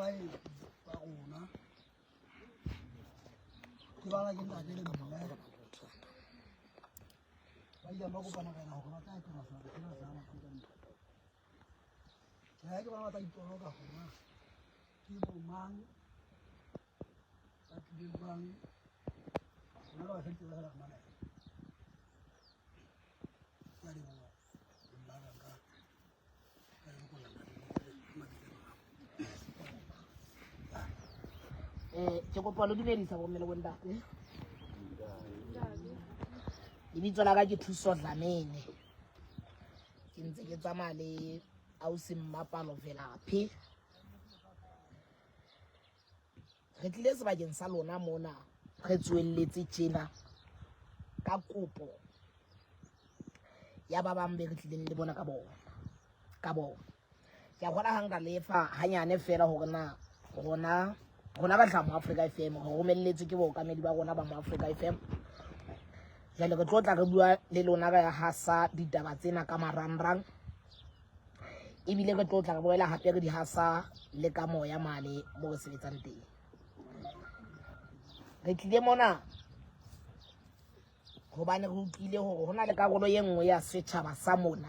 baeti ba rona. Ke bala ke ntate le mme. Ba ile ba kopana ka hore ba tla etela sebaka sena sa Afrika. Tjhe, ke bona ba tla itoloka hore na ke bo mang ba tlile jwang. Rona re ba feditse fela re mamela. Ke a leboha. Nna ka nka ka lokolla ntate mabitso a hao. Ke kopa lo dumedisa bomme le bontate. Lebitso la ka ke Thuso Dlamini. Ke ntse ke tsamaya le ausi Mmapalo Velaphi. Re tlile sebakeng sa lona mona re tsoelletse tjena ka kopo ya ba bang be re tlileng le bona ka bona ka bona. Ke a kgona ha nka lefa hanyane fela hore na rona rona ka hlaha mo Africa FM re romelletswe ke baokamedi ba rona ba mo Africa FM. Jwale re tlo tla re bua le lona re hasa ditaba tsena ka marangrang, ebile re tlo tla re boela hape re di hasa le ka moya mane mo re sebetsang teng. Re tlile mona hobane re utlwile hore ho na le karolo e nngwe ya setjhaba sa mona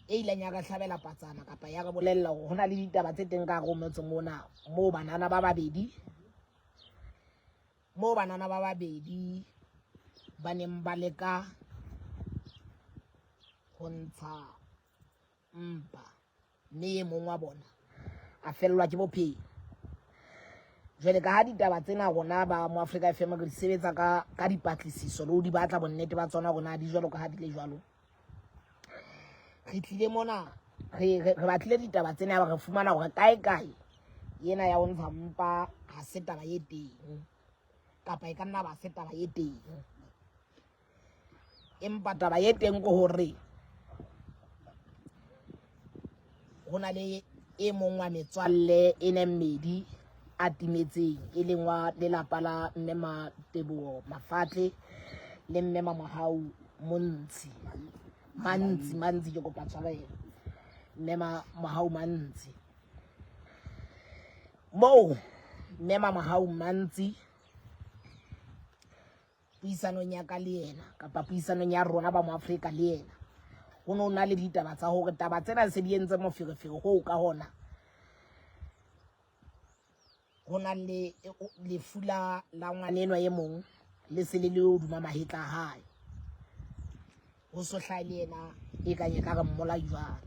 e ileng ya re hlabela patsana kapa ya re bolella hore ho na le ditaba tse teng ka hare ho motse mona moo banana ba babedi moo banana ba babedi ba neng ba leka ho ntsha mpa, mme e mong wa bona a fellwa ke bophelo. Jwale ka ha ditaba tsena rona ba mo Africa FM re di sebetsa ka ka dipatlisiso le ho di batla bonnete ba tsona rona di jwalo ka ha di le jwalo. Re tlile mona re re batlile ditaba tsena re fumana hore kae kae ena ya ho ntsha mpa ha se taba e teng kapa e ka nna ba se taba e teng. Empa taba e teng ke hore ho na le e mong wa metswalle e ne mmedi a timetseng, e leng wa lelapa la mme Mateboho Mafatle le mme Mamohau Montsi. Mantsi, Mantsi, ke kopa tshwarelo. Mme Mamohau Mantsi. Moo mme Mamohau Mantsi puisanong ya ka le yena kapa puisanong ya rona ba mo Afrika le yena, ho no na le ditaba tsa hore taba tsena se di entse moferefere hoo ka hona ho na le lefu la la ngwanenwa e mong le se le le hodima mahetla a hae, ho so hlahe le yena e kang e ka re mmolai jwale.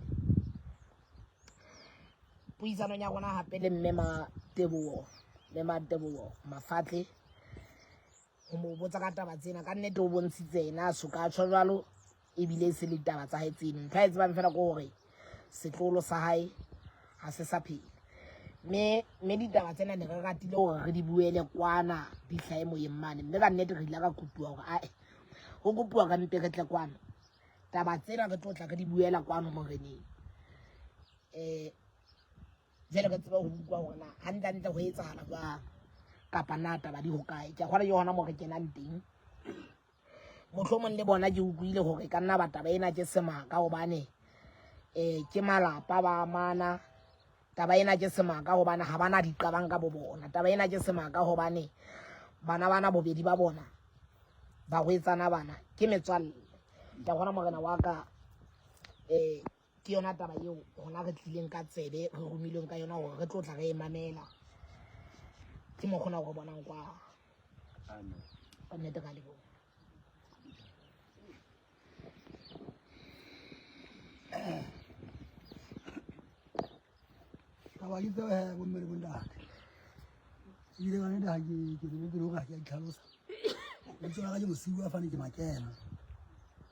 Puisanong ya rona hape le mme Mateboho, mme Mateboho Mafatle, ho mo botsa ka taba tsena, ka nnete o bontshitse yena a soka a tjho jwalo, ebile e se le ditaba tsa hae tseno. Ntho a e tsebang fela ke hore setloholo sa hae ha se sa phela. Mme mme ditaba tsena ne re ratile hore re di buele kwana di hlahe moyeng mane, mme ka nnete re ile ra kopuwa hore ae ho kopuwa re mpe re tle kwano, taba tsena re tlo tla re di buela kwano moreneng. Jwale re tsebe ho utlwa hore na hantlentle ho etsahala jwang kapa na taba di hokae. Ke a kgolwa ke hona moo re kenang teng. Mohlomong le bona ke utlwile hore ka nna ba taba ena ke semaka hobane ke malapa ba amana. Taba ena ke semaka hobane ha bana diqabang ka bo bona. Taba ena ke semaka hobane bana bana bobedi ba bona barwetsana bana ke metswalle. Ke a kgolwa morena wa ka ke yona taba eo rona re tlileng ka tsebe re romilweng ka yona hore re tlo tla re e mamela. Ke mokgona hore bonang kwa. Amen. Ka nnete ka leboha. Taba ke tseo he bomme le bontate. Ebile ka nnete ha ke ke lebetse le hore ha ke a itlhalosa. Lebitso la ka ke Mosiuwa Fane ke Makena.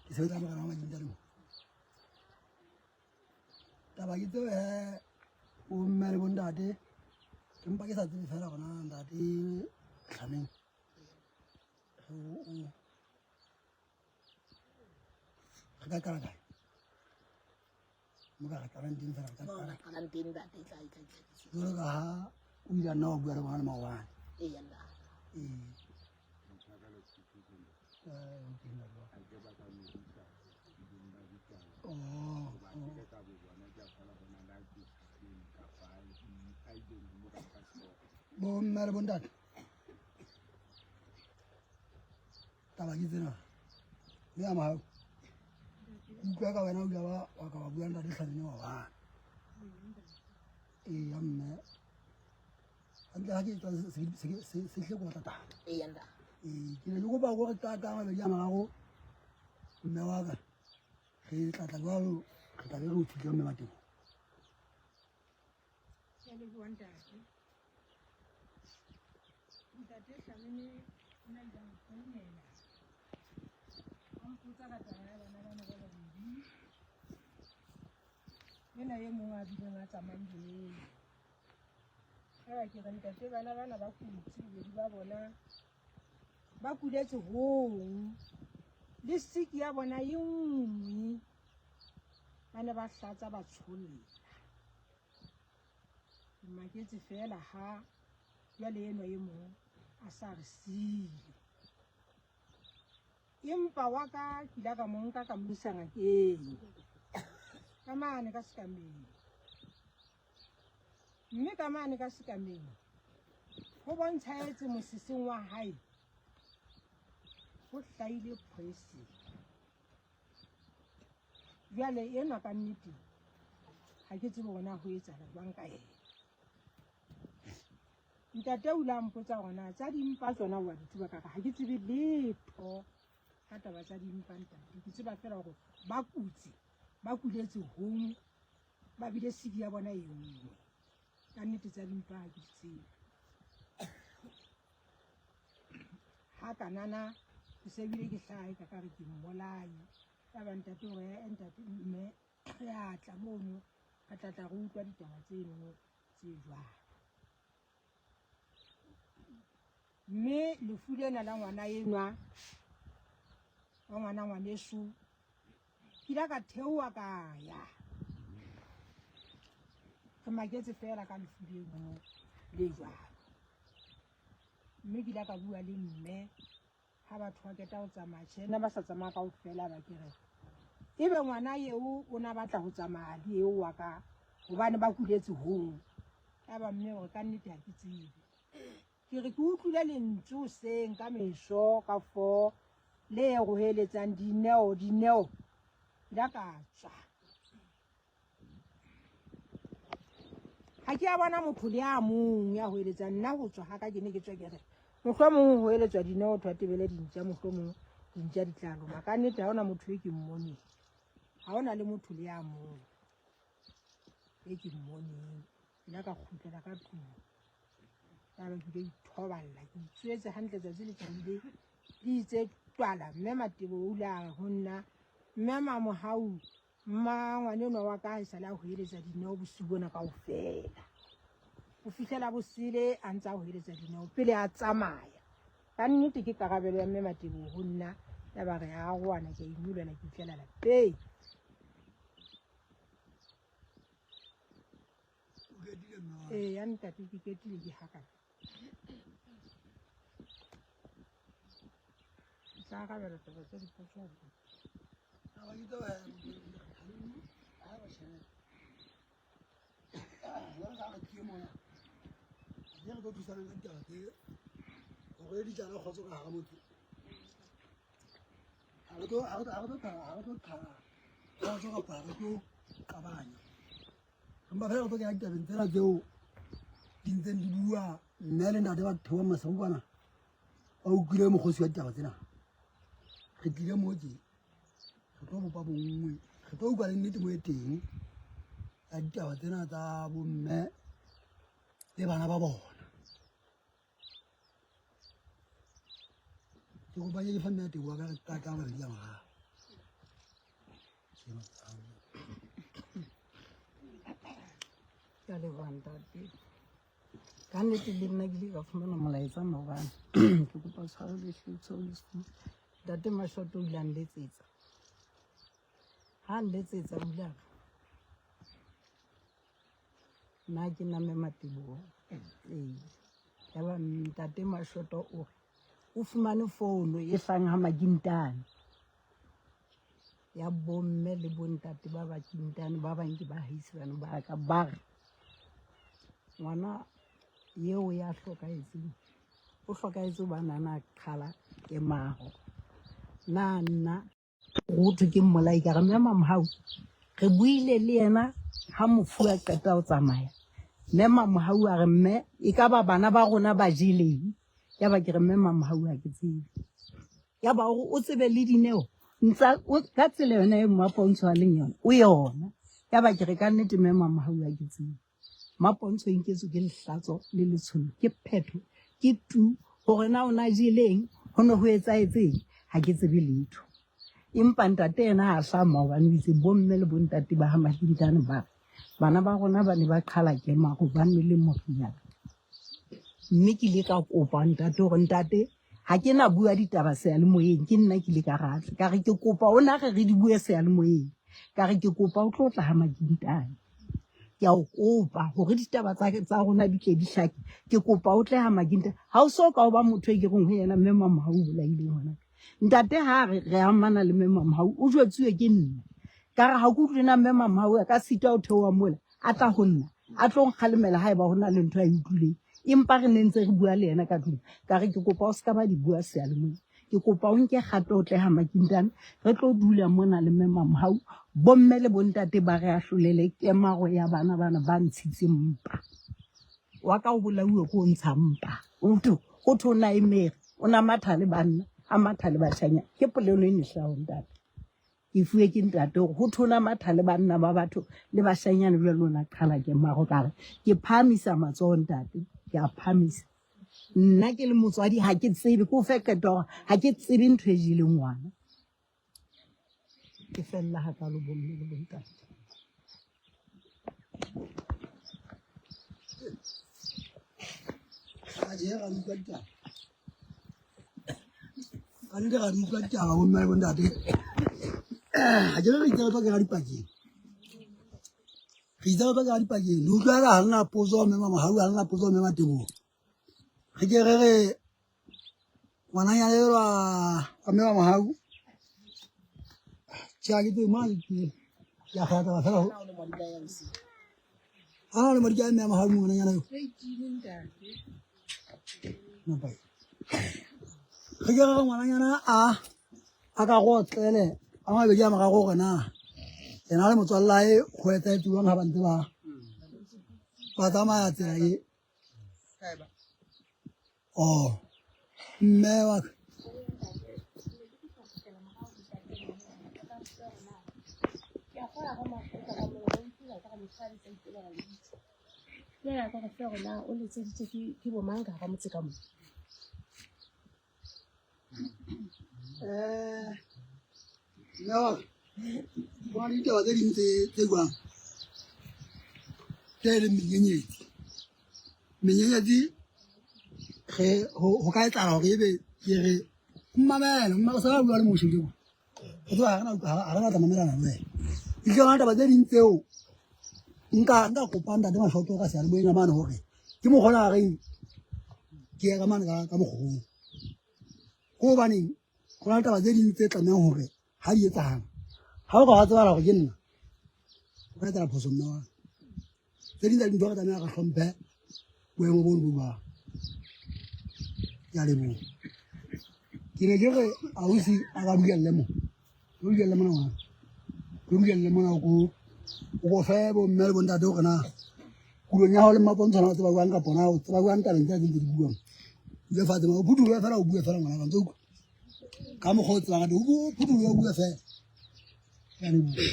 Ke sebetsa morena wa Majinta le mo. Taba ke tseo he bomme le bontate. Ke mpa ke sa tsebe fela hore na ntate Tlameng re ka qala kae? Mo ka re qalang teng fela re ka Mo qala. re qalang teng ntate, e tla e tla itlhakisa. Jwalo ka ha o ile a nna wa bua le bona le maobane. Eya ntate. Ee. Oh, oh. Bomme le bontate, taba ke tsena. Mme ya mahau, ke utlwa ka wena o ile wa ka wa bua ntate Hlabene wa bana. Eya mme, hantle ha ke tswa se hle ke batla taba. Eya ntate. Ee, ke ne ke kopa hore ka mabedi a mararo mme wa ka re tla tla jwalo, re tla be re o fihle mme Matebo. Ke a leboha ntate. Ntate Hlabene o ne a ile a nfounela a mpotsa ka taba ya bana bana ba babedi. Ena e mong a bileng a tsamaileng. Eba ke re ntate bana bana ba kutse bobedi ba bona ba kuletse hong le siki ya bona e nngwe ba ne ba hlatsa ba tsholla. Ke maketse feela ha jwale enwa e mong a sa re siile. Empa wa ka ke ile ka mo nka ka mo isa ngakeng ka mane ka sekameng. Mme ka mane ka sekameng ho bontshahetse moseseng wa hae ho hlahile poison. Jwale enwa ka nnete ha ke tsebe hore na ho etsahala jwang ka yena. Ntate o ile a mpotsa hore na tsa dimpa tsona wa di tseba ka re ha ke tsebe letho ka taba tsa dimpa ntate. Ke tseba feela hore ba kutse, ba kuletse hong, ba bile siki ya bona e nngwe. Ka nnete tsa dimpa ha ke di tsebe. Ha kanana ke se bile ke hlaha e ka ka re ke mmolai. Ya ba ntate hore ya ntate mme re a tla mono re tla tla re utlwa ditaba tseno tse jwalo. Mme lefu lena la ngwana enwa wa ngwana ngwaneso ke ile ka theoha ka ya re maketse feela ka lefu leno le jwalo. Mme ke ile ka bua le mme ha batho ba qeta ho tsamaya tjhe nna ba sa tsamaya kaofela ba ke re ebe ngwana eo o na batla ho tsamaya le eo wa ka hobane ba kuletse hong. Ya ba mme hore ka nnete ha ke tsebe. Ke re ke utlwile lentswe hoseng ka meso ka 4 le roheletsang Dineo, Dineo. Ke la ka tswa. Ha ke a bona motho le a mong ya hoeletsang nna ho tswa ha ka ke ne ke tswa ke re mohlomong ho eletswa Dineo thwa tebele dintja mohlomong dintja di tla loma. Ka nnete ha hona motho e ke mmoneng. Ha hona le motho le a mong e ke mmoneng. Ke la ka kgutlela ka tlung. Ya ba ke ile ithoballa ke itswetse hantle tsatsi le tjhabile le itse twala. Mme Matebo o ile a re ho nna mme Mamohau mma ngwanenwa wa ka haesale a hoeletsa Dineo bosiu bona kaofela. Ho fihlela bosele a ntse a hoeletsa Dineo pele a tsamaya. Ka nnete ke karabelo ya mme Matebo ho nna ya ba re a roana ke a inyollela ke itlela lapeng. Ee ya ntate ke ketile ke hakana. Ke tla arabela taba tsa dipotso. Taba ke tseo, ha ba tjhe. Jwale ka re tlile mona, re tlo thusanang ka ditaba tse hore di jala kgotso ka hara motse. Ha re tlo qhala kgotso kapa ha re tlo qabanya. Empa fela re tlo kena ditabeng tsena tseo di ntseng di bua mme le ntate ba theoha maseru kwana ba utlwile mokgosi wa ditaba tsena. Re tlile mo tje re tlo bopa bonngwe, re tlo utlwa le nnete mo e teng ya ditaba tsena tsa bomme le bana ba bona. Ke kopa ke fa mme teboho ka mabedi a mararo. Ke a leboha ntate. Ka nnete le nna ke ile ka fumana molaetsa maobane. Ke kopa tshwarelo hle tshwarelo sefuba. Ntate Mashoto o ile a nletsetsa. Ha a nletsetsa o ile a re nna ke nna mme Mateboho. Ee. Yaba ntate Mashoto o re o fumane founu e hlahang ha Makintane ya bomme le bontate ba Bakintane ba bang ke baahisane ba ka ba re ngwana Eo ya hlokahetseng o hlokahetse hobane a na qhala kemaho. Na nna ho thwe ke mmolai ka re mme Mamohau re buile le yena ha mofu a qeta ho tsamaya. Mme Mamohau a re mme e ka ba bana ba rona ba jeleng. Ya ba ke re mme Mamohau ha ke tsebe. Ya ba o o tsebe le Dineo ntsa ka tsela yona e Mmapontsho a leng yona o yona. Ya ba ke re ka nnete mme Mamohau ha ke tsebe. Mmapontsho e nketswe ke lehlatso le letsholo ke phetho ke tu hore na o na jeleng ho ne ho etsahetseng ha ke tsebe letho. Empa ntate yena ha a hlaha maobane o itse bomme le bontate ba ha Mahintane ba re bana ba rona ba ne ba qhala kemaro ba nwele moriana. Mme ke ile ka kopa ntate hore ntate ha ke na bua ditaba seyalemoyeng ke nna ke ile ka ratla ka re ke kopa o na re re di bue seyalemoyeng ka re ke kopa o tlo tla ha Makintane. Ke a o kopa hore ditaba tsa rona di tle di hlake. Ke kopa o tle ha Makintane. Ha o so ka o ba motho e ke reng ho yena mme Mamohau o bolaile ngwana. Ntate ha re re amana le mme Mamohau o jwetsuwe ke nna. Ka re ha ke utlwe na mme Mamohau a ka sita ho theoha mola a tla ho nna a tlo nkgalemela haeba ho na le ntho a e utlwileng. Empa re ne ntse re bua le yena ka tlung. Ka re ke kopa o se ka ba di bua seyalemoyeng. Ke kopa o nke kgato o tle ha Makintane re tlo dula mona le mme Mamohau. Bomme le bontate ba re ahlolele kemaro ya bana bana ba ntshitseng mpa. Wa ka o bolauwe ke o ntsha mpa. O thwe ho thwe o na emere, o na matha le banna, a matha le bashanyana. Ke polelo e ne hlaho ntate. Ke fuwe ke ntate hore ho thwe o na matha le banna ba batho le bashanyana jwale o na qhala kemaro ka re ke phahamisa matsoho ntate, ke a phahamisa. Nna ke le motswadi ha ke tsebe ke o fe qeto hore ha ke tsebe ntho e jeleng ngwana. Ke fella hakalo bomme le bontate. Atjhe, ra di utlwa ditaba. Ka nnete ra di utlwa ditaba bomme le bontate. Ha ke re re itse re tlo kena dipakeng. Re itse re tlo kena dipakeng. Le utlwa eka ha re na potso mme Mamohau ha re na potso mme Mateboho. Re ke re re ngwananyana elwa wa mme Mamohau. Tjhe ha ke tsebe mona ke ke a kgela taba fela ho. Ha o le madi ka mme Mamohau ngwananyana eo. Napa. Re ke re re ngwananyana a ka go otlele a mabedi a mararo gore na yena le motswalle hae ho etsahetse jwang ha ba ntse ba ba tsamaya tsela e. Oh, mme wa ka. O letseditswe ke bo mang ka hara motse ka mo? Eh, mme wa ka, ho na le ditaba tse ding tse jwang tse leng menyenyetsi. Menyenyetsi re ho ka etsahala hore ebe ke re mmamele o sa bua le moshe tjena. O tseba ha re na ha re na tla mamelana le wena. Ke tsona taba tse ding tseo nka kopang ntate Mashoto ka seyalemoyeng mane hore ke mokgwa ona a reng ke ye ka mane ka mokgong. Ke hobaneng ho na le taba tse ding tse tlamehang hore ha di etsahala ha o ka wa tsebahala hore ke nna o ka etsala phoso mme wa ka. Tse ding tsa dintho re tlameha re hlomphe boemo bono bo jwang. Ke a leboha. Ke ne ke re ausi a ka dulelle mo, o dulelle mona ngwana, o dulelle mona o ko fe bomme le bontate hore na kulong ya hao le Mmapontsho na o tseba jwang kapa na o tseba jwang tabeng tsena tse ntse di buang. Dule fatshe o phuthulohe fela o bue fela ngwana ka ntse utlwa ka mokgwa o tsebang ka teng, o phuthulohe o bue fela. Ke a leboha.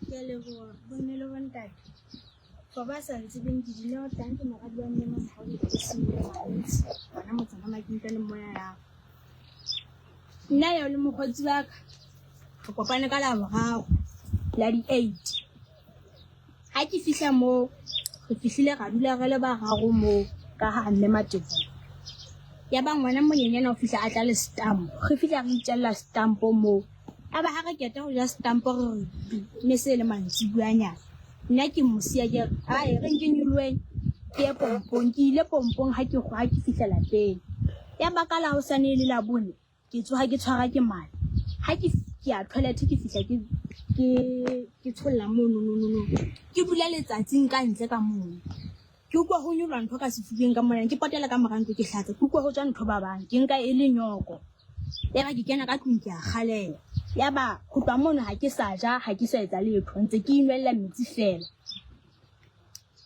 Ke a leboha bomme le bontate. For ba sa ntsebeng ke Dineo Tang ke moradi wa mme Mamohau Kgosi hona motseng wa Makintane moya ya. Nna eo le mokgotsi wa ka re kopane ka Laboraro la di-8. Ha ke fihla moo re fihlile ra dula re le bararo moo ka ha mme Mateboho. Ya ba ngwana monyenyana o fihla a tla le stamp. Re fihla re itjella stampo moo. A ba ha re qeta ho ja stampo re re tu mme se le mantsibuanyana. Nna ke mo siya ke re ae re nke nyoloheng ke ye pompong. Ke ile pompong ha ke ha ke fihla lapeng. Ya ba ka la hosane e le Labone ke tsoha ke tshwara ke mala. Ha ke ke ya toilet ke fihla ke ke ke tsholla mono no no no. Ke dula letsatsing ka ntle ka mono. Ke utlwa ho nyolwa ntho ka sefubeng ka mona, ke potela ka mora ntlo ke hlatsa, ke utlwa ho tswa ntho ba bang, ke nka e le nyoko. Yaba ke kena ka tlung ke a kgalela. Yaba ho tloha mono ha ke sa ja, ha ke sa etsa letho, ntse ke inwella metsi feela.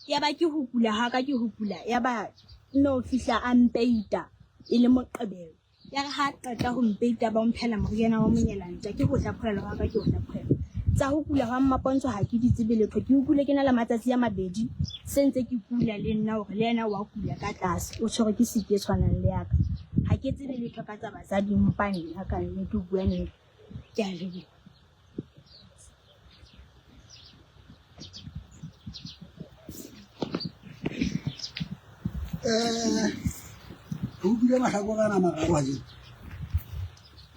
Yaba ke ho kula ha ka ke ho kula, yaba mme o fihla a mpeita e le Moqebelo. Ya re ha a qeta ho mpeita ba mphela moriana wa monyelantja ke ho hlaphohelwa hwa ka ke ho hlaphohelwa. Tsa ho kula hwa Mmapontsho ha ke di tsebe letho. Ke utlwile ke na le matsatsi a mabedi se ntse ke kula le nna hore le yena wa kula ka tlase o tshwerwe ke siki e tshwanang le ya ka. Ha ke tsebe letho ka tsa basadi mpa nna ka nnete ho bua nnete. Ke a leboha. Eh, re utlwile mahlakore ana a mararo kajeno.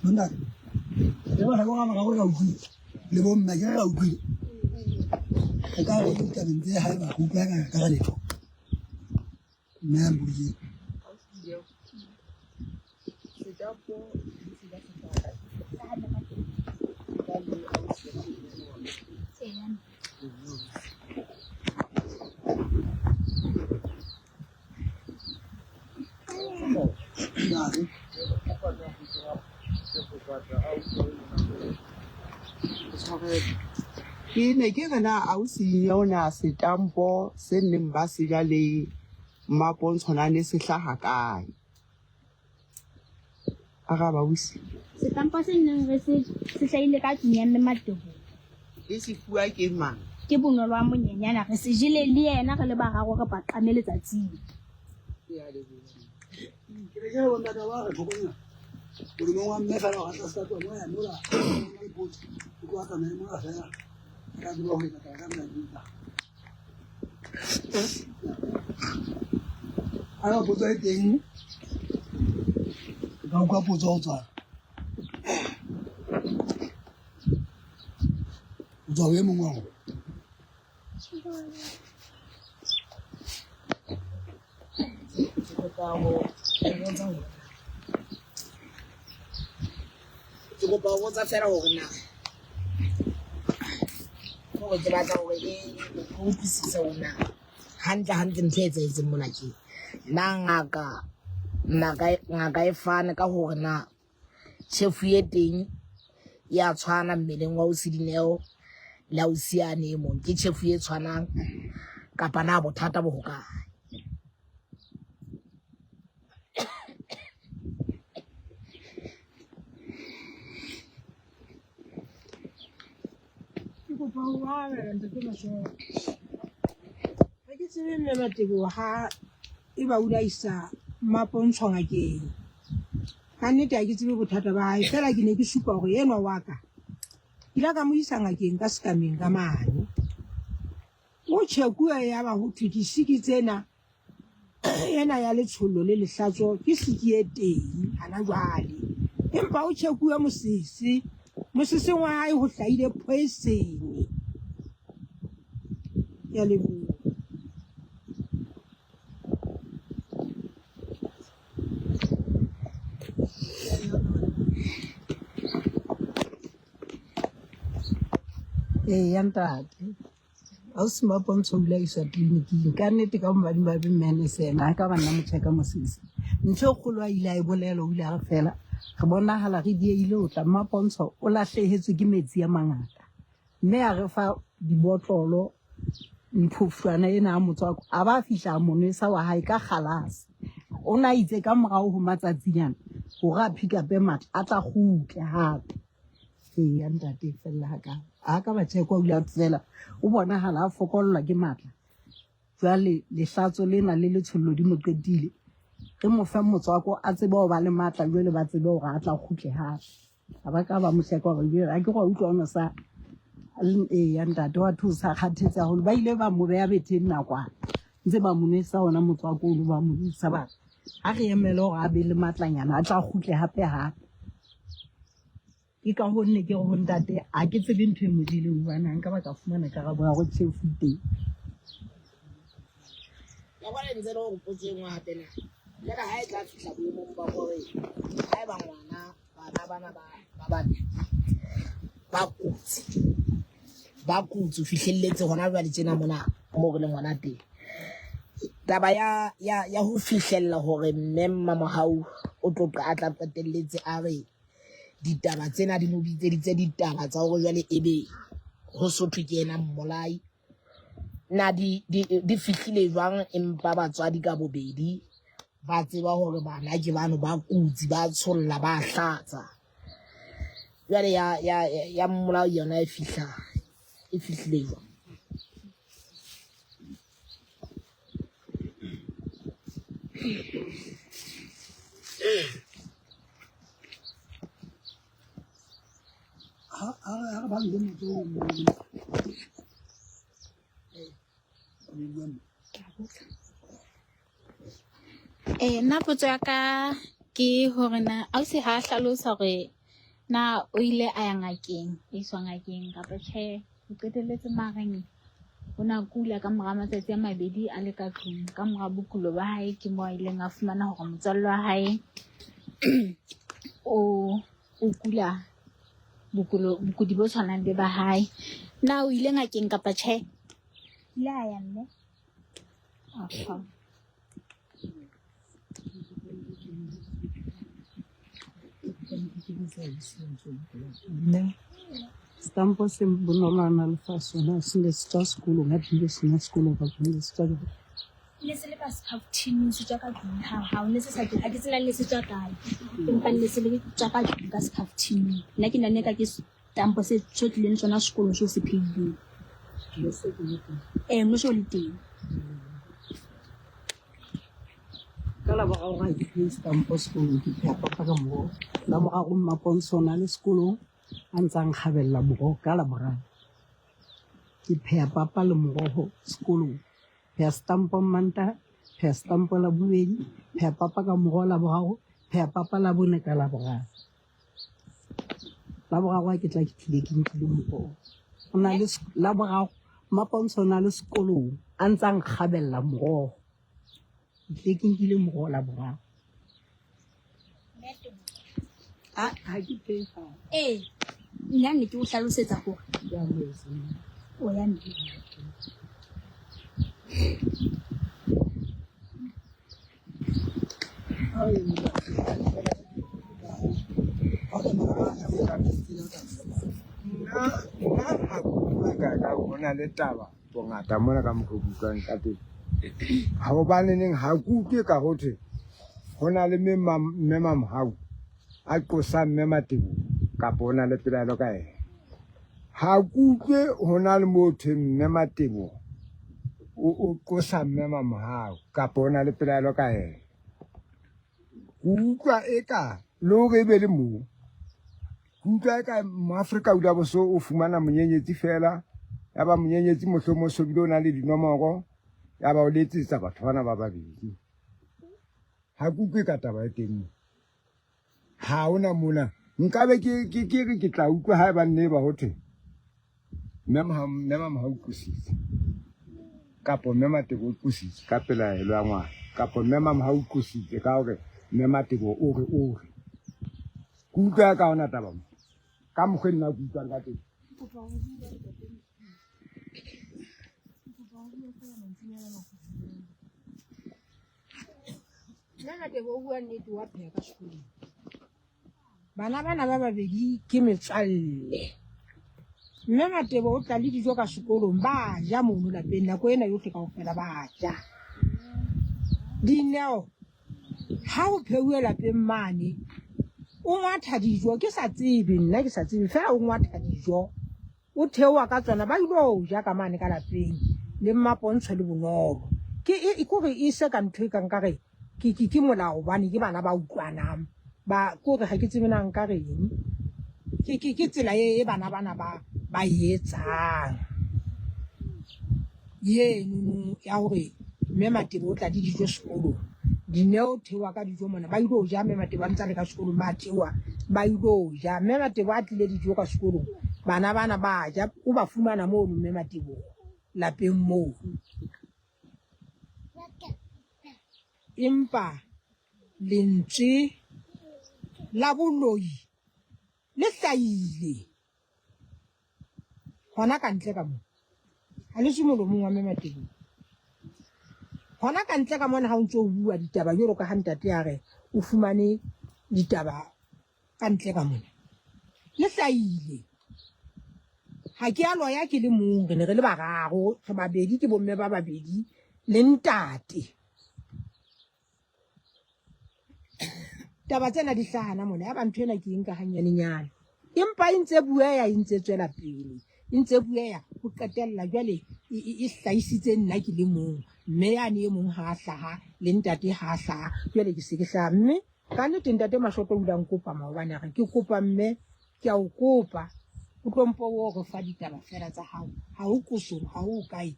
Bontate, le mahlakore a mararo re a utlwile. Le bomme ke re a utlwile. Re ka re ditabeng tse haeba re utlwa ka ka letho. Mme a mpoditseng. Ntate. Ke ne ke re na ausi yona setampo se neng ba se ja le Mmapontsho na ne se hlaha kae? Araba ausi. Setampo se neng re se se hlahile ka tlung ya Mme Mateboho. Le se fuwa ke mang? Ke Bonolo wa monyenyana re se jele le yena re le bararo re paqame letsatsing. Ke a leboha. Ke be ke re bontate ba re tlhokomela. Modumong wa mme fela wa tla se ka tloha mola mola le potso. O tloha tsamaye mola fela. Re tla tseba ho etsa taba ka molaetsa. Ha potso e teng ka utlwa potso ho tswa ho tswa ho e mong wa rona. Ke kopa ho botsa fela hore na hore ke batla hore ke utlwisise hore na hantle hantle ntho e etsahetseng mona ke na ngaka ngaka ngaka e fane ka hore na tjhefu e teng ya tshwana mmeleng wa ausi Dineo le ausi yane e mong ke tjhefu e tshwanang kapa na bothata bo hokae? Ke kopa ho arabela ntate Mashego. Ha ke tsebe mme Mateboho ha e ba o ile a isa Mmapontsho ngakeng. Ka nnete ha ke tsebe bothata ba hae feela ke ne ke supa hore enwa wa ka ke ile ka mo isa ngakeng ka sekameng ka mane. O tjhekuwe yaba ho thwe disiki tsena ena ya letshollo le lehlatso ke siki e teng hana jwale. Empa o tjhekuwe mosese, moseseng wa hae ho hlahile poison. Ke a leboha. Eya ntate, ausi Mapontsho o ile a iswa tleliniking. Ka nnete ka bomadimabe mme nese ena ha ka ba nna motjha ka mosese. Ntho e kgolo a ile a e bolela o ile a re fela re bonahala re diehile ho tla. Mmapontsho o lahlehetswe ke metsi a mangata mme a re fa dibotlolo mphofshwana ena a motswako a ba fihla a mo nwesa wa hae ka kgalase. O na itse ka morao ho matsatsinyana hore a pick up matla a tla kgutle hape. Eya ntate e fella ha ka. Ha ka ba check-wa o ile a fela o bonahala a fokollwa ke matla. Jwale lehlatso lena le letshollo di mo qetile. Re mo fe motswako a tsebe ho ba le matla jwale ba tsebe hore a tla kgutle hape. Ha ba ka ba mo check-a hore jwale ha ke re wa utlwa o no sa eya ntate wa thwe o sa kgathetse haholo. Ba ile ba mo beha betheng nakwana ntse ba mo nwesa ona motswako ono ba mo nwesa ba re ha re emele hore a be le matlanyana a tla kgutle hape hape. Ke ka ho nne ke re ho ntate ha ke tsebe ntho e mo jeleng hobane ha nka ba ka fumana karabo ya hore tjhefu e teng. Ya bona ntse le hore potso e nngwe hape na jwale ha e tla fihla boemong ba hore haeba ngwana bana bana ba ba babedi ba kotsi ba kotsi ho fihlelletse hona jwale tjena mona moo re leng hona teng. Taba ya ya ya ho fihlella hore mme Mmamohau o tlo a tla qetelletse a re ditaba tsena di mo bitseditse ditaba tsa hore jwale ebe ho sothwe ke yena mmolai. Na di di di fihlile jwang empa batswadi ka bobedi ba tseba hore bana ke bano ba kutsi ba tsholla ba hlatsa. Jwale ya ya ya mmolao yona e fihla e fihlile jwang? Ha re ba le motho o mong. Eh, nna potso ya ka ke hore na ausi ha a hlalosa hore na o ile a ya ngakeng, a iswa ngakeng kapa tjhe. O qetelletse mareng o na kula ka mora matsatsi a mabedi a le ka tlung. Ka mora bokulo ba hae ke moo a ileng a fumana hore motswalle wa hae o o kula bokulo bokudi bo tshwanang le ba hae. Na o ile ngakeng kapa tjhe? Ile a ya mme. Aha. Nna setampo se bonolo a na le fa sona se ne se tswa sekolong ha tlile sena sekolong ka ne se tswa ne se le ka sekhafthining se tswa ka tlung ha hao ne se sa ke ha ke tsena ne se tswa kae empa ne se le tswa ka tlung ka sekhafthining nna ke nane ka ke tampo se se tlileng sona sekolong se se phehileng ee mmuso o le teng Ka Laboraro ha ke phehe setampo sekolong ke pheha papa ka moroho. Laboraro Mmapontsho o na le sekolong a ntsa nkgabella moroho ka Laboraro. Ke pheha papa le moroho sekolong. Pheha setampo Mmantaha, pheha setampo Labobedi, pheha papa ka moroho Laboraro, pheha papa Labone ka Laboraro. Laboraro ha ke tla ke tlile ke nkile moroho. O na le Laboraro Mmapontsho o na le sekolong a ntsa nkgabella moroho. Ke tlile ke nkile moroho Laboraro. Ha ha ke phehe fa. Ee, nna ne ke o hlalosetsa hore Ke amohetse. o ya nne. Nna nna ha ke utlwe ka ka ho na le taba bongata mona ka mokgwa o ke utlwang ka teng. Hobaneneng ha ke utlwe ka ho thwe ho na le mme mme Mamohau a qosang mme Mateboho kapa o na le pelaelo ka yena. Ha ke utlwe ho na le moo thweng mme Mateboho o o qosa mme Mamohau kapa o na le pelaelo ka yena. Ke utlwa eka le hore e be le moo ke utlwa eka Moafrika o ile bo so o fumana monyenyetsi fela ya ba monyenyetsi mohlomong so bile o na le dinomoro ya ba o letsetsa batho bana ba babedi. Ha ke utlwe ka taba e teng mo. Ha hona mona nkabe ke ke ke re ke tla utlwa ha eba nne ba ho thwe mme Mamohau o qositse kapo mme Matebo o qositse ka pelaelo ya ngwana kapo mme Mamohau o qositse ka hore mme Matebo o re o re. Ke utlwa ka hona taba mo ka mokgwa e nna ke utlwang ka teng. Nna Matebo o bua nnete wa pheha ka sekolong. Bana bana ba babedi ke metswalle. Mme Matebo o tla le dijo ka sekolong ba ja mono lapeng nako ena yohle kaofela ba ja. Dineo ha ho pheuwe lapeng mane o ngwatha dijo ke sa tsebe nna ke sa tsebe fela o ngwatha dijo. O theoha ka tsona ba ilo ja ka mane ka lapeng le Mmapontsho le Bonolo. Ke e kore e se ka ntho e kang ka re ke ke ke molao hobane ke bana ba utlwanang. Ba kore ha ke tsebe na nka reng. Ke ke ke tsela e e bana bana ba ba e etsang. Enono ya hore Mme Matebo o tla le dijo sekolong. Dineo o theoha ka dijo mona ba ilo ja Mme Matebo a ntse a le ka sekolong ba theoha ba ilo ja. Mme Matebo a tlile dijo ka sekolong bana bana ba ja o ba fumana mono Mme Matebo lapeng moo. Empa lentswe la boloi le hlahile. Hona ka ntle ka mo. Ha le tswe molomong wa Mme Mateboho. Hona ka ntle ka mona ha o ntse o bua ditaba jwalo ka ha ntate a re o fumane ditaba ka ntle ka mona. Le hlahile. Ha ke a loya ke le mong, re ne re le bararo, re babedi ke bomme ba babedi le ntate. Taba tsena di hlahana mona, ya ba ntho ena ke e nka hanyanenyane. Empa e ntse bueya, e ntse tswela pele, e ntse bueya ho qetella jwale e, e, e hlahisitse nna ke le mong. Mme yane e mong ha a hlaha le ntate ha a hlaha, jwale ke se ke hlaha. Mme ka nnete ntate Mashoto o ile a nkopa maobane a re ke kopa mme ke a o kopa o tlo mpo o re fa ditaba fela tsa hao, ha o qosong, ha o kae,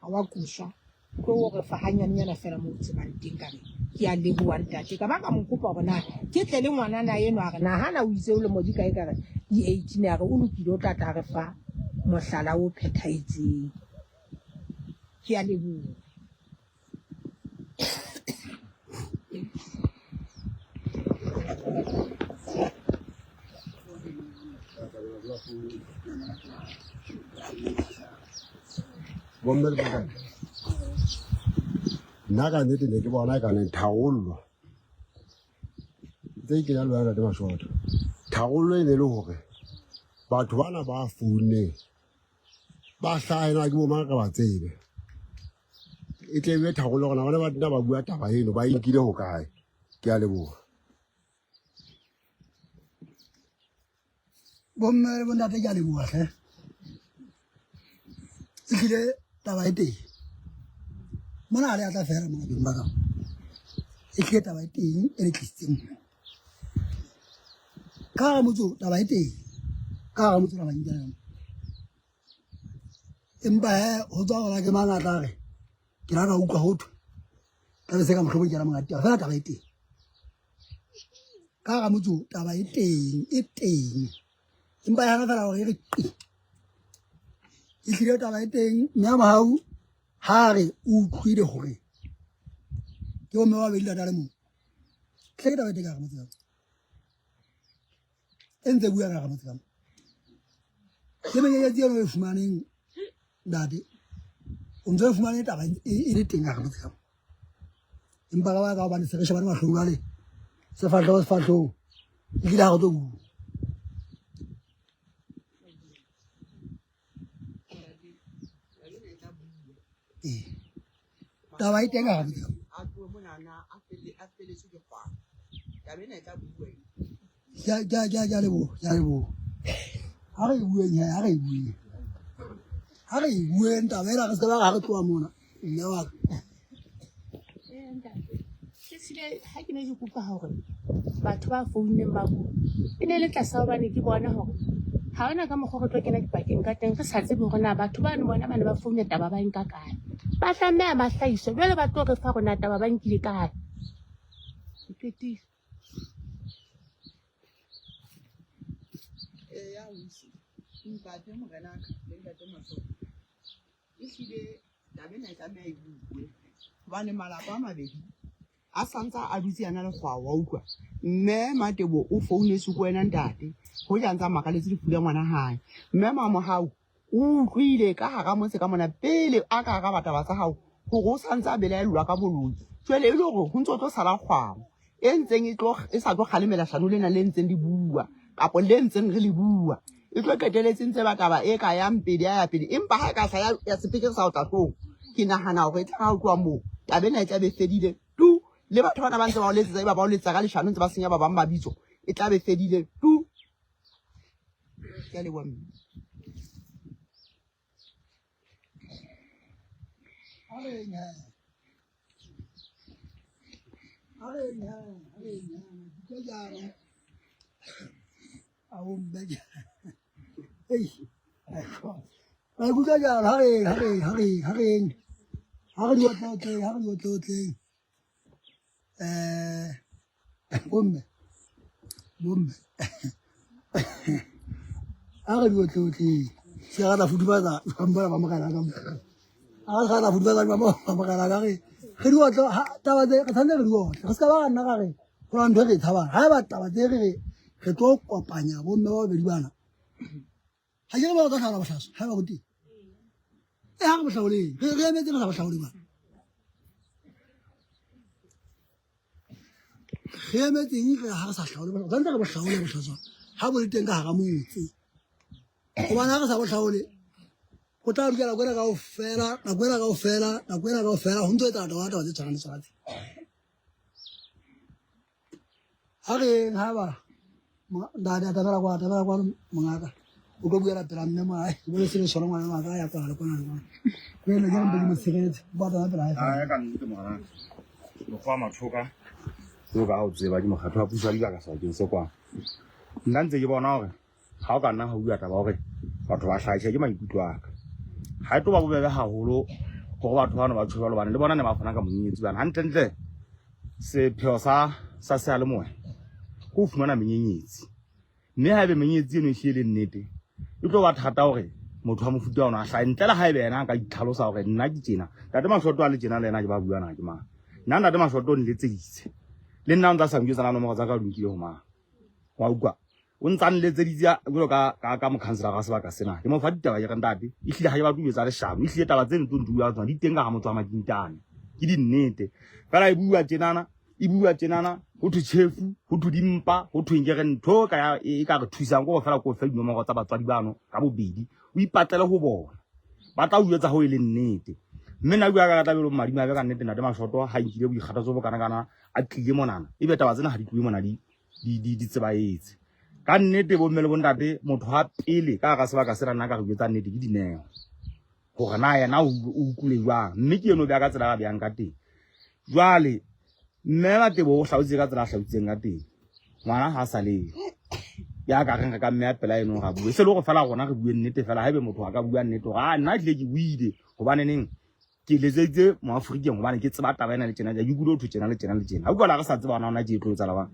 ha wa qoswa. Tlo o re fa hanyanenyana fela mo o tsebang teng. Ka re ke a leboha ntate. Ka ba ka mo kopa hore na ke tle le ngwanana enwa. A re nahana o itse o lemo di kae? Ka re di 18. A re o lokile, o tla tla re fa mohlala o phethahetseng. Ke a leboha. Bomme le bontate, nna ka nnete ne ke bona e ka neng tharollo tse ke ya lona ntate Mashota. Tharollo e ne le hore batho bana ba founeng ba hlahe na ke bo mang re ba tsebe. E tle be tharollo hore na bana ba nna ba bua taba eno ba e nkile hokae. Ke a leboha. Bomme le bontate ke a leboha hle. Ehlile taba e teng. Mona ha le a tla fela mona beng ba ka. Ehlile taba e teng e le tlisitseng mona. Ka hara motse taba e teng. Ka hara motse taba e teng. Empa he ho tswa hore ke mang a tla re ke la ka utlwa ho thwe tla be se ka mohlomong ke la monga taba fela taba e teng. Ka hara motse taba e teng e teng empa yana fela hore e re qi ehlile taba e teng mme a mohau ha re o utlwile hore ke bomme ba babedi tata le mong hle ke taba e teng ka hara motse e ntse bua ka hara motse ka mo le menyenyetsi eno e fumaneng ntate o ntse o fumane taba e le teng ka hara motse ka mo empa ka baka hobane se re shebane mahlong jwale sefahleho sefahlehong ebile ha re tlo bua. Ee, taba e teng ka hara motse ka mo. Ke a leboha, ke a leboha. Ha re e bueng he, ha re e bueng. Ha re e bueng taba ena re se ka ba ra re tloha mona mme wa ka. Ke hlile ha ke ne ke kopa hore batho ba founeng ba bue e ne le tlasa hobane ke bona hore ha hona ka mokgwa re tlo kena dipakeng ka teng re sa tsebe hore na batho bano bona ba ne ba founa taba ba nka kae. Ba tlameha ba hlahiswe jwale ba tlo re fa hore na taba ba nkile kae. Ke qetile. Eya ausi, ntate morenaka le ntate Masole, ehlile taba ena e tlameha e buuwe hobane malapa a mabedi a santsa a dutse a na le kgwao wa utlwa. Mme Matebo o founetswe ke wena ntate hoja a ntse a makaletse lefu la ngwana hae. Mme Mamohau O utlwile ka hara motse ka mona pele a ka araba taba tsa hao hore o sa ntse a belaellwa ka boloi. Jwale e le hore ho ntse ho tlo sala kgwao e ntseng e tlo e sa tlo kgalemela shano lena le ntseng le bua kapa le ntseng re le bua. E tlo qeteletse ntse ba taba e ka yang pele ya ya pele empa ha e ka hla ya sepekere sa ho tla hloohong ke nahana hore e tla ha ho tloha moo taba ena e tla be fedile tu le batho bana ba ntse ba o letsetsa e ba ba o letsetsa ka leshano ntse ba senya ba bang mabitso e tla be fedile tu. Ke a leboha mme. Maikutlo jalo ha re ha re ha re ha re ha re di otlotleng ha re di otlotleng eh bomme bomme a re di otlotleng se ra tla fudubatsa jwang ba morena ka a re tla fudubatsa jwang ba morena ka re re di otlo taba tse re tshwanetse re di otle re se ka ba ra nna ra re go na ntho e re e tshabang ha eba taba tse re re tlo kopanya bomme ba babedi bana ga ke re ba tla tlhaola botlhaswa ga ba boteng e ga re botlhaoleng re emetse re sa botlhaoleng bana Re emetseng re ha re sa hlaole bohlaswa? Tshwanetse re bo hlaole bohlaswa ha bo le teng ka hara motse. Hobane ha re sa bo hlaole, ho tla dula nako ena kaofela, nako ena kaofela, nako ena kaofela ho ntso etsahala taba taba tse tshwanang le tsona tse. Ha re yeng haeba ntate atamela kwa atamela kwa mongaka o tlo buela pela mme mona ai bone se le sona ngwana wa ka ya kwana le kwana le kwana. Ke ene ke re mpe ke mo tshireletse ba atamela pela hae. Ah, ka nnete morena. Mokgwa wa mathoka jwalo ka ha o tseba ke mokgatlo wa puso ya dibaka sebakeng se kwang. Nna ntse ke bona hore ha o ka nna ha bua taba hore batho ba hlahe ke maikutlo a ka. Ha e tlo ba bobebe haholo hore batho bano ba tjho jwalo hobane le bona ne ba fana ka monyenyetsi bana. Hantlentle sepheo sa sa seyalemoya ke ho fumana menyenyetsi. Mme haebe menyenyetsi eno e hlile e le nnete, e tlo ba thata hore motho wa mofuta ona a hlahe ntle le haebe yena a ka itlhalosa hore nna ke tjena. Ntate Mashoto a le tjena le yena ke ba bua na ke mang. Nna ntate Mashoto o nletseditse. Le nna o ntsa sa njwetsa na nomoro tsa ka o di nkile ho mang. Wa utlwa? O ntsa nletseditse jwalo ka ka ka mokhanselara wa sebaka sena. Ke mo fa ditaba ke re ntate, ehlile ha ke batle ho etsa leshano. Ehlile taba tseno tse ntse bua tsona di teng ka hara motse wa Makintane. Ke dinnete. Fela e bua tjenana, e bua tjenana, ho thwe tjhefu, ho thwe dimpa, ho thweng ke re ntho ka ya e ka re thusang ke hore fela ko fe dinomoro tsa batswadi bano ka bobedi, o ipatlele ho bona. Ba tla o jwetsa ho e leng nnete. Mme nna bua ka tla be le madimabe ka nnete ntate Mashoto ha nkile boikgathatso bo kana kana a tlile monana. Ebe taba tsena ha di tlohe mona di di di di tsebaetse. Ka nnete bomme le bontate motho wa pele ka hara sebaka sena nna ka re jwetsa nnete ke Dineo. Hore na yena o utlwile jwang mme ke eno o beha ka tsela a behang ka teng. Jwale mme Matebo o hlaotse ka tsela a hlaotseng ka teng. Ngwana ha sa leyo. Ya ka reng re ka mmeha pela eno ra bue. Se le hore fela rona re bue nnete fela haebe motho a ka bua nnete hore ah nna tlile ke buile hobane neng ke letseditse moafrikeng hobane ke tseba taba ena le tjena ke utlwile ho thwe tjena le tjena le tjena. Ha utlwa la re sa tseba hona hona tje e tlo etsahala jwang.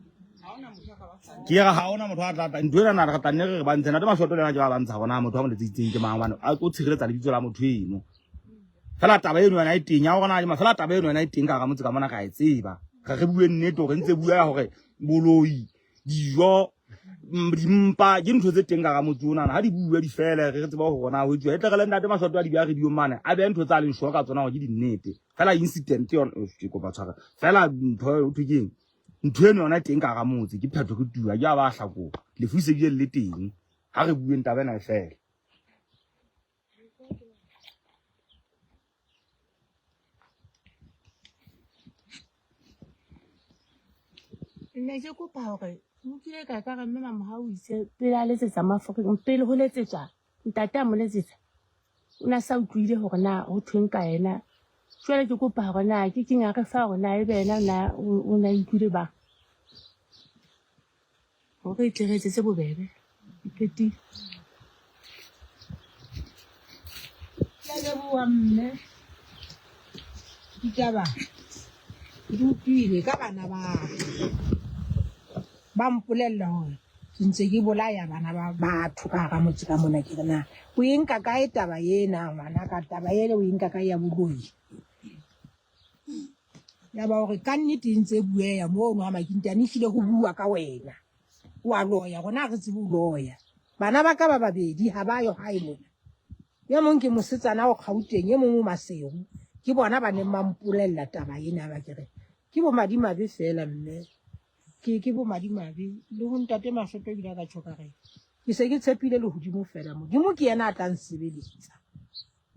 Ke re ha hona motho a tla tla ntho ena na re tla nne re re ba ntshe ntate Mashoto le yena ke ba ba ntsha hore na motho a mo letseditseng ke mang hobane a o tshireletsa lebitso la motho eno. Fela taba eno yona e teng ya hore na ke fela taba eno yona e teng ka hara motse ka mona re a e tseba. Re re bue nnete hore ntse bua ya hore boloi, dijo, dimpa ke ntho tse teng ka hara motse onana. Ha di bue di fele re tseba hore na ho etsuwa. E tle re le ntate Mashoto a di beha radio mane a behe ntho tsa leng sure ka tsona hore ke dinnete. Fela incident yona ke kopa tshwarelo. Fela ntho ho thwe keng? Ntho eno yona e teng ka hara motse ke phetho ke tua ke a ba hlakoha. Lefu se bile le teng. Ha re bueng taba ena e fele. Ne ke kopa hore nkile ka ka re mme Mamohau o itse pele a letsetsa Maforeng pele ho letsetswa ntate a mo letsetsa o na sa utlwile hore na ho thweng ka yena. Jwale ke kopa hore na ke keng a re fa hore na ebe yena na o na utlwile ba Hore e tle re etsetse bobebe. Ke qetile. Ke a leboha mme. Ditaba di utlwile ka bana ba ba mpolella hore ke ntse ke bolaya bana ba batho ka hara motse ka mona. Ke re na o e nka kae taba ena ngwanaka, taba ele o e nka kae ya boloi? Ya ba hore ka nnete e ntse e bueya mono ha Makintane ehlile ho bua ka wena. O a loya, rona ha re tsebe ho loya. Bana ba ka ba babedi ha ba yo hae mona. E mong ke mosetsana o Gauteng, e mong o Maseru. Ke bona ba neng ba mpolella taba ena ba ke re ke bomadimabe feela mme. Ke ke bomadimabe le ho ntate Mashoto ebile a ka tjho ka re ke se ke tshepile lehodimo feela. Modimo ke yena a tla nsebeletsa.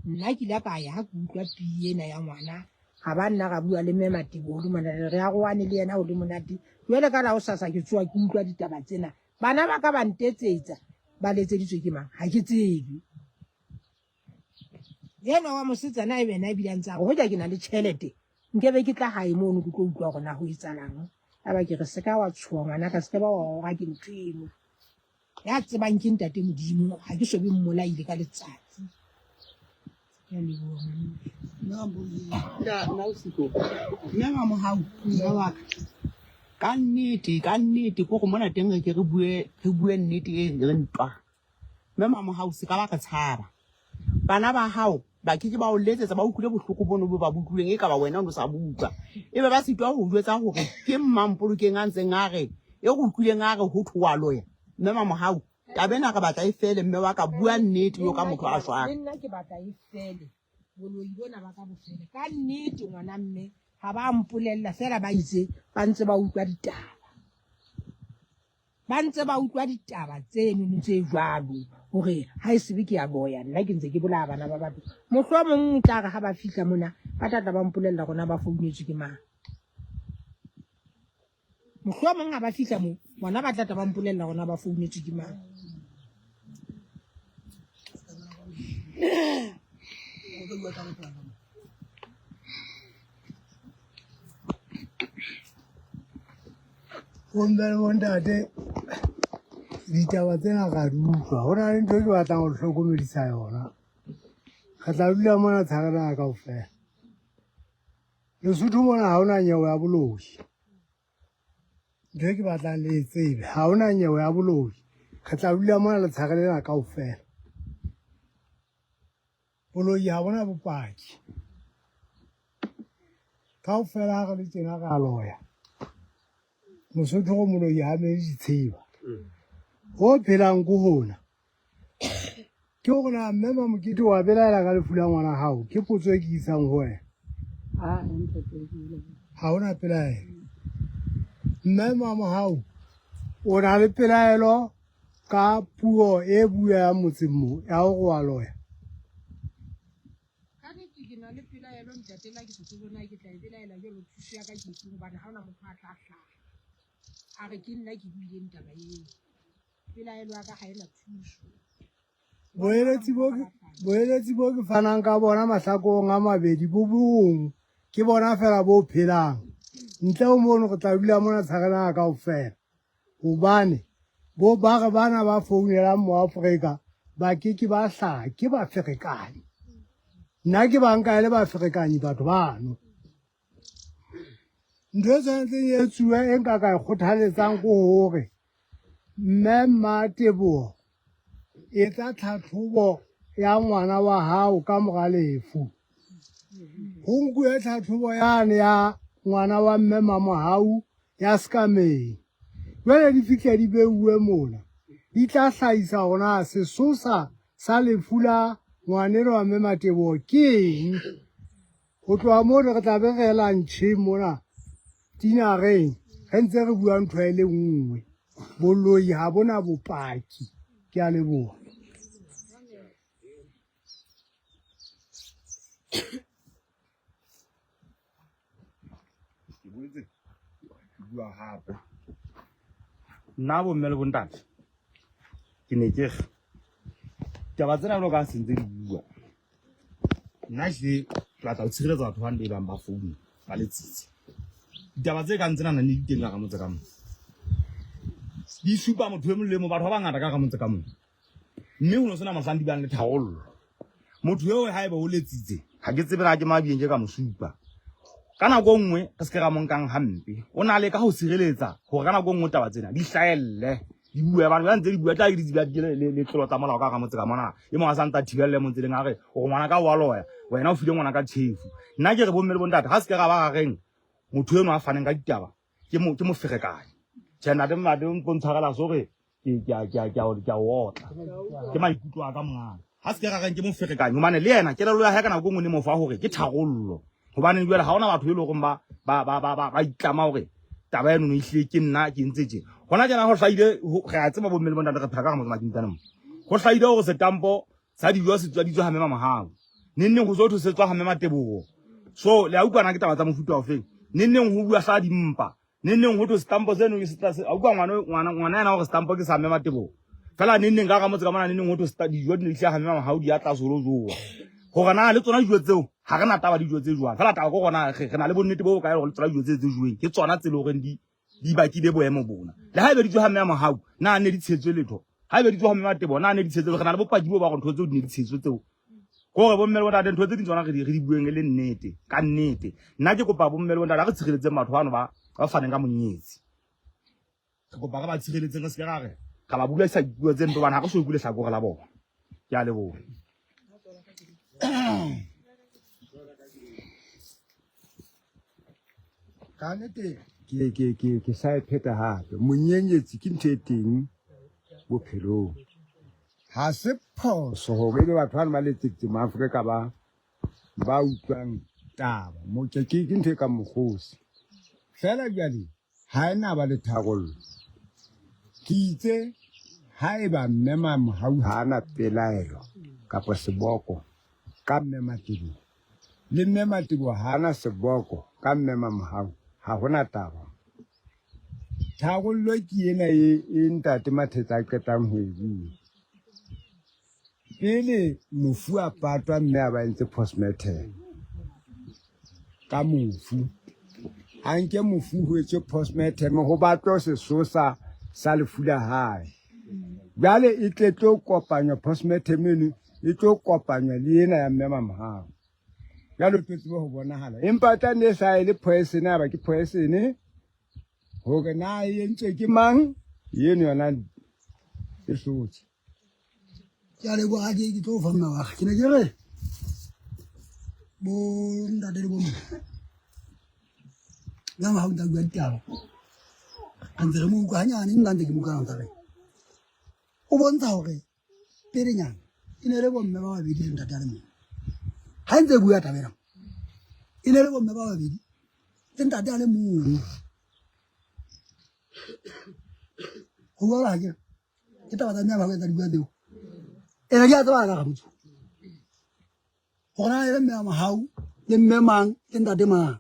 Nna ke ile ka ya ha ke utlwa pii ena ya ngwana ga ba nna ra bua le mme Matebo ho le monate re arohane le yena ho le monate jwale ka la hosasa ke tsoha ke utlwa ditaba tsena bana ba ka ba ntetsetsa ba letseditswe ke mang ha ke tsebe enwa wa mosetsana ebe ena ebile a ntse a re hoja ke na le tjhelete nkebe ke tla gae mono ke tlo utlwa gore na go etsalang a ba ke re se ka wa tshoha ngwana ka se ka ba wa ora ke ntho eno Ya tsebang ke ntate Modimo, ha ke so be mmolaile ka letsatsi. Ke a leboha ngwaneso. Mme Mamohau, mme wa ka. Ka nnete, ka nnete ke gore mona teng re ke re bue re bue nnete e re ntwa. Mme Mamohau se ka ba re tshaba. Bana ba hao ba ke ke ba o letsetsa ba utlwile bohloko bono bo ba bo utlwileng e ka ba wena o ne o sa bo utlwa. Ebe ba sitwa ho jwetsa hore ke mmampolokeng a ntseng a re e re utlwileng a re ho thwe wa loya. Mme Mamohau, taba ena re batla e fele mme wa ka bua nnete yo ka motho a jwang. Le nna ke batla e fele boloi bona ba ka bo fele ka nnete ngwana mme. Ha ba mpolella feela ba itse ba ntse ba utlwa ditaba. Ba ntse ba utlwa ditaba tseno tse jwalo hore ha e sebe ke a boya nna ke ntse ke bolaya bana ba batho. Mohlomong o tla re ha ba fihla mona ba tla tla ba mpolella hore na ba founetswe ke mang. Mohlomong ha ba fihla moo bona ba tla tla ba mpolella hore na ba founetswe ke mang. Bomme le bontate, ditaba tsena ra di utlwa. Ho na le ntho e ke batlang ho le hlokomedisa yona. Re tla dula mona tsharela kaofela. Lesotho mona ha hona nyewe ya boloi. Ntho e ke batlang le e tsebe, ha hona nyewe ya boloi. Re tla dula mona letshare lena kaofela. Boloi ha bona bopaki. Kaofela ha re le tjena re a loya. Mosotho go moloi ha mele ditsheba. Ho phelang ko hona. Ke hore na mme Mamokete wa belaela ka lefu la ngwana hao? Ke potso e ke isang ho wena. Ha hona pelaelo. Mme Mamohau o na le pelaelo ka puo e bueang motseng mo ya hore wa loya. Ka nnete ke na le pelaelo ntate la ke sa tsebe na ke tla e belaela jwalo thuso ya ka ke efeng hobane ha hona motho a tla hlaha a re ke nna ke buileng taba eo. Pelaelo ya ka ha ena thuso. Boeletsi bo boeletsi bo ke fanang ka bona mahlakoreng a mabedi bo bong ke bona fela bo phelang. Ntle ho mono re tla dula mona tsharela kaofela. Hobane bo ba re bana ba founelang mo Afrika ba ke ke ba hlaha ke ba ferekanyi. Nna ke ba nka e le ba ferekanyi batho bano. Ntho e tshwanetseng e etsuwe e nka ka e kgothaletsang ke hore mme Mmateboho etsa tlhatlhobo ya ngwana wa hao ka mora lefu. Ho nkuwe tlhatlhobo yane ya ngwana wa mme Mamohau ya sekameng. Jwale di fihle di beuwe mona, di tla hlahisa hore na sesosa sa lefu la ngwanenwa wa mme Mateboho ke eng. Ho tloha mono re tla be re ela ntjheng mona tinareng re ntse re bua ntho e le nngwe. Boloi ha bona bopaki. Ke a leboha. Ke boetse ke bua hape. Nna bomme le bontate ke ne ke re taba tsena jwalo ka ha se ntse di bua nna ehlile ke batla ho tshireletsa batho bane be bang ba founu ba letsitse ditaba tse kang tsena ne di teng ka hara motse ka mona di supa motho e mong le mong batho ba bangata ka hara motse ka mona mme ho no sena mohlang di bang le tharollo motho eo haeba o letsitse ha ke tsebe na ke mabiyeng ke ka mo supa ka nako e nngwe re se ke ra mo nkang hampe o na le ka ho sireletsa hore ka nako e nngwe taba tsena di hlahelle di bue batho ba ntse di bua tla ke di tsebia le tlolo tsa molao ka ga motse ka mona e mongwe a sa ntsa thibelele mo tseleng a re o ngwana ka wa loya wena o file ngwana ka tšhefu nna ke re bomme le bontate ga se ke ra ba ga reng motho eno a faneng ka ditaba ke mo ke moferekanyi tjhe ntate ntate o ntshwarela so re ke a ke a ke a ke a otla ke maikutlo a ka mongana ha se ke ra reng ke moferekanyi hobane le yena kelello ya hae ka nako e nngwe ne mo fa hore ke tharollo hobane jwale ha hona batho e leng hore ba ba ba ba ba itlama hore taba eno e hlile ke nna ke ntse tje hona tjena ho hlahile re a tseba bomme le bontate re phela ka motse makintane mo ho hlahile hore setampo sa dijo se tswa ditswa ha mme Mamohau neng neng ho so thwe se tswa ha mme Mateboho so le a utlwana ke taba tsa mofuta ofeng neng neng ho bua sa dimpa neng neng ho thwe setampo seno ke se a utlwa ngwana ngwana ngwana yena hore setampo ke sa mme Mateboho fela neng neng ka ga motse ka mona neng neng ho thwe dijo di ne di hlaha mme Mamohau di a tla solo jowa hore na le tsona dijo tseo ha re na taba dijo tse jwang fela taba ke gona re na le bonnete bo bokae hore le tsona dijo tse tse joweng ke tsona tse le horeng di di bakile boemo bona le ha ebe di tswa ha mme a mohau na ne di tshetswe letho ha ebe di tswa ha mme matebo na ne di tshetswe re na le bopaki bo ba gore ntho tseo di ne di tshetswe tseo gore bomme le bontate ntho tse ding tsona re di bueng e le nnete ka nnete nna ke kopa bomme le bontate ha re tshireletseng batho bano ba ba faneng ka monyetsi re kopa re ba tshireletseng re se ke ra re ra ba bula sa dipuo tse mpe hobane ha re so utlwe lehlakore la bona ke a leboha Ka nnete ke ke ke ke sa e pheta hape. Monyenyetsi ke ntho e teng bophelong. Ha se phoso hore ebe batho bana ba letseditse Maafrika ba ba utlwang taba mo ke ke ke ntho e kang mokgosi fela jwale ha e na ba le tharollo. Ke itse haeba mme Mamohau ha a na pelaelo kapa seboko ka mme Mateboho le mme Mateboho ha a na seboko ka mme Mamohau ha hona taba. Tharollo ke ena e, e ntate Mathetsa a qetang ho e bua. Pele mofu a patwa mme a ba entse postmortem ka mofu. A nke mofu ho etswe postmortem ho batlwe sesosa sa lefu la hae. Jwale e tle tlo kopanywa postmortem eno e tlo kopanywa le ena ya mme Mamohau. Jwale o tlo tsebe ho bonahala. Empa tla ne sa e le poison ya ba ke poison hore na e entswe ke mang eno yona e hlotse. Ke a leboha ke ke tlo fa mme wa ke ne ke re bo ntate le bo mme nna ha o ntsa bua ditaba re ntse re mo utlwa hanyane nna ntse ke mo utlwa ntse re o bontsha hore pelenyana e ne le bomme ba babedi le ntate a le mong ha ntse bua taba ena e ne le bomme ba babedi le ntate a le mong ho bua ha ke ke taba tsa mme ba etsa dibua tseo ene di a tsebala ka gabotse gore na le mme wa mogau le mme mang le ntate mang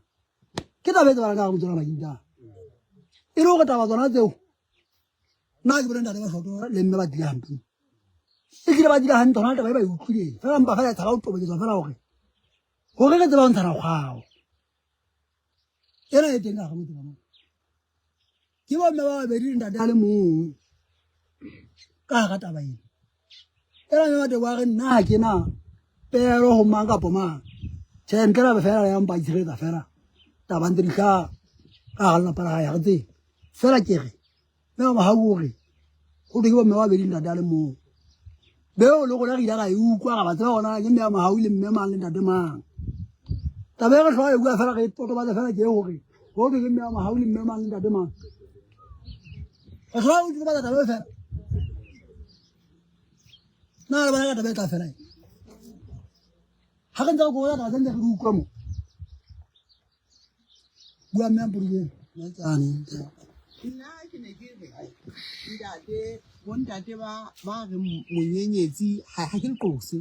ke taba e tsebalang ka gabotse la makinta e le gore taba tsona tseo nna ke bone ntate ba soto le mme ba tlile hampe e tlile ba dira hantle gona taba e ba e utlwileng fela mpa fela e tshaba go toboketswa fela gore gore re tseba go ntshana kgwao ena e teng ka gabotse ba ke bomme ba babedi le ntate a le mong ka gara taba ena ena mme batho ba re nna ga ke na pelo go mang kapo mang tšhe ntle la fela ya mpa itshireletsa fela taba ntse di tlhaa ka gara lelapa la gae ga re tsebe fela ke re mme wa mogau o re go thwe ke bomme ba babedi ntate a le mong beo le rona re ile ra e utlwa ra ba tseba gona ke mme ya mogau le mme mang le ntate mang taba e re tlhoka e bua fela re totobatse fela ke gore go thwe ke mme ya mogau le mme mang le ntate mang re tlhoka go totobatsa taba e fela na le bona ka taba e tla fela e ga re ntse re kokola taba tse ntse re di utlwa mo bua mme a mpodileng tsane nna ke ne ke re ntate bontate ba ba re monyenyetsi ha ha ke le qose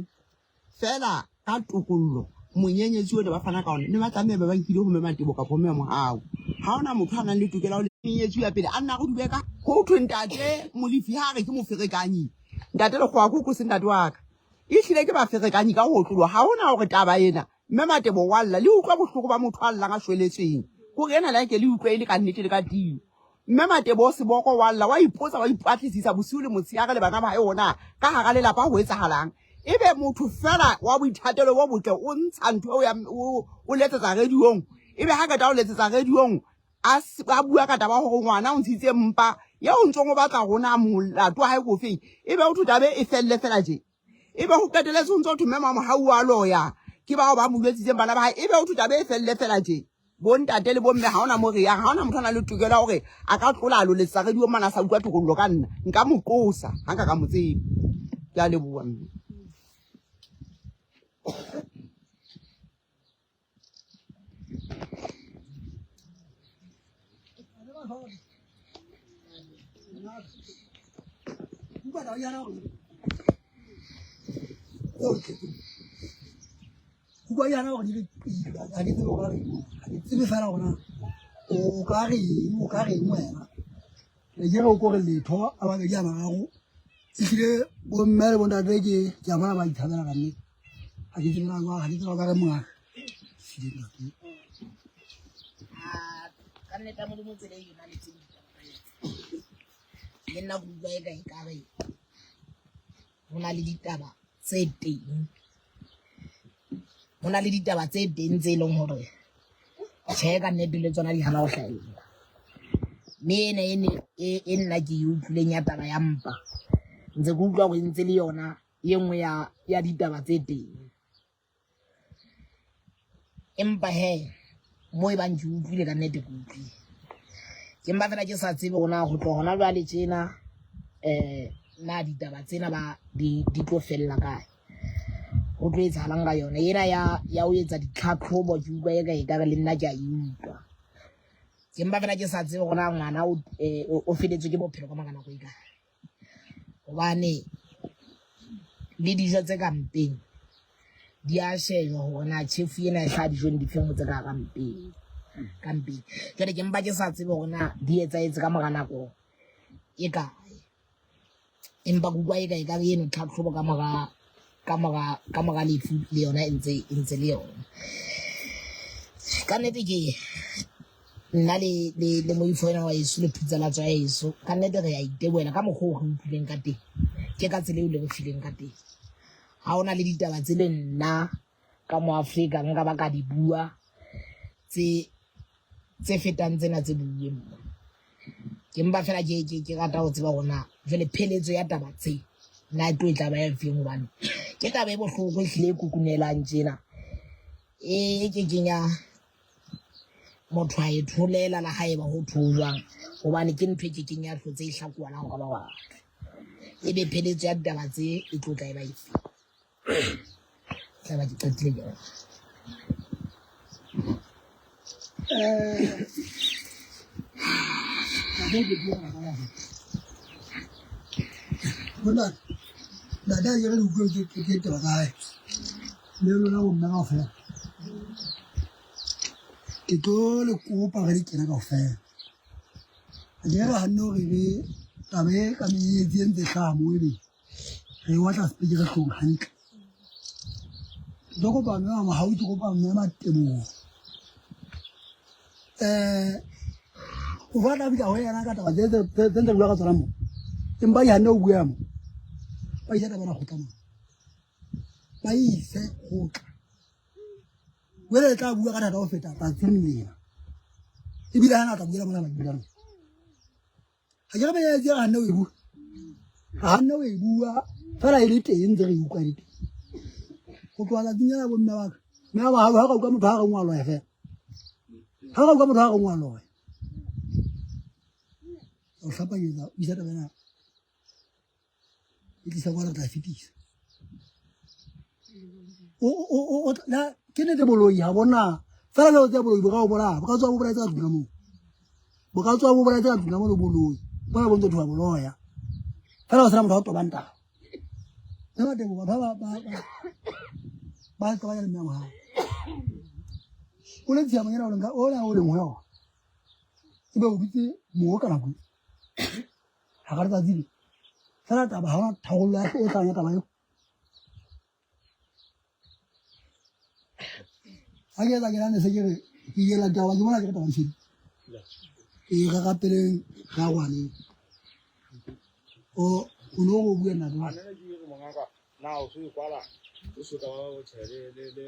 fela ka tokollo monyenyetsi o ne ba fana ka ona ne ba tlameha ba ba nkile ho mme Matebo kapa ho mme Mohau ha ona motho a nang le tokelo ya ho monyenyetsi ya pele a nna go dubeka ho thwe ntate Molefi ha re ke moferekanyi ntate Lekgowa ke o qose ntate wa ka ehlile ke baferekanyi ka ho otloloha ha hona hore taba ena Mme Matebo wa lla, le utlwa bohloko ba motho a llang a shweletsweng. Kore ena le ke le utlwe e le ka nnete le ka tiyo. Mme Matebo Seboko wa lla, wa ipotsa, wa ipatlisisa bosiu le motshehare le bana ba hae hore na ka hara lelapa ho etsahalang. Ebe motho feela wa boithatelo bo botle o ntsha ntho eo ya o, o letsetsa radiong. Ebe ha qeta ho letsetsa radiong a, a bua ka taba hore ngwana o ntshitse mpa eo o ntsong o batla hore na molato wa hae ke ofeng. Ebe ho thwe taba e felle feela tje. Ebe ho qeteletse ho ntse ho thwe mme Mamohau wa loya ke bao ba mo jwetsitseng bana ba hae. Ebe ho thwe taba e felle fela tje. Bontate le bomme ha hona mo re yang, ha hona motho a nang le tokelo ya hore a ka tlola a lo letsetsa radio mane a sa utlwa tokollo ka nna. Nka mo qosa ha nka ka mo tseba. Ke a leboha mme. Utlwa yana gore di ga ke tsebe gore ga ke tsebe fela gona o ka reng o ka reng wena ke ke re o kore letho a babedi a mararo ehlile bomme le bontate ke ke a bona ba ithabela ka nnete ga ke tsebe ga ke tsebe ka re mongaka Ka nnete ya Modimo tsela e yona le tsebe ditaba ka yona. Le nna ke utlwa eka ekare ho na le ditaba tse teng. Ho na le ditaba tse teng tse leng hore tjhe ka nnete le tsona di hana ho hlahella. Mme ena e ne e nna ke e utlwileng ya taba ya mpa ntse ke utlwa hore e ntse le yona e nngwe ya ya ditaba tse teng. Empa hee mo e bang ke utlwile ka nnete ke utlwile. Ke mpa fela ke sa tsebe hore na ho tloha hona jwale tjena na ditaba tsena ba di tlo fella kae. Ho tlo etsahalang ka yona ena ya ya ho etsa ditlhatlhobo? Ke utlwa eka ekare le nna ke a e utlwa. Ke mpa fela ke sa tsebe hore na ngwana o o feletswe ke bophelo ka mora nako e kae. Hobane le dijo tse ka mpeng di a shejwa hore na tjhefu ena e hlaha dijong di feng ho tse ka hara mpeng ka mpeng. Jwale ke mpa ke sa tsebe hore na di etsahetse ka mora nako e kae. Empa ke utlwa eka ekare eno tlhatlhobo ka mora ka mora ka mora lefu le yona e ntse e ntse le yona. Ka nnete ke nna le le le moifo ena wa heso le phutsalatso ya heso, ka nnete re a itebohela ka mokgwa oo re utlwileng ka teng. Ke ka tsela eo le re fileng ka teng. Ha hona le ditaba tse le nna ka mo Afrika nka ba ka di bua tse tse fetang tsena tse buuweng mo. Ke mpa fela ke ke ke rata ho tseba hore na jwale pheletso ya taba tse na e tlo e tla ba ya efeng, hobane ke taba e bohloko e hlile e kukunelang tjena e ke keng ya motho a e tholela le haeba ho thwo jwang, hobane ke ntho e ke keng ya hlotse e hlakoha la hore ba batho ebe pheletso ya ditaba tse e tlo tla e ba efe. Tla ba ke qetile ke yona. Bontate, ntate a kere le utlwe ke ke taba tsa hae le lona bomme kaofela. Ke tlo le kopa re di kena kaofela. A ke re hanne hore ebe taba e ka menyetsi e ntse e hlaha moo ebe re e otla sepekere hloohong hantle. Ke tlo kopa mme wa Mohau, ke kopa mme Mateboho. O batla fihla ho yena ka taba tse tse tse ntse re bua ka tsona mo. Empa di hanne ho bua mo. Ba isa taba ena kgotla mane. Ba ise kgotla. Jwale e tla bua ka thata ho feta tsatsing lena. Ebile ha na tla buela mona madulang. Ha ke re menyetsi re hanne ho e bua. Re hanne ho e bua fela e le teng ntse re e utlwa e le teng. Ho tloha tsatsing lena bomme ba ka. Mme ba ha ka utlwa motho ha re ngwa loya fela. Ha ka utlwa motho ha re ngwa loya. O hlapanyetsa o isa taba ena. E tlisa kwa re tla fetisa. O ke nnete boloi ha bona fela jalo tsa boloi bo ka o bolaya, bo ka tswa bo bolaetse ka tlung ka moo. Bo ka tswa bo bolaetse ka tlung ka moo le boloi. Bona bo ntse thoba boloya. Fela ho sena motho a tobang taba. Mme Matebo batho ba ba ba ba qabanya le mme wa hao. O le tshiamo ena o leng ka ona o leng ho yona. Ebe o dutse moo ka nako e. Hara letsatsi le. Fela taba ha hona tharollo ya e tlang ya taba eo. Ha ke etsa ke nane se ke re ke ile taba ke bona ke re taba di fedile. Ke re rapeleng ra rwaneng. O o no go bua nna jwang? Na o so e kwala o so ka ba o tjhe le le le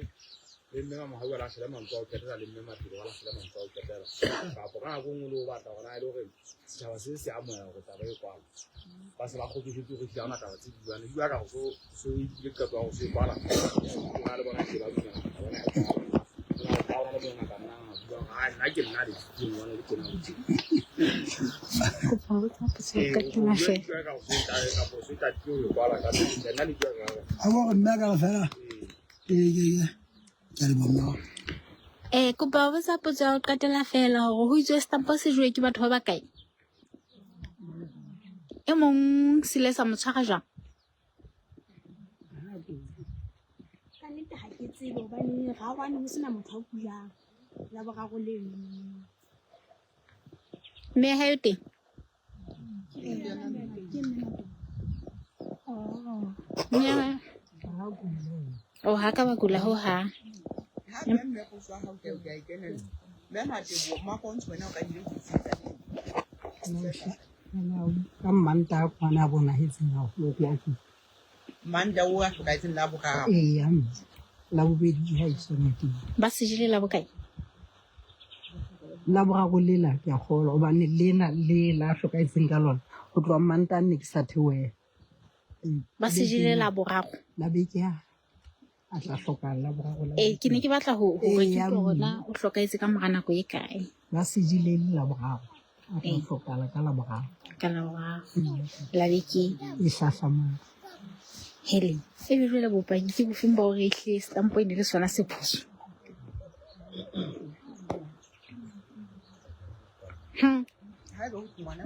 le mme Mamohau a lahlele mantswe a ho qetela le mme Maphelo ba lahlele mantswe a ho qetela kapo ka nako e nngwe le o batla hore na e le hore setjhaba se se amohela hore taba e kwalwe ba se ba kgotsofetse hore ehlile ha hona taba tse buang di bua ka go so so e qeto ya go so e kwala na le bona ke ba dumela taba ena e kwalwe ka ona le bona ka nna bua ha nna ke nna le ke ngwana le tjena le tjena Kopa ho botsa potso ya ho qetela feela. Ha bo re mme a ka re fela ke ke ke a leboha mme wa ka. Eh, kopa ho botsa potso ya ho qetela feela hore ho itswe setampo se jowe ke batho ba bakae? E mong se ile sa mo tshwara jwang? Ka nnete ha ke tsebe hobane rarwane ho sena motho a kulang la boraro leno. Mme ya hae o teng? Mme ya hae- Oh, ha ka ba kula ho hang. Ka Mmantaha kwana a bonahetseng haholo ke a kula. Mmantaha o a hlokahetseng la boraro. Eya mme. La bobedi ke ha iswa ngakeng. Ba se jele la bokae? La boraro lela ke a kgolwa hobane lena le la hlokahetseng ka lona ho tloha Mmantaha nne ke sa theohela. Ba se jele la boraro. La beke ya a tla hlokahala la boraro la Ee, ke ne ke batla ho hore ke Eya, utlwe hore na mme. o hlokahetse ka mora nako e kae. Ba se jele e le la boraro a tla Ee. hlokahala ka la boraro. Ka la boraro la beke e hlahlamang. Hele, ebe jwale bopaki ke bofeng ba hore ehlile setampo e ne le sona se phoso?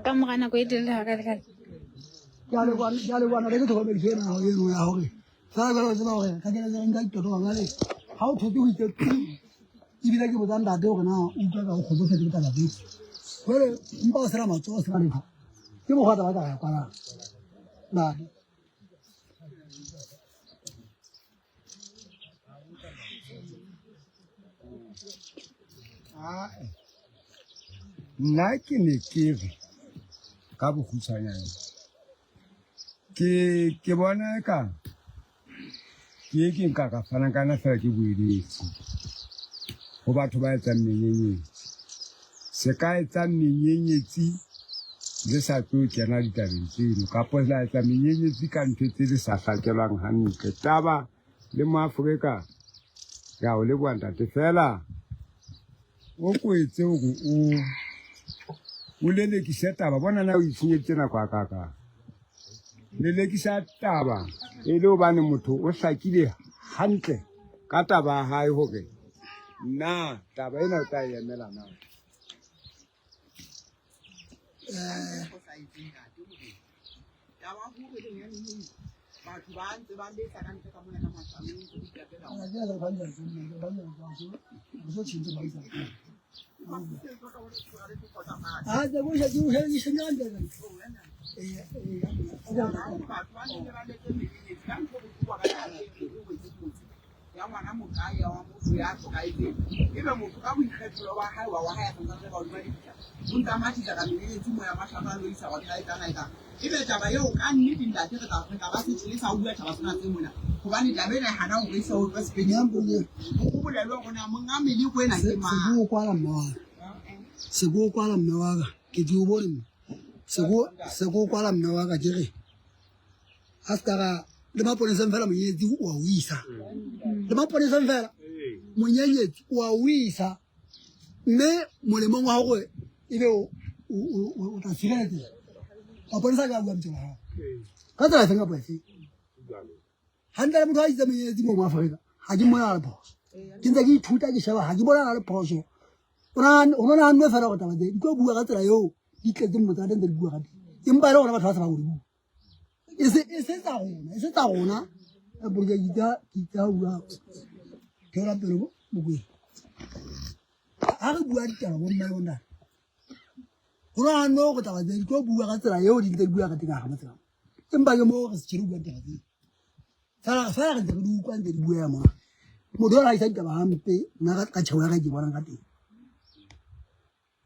Ka mora nako e telele hakalekale. Ke a leboha, ke a leboha ntate ke tlhokomediso ena eno ya hore fela jwale o tseba hore ka kene re nka diqeto hona jwale ha o thotse ho itse ebile ke botsa ntate hore na o utlwa ka o kgotsofetse ke taba tseo. Jwale mpa o sena matsoho o sena letho ke mokgwa taba taba ya kwalang ntate. Nna ke ne ke re ka bokgutshwanyane ke ke bona eka ke e ke nka ka fanang ka yona fela ke boeletsi ho batho ba etsang menyenyetsi. Se ka etsang menyenyetsi le sa tlo kena ditabeng tseno kapo la etsa menyenyetsi ka ntho tse le sa hlakelwang hantle. Taba le Moafrika ke a o leboha ntate fela o ko etse hore o o lelekise taba bona na o itshenyeditse nako a kakang lelekisa taba e le hobane motho o hlakile hantle ka taba ya hae hore na taba ena o tla e emela na. Batho ba ntse ba letsa ka ntle ka mona ka mahlano ntse di tapela. Batho ba nne ba letse menyenyetsi ka ntho bohlokwa ka ya ngwana mokae ya wa motho ya hlokahetseng ebe motho ka boikgethelo ba hae wa wa hae a santsane le baodi ba lebitla o ntse a mathisa ka menyenyetsi moya mashano a lo isa batho ba etsang a etsang ebe taba eo ka nnete ntate re tla re tla ba se sa bua taba tsena tse mona hobane taba ena e hana hore e se utlwe sepedi o bolelwe hore na monga meleko ena ke mang. Se ko kwala mme wa ka. Se ko kwala mme wa ka. Ke di o bone mme. Se ko se ko kwala mme wa ka ke re a se ka ra le maponeseng fela monyenyetsi o a o isa. Le maponeseng fela monyenyetsi o a o isa mme molemong wa hore ebe o o tla sireletseha. Maponesa a ka bua lebitso la hao. Ka tsela efeng kapa efeng. Hantle le motho a itse monyenyetsi mo mo Afrika ha ke mmona a le phoso. Ke ntse ke ithuta ke sheba ha ke bona a le phoso. O nahanne fela hore taba tse di tlo bua ka tsela eo di tletseng motse ka teng ntse di bua ka teng. Empa e le gona batho ba sa ba go di bua. E se e se tsa rona, e se tsa rona. Ka boloka ke itsa ke itsa bua. Theola pele Mokwena. Ha re bua ditaba bo mme le bontate. Ho nahanne hore taba tse di tlo bua ka tsela eo di ntse di bua ka teng ka hara motse ka mo. Empa ke moo re se tjhe bua ditaba tseo. Fela fela re ntse re di utlwa ntse di bueha mona. Motho o la isa ditaba hampe nna ka tjhebo ya ka ke bonang ka teng.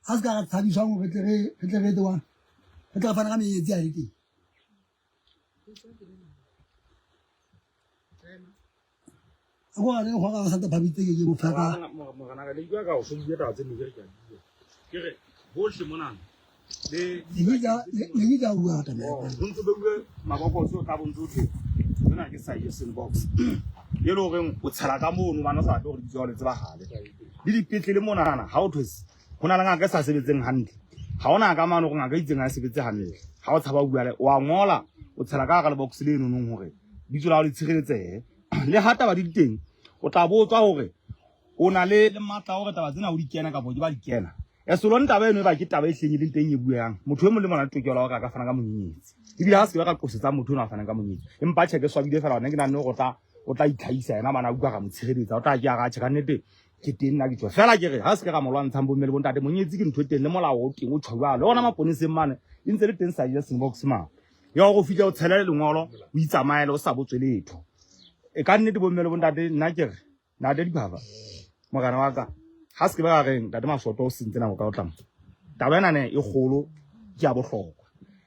Ha se ka ra tshabiswang hore re tle re re tle re etse jwang. Re tla fana ka menyetsi a le teng. A ko re go ga sa tphabitse ke ke mo fa ka. Morena ka le utlwa ka o so bua taba tse ne ke re ke a di bua. Ke re bohle monana le Ne ke tla bua ka taba ya ho ntso beuwe mabokoso ka bontse thwe sena ke suggestion box e le horeng o tshela ka mono bana o sa batle hore lebitso la hao le tsebahale le dipetlele monana ha o thwe ho na le ngaka e sa sebetseng hantle ha ona ka mane hore ngaka e itseng ha e sebetse hantle ha o tshaba ho bua le wa ngola o tshela ka hara lebox le nonong hore bitso la hao le tshireletsehe le ha taba di le teng o tla botswa hore o na le le matla a hore taba tsena o di kena kapa ke ba di kena esolone taba eno e ba ke taba e hleng e leng teng e buang motho e mong le mona le tokelo ya hore a ka fana ka monyenyetsi ebile ha se ke ba ka qosetsa motho eno a fanang ka monyenyetsi empa tjhe ke swabile fela hone ke nahanne hore o tla itlhahisa yena mane a utlwa ra mo tshireletsa o tla ke a re atjhe ka nnete ke teng nna ke tswa fela ke re ha se ke ra mo lwantshang bomme le bontate monyetsi ke ntho e teng le molao o teng o tjho jwalo le ona maponeseng mane e ntse le teng suggestion box mane ya hore o fihle o tshele lengolo o itsamaele o sa botswe letho e ka nnete bomme le bontate nna ke re ntate Diphaba morena wa ka ha se ke ba ra reng ntate Masoto o sentse nako ka o tlamo taba ena ne e kgolo ke ya bohlokwa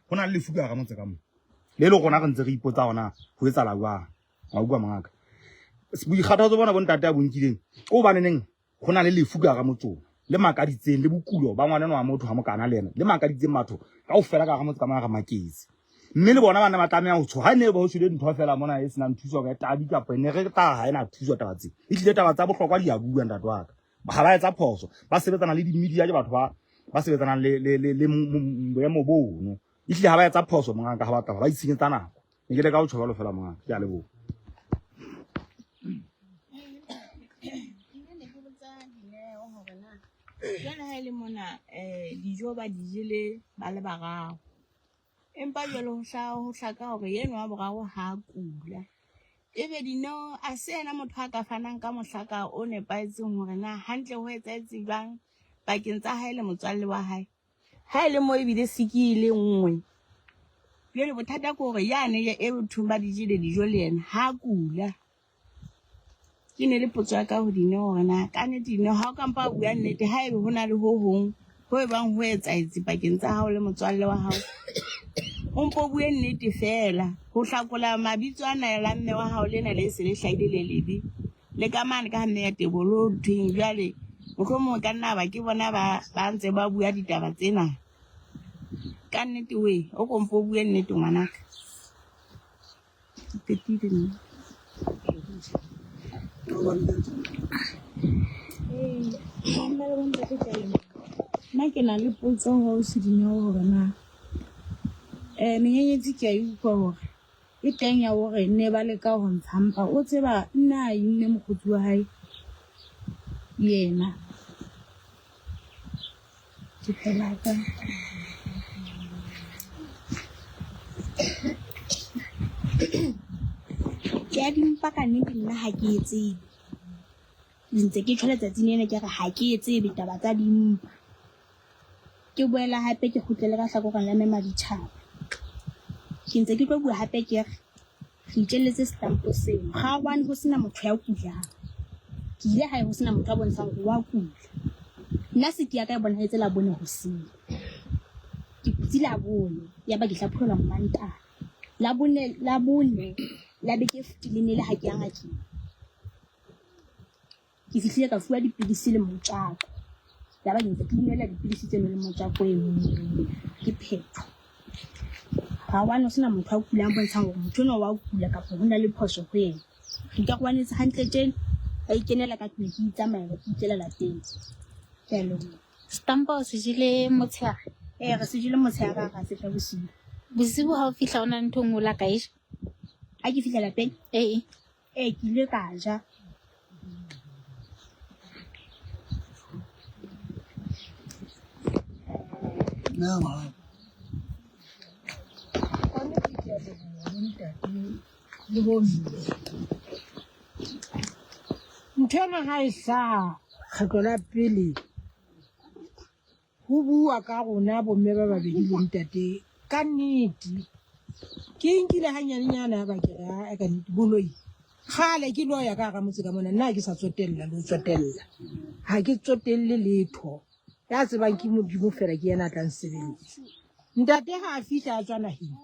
ho na le lefu ka hara motse ka mo le le rona re ntse re ipotsa hona ho etsahala jwang wa utlwa mongaka boikgathatso bona bo ntate a bo nkileng ke hobaneneng go na le lefu ka hara motse ona le makaditseng le bokulo ba ngwana wa motho ha mokana le ena le makaditseng batho kaofela ka hara motse ka mona re maketse mme le bona ba ne ba tlameha ho tshoha ne ba ho shwele ntho fela mona e senang thuso ka tabi kapa ne re tla ha ena thuso taba tse e tlile taba tsa bohlokwa di a bua ntate wa ka ha ba etsa phoso ba sebetsana le di-media ke batho ba ba sebetsanang le le le le boemo bono e tlile ha ba etsa phoso mongaka ha ba tla ba itshenyetsa nako. Nke le ka o tjho jwalo fela mongaka, ke a leboha. Nna ne ke botsa Dineo hore na jwale ha e le mona um dijo ba di jele ba le bararo, empa jwale ho hla ho hlaka hore enwa wa boraro ha a kula. Ebe Dineo a se yena motho a ka fanang ka mohlaka o nepahetseng hore na hantle ho etsahetse jwang pakeng tsa hae le motswalle wa hae? Ha e le mo ebile siki e le nngwe. Jwale bothata ke hore yane e thong ba di jele dijo le yena ha kula. Ke ne le potso ya ka ho Dineo hore na ka nnete Dineo ha o ka mpa bua nnete haebe ho na le ho hong ho e bang ho etsahetse pakeng tsa hao le motswalle wa hao. O mpo bue nnete feela ho hlakola mabitso ana la mme wa hao lena le se le hlahile le lebe. Le ka mane ka mme ya Tebolo thweng jwale mohlomong ka nna ba ke bona ba ba ntse ba bua ditaba tsena. Ka nnete we o ko mpo bue nnete ngwanaka. Ke qetile nna. Nna ke na le potso ho Sedineo hore na um menyenyetsi ke a e utlwa hore e teng ya hore ne ba leka ho ntsha mpa o tseba nna a imme mokgotsi wa hae yena ke fela ka Ya dimpa ka nnete nna ha ke e tsebe. Ntse ke tjho letsatsing lena ke re ha ke e tsebe taba tsa dimpa. Ke boela hape ke kgutlele ka hlakoreng la Mme Maditjhaba. Ke ntse ke tlo bua hape ke re re itjelletse setampo seno. Ga one ho sena motho ya kulang. Ke ile hae ho sena motho a bontshang hore wa kula. Nna siki ya ka e bonahetse Labone hoseng. Ke kutse Labone yaba ke hlaphohelwa Mmantaha. Labone Labone la beke e fetileng e le ha ke ya ngakeng. Ke fihlile ka fuwa dipidisi le motswako. Yaba ke ntse ke inwella dipidisi tseno le motswako eno. Ke phetho. Ga one ho sena motho a kulang a bontshang hore motho enwa wa kula kapa ho na le phoso ho yena. Re ikarohanetse hantle tjena, ka ikenela ka tlung ke itsamaela ke ikela lapeng. Ke a leboha. Stampa o se jele motshehare? Ee, re se jele motshehare ha re se ja bosiu. Bosiu ha o fihla o na le ntho e nngwe o la ka e ja? Ha ke fihla lapeng? Ee. Ee, ke ile ka ja. Le bomme. Ntho ena ha e hlaha kgetlo la pele Ho bua ka rona bomme ba babedi le ntate ka nnete ke nkile hanyanenyana ba ke re a ka nnete boloi kgale ke loya ka hara motse ka mona nna ke sa tsotella le ho tsotella ha ke tsotelle letho ya tsebang ke modimo fela ke yena a tla nsebeletsa ntate ha a fihla a tswa naheng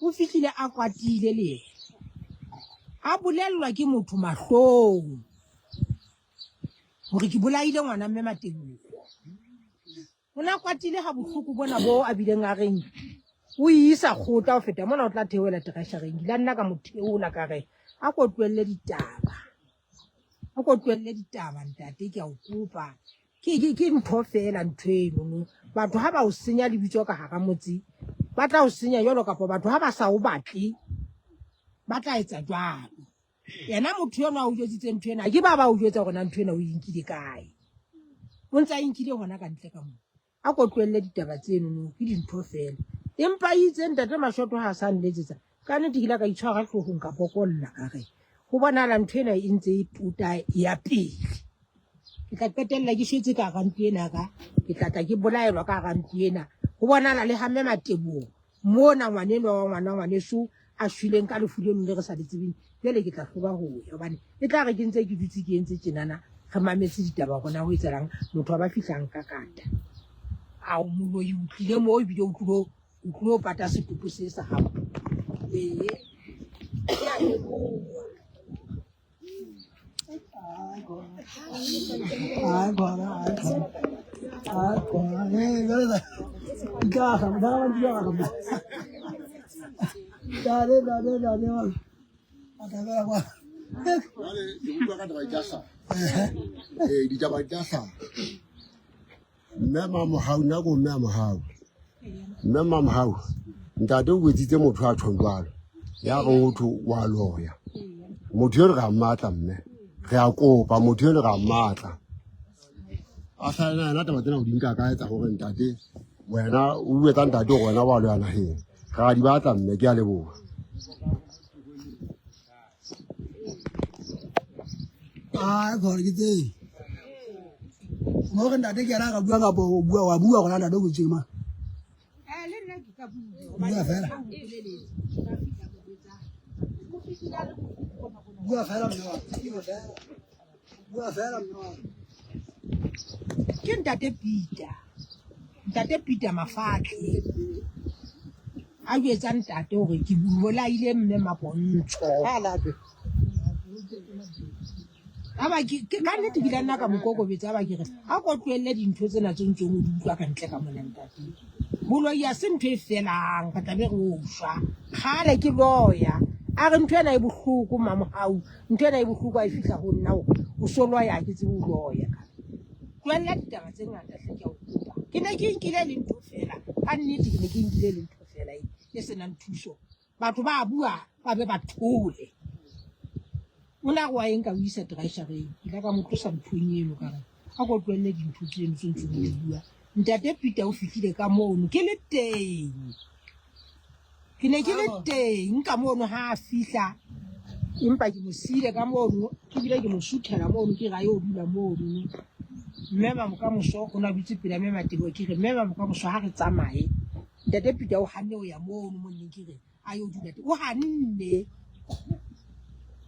o fihlile a kwatile le yena a bolellwa ke motho mahlong hore ke bolaile ngwana mme Mateboho. O ne a kwatile ha bohloko bona bo a bileng a reng o isa kgotla ho feta mona o tla theohela tereshareng. Ke ile nna ka mo theola ka re a ko tlohelle ditaba. A ko tlohelle ditaba ntate ke a o kopa. Ke ke ke ntho feela ntho eno no. Batho ha ba o senya lebitso ka hara motse ba tla o senya jwalo kapa batho ha ba sa o batle ba tla etsa jwalo. Yena motho enwa a o jwetsitse ntho ena, ke ba ba o jwetsa hore na ntho ena o e nkile kae. O ntse a e nkile hona ka ntle ka moo. A ko tlohelle ditaba tseno no, ke dintho feela. Empa itse ntate Mashoto ha a sa nletsetsa, ka nnete ke ile ka itshwara hloohong ka bokolla ka re ho bonahala ntho ena e ntse e tota e ya pele. Ke tla qetella ke shwetse ka hara ntlo ena ka, ke tla tla ke bolaelwa ka hara ntlo ena. Ho bonahala le ha Mme Mateboho mona ngwanenwa wa ngwana ngwaneso a shweleng ka lefu leno le re sa le tsebeng jwale ke tla hloba ho ya hobane e tla re ke ntse ke dutse ke entse tjenana re mametse ditaba hore na ho etsahalang motho wa ba fihlang ka kata a o moloi o tlile moo ebile o tlilo o tlilo pata setopo se sa hao ee ke a leboha. Ditaba di tla hlaha. Mme Mamohau, nna ko mme Mamohau. Mme Mamohau, ntate o botsitse motho a tjhong jwalo. Ya re ho thwe wa loya. Motho eo re a mmatla mme. Re a kopa motho eo re a mmatla. A sa yena yena taba tsena o di nka kae tsa hore ntate wena o bue tsa ntate hore wena wa loya naheng. Re a di batla mme ke a leboha. Ah, gore ke tse. Mo re ntate ke yena a ka bua kapa o bua wa bua gona ntate o tsema. Eh, le nna ke ka bua. Bua fela. Bua fela mme wa. Bua fela mme wa. Ke ntate Peter. Ntate Peter Mafatlhe. A jwetsa ntate hore ke bolaile mme Mapontsho. Aba ke ke ka nnete ke ile nna ka mo kokobetsa aba ke re a ko tlohelle dintho tsena tse ntseng o di utlwa ka ntle ka mona ntate. Boloi ha se ntho e felang re tla be re o shwa. Kgale ke loya. A re ntho ena e bohloko mamohau. Ntho ena e bohloko ha e fihla ho nna hore o so loya ha ke tsebe ho loya. Tlohella ditaba tse ngata hle ke a o kopa. Ke ne ke nkile le ntho feela. Ka nnete ke ne ke nkile le ntho feela e senang thuso. Batho ba bua ba be ba thole. O ne a re wa eng ka o isa treasureng. Ke ile ka mo tlosa nthong eno ka re a ko tlohelle dintho tseno tse ntseng o di bua. Ntate Peter o fihlile ka mono ke le teng. Ke ne ke le teng ka mono ha a fihla empa ke mo siile ka mono ke bile ke mo suthela mono ke re a yo dula mono. Mme Mamokamoso o ne a dutse pela mme Mateboho ke re mme Mamokamoso ha re tsamaye. Ntate Peter o hanne ho ya mono mo nneng ke re a yo dula teng. O hanne.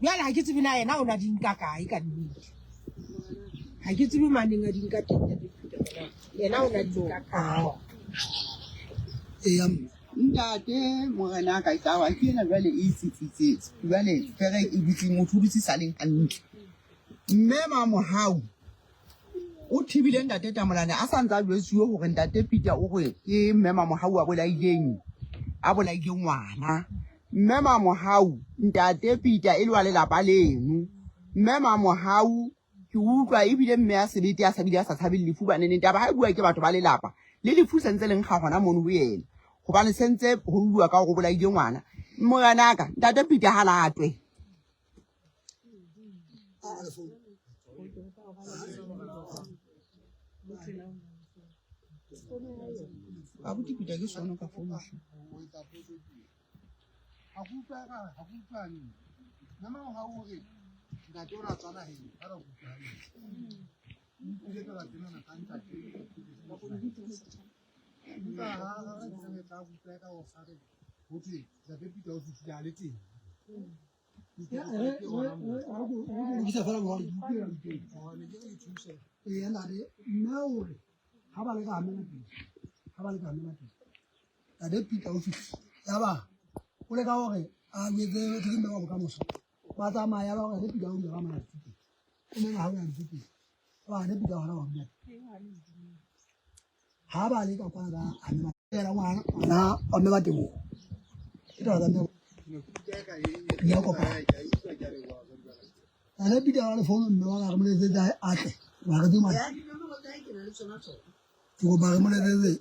Jwale ha ke tsebe na yena o na di nka kae ka nnete. Ha ke tsebe maneng a di nka teng ntate Peter hore na yena o na di nka kae. Eya mme. Ntate morena ka taba ke ena jwale e tsitsitse jwale fere e dutse motho o dutse saleng hantle mme Mamohau o thibile ntate Tamolane a sa ntse a jwetsuwe hore ntate Peter o re ke mme Mamohau a bolaileng a bolaile ngwana mme Mamohau ntate Peter e le wa lelapa leno mme Mamohau ke utlwa ebile mme a sebete a sa bile a sa tshabeng lefu baneneng taba ha e bua ke batho ba lelapa le lefu sentse le nkga hona mono ho yena hobane sentse ho bua ka hore o bolaile ngwana morenaka ntate Peter ha latwe. Abuti Peter ke sono ka founu hle. Ha ke utlwa ka ha ke utlwane. Nna mang ha o re ntate o na tswa naheng ha re utlwane. Utlwile taba tsena ka ntate. Empa ha re ntse re tla utlwa ka o sa re ho thwe ntate Peter o fihlile a le teng. Lokisa fela ngwana ee ntate mme o re ha ba le ka hamela pele ha ba le ka hamela pele ntate Peter o fihlile yaba o leka hore a jwetse ke mme wa bokamoso ba tsamaya ba hore ntate Peter o dula ka mona Letsipeng o mena ha o ya Letsipeng ba ntate Peter hona wa dula ha ba le ka kwana ba ame ba ngwana ngwana wa mme ba teboho ke taba tsa mme ya kopana ane pita wa le founu mme wa ka re mo letsetse a tle wa re tsema ke kopa re mo letsetse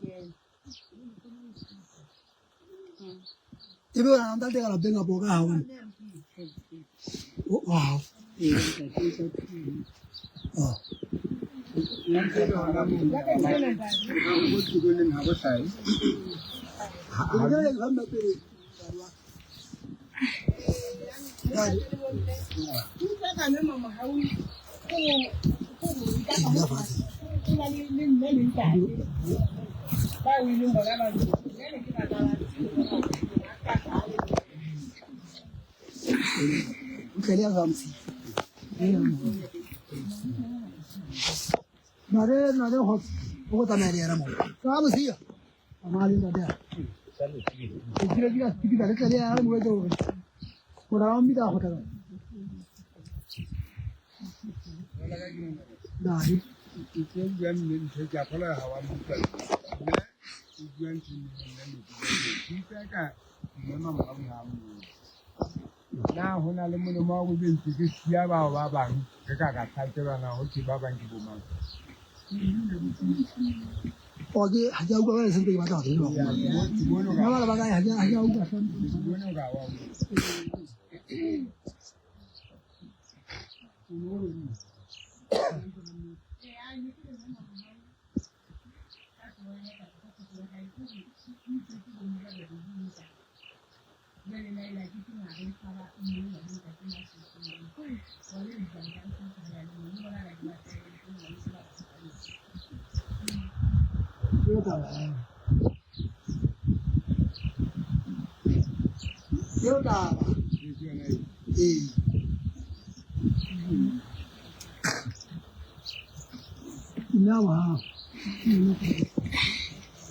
e be wena ntate ka lapeng kapo ka hao wa hao oh. Nare nare go go tsamaya le yena mo. Ka bosia. Tsamaya le ntate. Ke kile ke ka le tle le yena mo etse hore. Mora wa mmitsa go tla. Nare. Ke tlo bua mme ntho ke a kgolwa ha wa mmutlwa mme o bua ntho e nngwe mme ne ke utlwa ka mme mamorao ha moo na ho na le molemo wa ho be ntse ke siya bao ba bang re ka ka hlakelwa na ho thwe ba bang ke bo mang. O ke ha ke a utlwa ka sentse ke batla go tseba. Nna ba le ba kae ha ke ha ke a utlwa hle. Ke taba eo. Ke taba. Ee. Nna wa.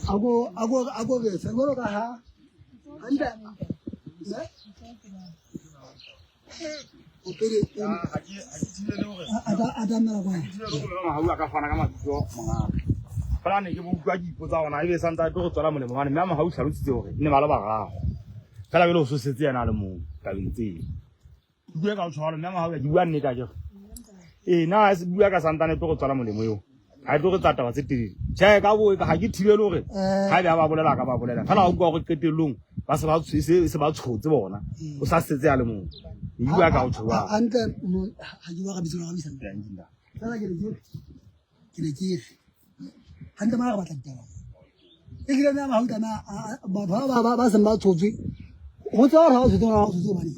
Ako ako ako re se jwalo ka ha hantle ne o pele a tamela kwa ha bua ka fana ka mabitso mongaka fela ne ke bo utlwa ke ipotsa gona ebe santse a tlo go tswela molemo gobane mme a mogau tlhalositse gore ne ba le bararo fela bele o sosetse yena a le mong tabeng tseo ke bue ka o tshwaro mme mogau ke bua nnete a kere ee na se bua ka santane tlo go tswala molemo eo ga e tlo go tsa taba tse telele tšhe ka bo ga ke thibele gore ga e be a ba bolela ka ba bolela fela ga utlwa gore qetellong ba se ba se ba tshotse bona o sa setse a le mong ke bua ka o tshwaro hantle ha ke bua ka bitso la ga bisana fela ke re ke ne ke re hantle mara re batla ditaba e kile na mahauta na batho ba ba seng ba tshotswe go tsaya gore ga o tshotse ga o tshotse gobane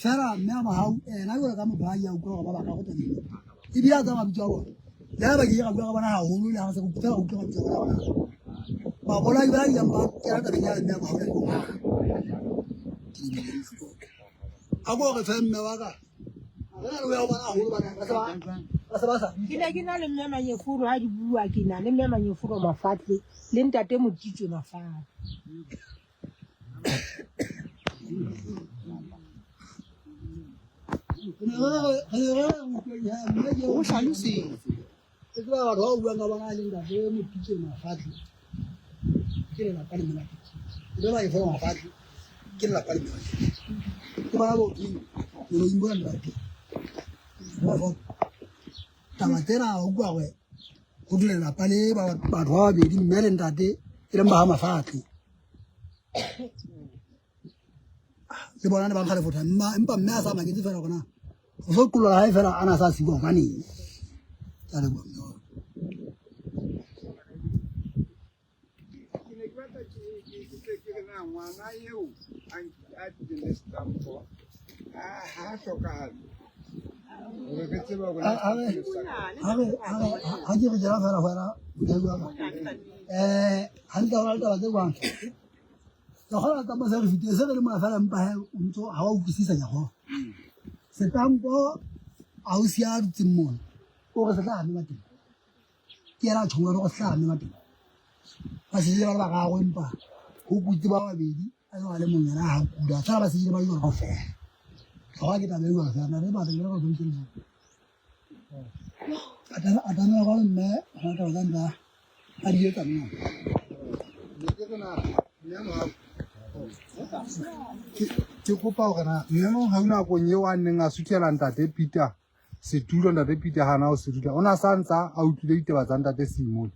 fela mme a mahau ena jalo ka motho a ya utlwa gore ba baka go tabeng ebile a tsaya mabitso a bone le ga ba ke ga bua ka bona gagolo le ga se fela utlwa mabitso a bona babolai ba ileng ba kena tabeng ya mme a mahau le a ko re fe mme wa ka Ke ne ke na le mme Manyefolo ha di bua ke na le mme Manyefolo Mafatle le ntate Motitso Mafatle. O hlalositse. E tseba batho ba o buang ka bona e leng ntate Motitso Mafatle ke lelapa le mona mme Manyefolo Mafatle ke lelapa le mona ke bona bo boloing bona lelapeng taba tsena o utlwa gore go dule lelapa le batho ba babedi mme le ntate e leng ba ga Mafatle le bona ne ba nkga lefotha empa mme a sa maketse fela gona go so qolola gae fela a na sa siwa gobaneng ke a leboha mme wa ka. Ke ne ke batla ke ke ke tle ke re na ngwana eo a a tlileng le setampo ha ha hlokahale hore re tsebe hore na Ha re ha re ha ke re jela fela go wena mosadi wa ka um hantle go na le taba tse kwang ka kgona tsamaya se re fetile se re le mona fela empa he o ntso ha wa utlwisisa ke kgona setampo ausi a dutseng mona o re se tla ame mateng ke ena a tjhong gore se tla ame mateng ba sejile ba le bararo empa ho kutse ba babedi a le le mong yena ha kula fela ba sejile ba le jwalo kaofela ga wa ke taba e jwalo fela na re batla ke re ba a tlameha kwa mme gona taba tsa ntla a di etsa nna ke kopa hore na mme Mohau nakong eo a neng a suthela ntate Peter setulo ntate Peter hana o se dula o na sa ntsa a utlwile ditaba tsa ntate Simone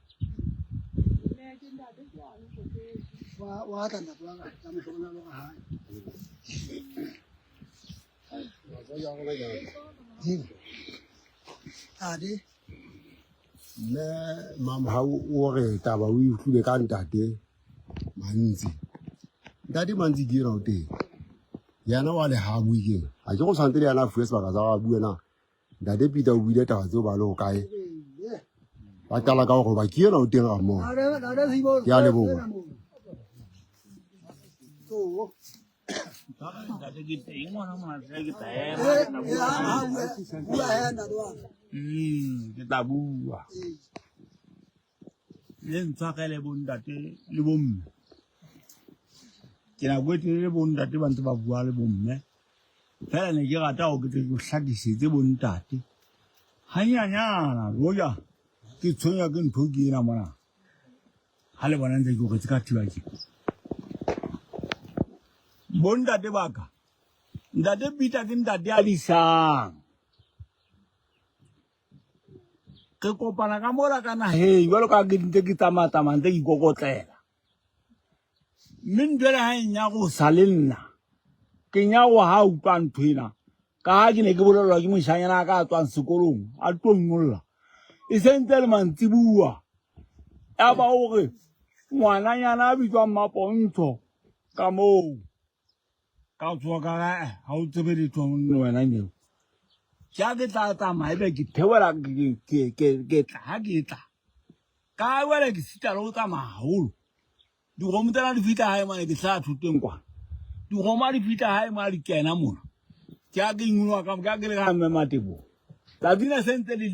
wa tla ntate wa ka tla mo hlokomela ka hae Mme Mamhau o re taba o e utlwile ka ntate Mantsi. Ntate Mantsi ke ena o teng. Yena wa le ha bue keng. Ha ke go tshwanetse le yena a fuwe sebaka sa go bue na. Ntate Peter o buile taba tseo ba le ho kae. Ba qala ka gore ba ke ena o teng ga mmogo. Ke a leboha. Ke tla bua le ntshwarele bontate le bomme ke nako e telele bontate ba ntse ba bua le bomme fela ne ke rata gore ke tle ke hlakisetse bontate hanyanyana hoja ke tshwenywa ke ntho ke ena mona ha le bona ntse ke retse ka thiba ke bontate ba ka ntate Peter ke ntate a disang Re kopana ka mola ka naheng jwalo ka ke ntse ke tsamaya tsamaya ntse ke ikokotlela. Mme ntho ena ha e nyarosa le nna, ke nyaroha ha utlwa ntho ena. Ka ha ke ne ke bolellwa ke moshanyana a ka a tswang sekolong a tlo nyolla. E se ntse le mantsibuwa. Ya ba o re ngwananyana a bitswang Mapontsho ka moo. Ka tsoha ka re ha o tsebe letho wena nyeo. Ke ha ke tla tsamaya ebe ke theohela ke tla ha ke tla. Ka jwale ke sita le ho tsamaya haholo. Dikgomo tsena di fihla hae mane ke hlaha thoteng kwana. Dikgomo ha di fihla hae mane di kena mona. Ke ha ke nyoloha ka ke ha ke le ka mme Matebo. Tsatsi le se ntse le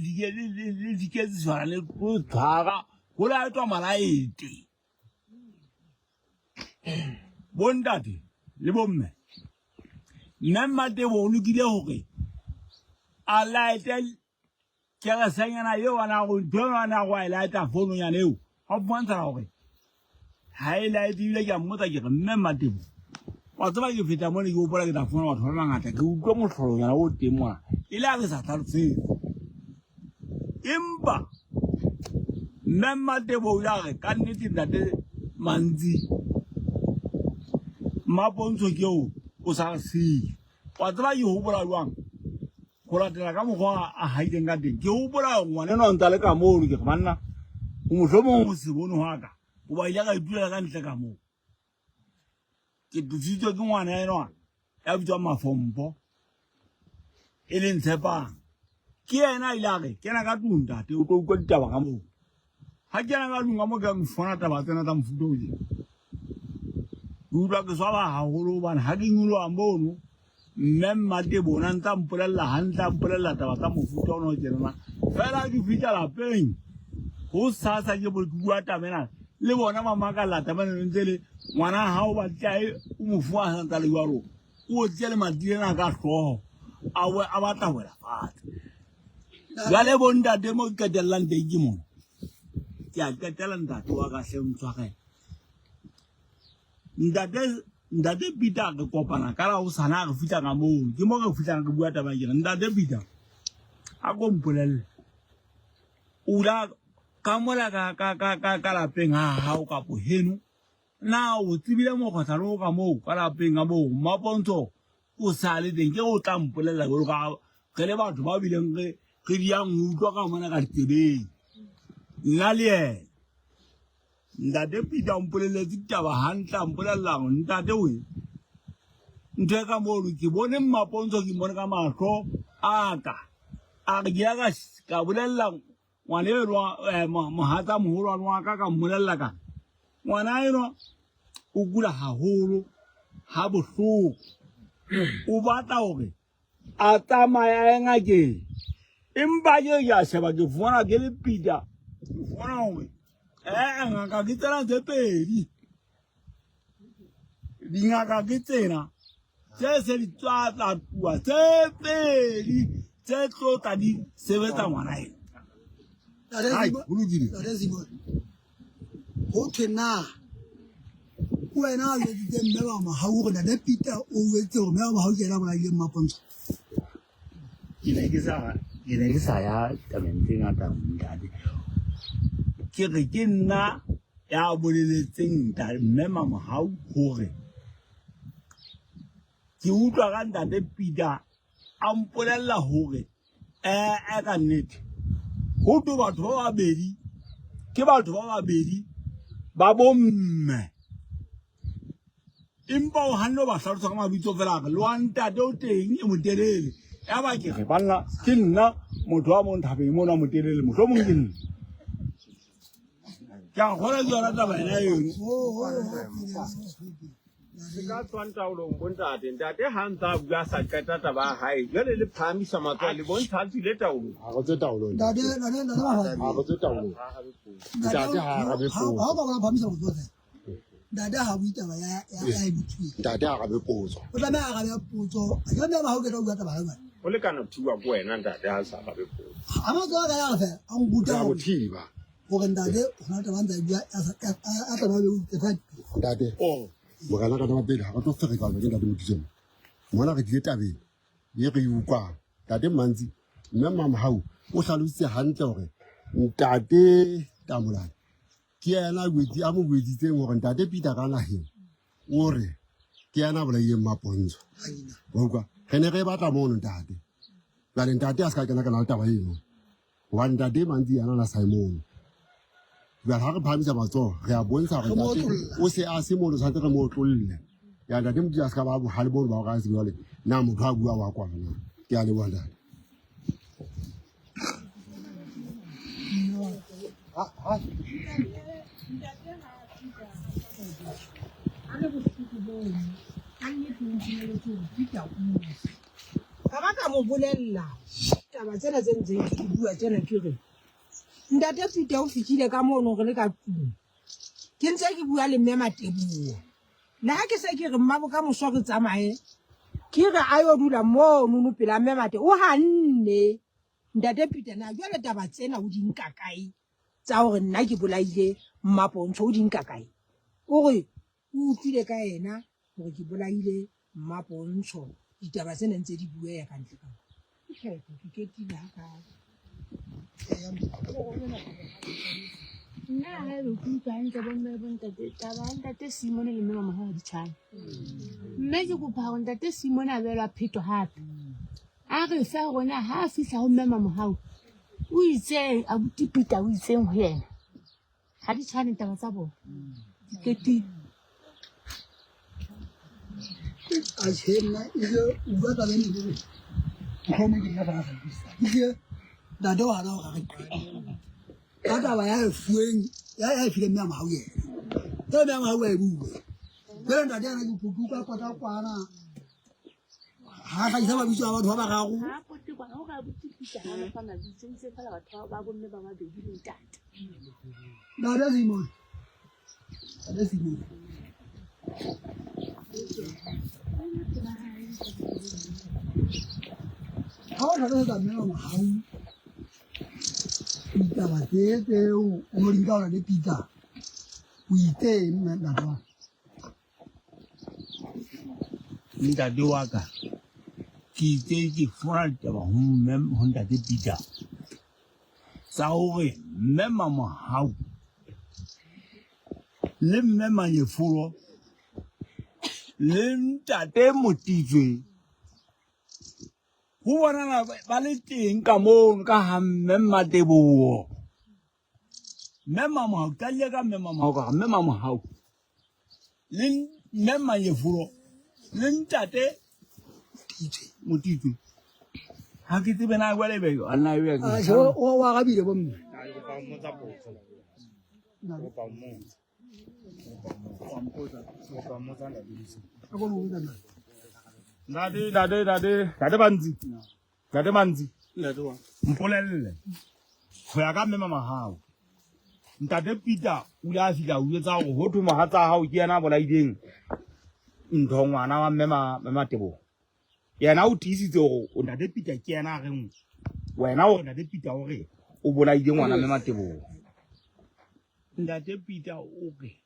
diketse jwala le tlo tshwara ho laetwa malaete. Bontate le bomme, mme Matebo o lokile hore a laete keresenyana eo a na go ntho eo a na go a e laeta founonyana eo ga fumantshana gore ga e laete ebile ke a mmotsa ke re mme Matebo wa tseba ke feta mone ke gopola ke tla fumana batho ba bangata ke utlwa motlholonyana o teng mona e le a ke sa tlhalosetse empa mme Matebo o ile a re ka nnete ntate Mantsi Mmapontsho ke eo o sa re siile wa tseba ke gopola jwang go latela ka mokgwa a haileng ka teng ke gopola ngwana enwa ntse a le ka mono ke re banna mohlomong go se bone hwa ka goba ile ka itulela ka ntle ka moo ke tlositswe ke ngwana enwa ya bitswang Mafompo e leng Tshepang ke yena a ile a re kena ka tlung ntate o tlo utlwa ditaba ka moo ha kena ka tlung ka moo ke fona taba tsena tsa mofuta o tjena ke utlwa ke swaba haholo hobane ha ke nyoloha mono mme Mmatebo o na ntse a mpolella hantle a mpolella taba tsa mofuta ona o tjenana fela ke fihla lapeng ho sasa ke bo ke bua taba ena le bona ba makalla taba ena ntse le ngwana hao ba tlae o mo fuwa a santsa le jwalo o tle le madi ena ka hlooho a we a batla ho wela fatshe jwale bo ntate mo ke qetellang teng ke mona ke a qetela ntate wa ka hle o ntshwarele Ntate Ntate Peter re kopana ka la hosane ha re fihla ka moo ke mo re fihlang re bua taba ke re Ntate Peter a ko mpolelle o la ka mola ka ka ka ka ka lapeng ha hao kapo heno na o tsebile mokgohlane o ka moo ka lapeng ka moo Mmapontsho o sa le teng ke o tla mpolelela jalo ka re le batho ba bileng re re diyang ho utlwa ka mona ka ditsebeng nna le yena Ntate Peter o mpoleletse ditaba hantle a mpolella hore ntate we ntho e ka mono ke bone Mmapontsho ke mmone ka mahlo a ka a re ke ya ka bolella ngwana enwa mohatsa moholwane wa ka ka mmolella ka ngwana enwa o kula haholo ha bohloko o batla hore a tsamaya a ye ngakeng empa ke ke a sheba ke fumana ke le Peter ke fumana hore ee ngaka ke tsena tse pedi dingaka ke tsena tse se di tswa tla tua tse pedi tse tlo tla di sebetsa ngwana ena. Hai, ho lokile. Ho thwe na ke wena a jwetsitse mme wa Mohau hore Ntate Peter o jwetse hore mme wa Mohau ke yena a bolaileng Mmapontsho? Ke ne ke sa ke ne ke sa ya tabeng tse ngata ntate. Ke re ke nna ya boleletseng ntate mme Mamohau hore ke utlwa ka ntate Peter a mpolella hore ee ka nnete ho thwe batho ba babedi ke batho ba babedi ba bomme empa o hanne o ba hlalosa ka mabitso fela a re le wa ntate o teng e motelele ya ba ke re banna ke nna motho wa mong thabeng mona motelele mohlomong ke nna ke a kgona ke yona taba ena eno Se ka tswang taolong bontate ntate ha ntse a bua a sa qeta taba ya hae jwale le phahamisa matsoho le bontsha a tswile taolong Ha re tswe taolong. Ntate, ntate, ntate Mafadi. Ha re tswe taolong. Ntate ha arabe Ha potso. ha o ka bona phahamisa matsoho feela. Ntate ha bue taba ya ya ya e butsweng. Ntate ha arabe potso. O tlameha a arabe potso. A ke tlameha ha o qeta ho bua taba ya jwale. Ho lekana ho thiba ke wena ntate ha sa arabe potso. Ha matsoho a ka ya re feela a nkuta Re a mo hore thiba. hore ntate ho na le taba a ntse a bua a tlameha a be o itse Ntate, morena ka taba pele ha re tlo ferekanywa ke ntate Modijemo. Mona re tlile tabeng e re e utlwang. Ntate Mantsi, mme Mamohau o hlalositse hantle hore Ntate Tamolane ke yena a mo jwetsitseng hore Ntate Peter ka naheng o re ke yena a bolaileng Mapontsho. Wa utlwa? Re ne re batla mono ntate. Jwale ntate a se ka kena kana le taba eno. Hobane ntate Mantsi yena na sa mono. Jwale ha re phahamisa matsoho re a bontsha hore ntate o se a se mono tshwanetse re mo otlolle. Ya ntate Modimo a se ka ba bohale bono ba hore a se jwale na motho a bua wa kwana na. Ke a leboha ntate. Ka ba ka mo bolella taba tsena tse ntseng ke di bua tsena ke re ntate Peter o fihlile ka mono re le ka tlung ke ntse ke bua le mme Mateboho le ha ke se ke re mma bokamoso re tsamaye ke re a yo dula monono pela mme Mate o hanne ntate Peter na jwale taba tsena o di nka kae tsa hore nna ke bolaile Mmapontsho o di nka kae o re o utlwile ka yena hore ke bolaile Mmapontsho ditaba tse neng tse di bueya ka ntle ka mo ke phetho ke ketile ha ka nna ha ebe ke utlwa hantle bomme le bontate taba ya ntate Simone le mme Mamohau ha di tshwane mme ke kopa hore ntate Simone a beelwa pheto hape a re fe hore na ha a fihla ho mme Mamohau o itseng abuti Peter o itseng ho yena ha di tshwane taba tsa bona di ketile Atjhe nna ebile o bua taba eno ke re mohlomong ke nna fela sa utlwisisang. Ehlile ntate o hana hore a re qete ka taba ya e fuweng ya e fileng mme a mohau yena. Jwale mme a mohau a e bua. Jwale ntate yena ke utlwa pota kwana ha hlahisa mabitso a batho ba bararo. Ha pote kwana o re abuti Peter ha ba fa mabitso o itse fela batho ba bomme ba babedi le ntate. Ntate Simon. Ntate Simon. Ha o hlalosetsa mme wa mohau ditaba tse tseo o no di nka hore le Peter o itseng ntate wa Ntate wa ka ke itse ke fumana ditaba ho mme ho ntate Peter tsa hore mme Mamohau le mme Manyefolo le ntate Motitswe ho bonala ba le teng ka mono ka ha mme Mmateboho. Mme Mamohau qadile ka mme Mamohau ka mme Mamohau le mme Manyefolo le ntate Motitswe ha ke tsebe na jwale ebe na ebe Ah, o arabile bomme. Ntate, ntate, ntate, ntate Bantsi. Ntate Mantsi. Ntate wa. Mpolelle. Ho ya ka mme mama hao. Ntate Peter o ile a fihla o etsa hore ho thwe mohatsa hao ke yena a bolaileng ntho ngwana wa mme mme Mateboho. Yena o tiisitse hore o ntate Peter ke yena a reng wena o re ntate Peter o re o bolaile ngwana mme Mateboho. Ntate Peter o re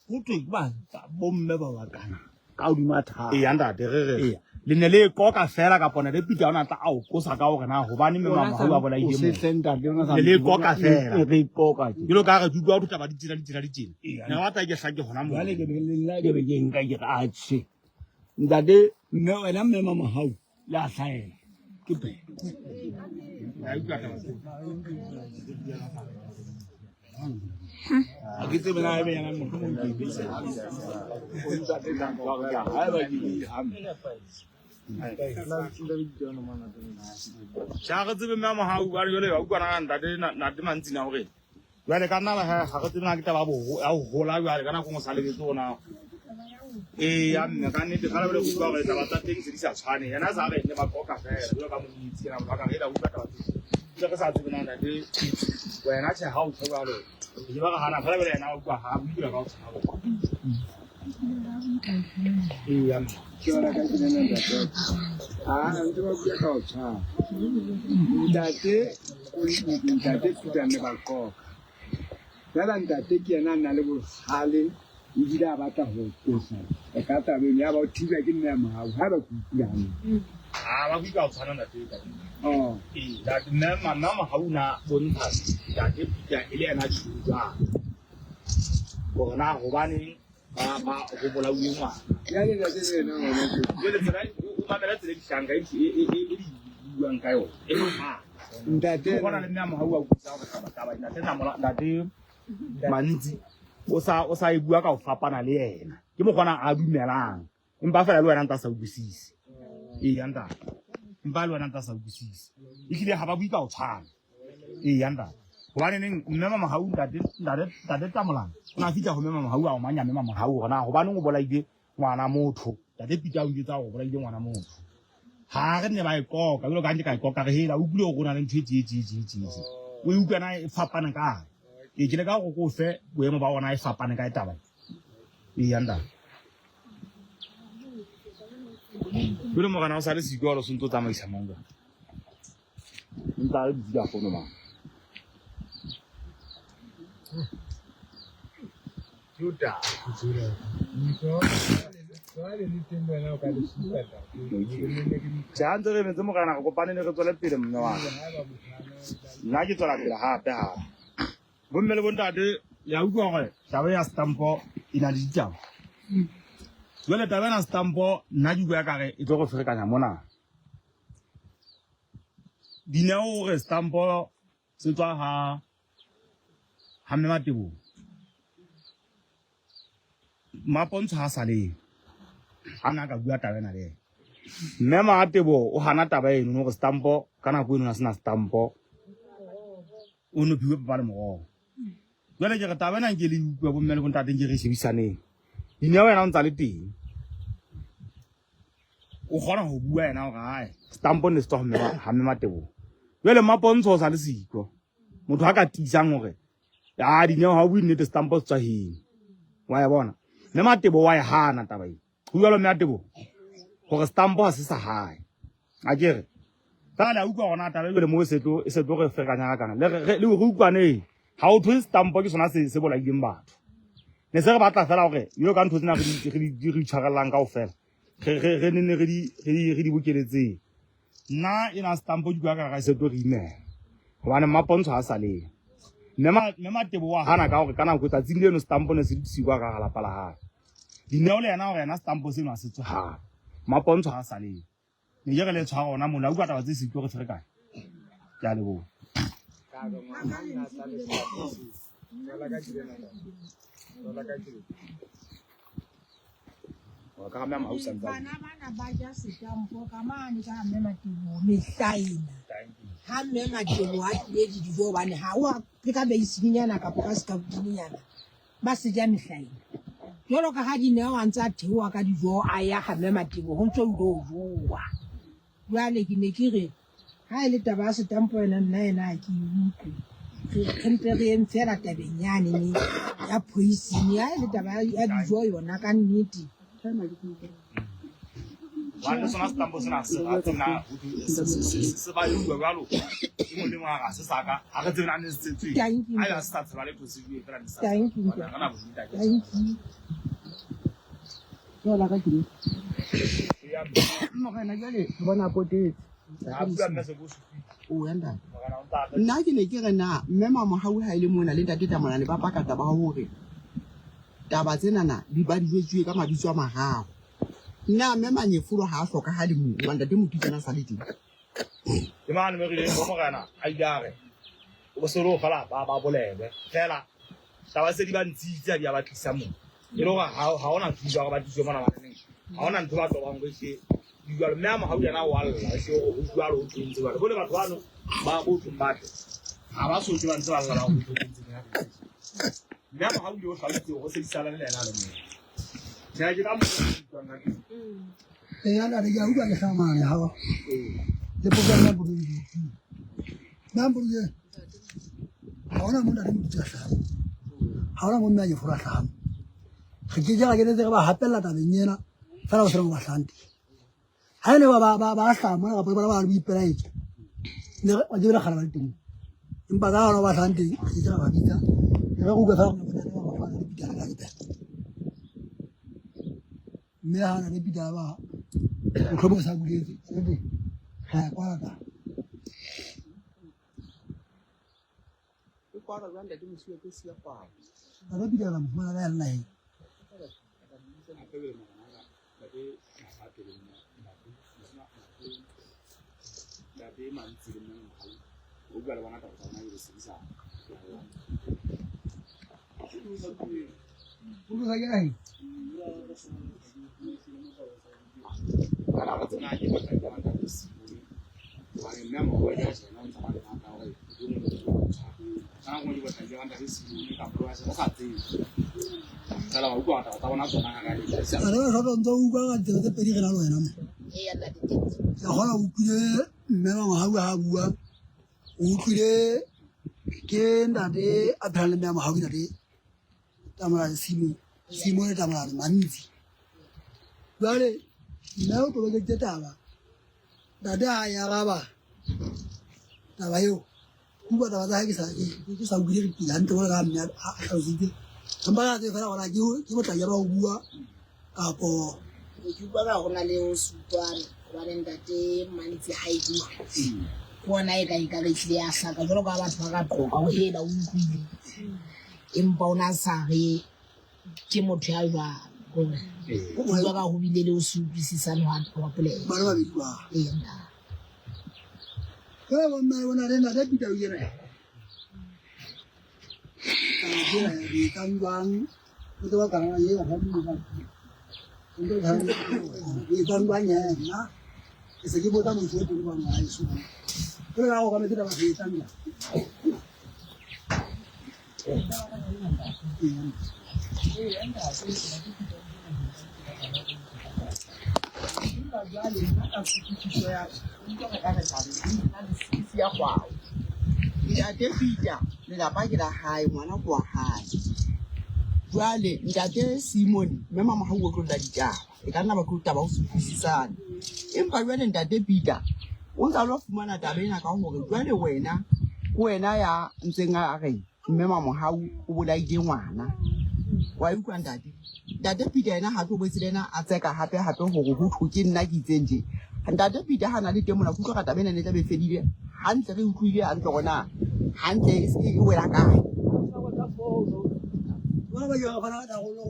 ho thwe ke ba bomme ba bakana ka hodima thaba. Eya ntate re re le ne le e qoka fela kapa ntate Peter o na tla a o qosa ka hore na hobane mme mama ba bolaile mo. Le le qoka fela. Re qoka tje. Jalo ka re ke utlwa ho taba di tsena di tsena di tsena. Ne wa tla ke hlake hona mo. Jwale ke be le nna ke be ke nka ke re atjhe. Ntate mme wena mme mama hao le a hlahela. Ke phetho. Ha ke tsebe na ebe yena mohlomong ke e haeba ke e hampe. Ja re tsebe mme Mohau ba re jwale wa utlwa na ntate ntate Mantsi na hore jwale ka nna ga re tsebe na ke taba ya ho hola jwale ka nako e nngwe o sa lebetse hore na ee ya mme ka nnete fela jwale utlwa hore taba tsa teng se di sa tshwane yena sa re ne ba qoqa fela jwalo ka moitse yena motho a ka re ela utlwa taba tse ntse re sa tsebe na ntate wena tjhe ha o tjho jwalo ke ba re hana fela jwale yena o utlwa ha o utlwa ka o tshwana ee ya mme Ke yona ka ke nena ntate. Ah, ntse ba bua ka ho tshwana. Ntate ntate Peter ne ba qoqa. Fela ntate ke yena a na le bohale ebile a batla ho qosa ka tabeng ya ba o thiba ke nne ya mohau ha ba ke utlwile hantle. Ah, ba bua ka ho tshwana ntate. Oh. Ee. Ntate mme mme Mohau na bontsha ntate Peter e le yena tjhuu jwang hore na hobaneng ba ba ho bolauwe ngwana. Jwale ntate le yena ngwana Jwale tsela o mamela tsela e dihlanka e e e e di buang ka yona e fapana. Ntate Ho bona le mme Mohau a utlwisisa hore taba taba ntate Namola ntate Mantsi o sa o sa e bua ka ho fapana le yena. Ke mokgwa a dumelang. Empa fela le wena ntse a sa utlwisise. Eya ntate. Empa le wena ntse a sa utlwisise. Ehlile ha ba bue ka ho tshwana. Eya ntate. Hobane neng mme Mamohau ntate ntate ntate Tamolane o na fihla ho mme Mamohau a o manya mme Mamohau hore na hobaneng o bolaile ngwana motho. Ntate Peter o njwetsa hore o bolaile ngwana motho. Ha re ne ba e qoka jwalo ka ha nke ka e qoka re hela o utlwile hore o na le ntho e tje tje tje tje tje. O e utlwa na e fapana kae? Ee ke leka hore ke o fe boemo ba ona e fapane kae taba e. Eya ntate. Jwale morena o sa le siko jwalo o sentse o tsamaisa mang jwale. Empa a le dutse ka fono mang. Tjhe, ha ntse re emetse morena re kopane ne re tswele pele mme wa ka. Nna ke tswela pele hape hape. Bomme le bontate le a utlwa hore taba ya stampo e na le ditaba. Jwale taba ena stampo nna ke utlwa ekare e tlo re ferekanya mona. Dineo o re stampo se tswa ha ha mme Mateboho. Mapontsho ha sa le a na ka bua taba ena le yena. Mme Mateboho o hana taba eno hore stampo ka nako eno na sena stampo. O no phiwe papa le moroho. Jwale ke re taba ena nke le utlwe bomme le bontate nke re shebisaneng. Dineo yena o ntsa le teng. O kgona ho bua yena hore hae stampo ne se tswa ho mme ha mme Mateboho. Jwale Mmapontsho o sa le siko. Motho a ka tiisang hore a Dineo ha o bue nnete stampo se tswa heng. Wa e bona? Mme Mateboho wa e hana taba ena. Ho jwalo mme Mateboho hore stampo ha se sa hae. A ke re ka le a utlwa gona taba ebile mo e se tlo e se tlo re ferekanya ka kana le re le re utlwane ha o thwe stampo ke sona se se bolaileng batho ne se re batla fela hore yo ka ntho tsena re di re di re itshwarellang kaofela re re re ne re di re di re di bokeletseng nna ena stampo ke bua ka ga se tlo re imela hobane mmapontsho ha sa le mme Matebo wa hana ka hore ka nako tsatsing leno stampo ne se disiwa ka ga lapa la hae Dineo le yena hore yena stampo seno ha se tswe hae mmapontsho ha sa le ne ke re le tshwara ona mona utlwa taba tse sitlo re ferekane ke a leboha. Bana bana ba ja setampo ka mane ka mme Mateboho mehla ena. Ha mme Mateboho a tlile le dijo hobane ha o ke ka beisinyana kapa ka sekabudinyana ba se ja mehla ena. Jwalo ka ha Dineo a ntse a theoha ka dijo a ya ha mme Mateboho ho ntso ilo jowa. Jwale ke ne ke re ha e le taba ya setampo yona nna ena ha ke e utlwe. Re mpe re eng fela tabeng yane ne ya poison ha e le taba ya dijo yona ka nnete. Hobane le sona setampo sena se ga tsena se ba utlwa jwalo e mong le mong a re ha se sa ka ha re tsebe na ne se tsetswe Thank you. ha eba se sa tseba letho se bue fela ne se sa Thank you. tseba. Ha re na bonnete ha ke Thank you. Jwala ka ke Morena jwale ke bona potetse. A bua mme se bo supile. O ya ntate. Morena o ntse a Nna ke ne ke re na mme Mamohau ha e le mona le ntate Tamonane ba paka taba ya hore taba tsenana di ba di jwetsuwe ka mabitso a mararo. Nna mme Manyefolo ha a hlokahale moo hoba ntate Motutjana a sa le teng. Ke mane mo rileng bo morena a ile a re o se le fela ba ba bolelwe fela taba tse di ba ntshitse ha di a ba tlisa mo e le hore ha ha ona thuso hore ba tliswe mona baneng ha ona ntho ba tobang go hle di jwalo mme a mohau yena wa lla e se hore ho jwalo ho thweng jwalo bole batho bano ba bo thweng batle ha ba so ba ntse ba lla ba ho thweng mme a mohau le o hlalositse hore o sebedisana le yena le mong tjhe ke ka mokgwa o utlwang ka teng. Eya ntate ke a utlwa ke hlamane ha le potso ya Mpolokeng. Nna Mpolokeng ha hona mo ntate Moditse a hlahang. Ha hona mo mme a Nyefolo a hlahang. Re ke ke ra kenetse re ba hapella tabeng ena fela ho sena mo ba hlahang teng. Ha ene ba ba ba hlaha mona kapa ba ba le boipelaetso. Ne re ba ke le kgale ba le teng. Empa ka hona ba hlahang teng re ke ke ra ba bitsa. Re re utlwa fela hore ntate ba ba fa le pitana ka lepela. Mme ha na le pitana ba mohlomong o sa buletse. Re ya kwala taba. kwalwa jwang ntate Mosiuwa ke siya kwao. Ntate Peter ka mo fumana ka ya le naheng. O tlosa ke naheng. Ntate Mashoto o ntso o utlwa ka ditsela tse pedi re na le wena mo. Eya ntate ke ntse. Ke a kgona o utlwile mme wa Mohau ha a bua, o utlwile ke ntate a phelang le mme wa Mohau ke ntate Tamalane Simo, Simone Tamalane Mantsi. Jwale mme o tobokeditse taba, ntate ha e araba taba eo, ke utlwa taba tsa hae ke sa ke sa utlwile pila hantle jwalo ka ha mme a hlalositse. Empa ke sa tsebe fela hore na ke botlanya ba ho bua kapo Ke utlwa ka ho na le ho se utlwane hobane ntate Mantsi ha e bua ke ona e ka ekare ehlile ya hlaka jwalo ka ha batho ba ka qoqa o hela o utlwile empa o na sa re ke motho ya jwang hore o utlwa ka ho bile le ho se utlwisisane hwa polelo. Bana babedi ba. Ee ntate. Jwale bo mme bona le ntate Peter o ile taba tsena re etsang jwang? O tseba karabo eo ha di ba. Re etsang jwang he nna? Ke se ke botsa motho e teng kwano haeso. Jwale ka ha o okametse taba re etsang jwang? Empa jwale nna ka kutlwisiso ya ka, ke utlwa re ka re tla be re na le sisi ya kgwao. Ntate Peter, lelapa ke la hae, ngwana ke wa hae. Jwale ntate Simon, mme Mamohau o tlo lla ditaba. E ka nna ba tlo taba ho se utlwisisane. Empa jwale ntate Peter, o ntsa lo fumana taba ena ka hore jwale wena, ke wena ya ntseng a re mme Mamohau o bolaile ngwana. Wa e utlwa ntate? Ntate Peter yena ha tlo boetse le yena a tseka hape hape hore ho thwe ke nna ke itseng tje. Ntate Peter ha na le teng mona, ke utlwa ka taba ena ne e tla be e fedile hantle, re utlwile hantle hore na hantle e wela kae. Bona ba ke ba fana ka tharollo ho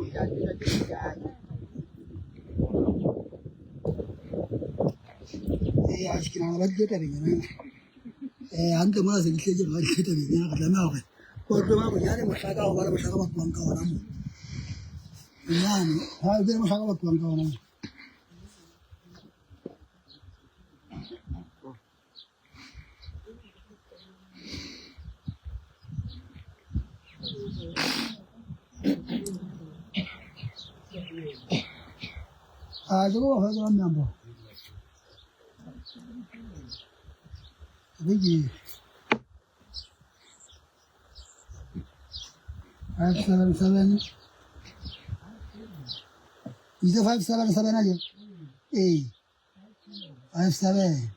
ntate Peter. Ee, atjhe ke nahana ba tlile tabeng yona ena. Hantle mona se ke hlile ke re ba tlile tabeng ena, re tlameha hore ba utlwe ba bonyane mohlaka ho ba le mohlaka ba tlohang ka ona moo. Bonyane ha e be mohlaka ba tlohang ka ona moo. Ah, ke go fa number. Big 577. Is it 577 again? Hey, 57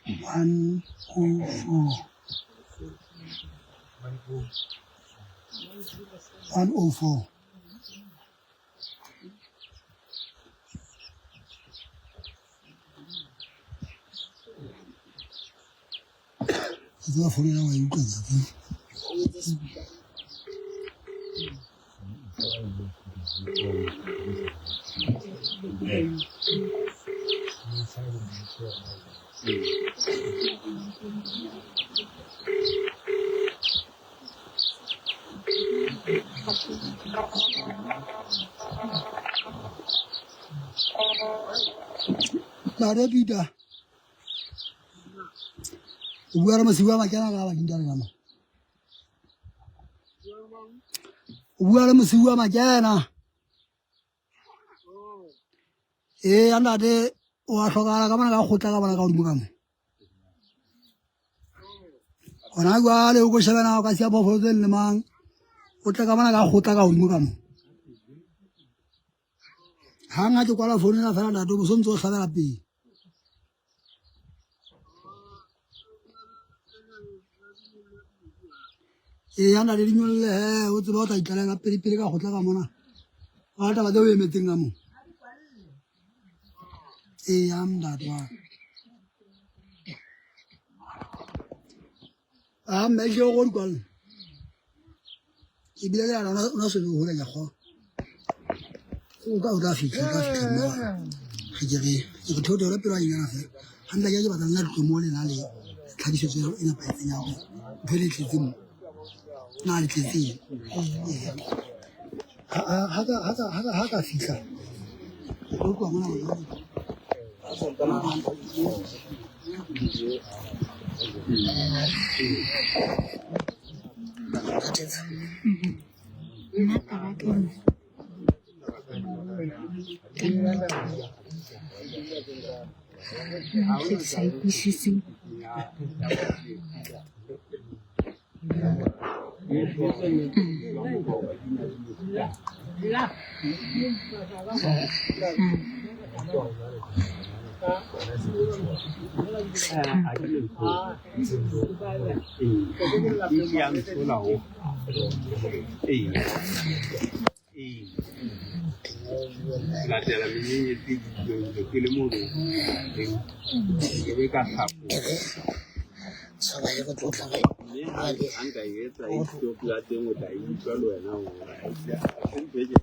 104 104. Ke tseba founu ena wa e utlwa ntate. Ntate Peter, o bua le mosiu wa makena ka bakeng ka lena. O bua le mosiu wa makena. Ee, ya ntate o a hlokahala ka mona ka kgotla ka bona ka hodimo ka mo. Hona jwale o ko shebe na o ka siya phoofolo tse lemang. O tle ka mona ka kgotla ka hodimo ka mo. Hang ha ke kwala founu ena fela ntate o bo so ntse o hlabela pele. Ee, ntate di nyolle he o tsebe o tla itlalela pele pele ka kgotla ka mona. Wa taba tse o emetseng ka mo. Ee, ya ntate wa. A mme ke go di kwalla. Ebile le yana ona se le hole ya go. O ka o tla fitlha o tla fitlha mme re ke re ke re theotheole pelo a inyana fela. Hantle ke ke batla nna tlo mo le na le tlhakisetso e nepahetseng ya hore ntho e le tletseng mo. Na le tletseng. Ha ka fihla o tloha mona Nna taba ke hore ka nnete ntho e ke sa e utlwisiseng. Latela menyenyetsi ke le moo ke be ka Tshaba e re tlo tla re mme ha nka e etsa e stop ya teng o tla e utlwa le wena hore ha se ntho e ke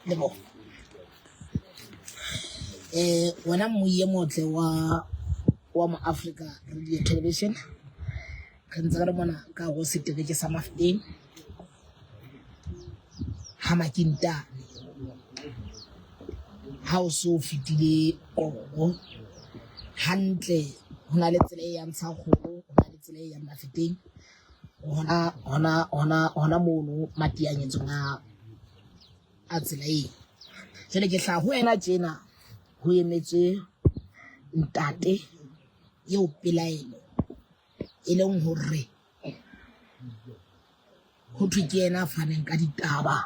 Lebo. Wena mmui e motle wa wa mo Africa Radio Television. Re ntse re le mona ka go setereke sa Mafeteng. Ha Makintane. Ha o so fetile Koro hantle ho na le tsela e yang Tshakgolo, ho na le tsela e yang Mafeteng. Hona hona hona hona mono matianyetsong a a tsela eo. Jwale ke hlaha ho wena tjena ho emetswe ntate eo pelaelo e leng hore ho thwe ke yena a faneng ka ditaba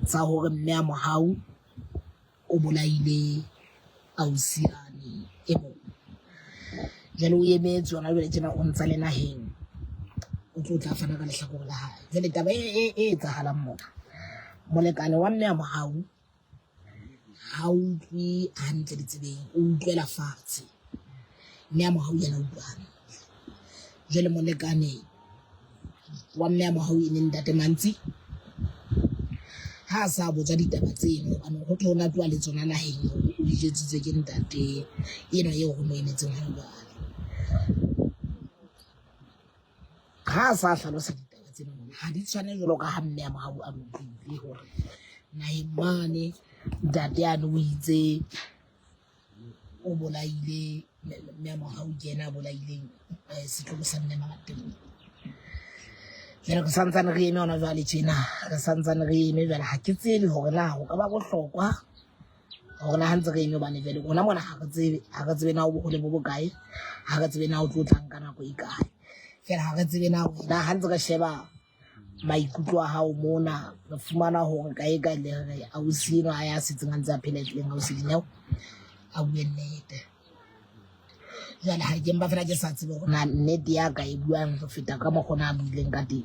tsa hore mme a Mohau o bolaile ausiane e mong. Jwale o emetse hona jwale tjena o ntsa le naheng o tlo tla fana ka lehlakore la hae. Jwale taba e e e etsahalang mona, molekane wa mme a Mohau ha utlwe hantle ditsebeng, o utlwela fatshe. Mme a Mohau yena o utlwa hantle. Jwale molekane wa mme a Mohau e leng ntate Mantsi ha a sa botsa ditaba tseno hobane ho thwe o na tloha le tsona naheng o di jwetsitswe ke ntate enwa eo re mo emetseng hona jwale. Ha a sa hlalosa ditaba tsena mona ha di tshwane jwalo ka ha mme a Mohau a di utlwile hore naheng mane ntate yane o itse o bolaile mme a Mohau ke yena a bolaileng setloholo sa mme Mamateng. Jwale re santsane re eme hona jwale tjena, re santsane re eme jwale ha ke tsebe hore na ho ka ba bohlokwa hore na ha ntse re eme hobane jwale rona mona ha re tsebe, ha re tsebe na o bohole bo bokae, ha re tsebe na o tlo tlang ka nako e kae. Feela ha re tsebe na wena ha ntse re sheba maikutlo a hao mona re fumana hore kae kae le re ausi enwa a ya setseng a ntse a phela e tlileng ausi Dineo a bue nnete. Jwale ha ke mpa fela ke sa tsebe hore na nnete ya ka e buang ho feta ka mokgwa ona a buileng ka teng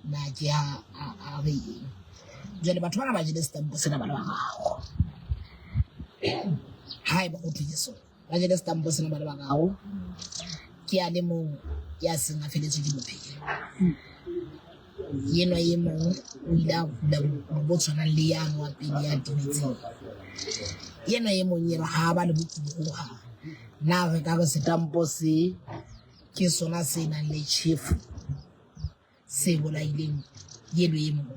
na ke ha a re eng. Jwale batho bana ba jele setampo sena ba le bararo. Haeba ho thwe ke sona, ba jele setampo sena ba le bararo. Ke a le mong ya seng a feletswe ke bophelo. Enwa e mong o ile a kula bokulo bo tshwanang le yane wa pele ya timetseng. Enwa e mong enwa ha ba le bokulo hohang. Na re ka re setampo se ke sona se nang le tjhefu se bolaileng eno e mong?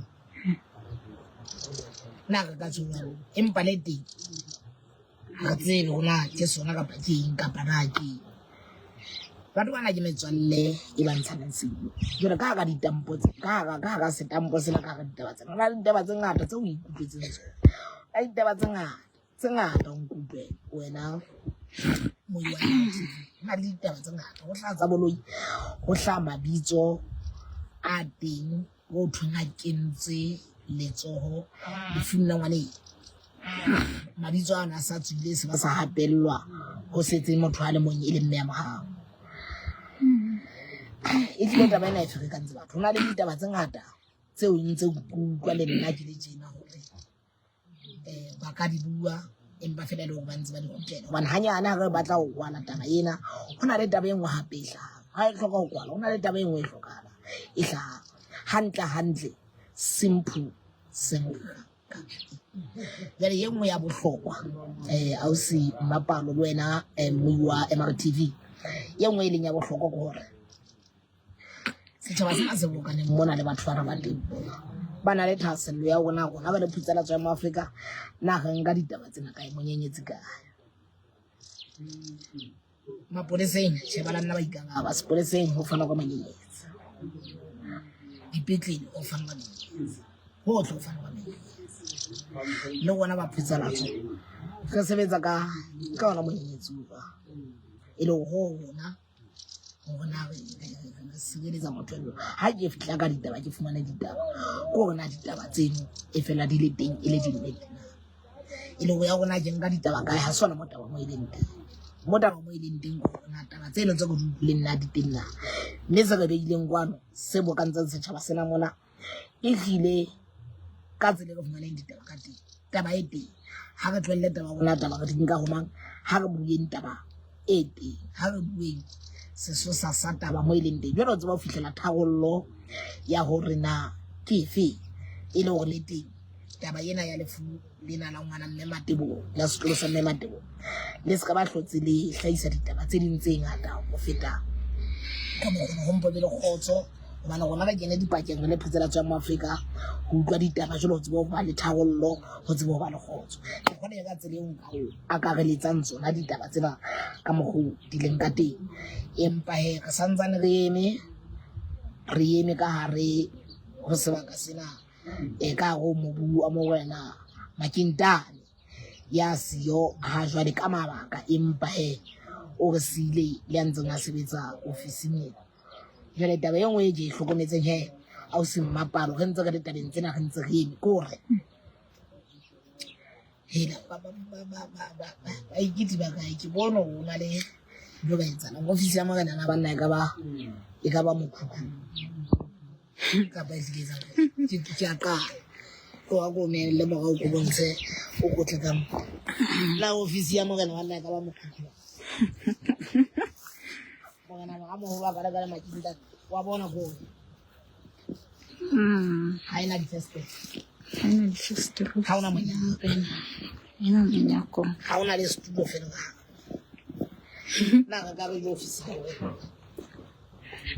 Na re ka tjho jwalo? Empa le teng ha re tsebe hore na ke sona kapa ke eng kapa na ke eng. Batho bana ke metswalle e ba ntshanang seibo. Jwale ka hara ditampo tse, ka hara ka hara setampo sena, ka hara ditaba tsena, ho na le ditaba tse ngata tseo o ikutlwetseng tsona. Ka ditaba tse ngata, tse ngata o nkutlwe wena moyi wa TV. Ho na le ditaba tse ngata, ho hlaha tsa boloi, ho hlaha mabitso a teng ho thweng a kentse letsoho lefung la ngwana eo. Mabitso ana a sa tswile se ba sa hatellwa ho setse motho a le mong e le mme ya mohau. E tlile taba ena e ferekantse batho. Ho na le ditaba tse ngata tseo ntse ke utlwa le nna ke le tjena hore ba ka di bua. Empa fela e le hore ba ntse ba di kgutlela. Hobane hanyane ha re batla ho kwala taba ena, ho na le taba e nngwe hape e hlahang. Ha e hloka ho kwala, ho na le taba e nngwe e hlokahalang e hlahang. Hantle hantle, simple senkga. Jwale e nngwe ya bohlokwa um ausi Mmapalo le wena um mmui wa M_R_T_V, e nngwe e leng ya bohlokwa ke hore setjhaba sena se bokaneng mona le batho bana ba teng ba na le thahasello ya hore na rona re le phutsalatso ya Maafrika na re nka ditaba tsena kae, monyenyetsi kae. Mapoleseng tjhe ba la nna ba ikaraba, sepoleseng ho fanwa ka manyenyetsi, dipetlele ho fanwa ka menyenyetsi, hohle ho fanwa ka menyenyetsi. Le rona ba phutsalatso re sebetsa ka ka ona monyenyetsi oo, e le hore ho rona hore na re sireletsa motho eno. Ha ke fihla ka ditaba, ke fumane ditaba ke hore na ditaba tseno e fela di le teng e le dinnete na. E le hore ya rona ke nka ditaba kae, ha se hona mo taba mo e leng teng. Mo taba mo e leng teng ke hore na taba tseno tse ke di utlwileng na di teng na. Mme se re behileng kwano se bokantseng setjhaba sena mona e hlile ka tsela e re fumaneng ditaba ka teng. Taba e teng, ha re tlohelle taba ya rona taba re di nka ho mang, ha re bueng taba e teng, ha re bueng sesosa sa taba mo e leng teng. Jwale o tseba ho fihlela tharollo ya hore na ke efe e le hore le teng taba ena ya lefu lena la ngwana mme Mateboho, la sekolo sa mme Mateboho, le se ka ba hlotse le hlahisa ditaba tse ding tse ngata ho feta ka mokgwa ho mpo be le kgotso. Hobane rona re kene dipakeng re le phatlalatso ya Maafrika ho utlwa ditaba jwale ho tsebe ho ba le tharollo, ho tsebe ho ba le kgotso. Ke kgona ka tsela eo nka o akareletsang tsona ditaba tsena ka mokgo di leng ka teng. Empa hee re santsane re eme, re eme ka hare ho sebaka sena e ka hare ho mobu wa morena Makintane ya siyo ha jwale ka mabaka, empa hee o re siile le ya ntseng a sebetsa ofising ena. Jwale taba e nngwe e ke e hlokometseng he ausi Mmapalo, re ntse re le tabeng tsena re ntse re eme ke hore hela baikiti ba kae? Ke bone hore ho na le ntho e ka etsahalang. Ofisi ya morena na banna e ka ba mokhukhu kapa e hlile etsang? Ke a qala. Tloha ko le morao ko bontshe o kotle ka mo. Na ofisi ya morena banna e ka ba mokhukhu? Morena mora moholo wa ka le ka le makinta wa bona ko ha ena difestere. Ha ena difestere. Ha ona monyako. Ha ena monyako. Ha ona le setulo fela ka hare. Na re ka re ke ofisi ya wena.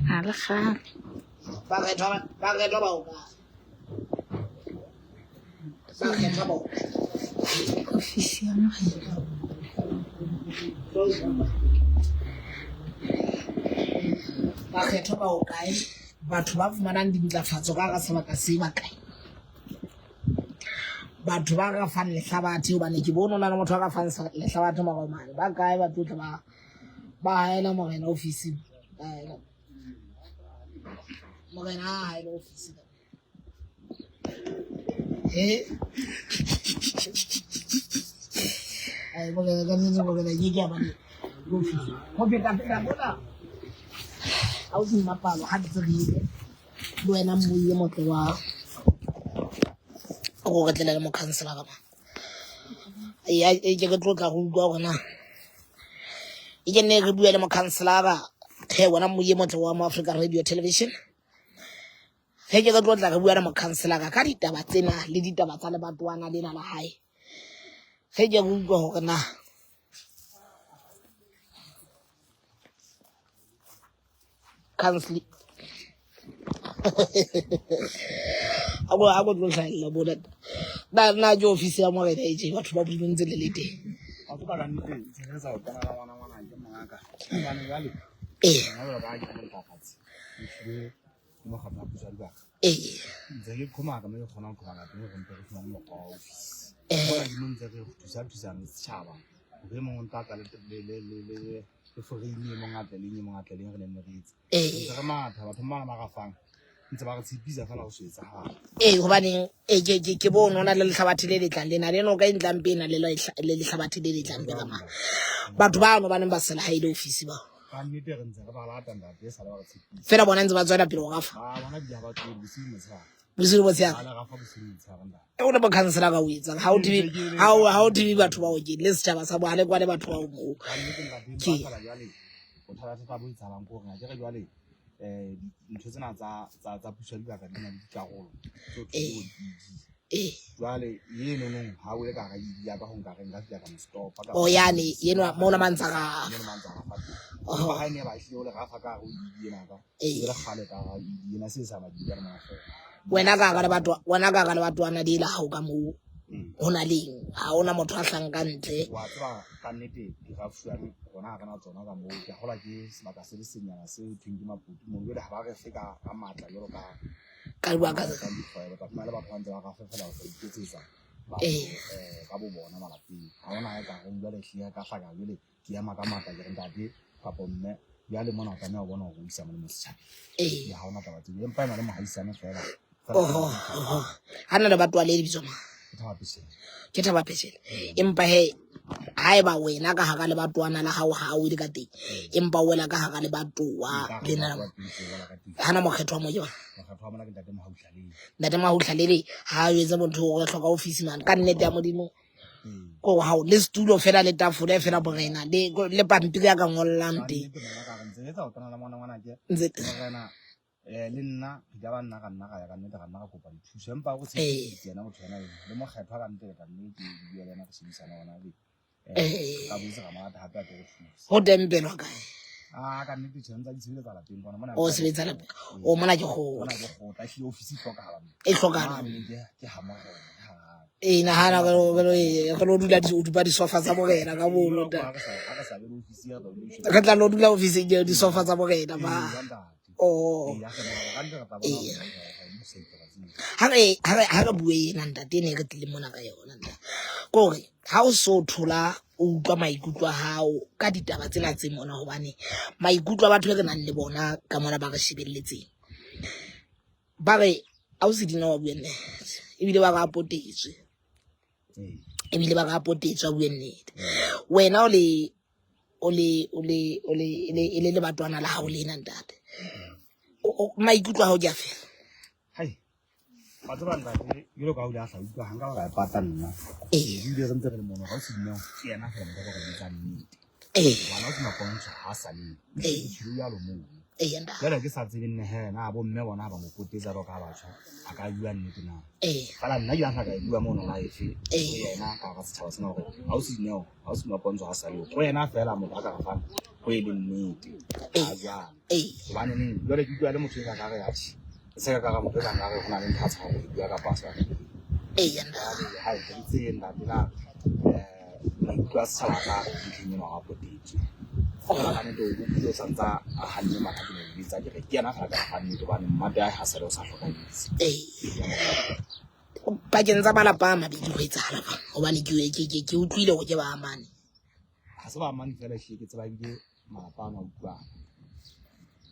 Ha le kgale. Bakgethwa ba hokae? Bakgethwa ba hokae? Ofisi ya morena. Bakgethwa ba hokae? Batho ba fumanang dintlafatso ka hara sebaka se ba kae? Batho ba ka fang lehlabathe, hobane ke bone ho na le motho a ka fang lehlabathe morao mane. Ba kae ba tlotla ba ba haela morena ofisi? Morena a haela ofisi. He? Ai, morena ka nnete morena ke ke a ba le ofisi. Ho feta feta mona. Ausi Mmapalo ha ntse re ile le wena mmui e motle wa gore re tlele le mokhanselara ma. Ya e ke re tlotla go utlwa hore na e ke nne re bue le mokhanselara he wena mmui e motle wa mo Africa Radio Television. Ge ke re tlotla re bua le mokhanselara ka ditaba tsena le ditaba tsa lebatowana lena la hae. Ge ke re utlwa hore na counseling ako ako tlo hlahella bona na na ke ofisi ya morena e tje batho ba Modimo ntse le le teng. Wa tseba ka nnete ntse re sa o kena la ngwana ngwana ke mongaka. Hobane jwale Ee. nna jwalo ka ha ke le ntlafatsi. Ehlile ke mokgatlo wa puso ya dibaka. Ee. Ntse ke qhomaka mme ke kgona ho qhomaka teng hore mpe re fumane mokgwa wa ofisi. Eh. Mona ke mo ntse re thusa thusang le setjhaba. Hore e mong o ntla tla le le le le le le foreime e mong a tle le eng e mong a tle le eng re ne nne re etse. Ee. Ntse re matha batho bana ba ra fang ntse ba re tshepisa fela ho se etsahale. Ee, hobaneng ee ke ke ke bone ho na le lehlabathe le letlang lena le noka e ntlang pe e na le le lehlabathe le letlang pe ka mane. Batho bano ba neng ba sela ha e le ofisi bao. Ka nnete re ntse re ba lata ntate e sale ba re tshepisa. Fela bona ntse ba tswela pele ho rafa. Ba bona bile ha ba tlohele bosiu le motshehare. Bosiu le motshehare. O le mokhansela ka o etsang ha o thibe ha o thibe batho bao ke le setjhaba sa bohale kwane batho bao moo. Ke bothata bo etsahalang ke hore akere jwale dintho tsena tsa puso ya dibaka di na le dikarolo tse thweng ke bo jwale eno nong ha o le ka hara ED ya ka ho nka re nka fihla ka mo stopa o yane eno mo na mantsa ga mo mantsa ga fa empa ha ene ba hlile o le rafa ka hare ho ED ena ka e le kgale ka hara ED ena se sa ba di ka mafela wena ka hara lebato wena ka hara lebatwana di la hao ka moo ho na leng ha ona motho a hlang ka ntle wa tseba ka nnete dirafuane rona ha re na tsona ka moo ke gola ke sebaka se le senyana se thweng ke maputi moo jwale ha ba re fe ka ka matla jwalo ka ka bua ka dikgwebo ka fumana le batho ba ntse ba rafe fela go iketsetsa ka bo bona malapeng ha ona e ka reng jwale hlile ka hlaka jwale ke ema ka matla ke re ntate kapo mme jwale mona o tlameha ho bona hore o isa molemo setjhabeng ha ona taba tseo empa ena le mohaisane fela oho oho ha na le batho le lebitso mang ke thaba pheshele empa he haeba wena ka hara lebatwana la hao ha o ile ka teng empa o wela ka hara lebatowa lena hana mokgetho wa mo ke ntate Mahauhlalele ha o etse motho o re hloka office man ka nnete ya modimo ko hao le setulo fela le tafole fela borena le le pampiri ya ka ngollang teng ntse le nna re ka ba nna ka nna ka ya ka nnete ka nna ka kopa dithuso empa go se yena motho yena le mokgethwa ka nnete ka nnete ke bua le yena re shebisana ona le ka boetse ra mo rata hape a tlo re thusa ho tempelwa kae a ka nnete tjhe ntse di sebeletsa lapeng kwana mona o sebetsa lapeng o mona ke kgotla mona ke kgotla ehlile ofisi e hlokahala e hlokahala ke ha morena ee nagana re lo dula o dupa disofa tsa borena ka mono re tla lo dula ofising eo disofa tsa borena ba oh ee ha re bue ena ntate ne re tlile mona ka yona ntate kore ha o so thola o utlwa maikutlo a hao ka ditaba tsena tse mona hobane maikutlo a batho e re nang le bona ka mona ba re shebelletseng ba re ausi Dina wa bua nnete ebile ba re a potetswe ebile ba re a potetswe a bue nnete wena o le o le o le o le e le lebatwana la gago le ena ntate maikutlo a gago ke a fela hai wa tseba ntate jalo ka o ile a sa utlwa ga nka ba ka e pata nna ebile re ntse re le mono ga o se dineo ke ena fela motho ka re nnete ngwana o tsena pontsho ga a sa le tshilo jalo moo jale ke sa tsebe nne he na bo mme bona ba mo potetsa jalo ka batjha a ka bua nnete na fela nna ke a ka e bua mono life yena ka ga setšhaba sena gore ga o se dineo ga o se mapontsho ga sa le go yena fela motho a ka re fang go e le nnete a jalo gobane neng jale ke utlwa le motho e ka ka re atšhe e se ka ka ga motho e ka nka re go na le ntho a tshaba go e bua kapa a sa ga ke tseye ntate na maikutlo a setšhaba ka ntlheng eno ga potetswe fela ka nnete o bopile o santse a ganne mara ke mo bitsa ke re ke yena fela ka ga nnete gobane mmate a ga sale o sa tlhokahetse pakeng tsa malapa a mabedi go etsagala fa gobane ke utlwile go ke ba amane ga se ba amane fela ehlile ke tseba ebile malapa ano a utlwana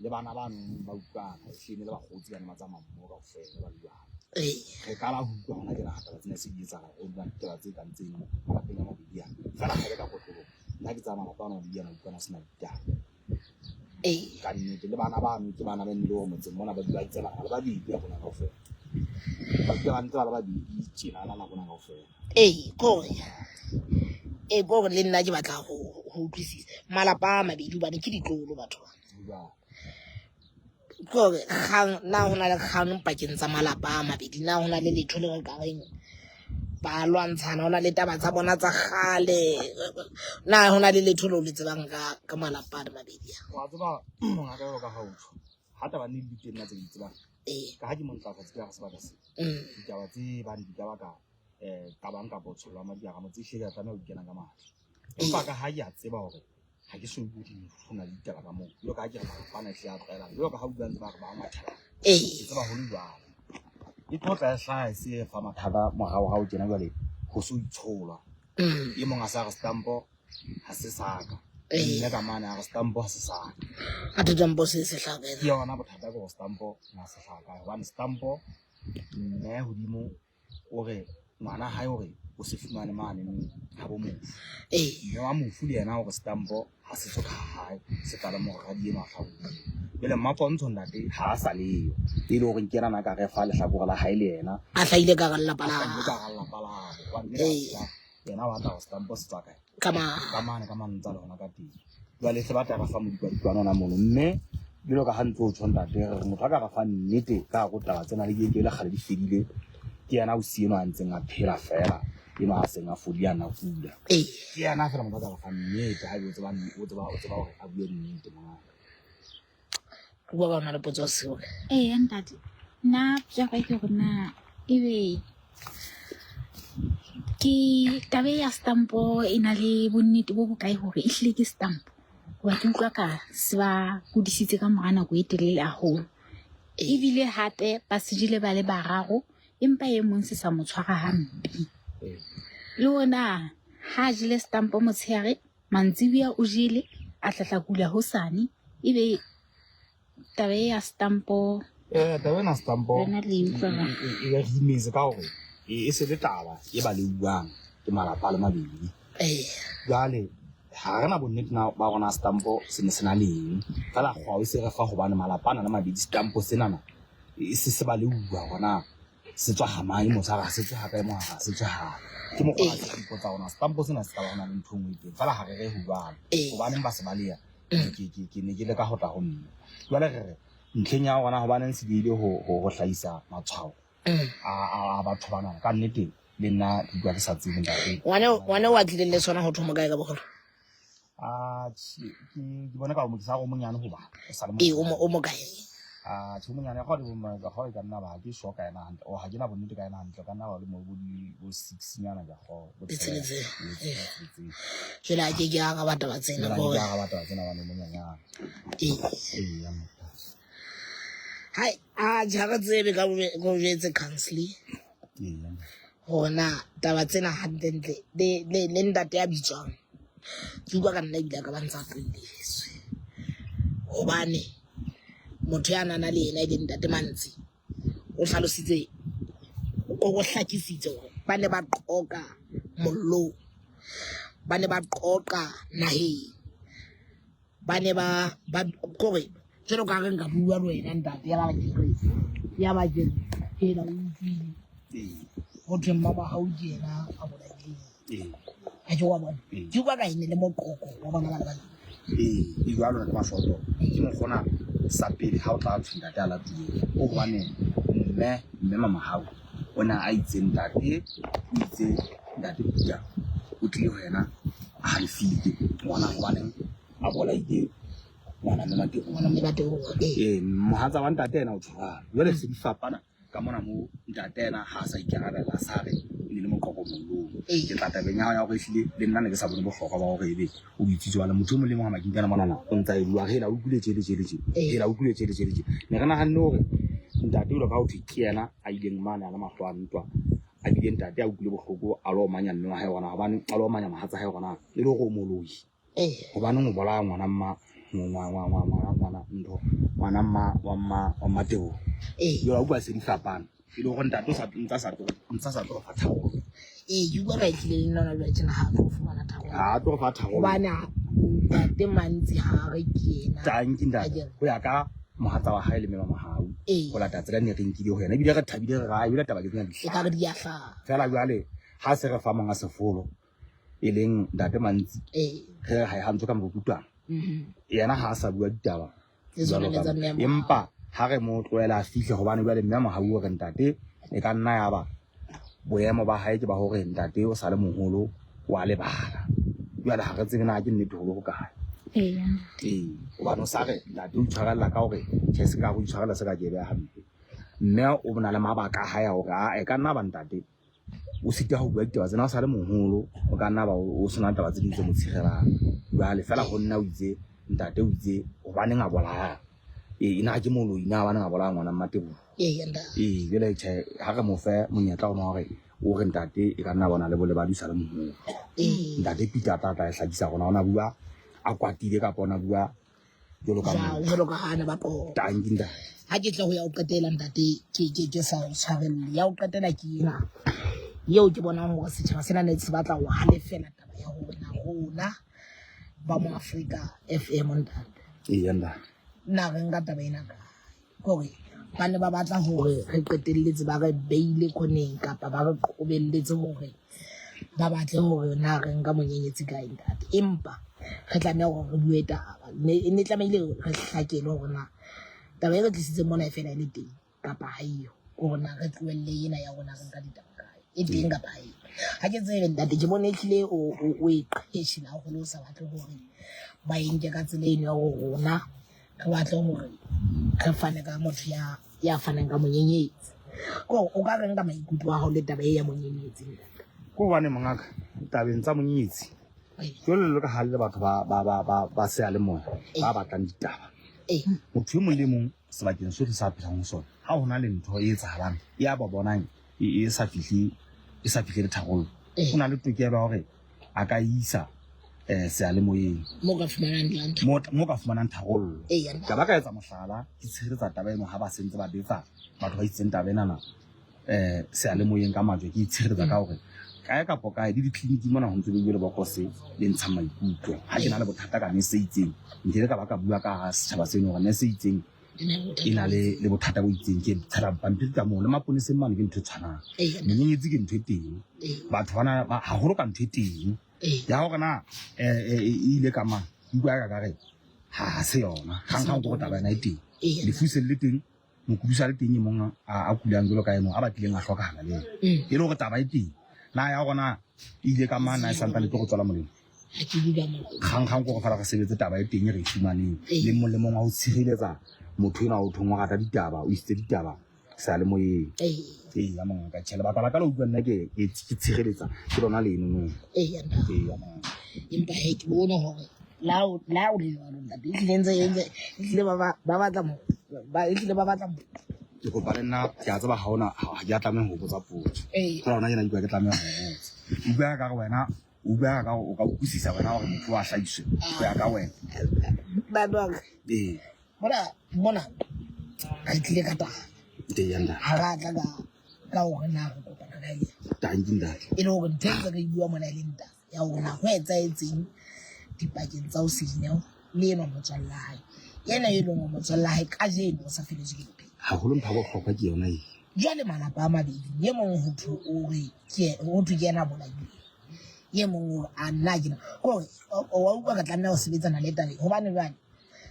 le bana ba nong ba utlwana ehlile le bagotsi ba ne ba tsamaya mmogo kaofela ba le jalo re qala ho utlwa hona jena taba tsena se di etsahala go utlwa ditaba tse kang tseno malapeng a mabedi ana fela ga le ka kotlolo nna ke tsaya malapa ano a mabedi ana utlwana sena ditaba ka nnete le bana bano ke bana ba nnile gore motseng mona ba dula ntse ba le babedi ya rona kaofela ba dula ba ntse ba le babedi tjenana nako na kaofela ee kore ee kore le nna ke batla go utlwisisa malapa a mabedi hobane ke ditlolo batho ba kore kgang na ho na le kgang pakeng tsa malapa a mabedi na ho na le letho le re ka reng ba lwantshana ho na le taba tsa bona tsa kgale na ho na le letho leo le tsebang ka ka malapa a mabedi a wa tseba mongaka jalo ka ga o tjho ha taba ne di teng nna tse ke di tsebang ka ha ke montlafatsi ke ya sebaka se ditaba tse bang di ka baka qabang kapa tshollo ya madi ka motse ehlile ka tlameha ho di kena ka matla empa ka ha ke a tseba hore ga ke so bue go na le ditaba ka moo jalo ka ha ke re malapa ana ehlile a tlwaelana jalo ka ha o bua ntse ba re ba mathela ke tseba ho le jwalo e tlo tla e hlaha e se fa mathata moraorao tjena jwale ho so itsholwa e mong a sa re stampo ha se saka mme ka mane a re stampo ha se saka a stampo se se hlaka ke yona bothata ke gore stampo na se hlaka hobane stampo mme hodimo o re ngwana hae o re o se fumane mane ha bo mofu. Ee. Mme wa mofu le yena hore setampo ha se tswe ka hae, se tla le moradi enwa a hlahile. Jwale Mmapontsho ntate ha a sa leyo, e le hore ke yena na ka re fa lehlakore la hae le yena. A hlahile ka hara lelapa A la hlahile ka habo. hara lelapa la habo. Hobane mme Ee. ka yena o batla hore setampo se tswa kae? Ka mane. Ka mane, ka mane ntsa le hona ka teng. Jwale se batla re fa modikwadikwane ona mono. Mme jwalo ka ha ntse o tjho ntate, re re motho a ka re fa nnete ka hare ho taba tsena le ke le kgale di fedile. Ke yena ausi enwa a ntseng a phela feela, enwa a seng a fodile a nna kula. Ee. Ke yena feela motho a ka re fa nnete haebe o tseba o tseba o tseba hore a bue nnete mongaka. Bua ka ona le potso seo. Eya ntate, nna potso ya ka ke hore na ebe ke taba e ya stampo e na le bonnete bo bokae hore ehlile ke stampo? Hoba ke utlwa ka se ba kudisitse ka mora nako e telele haholo. Ebile hape ba se jele ba le bararo empa e mong se sa mo tshwara hampe. Le hore na ha a jele stampo motshehare, mantsibuya o jele, a tla tla kula hosane, ebe taba e ya stampo Eh, taba ena stampo lona le e utlwa jwang? e re imetse ka hore e se le taba e ba leuwang ke malapa a le mabedi. Ee. Jwale ha re na bonnete na ba rona stampo se ne se na leng. Feela kgwao e se re fa hobane malapa ana le mabedi stampo senana e se se ba leuwa hore na se tswa ha mang, motho a re ha se tswe ha kae, mo ha se tswe ha. Ke mokgwa wa se ipotsa hore na stampo sena se ka ba hona le ntho e nngwe e teng. Feela ha re re ho jwalo. Hobaneng ba se baleha? Ke ne ke leka ho tla ho mme. Jwale re re ntlheng ya rona hobaneng se diehile ho hlahisa matshwao a batho bana. Ka nnete le nna ke utlwa ke sa tsebe ntate. Ngwane o a tlileng le sona ho thoma kae ka bogolo? Ah, tjhe, ke bona ka o sa go monyane hoba o sa le Ee, o mo kae? Ah, tjhe, o monyane ga o le bo ga o ka nna ba ke sure ka ena hantle. O ha ke na bonnete ka ena hantle, ka nna ba le mo bo di bo 6 nyana ka go. Bo Tsheletseng. tshelela. Ee, tsheletseng. Jwale a ke ke araba taba tsena Jwale ha ke gore. ke araba taba tsena hobane o monyanyana. Ee. Ee, ya motho. Hai, a ja re tsebe ka bo jwetse counseling. Ee. Hore na taba tsena hantlentle le ntate ya bitswang. Ke utlwa ka nna ebile a ka ba ntsa tlohelletswe. Hobane motho ya nana le yena e leng ntate Mantsi o hlalositse o hlakisitse hore ba ne ba qoqa mollong, ba ne ba qoqa naheng, ba ne ba ba kore jwalo ka re nka bua le wena ntate ya ba ke re ya ba ke re o utlwile ho thwe mmamahau ke yena a bolaileng. Ha ke wa bona. Ke utlwa ka ene le moqoqo wa bona ba le babedi. Ee, e jwalo ntate Mashoto. Ke mokgona sa pele ha o tla thwe ntate a latuwe. O hobane mme mme Mamahau o ne a itse ntate o itse ntate Peter o tlile ho yena a halefile. Ngwana hobaneng a bolaile ngwana mme Mateboho. Ngwana mme Mateboho, ee. Ee, mohatsa wa ntate yena o tjho jwalo. Jwale se di fapana ka mona mo ntate yena ha a sa ikarabella a sa re e ne le moqoqo mollong. Ke tla tabeng ya hao ya hore ehlile le nna ne ke sa bone bohlokwa ba hore ebe o itse jwale motho e mong le mong ha Makinkana monana o ntsa e bua hela o utlwile tje le tje le tje. Hela o utlwile tje le tje le tje. Ne re nahanne hore ntate jwalo ka ha ho thwe ke yena a ileng mane a le mahlo a ntwa a bile ntate a utlwile bohloko a lo omanya mme wa hae hore na hobane a lo omanya mohatsa hae hore na e le hore o moloi. Hobaneng o bolaya ngwana mma ngwana ntho ngwana mma wa mma wa Mmateboho. Jwale wa utlwa se di fapana. E le hore ntate o sa ntsa sa tlo ntsa sa tlo fa tharollo. Ee, ke utlwa ka ehlile le nna hona jwale tjena ha a tlo fumana tharollo. Ha a tlo fa tharollo. Hobane ntate Mantsi ha re ke yena. Tanki ntate. Ho ya ka mohatsa wa hae le mme wa Mahau. Ho lata tsela ne re nkile ho yena. Ebile re thabile re ra ebile taba ke tsena di E ka re di a hlaha. Feela jwale ha se re fa monga sefolo e leng ntate Mantsi. Re re ha e hantswe ka morukutwana. Yena ha a sa bua ditaba. Le tsona le tsa mme Mahau. Empa ha re mo tlohela a fihle hobane jwale mme Mahau o re ntate e ka nna ya ba boemo ba hae ke ba hore ntate o sa le moholo wa lebala. Jwale ha re tsebe na ke nnete holo ho kae. Ee. Ee, hobane o sa re ntate o itshwarella ka hore tjhe se ka go itshwarella se ka ke beha hampe. Mme o na le mabaka a hae a hore a e ka nna ba ntate o sita ho bua ditaba tsena o sa le moholo o ka nna ba o sena taba tse ding tse mo tshirelang. Jwale feela ho nna o itse ntate o itse hobaneng a bolaya. Ee, na ke moloi na hobaneng a bolaya ngwana Mmateboho. Ee, ntate. Ee, jwale tjhe ha re mo fe monyetla ona hore o re ntate e ka nna bona le bolebadi o sa le moholo. Ee. Ntate Peter a tla tla e hlakisa rona ona bua a kwatile kapa ona bua jwalo ka motho. Jwalo ka ha ne ba qoqa. Tanki ntate. Ha ke tle ho ya ho qetela ntate ke ke ke sa o tshwarelle. Ya ho qetela ke ena. Eo ke bonang hore setjhaba sena ne se batla ho halefela taba ya hore na rona ba mo Afrika FM ntate. Eya ntate. Na re nka taba ena kae? Kore ba ne ba batla hore re qetelletse ba re beile khoneng kapa ba re qobelletse hore ba batle hore na re nka monyenyetsi kae ntate. Empa re tlameha hore re bue taba. Ne ne tlamehile re hlakele hore na taba e re tlisitseng mona e fela e le teng kapa ha eyo. Hore na re tlohelle ena ya rona re nka ditaba kae. E teng kapa ha eyo. Ha ke tsebe ntate, ke bone ehlile o e qheshela haholo, o sa batle hore ba e nke ka tsela eno ya hore rona re batle hore re fane ka motho ya fanang ka monyenyetsi. Ko o ka reng ka maikutlo a hao le taba e ya monyenyetsi ntate? Ke hobane mongaka tabeng tsa monyenyetsi jwalo le ka ha le batho ba seyalemoya ba batlang ditaba. Motho e mong le e mong sebakeng sohle sa phelang ho sona, ha ho na le ntho e etsahalang ya ba bonang e sa fihle e sa fihle le tharollo, o na le tokelo ya hore a ka isa seyalemoyeng mo ka fumanang mo ka fumanang tharollo. Ka ba ka etsa mohlala, ke tshireletsa taba eno ha ba sentse ba betsa batho ba itseng taba enana seyalemoyeng ka majwe, ke itshireletsa ka hore kae kapo kae le ditleliniki mona ho ntse beuwe lebokose le ntshang maikutlo. Ha ke na le bothata ka nese e itseng, nkile ka ba ka bua ka hara setjhaba seno hore nese e itseng e na le bothata bo itseng, ke tshela pampiri ka moo. Le maponeseng mane ke ntho e tshwanang. Menyenyetsi ke ntho e teng, batho bana haholo ka ntho e teng ya hore na e ile ka mang, utlwa ka ka re ha se yona kgang kore taba ena e teng, lefu se le teng, mokudi sa le teng e mong a kulang jwalo ka eno a batlileng a hlokahala le ena. E le hore taba e teng na ya hore na e ile ka mang, na e santsane e tlo go tswela molemo. Kgang kgang kore fela re sebetse taba e teng e re e fumaneng, le mong le mong wa ho tshireletsa motho enwa o thong o rata ditaba, o isitse ditaba seyalemoyeng. Ee ya mongaka, tjhe, lebaka la ka la utlwa nna ke tshireletsa ke lona leno no. Ee ya mongaka. Empa he ke bone hore la o le jwalo ntate, ehlile ntse ehlile ba batla ba ehlile ba batla. Ke kopa le nna ke a tseba ha ona ha ke a tlameha ho botsa potso. Fela hona tjena ke utlwa ke tlameha ho botsa. Utlwa ka re wena, utlwa ka o ka utlwisisa wena hore motho wa hlahiswe ho ya ka wena. Ee. Mona mona re tlile ka taba. Ee ntate. Ha ra tla ka hore na re kopana ka eng. Tanki ntate. E le hore ntho e ntse re e bua mona e leng taba ya hore na ho etsahetseng dipakeng tsa o Dineo le enwa motswalle wa hae. Ena e leng motswalle wa hae kajeno o sa feletswe ke bophelo. Haholo ntho ya bohlokwa ke yona e. Jwale malapa a mabedi, e mong ho thwe o re ke ho thwe ke yena a bolailweng. E mong o re a nna ke kore wa utlwa re tlameha ho sebetsana le taba hobane jwale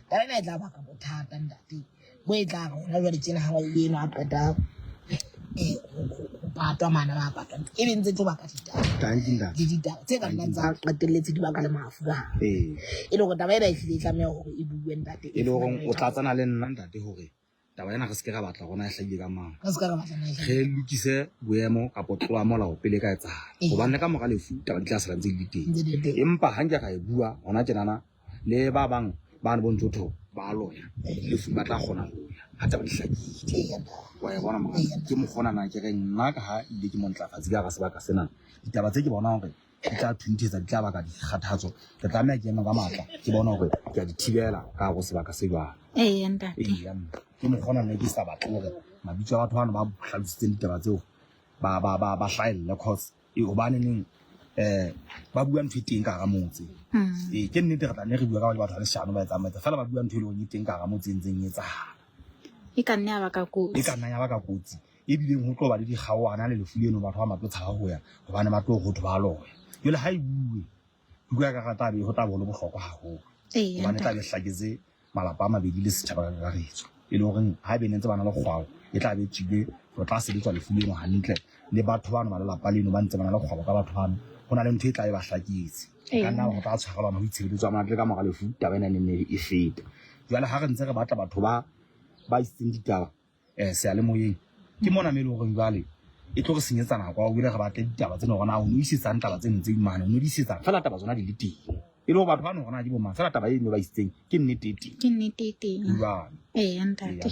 taba ena e tla baka bothata ntate. Bo e tla re hona jwale tjena ha eno a qeta ho patwa mane ba patwa e be ntse tlo baka ditaba le ditaba tse ka nnang tsa qetelletse di baka le mafu ka hare. E le hore taba ena e hlile e tlameha hore e buwe ntate. E le hore o tlatsana le nna ntate hore taba ena re se ke ra batla rona e hlahile ka mang. Re se ke ra batla na e Re lokise boemo kapo tloha molao pele e ka etsahala. Hobane ka mora lefu taba di tla sala ntse di le teng. Empa ha nke ra e bua hona tjenana le ba bang ba ne bo ntso thwe ba loya lefu ba tla kgona ho ya ha taba di hlakile. Wa e bona mongaka? Ke mokgwa ona ke reng nna ka ha ebile ke montlafatsi ka hara sebaka sena. Ditaba tse ke bonang hore di tla thunthetsa, di tla baka dikgathatso, ke tlameha ke eme ka matla, ke bone hore ke a di thibela ka hare ho sebaka se jwalo. Ee ntate. Ee ke mokgwa ona nna ke sa batle hore mabitso a batho bano ba hlalositseng ditaba tseo ba hlahelle cause hobane neng ba bua ntho e teng ka hara motse. Ee ke nnete re tla nne re bua ka batho ba leshano ba etsang ba etsa fela ba bua ntho e leng hore e teng ka hara motse e ntseng e etsahala. E ka nna ya baka kotsi. E ka nna ya baka kotsi. Ebileng ho tlo ba le dikgaoana le lefu leno batho ba tlo tshaba ho ya hobane ba tlo ho thwe ba loya. Jwale ha e buwe, ke utlwa ekare tla be ho tla be ho le bohlokwa haholo. Hobane tla be hlaketse malapa a mabedi le setjhaba ka kakaretso. E le horeng ha ebe ne ntse ba na le kgwao, e tla be tswile ho tla sebetswa lefu leno hantle. Le batho bano ba lelapa leno ba ntse ba na le kgwabo ka batho bano, ho na le ntho e tla be ba hlaketse. Ka nna ho tla tshwarelwana ho itshireletswa monate le ka mora lefu taba ena e nne e fete. Jwale ha re ntse re batla batho ba isitseng ditaba seyalemoyeng, ke mona mo e leng hore jwale e tlo re senyetsa nako ya hore re batle ditaba tsena hore na o no isetsang taba tseno tse mane, o no di isetsang fela taba tsona di le teng. E le hore batho bano hore na ke bo mang, fela taba eno ba isitseng ke nnete e teng. Ke nnete e teng. Jwale. Ee ntate.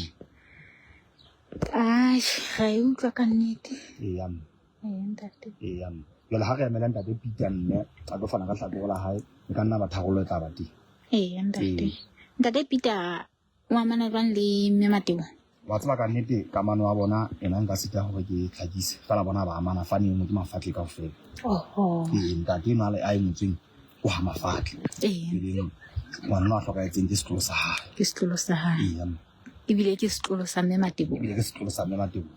Ai, ra e utlwa ka nnete. Ee mme. Ee ntate. Ee mme. Jwale ha re emela ntate Peter mme a tlo fana ka hlakore la hae, e ka nna ba tharollo e tla ba teng. Ee ntate. Ntate Peter o amana jwang le mme Matebo? Wa tseba ka nnete kamano ya bona ena nka sita hore ke tlhakise fela bona ba amana fane e nngwe ke mafatle kaofela. Oho. Ee, ntate enwa a e ngotsweng o ha mafatle. Ee. E leng ngwana enwa a hlokahetseng ke setlolo sa hae. Ke setlolo sa hae. Ee, mme. Ebile ke setlolo sa Mme Mateboho. Ebile ke setlolo sa Mme Mateboho.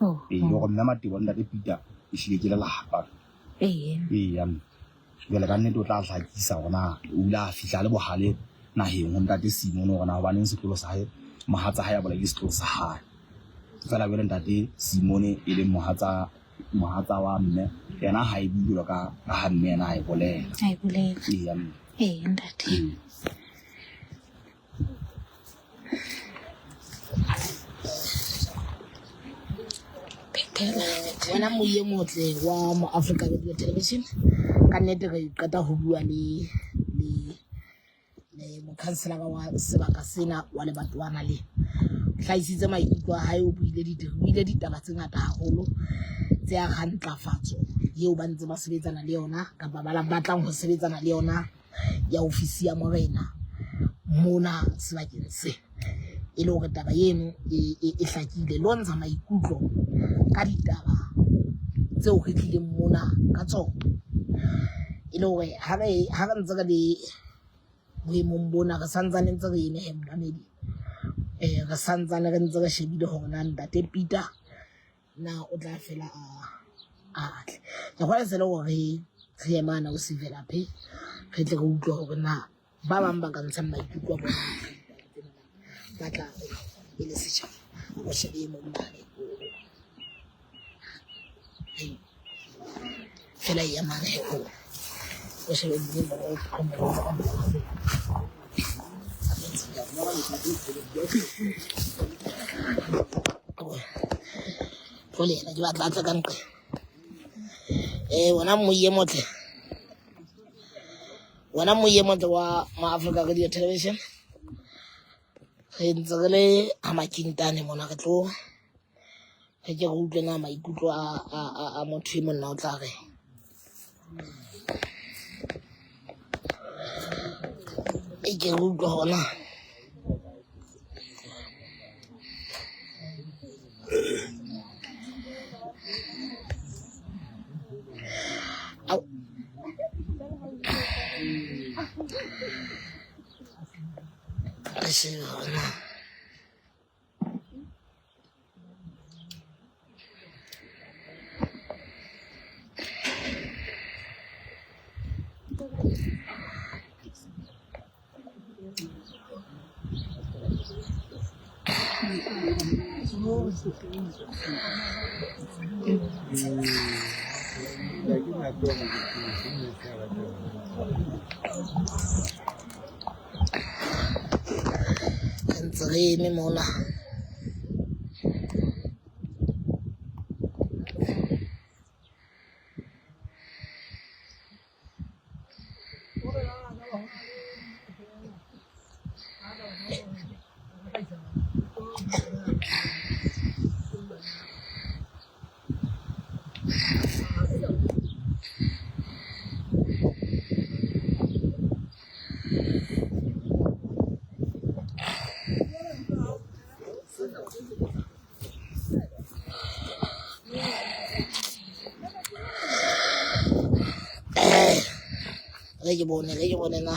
Oh. Ee, le hore Mme Mateboho le Ntate Peter ehlile ke lelapa. Ee. Ee, mme. Jwale ka nnete o tla hlakisa hore na o ile a fihla a le bohale naheng ho Ntate Simon hore na hobaneng setlolo sa hae, mohatsa hae a bolaile setlolo sa hae. Feela jwale Ntate Simon e leng mohatsa mohatsa wa mme yena ha e bue jwalo ka ka ha mme yena a e bolela. A e bolela. Ee, mme. Ee, ntate. Ee. Wena moye motle wa mo Africa Radio Television ka nnete re qeta ho bua le le le mokhanselara wa sebaka sena wa lebatowana le hlahisitse maikutlo a hae o buile di buile ditaba tse ngata haholo tse akgang ntlafatso eo ba ntse ba sebetsana le yona kapa ba batlang ho sebetsana le yona ya ofisi ya morena mona sebakeng se e le hore taba eno e, e, e hlakile le ho ntsha maikutlo ka ditaba tseo re tlileng mona ka tsona e le hore ha re ha re ntse re le boemong bona re santsane ntse re eme he momamedi um re santsane re ntse re shebile hore na ntate Peter na o tla fela a a tle ke gona se le gore re emana o sevelaphe re tle re utlwe gore na ba bang ba ka ntshang maikutlo a bona ba tla e le setšhaba o shebe e mong mane fela e ya mane he o o shebe mme mongwe o tlo le ena ke batla a tle ka nqe um wena moie motle wena moie motle wa ma-africa radio television re ntse re le ga makintane mona re tlo re ke re utlwe na maikutlo a motho e monna o tla re e ke re utlwe gona Au. Re shebe hore na re ntse re eme mona. Re ke bone re ke bone na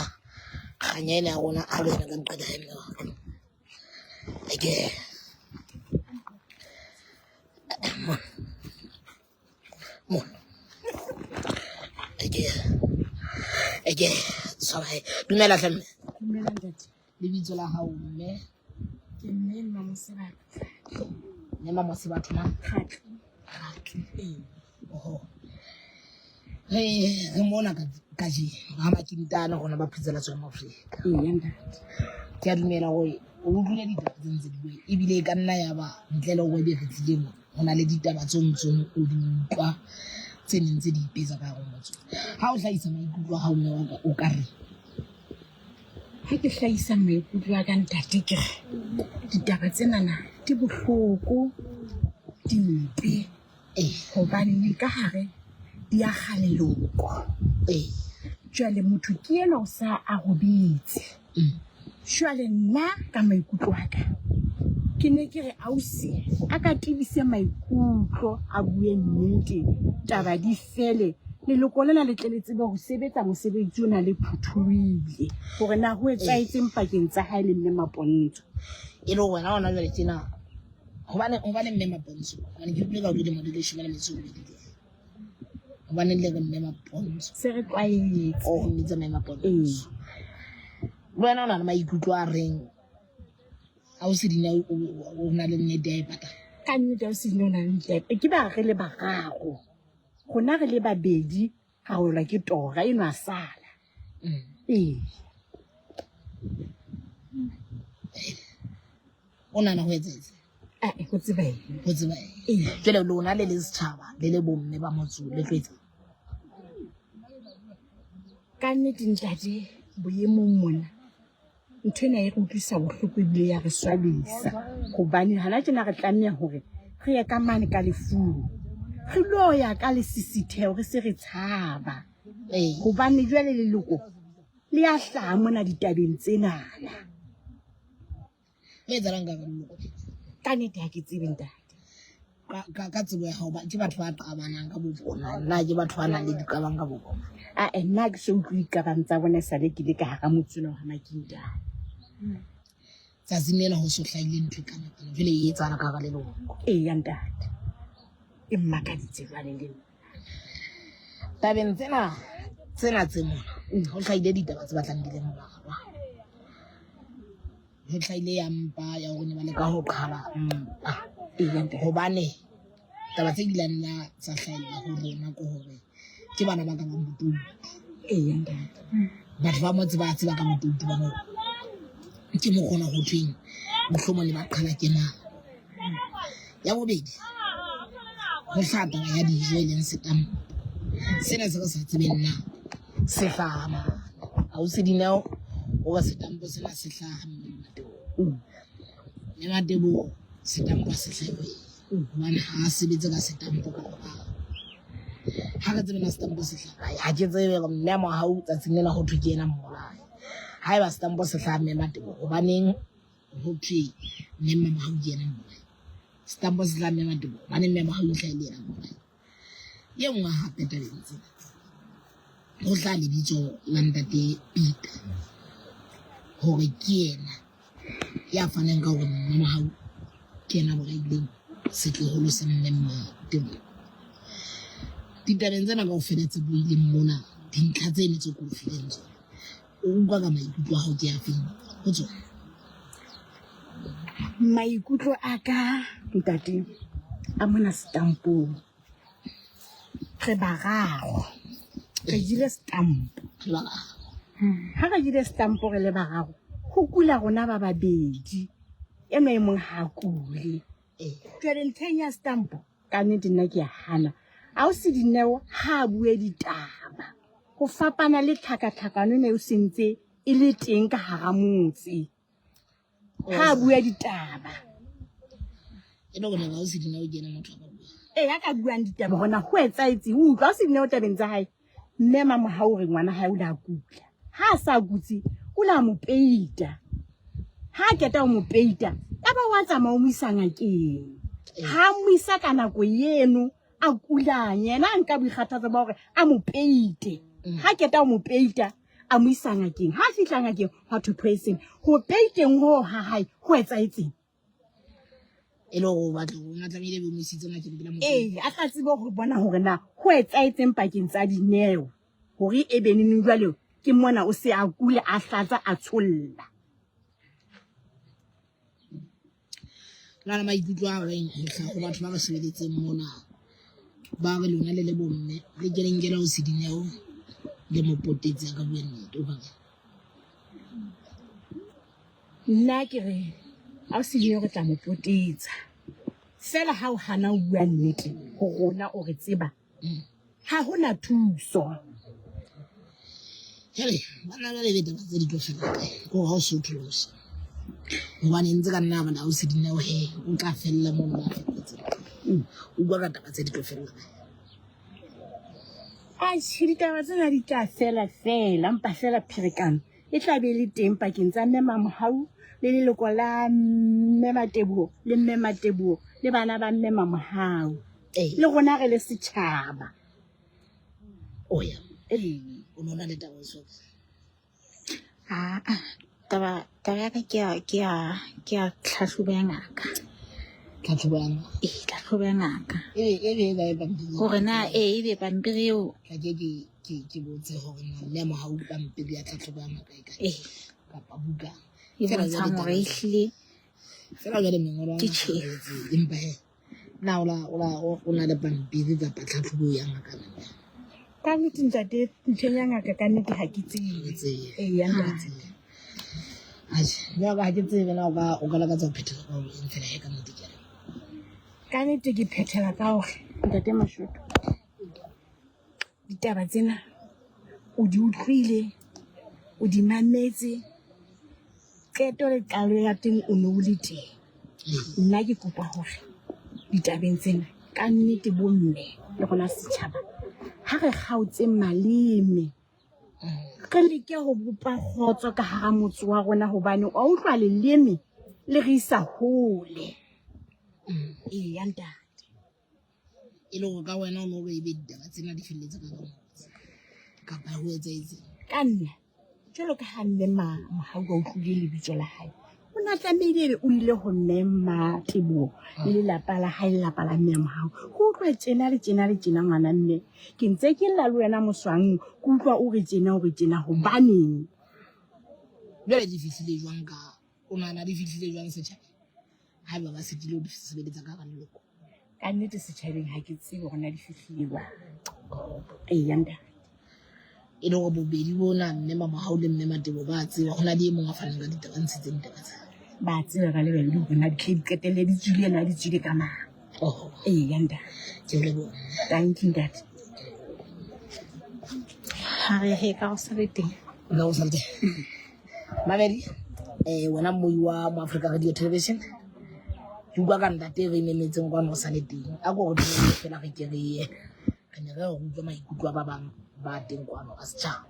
kganya ena ya rona a re ena ka nqeda ya mme wa ka eke mona eke eke tshwara he dumela hle mme. Dumela ntate. Lebitso la hao mme? Ke mme Mmamosebatho. Mme Mmamosebatho mang? Kgatle. Kgatle. Ee. Oho. Re re mona ka kajeno ha Makintane rona ba Phutsela Tswang Afrika. Ee ntate. Ke a dumela hore o utlwile ditaba tse ntse di bua ebile e ka nna ya ba ntle le hore ebe re tlile mo ho na le ditaba tse ntseng o di utlwa tse neng tse di ipetsa ka hare ho motse. Ha o hlahisa maikutlo a hao mme wa ka o ka re Ha ke hlahisa maikutlo a ka ntate ke re ditaba tsenana di bohloko di mpe hobane ka hare di akga leloko. Jwale motho ke enwa o sa a robetse. Jwale nna ka maikutlo a ka Ke ne ke re ausi a ka tebise maikutlo a bue nnete taba di fele leloko lena le tle le tsebe ho sebetsa mosebetsi ona le phuthulohile hore na ho etsahetseng pakeng tsa hae le mme Mapontsho. E le hore wena hona jwale tjena hobane hobane mme Mapontsho hobane ke utlwile ka o dilemo di le 18 le hobane le re mme Mapontsho se re tlwaetse o mmitsa mme Mapontsho. Le wena o na le maikutlo a reng ha o se dina o na le nnete ya e patala? Ka nnete ha o se dina o na le nnete ya e ke ba re le bararo rona re le babedi ra welwa ke tora eno a sala. Ee. O nahana ho etsahetse? Ae, ho tseba eng? Ho tseba eng? Ee. Jwale lona le le setjhaba le le bomme ba motse le tlo etsang? Ka nnete ntate boemong mona ntho ena e re utlwisa bohloko ebile ya re swabisa hobane hana tjena re tlameha hore re ye ka mane ka lefung re lo ya ka lesisitheho re se re tshaba hobane jwale leloko le ya hlaha mona ditabeng tsenana. Ho etsahalang ka leloko? Ka nnete ha ke tsebe ntate. Ka tsebo ya hao ke batho ba qabanang ka bo bona na ke batho ba nang le diqabang ka bo bona? Ae nna ke so utlwe diqabang tsa bona esale ke le ka hara motse ona wa Makintane. Tsatsing lena ho so hlahile ntho e kana kana jwale e etsahala ka hara leloko. Eya ntate. E mmakaditse jwale le nna. Tabeng tsena tsena tse mona ho hlahile ditaba tse batlang di le mmalwa. Ho hlahile ya mpa ya hore ne ba leka ho qhala mpa. Hobane taba tse di nna tsa hlahella ho rona ke hore ke bana ba ka bang botoutu. Batho ba motse ba tseba ka botoutu ba moo. Ke mokgona ho thweng mohlomong ne ba qhala ke mang. Ya bobedi, ho hlaha taba ya dijo e leng setampo. Sena se re sa tsebeng na se hlaha mang. Ausi Dineo o re setampo sena se hlaha mme Mateboho. Mme Mateboho setampo ha se hlahe ho yena hobane ha a sebetse ka setampo ka hobane. Ha re tsebe na setampo se hlaha kae. Ha ke tsebe hore mme Mohau tsatsing lena ho thwe ke yena mmolai. Haeba setampo se hlaha mme Mateboho hobaneng ho thwe mme Mmamohau ke yena mmolai. Setampo se hlaha mme Mateboho hobane mme Mohau e hlaha e le yena mmolai. E nngwe hape tabeng tsena ho hlaha lebitso la ntate Peter hore ke yena ya faneng ka hore Mmamohau ke yena a bolaileng setloholo sa mme Mmateboho. Ditabeng tsena kaofela tse buileng mona dintlha tseno tse ke o fileng tsona o utlwa ka maikutlo a hao ke afeng ho tsona? Maikutlo a ka ntate a mona setampong. Re bararo re jele setampo. Ha re jele setampo re le bararo ho kula rona ba babedi enwa e mong ha kule. Jwale ntlheng ya setampo ka nnete nna ke a hana. Ausi Dineo ha a bue ditaba ho fapana le tlhakatlhakano ena eo sentse e le teng ka hara motse. Ha a bua ditaba. E le hore ausi Dineo ke yena motho a ka buang. Ee, ya ka buang ditaba hore na ho etsahetseng. O utlwa ausi Dineo tabeng tsa hae. Mme Mamohau o re ngwana hae o ile a kula. Ha a sa kutse, o ile a mo peita. Ha a qeta ho mo peita, ya ba wa tsamaya o mo isa ngakeng. Ha a mo isa ka nako eno a kulang, yena a nka boikgathatso ba hore a mo peite. Ha a qeta ho mo peita, a mo isa ngakeng. Ha a fihla ngakeng, hwa thwe poison. Ho peiteng hoo ha hae ho etsahetseng? E le hore o batla hore o ne a tlamehile be o mo isitse ngakeng pele a mo Ee, a tla tsebe ho bona hore na ho etsahetseng pakeng tsa Dineo hore e be neng jwale ke mona o se a kula a hlatsa a tsholla. Na le maikutlo a reng ho hlaha ho batho ba re shebeletseng mona ba re lona le le bomme le ke le nkela ho se Dineo le mo potetse a ka bua nnete o ka reng? Nna ke re ausi Dineo re tla mo potetsa feela ha o hana ho bua nnete ho rona o re tseba ha hona thuso. Jwale banna jwale ebe taba tse di tlo fella kae? Ke hore ha o so thole hobane ntse ka nna bana ausi Dineo he o tla fella mono mo a felletseng. O bua ka taba tse di tlo fella kae? Atjhe, ditaba tsena di tla fela fela, mpa fela pherekano e tla be e le teng pakeng tsa Mme Mamohau le leloko la Mme Mateboho le Mme Mateboho le bana ba Mme Mamohau. Le rona re le setjhaba. Oya, o no na le taba so. Aa, taba taba ya ka ke ya ke ya ke ya tlhahlobo ya ngaka. Tlhatlhobo ya ngaka. Ee, tlhahlobo ya ngaka. E e be e ba pampiri. Hore na ee ebe pampiri eo Tla ke ke ke ke botse hore na mme Mohau pampiri ya tlhatlhobo ya ngaka e kae. Ee. Kapa buka. E Feela jwale bontshang hore taba ehlile Feela jwale mengolo ke ya ngaka tjhefu. ha e tsebe. Empa he na o la o la o na le pampiri kapa tlhatlhobo ya ngaka na? Ka nnete ntate, ntlheng ya ngaka ka nnete ha ke tsebe. Eya ntate. Atjhe, mme wa ka ha ke tsebe na o ka o ka lakatsa ho phethela ka hore eng fela he ka nnete ke re. Ka nnete ke phethela ka hore ntate Mashoto, ditaba tsena o di utlwile, o di mametse, qeto le qalo ya teng o ne o le teng. Nna ke kopa hore ditabeng tsena ka nnete bomme le rona setjhaba ha re kgaotse maleme, re leke ho bopa kgotso ka hara motse wa rona hobane wa utlwa leleme le re isa hole. Eya ntate. E le hore ka wena o no re ebe ditaba tsena di felletse ka ka motse kapa ho etsahetse? Ka nna jwalo ka ha mme Mohau a utlwile lebitso la hae, o na tlamehile ebe o ile ho mme Mateboho le lelapa la hae, lelapa la mme Mohau. Ke utlwa tjena le tjena le tjena ngwana mme, ke ntse ke lla le wena moswang, ke utlwa o re tjena o re tjena hobaneng? Jwale di fihlile jwang ka o nahana di fihlile jwang setjhabeng haeba ba setile ho di sebeletsa ka hara leloko? Ka nnete setjhabeng ha ke tsebe hore na di fihlile jwang. Eya ntate. E le hore bobedi bona mme Mamohau le mme Matebo ba tseba ho na le e mong a fanang ka ditaba, a ntshitseng ditaba tsena. Ba tseba ba le babedi hore na di tle di qetelle di tswile na di tswile ka mang. Oh. Eya ntate. Ke o leboha. Thank you ntate. Ha re he ka ho sa le teng. Ka ho sa le teng. Mamedi, wena mmui wa mo Africa Radio Television. Ke utlwa ka ntate re memetseng kwano o sa le teng. A ko re dumelle fela re ke re ye. Re ne re re utlwe maikutlo a ba bang ba teng kwano a setjhaba.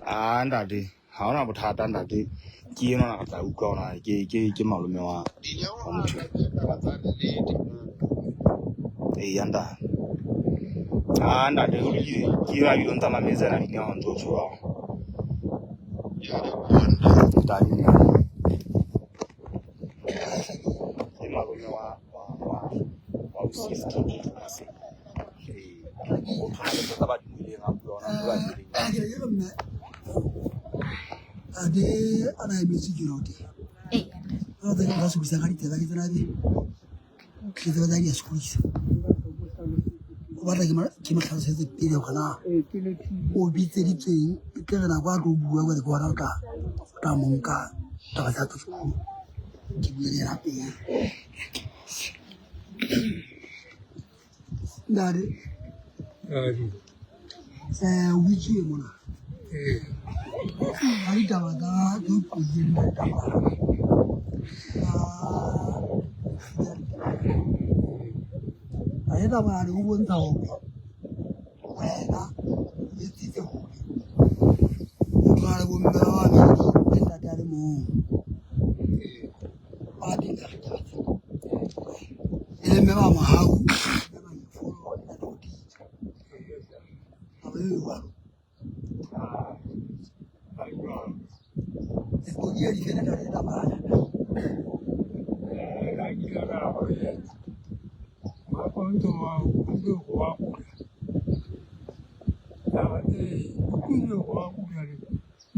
Ah ntate, ha hona bothata ntate. Ke enwa re tla utlwa hore na ke ke ke malome wa wa motho. Eya ntate. Ah ntate o lokile. Ke enwa ebile o ntsa mametse ena Dineo ha ntso o tjho jwalo. Ntate ke malome wa wa wa wa ausi Ee, o tshwana le tsa ba dumeleng a bua ona ntho ba dumeleng. Ke re ke re mme ade a na emetse ke rote. Ee. Re tse ka sokodisa ka ditsela ke tsena be ke tseba tsa di a sokodisa. O batla ke mo ke mo hlalosetse pele hore na o bitseditsweng e tle re nako a tlo bua jwale ke hona o tla o tla mo nka taba tsa tlo ke bue le yena pele. Ntate o bitsuwe mona ka ditaba tsa tse qojeng ditaba tsa e taba yane ho bontsha hore wena o etsitse hore o tshwana le bomme ba babedi le ntate a le mong ba teng ka ditaba tsena. E le mme ba Mohau, mme ba Nyefolo, ntate o Titso. Taba eo e jwalo. Sepodi e di fele ntate taba.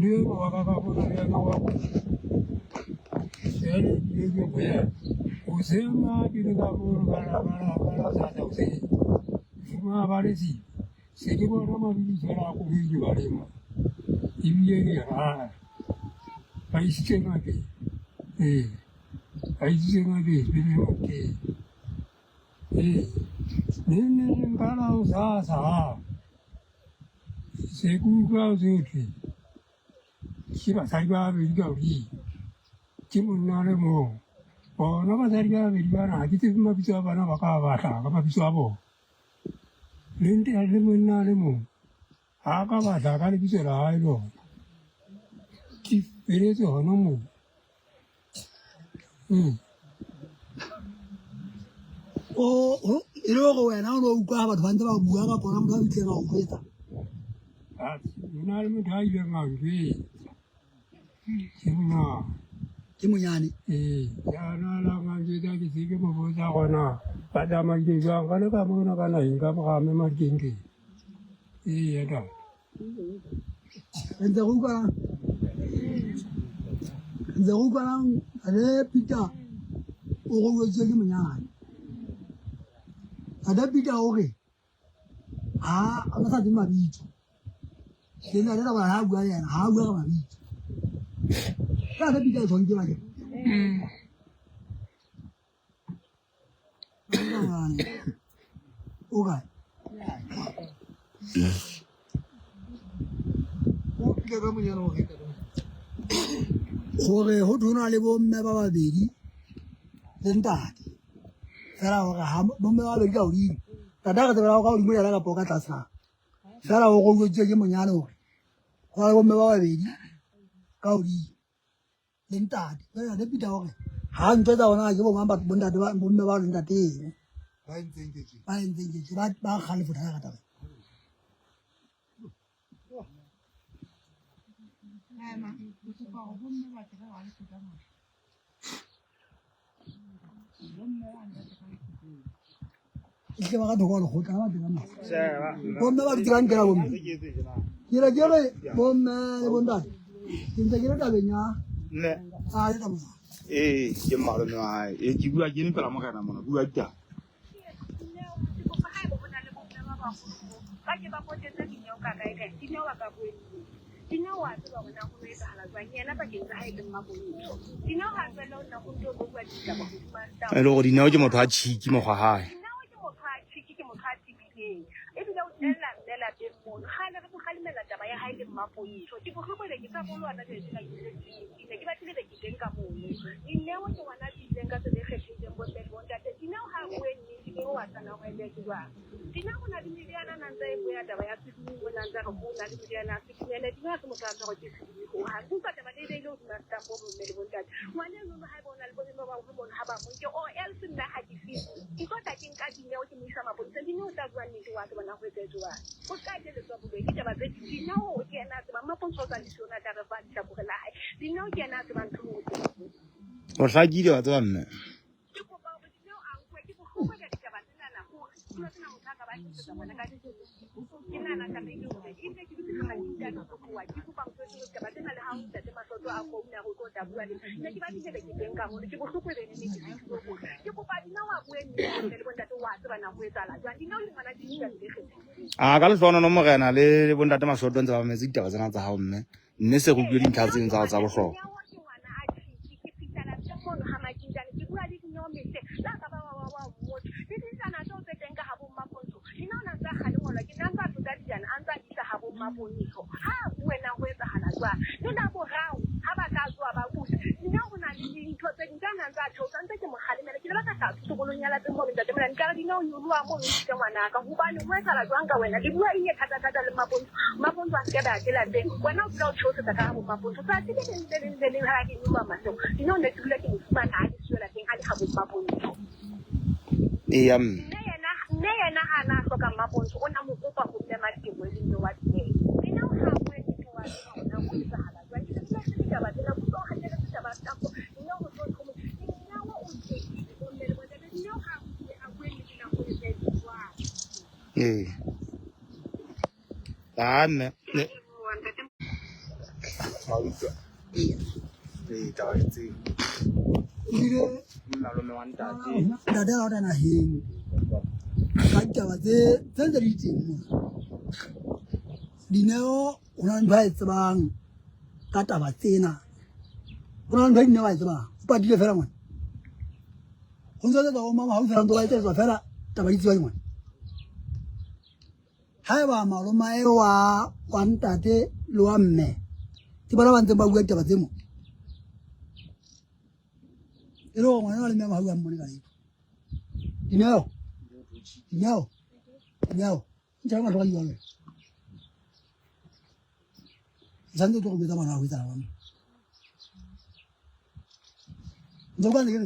Le enwa wa ka ka mona le yena wa kula. Jwale ke ile ke boela. Hoseng ha ke le ka mono ka la ka la ka la sasa hoseng. Fumana ba le siko. Se ke bona mabidi fela a koloi ke ba le mona. Ebile ke raya. Ba isitse ngakeng. Ee. Ba isitse ngakeng pele ngakeng. Ee. Neng neng ka la hosasa. Se ke utlwa tsotlhe ke basadi ba babedi ka godimo ke monna a le mong bona basadi ba babedi bana ga ke tsebe mabitso a bana ba ka batla ka mabitso a bona le nte le monna a le mong ga ka batla ka lebitso la gae lona ke feletse gona moo. O e le gore wena o ne o utlwa batho ba ntse ba bua ka pona motho a fitlheng a go kgweetsa? Ho na le motho a ileng a njwetsa ke monyane. Ke monyane? Ee, ya na lang a njwetsa ke se ke mo botsa gore na ba tsamaile jwang ka le ka mona ka naheng ka mora mme Madikengkeng. Ee, ntate. Re ntse re utlwanang re ntse re utlwanang re Peter o robetswe ke monyane ata Peter o re ha a sa tsebe mabitso ke nna le taba ha a bua le yena ha a bua ka mabitso ka ata Peter e tshwanetse ba ke O kae? Gore ho thwe ho na le bomme ba babedi le ntate fela gore ha bomme ba babedi ka hodimo ntate a re tsebela ka hodimo yena kapa o ka tlase na fela o roetswe ke monyane hore ho na le bomme ba babedi ka hodimo. Le ntate jwale ntate Peter o re ha ntho tsa bona ke bo mang batho bontate ba bomme ba le ntate eng ba entseng ke tje ba entseng ke tje ba ba kgalefo thata ka taba ehlile ba ka thoko lekgotla ba dira mase bomme ba dutse ka nkela bomme ke re ke re bomme le bontate ke ntse ke le tabeng ya Mme. a le taba Ee, ke malome wa hae. Ee, ke bua ke eme pela morena mona, bua ditaba. E le gore Dineo ke motho a cheeky mokgwa hae. O hlakile wa tseba mme. A ka lehlohonono morena le bontate Masoto ntse ba mametse ditaba tsena tsa hao mme mme se re utlwile dintlha tseno tsa hao tsa bohlokwa. Eya mme. Ee. Ah mme. Wa utlwa? Ee, taba ke tseo. Ebile Malome wa ntate. Ntate a rata naheng ka ditaba tse tse ntse di teng mona. Dineo ho na le ntho a e tsebang ka taba tsena. Ho na le ntho e Dineo a e tsebang. O patile fela ngwana. Ho ntse ho etsa bo mama haufi fela ntse ba etsetswa fela taba di tseba ke ngwana. Haeba malomae wa wa ntate le wa mme ke bona ba ntseng ba bua ditaba tse mo. E le hore ngwana wa le mme ha mmone ka letho. Dineo. Dineo. Dineo. Ntse ba tloga jwang. Santse tlo go betsa ngwana wa go etsa jwang. Ntse kwa ke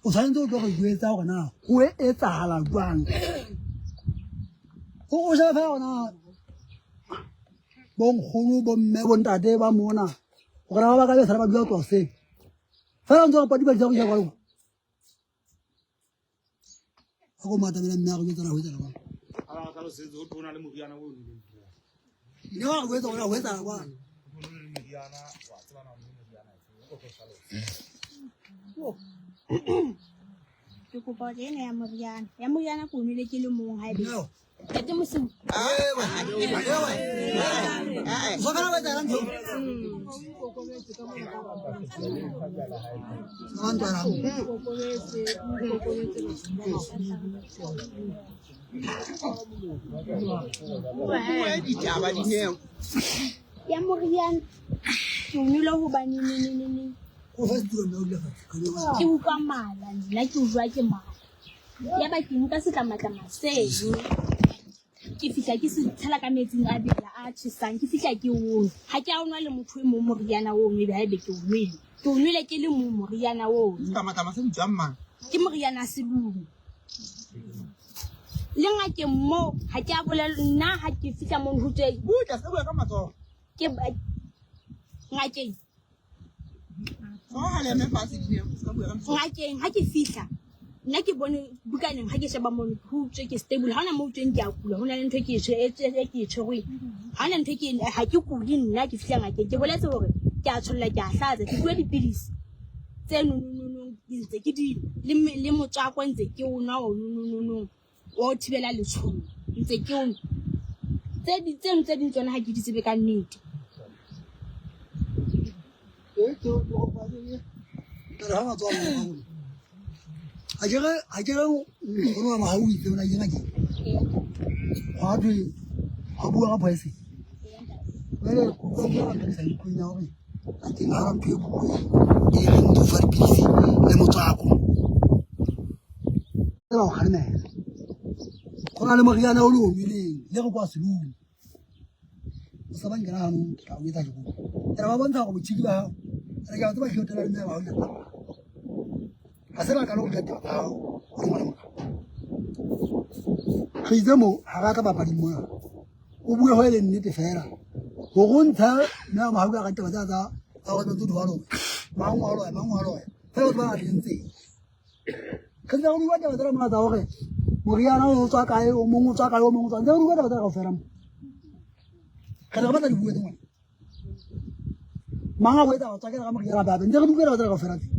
o tshwanetse o tlo go jwetsa gore na go etsahala jwang. O shebe fela gona bonkgono bomme bontate ba mona gore ba ba ka be sala ba dula go tloga seng. Fela ntse go padi ba disa go isa kwa a ko matamela mme a go jwetsa go etsa kwa ne wa go etsa go etsa kwa Ke kopa hore ena ya moriana. Ya moriana ke o nwele ke le mong haebe. Ntate Mosiu. Bue ditaba Dineo. Ya moriana ke o nwele hobane neneneneng. Ke utlwa mala nna ke utlwa ke mala. Ya ba ke nka setlamatlama seno ke fihla ke se tshela ka metsing a bela a tjhesang ke fihla ke o nwa. Ha ke a o nwa le motho e mong moriana ono ebe haebe ke o nwele. Ke o nwele ke le mong moriana ono. Setlamatlama se bitswang mang? Ke moriana wa selumo. Le ngakeng moo ha ke a bolella nna ha ke fihla mono ho tswe Butle, se bua ka matsoho. Ke ngakeng. Ngakeng ha ke fihla nna ke bone bukaneng ha ke sheba mono ho utswe ke stable ha hona mo utsweng ke a kula ho na le ntho e ke e e ke e tshwerweng ha hona ntho e ke ha ke kule nna ke fihla ngakeng ke boletse hore ke a tsholla ke a hlatsa ke fuwe dipidisi tse nonononong ke ntse ke di le le motswako ntse ke o nwa o nonononong wa ho thibela letshollo ntse ke o tse di tseno tse ding tsona ha ke di tsebe ka nnete. Ha ke re nkgono wa mahau o itse o na ile ngakeng gwa thwe ga bua ka poison jale ke sa utlweng ya gore ngakeng ga ntho e bueng e reng o fa dipilisi le motswako ba go kgalemela go na le moriana o le o nweleng le re kwa selung o sa ba nkena ganong ke tla o etsa joko ere ba bontsha gore botšhiki ba gago ere ke a tseba ke otela le mme ba gago ga se baka le go tla taba tsa gago o le ngwana moka re itse mo ga ra tla bapading mona o bue go e le nnete fela go go ntsha mme a mogago ka taba tsa tsa tsa go tse di wa loya mang wa loya mang wa loya fela batho ba ba tleng re ntse re bua taba tsena mona tsa gore moriana o tswa kae o mongwe o tswa kae o mongwe o tswa ntse re bua taba tsena kaofela mo re ne re batla di bue tse ngwana mang a go etsa go tswakela ka moriana babe ntse re bua taba tsena kaofela tse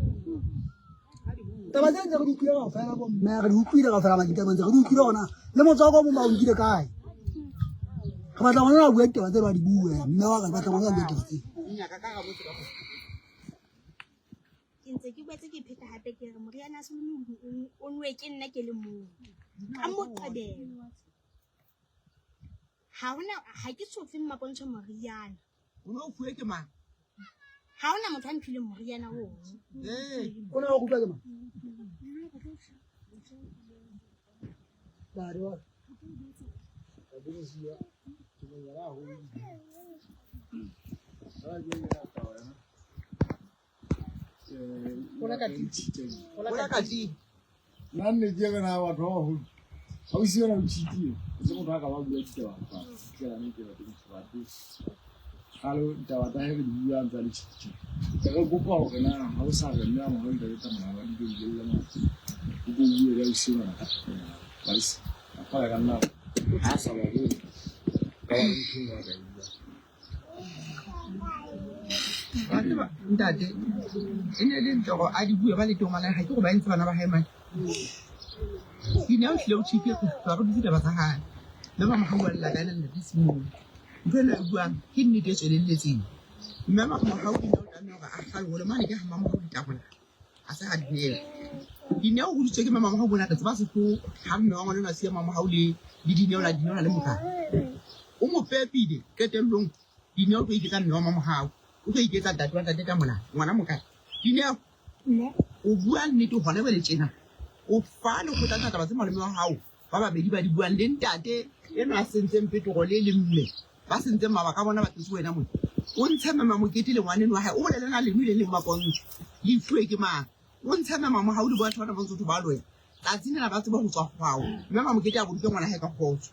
taba tse ntse re di utlwile kaofela bo mme re di utlwile kaofela makitaba ntse re di utlwile gona le motswako o mongwe ba o nkile kae re batla ngwana a bua ditaba tse ba di bue mme wa ka re batla ngwana a bua ditaba tse. Ke ntse ke boetse ke pheta hape ke re moriana wa selomo o nwe ke nna ke le mong. Ka Moqebelo. Ha hona ha ke so fe Mmapontsho moriana. O ne o fuwe ke mang? Ha hona motho a mphileng moriana oo. Ee. O ne o rutwa ke mang? Ntate wa ka. Nna nne ke re na batho ba bagolo ga o ise yona o cheatile o se motho a ka ba bua ditaba fa fitlhela ne ke batho batho galo ditaba tsa he re di buang tsa le cheatile ke re kopa gore na ga o sa re mme a mogolo ntate tsa molao wa dijo di le mo o ko bue ka o ise yona ka ba se a fara ka nna ha sa ba go ka ba ntho nngwe a ka e bua. Wa tseba ntate e ne le ntle gore a di bue ba le teng ngwana ga ke gore ba entse bana ba gae mane. Dineo tlile o tšhipie go tloga re dutse taba tsa gae. Mme Mamohau a lla ka ena ntate Simone. Ntho ena e buang ke nnete e tswelelletseng. Mme Mamohau Dineo o tlameha hore a hlahole mane ke ha Mamohau ditabola a se ha Dineo. Dineo o hodisitswe ke mme Mamohau mona re tseba sehloho ha mme wa ngwana enwa a siya Mamohau le le Dineo la Dineo na le mokana. O mo pepile qetellong Dineo o tlo iketsa mme wa Mamohau. O tlo iketsa ntate wa ntate ka mona ngwana mokana. Dineo o bua nnete hona jwale tjena. O fa lekgotla tsa taba tse malome wa hao ba babedi ba di buang le ntate enwa a sentseng petrole le mme ba sentseng mabaka a bona ba tletse wena mona. O ntshe mme Mamokete le ngwaneno wa hae o bolele na lenwe le leng mapontsho le ifuwe ke mang. O ntshe mme Mamohau le batho bana ba ntse ba loya. Tsatsi lena ba tsebe ho tswa kgwao. Mme Mamokete a boloke ngwana hae ka kgotso.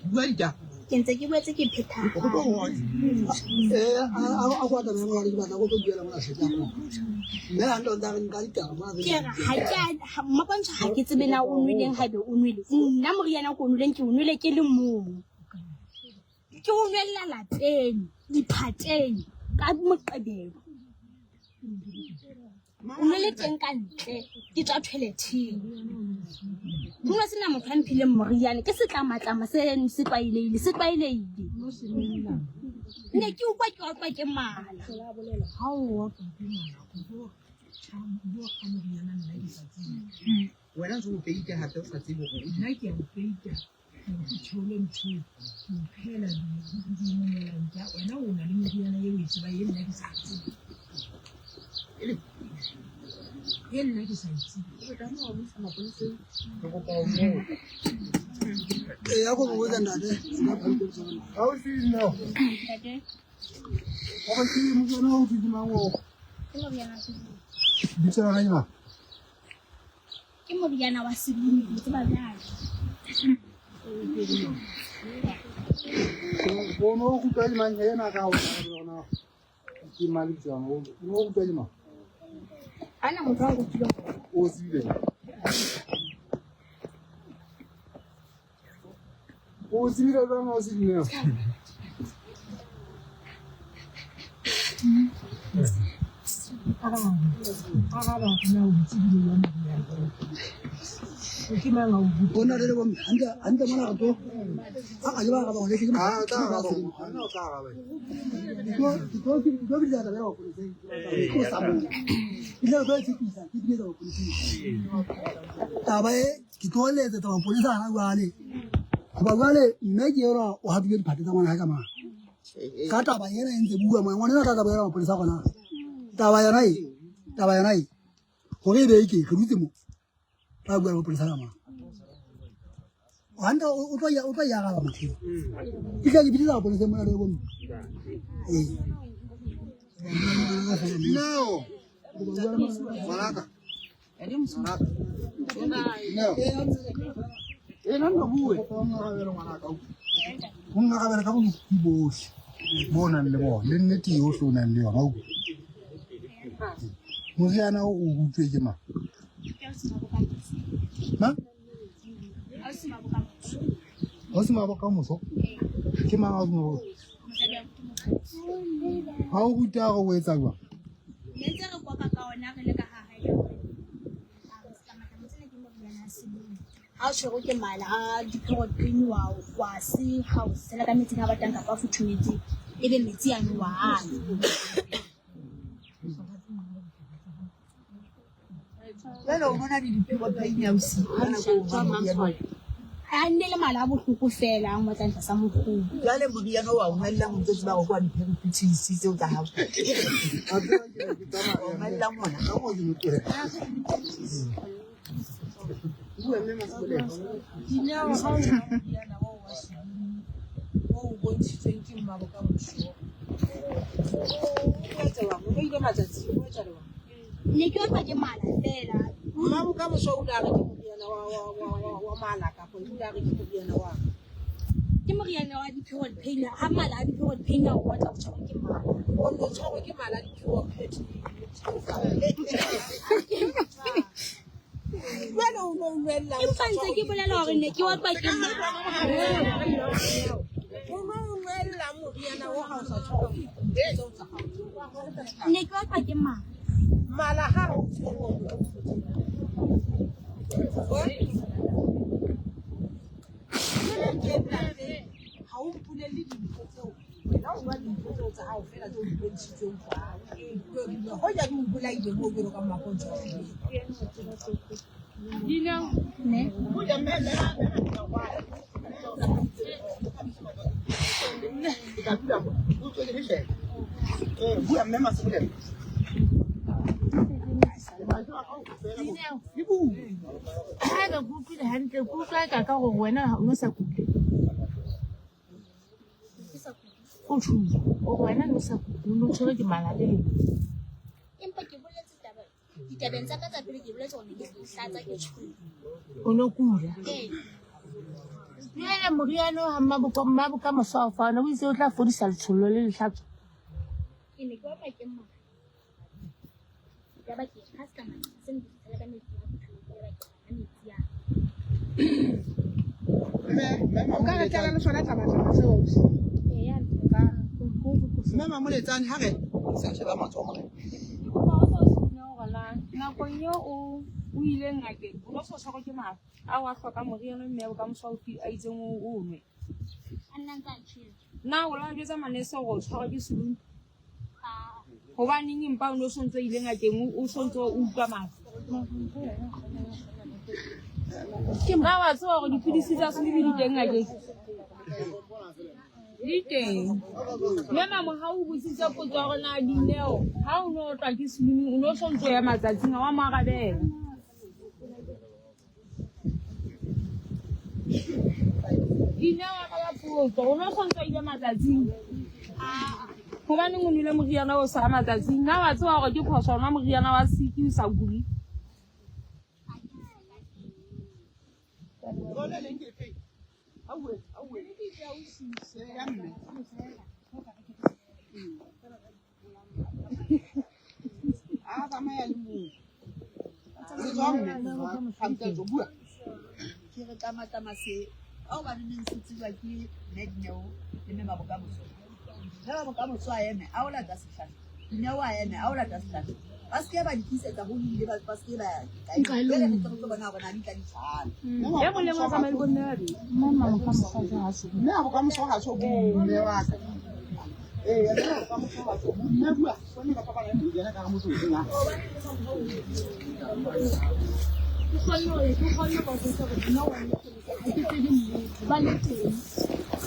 Bua ditaba. Ke ntse ke boetse ke phetha. O tlo go otla. Eh, a go atamela mona ke batla go tlo buela mona hle ka go. Mme ha ntse re nka ditaba mona Ke re ha ke a Mmapontsho ha ke tsebe na o nweleng haebe o nwele. Nna moriana ko o nweleng ke o nwele ke le mong. Ke o nwella lapeng, diphateng ka Moqebelo. O ne le teng ka ntle ke tswa toileteng. Ho ne sena motho a mphileng moriane ke setlamatlama se se tlwaelehile se tlwaelehile. Ne ke utlwa ke otlwa ke mala. Ha o otlwa ke mala o tlo tjha o kga moriana nna ke sa tsebe. Wena ntse o peita hape o sa tsebe hore Nna ke a o peita hore ke theole ntho eo, ke o phehela dimela ntja. Wena o na le meriana eo o e tsebang e nna ke sa e tsebe. E nna ke sa e tsebe. Ee, a ko mo botsa ntate. Ausi Dineo. Ntate. Gore ke moriana o ke mang o? Ke moriana wa sebini. Bitso la hae mang? Ke moriana wa sebini, ke tseba bjalo. O no o rutwa ke mang ena ka o yona? Ke mang lebitso la o no o rutwa ke mang? Ana motho a nrutileng. O tsebile. O tsebile jwang ha o se Dineo? Araba hore na o tsebile jwang moriana oo. Ke mang a o Ho na le bomme hantle hantle mona re tlo a a ke ba araba hore ke Ah, o tla araba. Nna o tla araba. Ke tlo ke tlo bitsa taba ya maponeseng. Ke tlo sa moo. Ke tlo tlo e tshepisa ke bitsa maponeseng. Taba e ke tlo letsetsa maponesa hana jwale. Hoba jwale mme ke enwa o hapile diphate tsa ngwana hae ka mang. Ka taba ena e ntse bua moya ngwana enwa tla tla bolela maponesa gona. Taba yona e taba yona e hore e be e ke re dutse mo. Tla bua le maponesa ka mang. Hantle o tlo ya o tlo ya araba motho eo. Ke tla ke bitsa maponesa mona le bomme. Ee. Dineo. Ngwanaka. Ena nno bue. O nkarabele ka bobopi bohle bo o nang le bona le nnete yohle o nang le yona. Utlwa. Moriana o o utswe ke mang? Mang? Ausi Mabokamoso? Ke mang ausi Mabokamoso? Ha o ruta hore o etsa jwang? Ne ntse re kopa ka ona re le ka ha hae ka hore a re setlamatlama sena ke moriana wa sebini. Ha o tshwerwe ke mala a di-period pain wa wa se ha o sela ka metsing a batang kapa a futhumetseng ebe metsi ano wa a nwa. Jwale o bona le di-period pain ausi ka nako eo o nwang moriana oo. A nne le mala a bohloko feela a ngotlang tlasa mokgubu. Jwale moriana oo wa o nwellang o ntso tseba hore ke wa di-periphetes tseo tsa hao. Wa o nwellang ona. Bua mme Masebolelo. Dineo ha o nwa moriana oo wa sebini o o bontshitsweng ke Mmabokamoso o etsa jwang? O behile matsatsi o etsa jwang? Ne ke otlwa ke mala feela. Mmabokamoso o ile a re ke moriana wa mala kapa o ile a re ke moriana wa Ke moriana wa di-period pain. Ha mala a di-period pain a o otla o tshwarwe ke mala. O ne o tshwarwe ke mala a di-period pain. Jwale o no nwella o Empa ntse ke bolela hore ne ke otlwa ke mala. O no nwella moriana o ha o sa tshwarwe ke tseo tsa hao. Ne ke otlwa ke mala. Mala ha o ha o mpolelle dintho tseo wena o nwa dintho tseo tsa hao fela tseo di bontshitsweng fa hoja di o bolaile moo jwalo ka mmapontsho wa fileng. Dineo. Ne. Bua mme Masebolelo. Dineo. Haeba ke utlwile hantle, ke utlwa eka ka gore wena o ne o sa kule. O tjhong, o re wena o ne o sa kule, o ne o tshwerwe ke mala le eng? Empa ke boletse taba ditabeng tsa ka tsa pele ke boletse hore ne ke hlatsa ke tjhong. O ne o kula. Ee. Jwale moriana o ha Mmabokamoso a o fa ona, o itse o tla fodisa letshollo le lehlatso. Ke ne ke otlwa ke mala. Yaba ke ha se ka mala, se ne ke tshela ka metsi a botholo, yaba ke nwa metsi a. O ka re tlala le sona tlabatlaba seo ausi. Ee, Mme Mamoletsane ha re sa sheba matsoho morena. Nakong eo o ileng ngakeng, o no so tshwarwe ke mafu ao a hlokang moriana mme ya bokamoso a itseng o nwe. A nna ntse a tjhela. Na o la jwetsa manese hore o tshwarwa ke selumi? Hobaneng empa o no sontso ile ngakeng o sontso o utlwa mafu? Na wa tseba hore dipidisi tsa selumi di teng ngakeng? Di teng. Mme mamo ha o botsitse potso ya hore na Dineo ha o no otlwa ke selumi o no sontso ya matsatsing a wa mo arabela. Dineo araba potso o no sontso ile matsatsing. Hobaneng o nwele moriana o sa matsatsing? Na wa tseba hore ke phoso ho nwa moriana wa siki o sa kule? A tsamaya le moo. Se tswa mme. Hantle tso bua. Ke re tlamatama se ka hobaneneng se tsejwa ke mme Dineo le mme Mabokamoso. Mme Mabokamoso a eme a o lata sehlahlo. Dineo a eme a o lata sehlahlo. Ba se ke ba di tlisetsa ho ile ba se ke ba ya kae. Jwale re tle re tlo bona hore na di tla di tshwana. E mong le mong a tsamaye le bomme ba babedi. Mme Bokamoso ha so bue mme wa ka. Ee, mme Bokamoso ha so bue. Mme bua. Sone ba kopana le yena ka ga motho o na. Ke kgonne hore ke kgonne ho jwetsa hore Dineo wa nnete ha ke tsebe nnete ba le teng.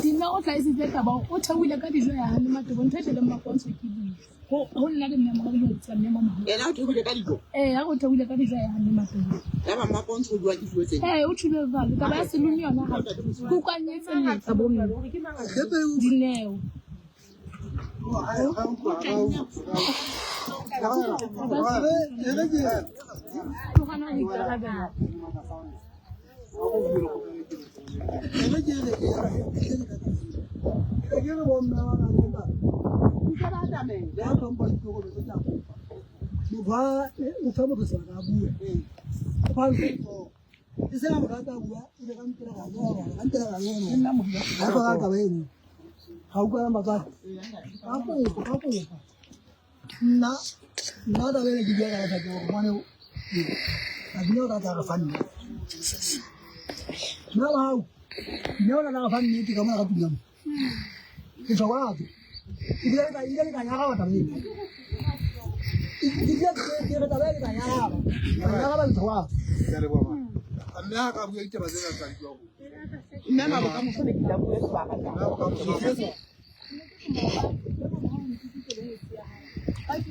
Dineo o tlaisitse taba hore o theohile ka dijo ya hane Matebo ntho e tleleng Mapontsho ke dijo. Ho nna le mme Mohau le tsa mme Mohau. Yena o theohile ka dijo. Ee, ha o theohile ka dijo ya hane Matebo. Yaba Mmapontsho o bua ke dijo tsena. Ee, o tjhube jwalo. Taba ya selumi yona ha ke utlwanyetselletsa bo mme. Dineo. Ke hona ho ikarabella. Nna nna taba ena ke bua ka lethata gore ngwane a dina o tla tla re fa nnete. Nna wa hao nna o tla tla re fa nnete ka mona ka tlung ya mo. Ke tshwabatse. Ebile ke tla ebile ke tla nyaraba taba ena. Ebile ke re taba ena ke tla nyaraba. Ke tla nyaraba letshwabatse. Ke a leboha ma. Mme ha ka bua ditaba tsena tsa di bua ho. Mme Mabokamoso ne ke tla bua sebaka. Mme Bokamoso.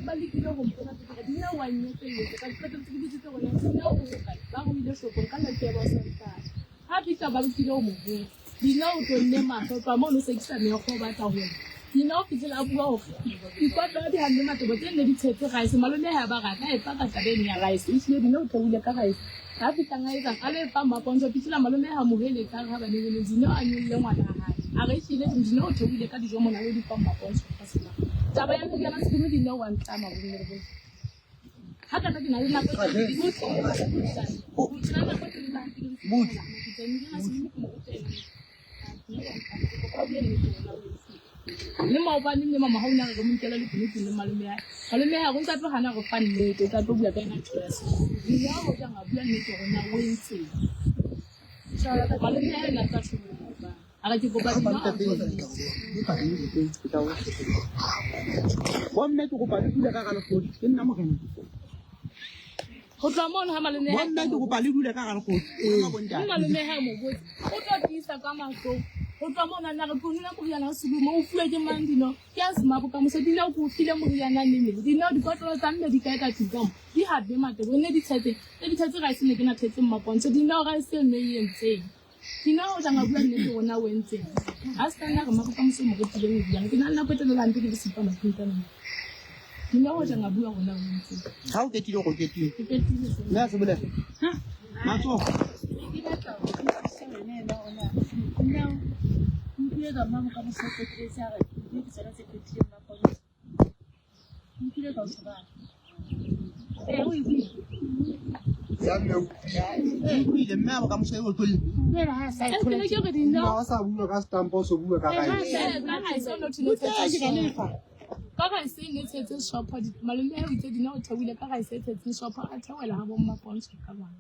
Ba lekile ho mpona hore Dineo wa nnyetselletsa ka qetelletse ke botsitse hore na Dineo o hokae ba re o ile shopong ka letsatsi ya ba o sa nkae ha fihla ba lokile ho mo botsa Dineo o tonne mahlo tloha mono o sekisa meokgo o batla ho lla Dineo o fihlile a bua hore dikotlolo di hanne Matebo tse nne di tshetse rice malome ha ba rata a e paka taba eno ya rice ehlile Dineo o theohile ka rice ha fihlang a etsang a lo e fa Mmapontsho fihlile malome ha mo heletsa a re ha ba ne Dineo a nyolle ngwana hae a re ehlile Dineo o theohile ka dijo mona o di fa Mmapontsho ka sena taba ya moriana sekolo Dineo wa ntlama bomme le bomme ha ka ke na le nako e telele ke na le nako e telele ke mo rutela. Le maobane mme mama ha o na re mo nkela lekunutu le malome ya malome ya go ntse a tlo gana go fa nnete o tla tlo bua ka yona ntho ya se ya go tla nga bua nnete gore na o entseng malome ya ena tsa tsholo a re ke kopa bomme ke kopa le dule ka ga lekgotla ke nna morena go tloha mono ha malome bomme ke kopa le dule ka ga lekgotla malome ha mo botse o tlo tiisa ka mahlong go tloha mono a na re ke nona moriana o selumo o fuwe ke mang dino ke a sema bokamoso dino ke o file moriana neng dino dikotlolo tsa mme di kae ka tlung ka mo di habe matebo ne di tshetse ne di tshetse rice ne ke na tshetse mmapontsho dino rice e mme e entseng dino o tla nga bua nnete rona o entseng a se ka nna re ma bokamoso mo re tlileng o buang ke na le nako e telele hampe ke le supa matlung ka nna dino o tla nga bua rona o entseng ha o ketile go ketile ke ketile mme a se bolela matsogo ke batla go utlwisisa wena ena ona nna nkile ka mma bokamoso o qeteletse a re mme ke tsona tse qetileng mapontsho nkile ka o shebana ee o e buile ya mme o utlwile mme a bokamoso e otlolle Jwale ha a sa e thola ke re dino Ha o sa bua ka setampo o so bua ka rice. ka rice o no tshetse ka rice e ne tshetse shopho malome a itse dina o theohile ka rice e tshetseng shopho a theohela ha bomma pontsho ka bana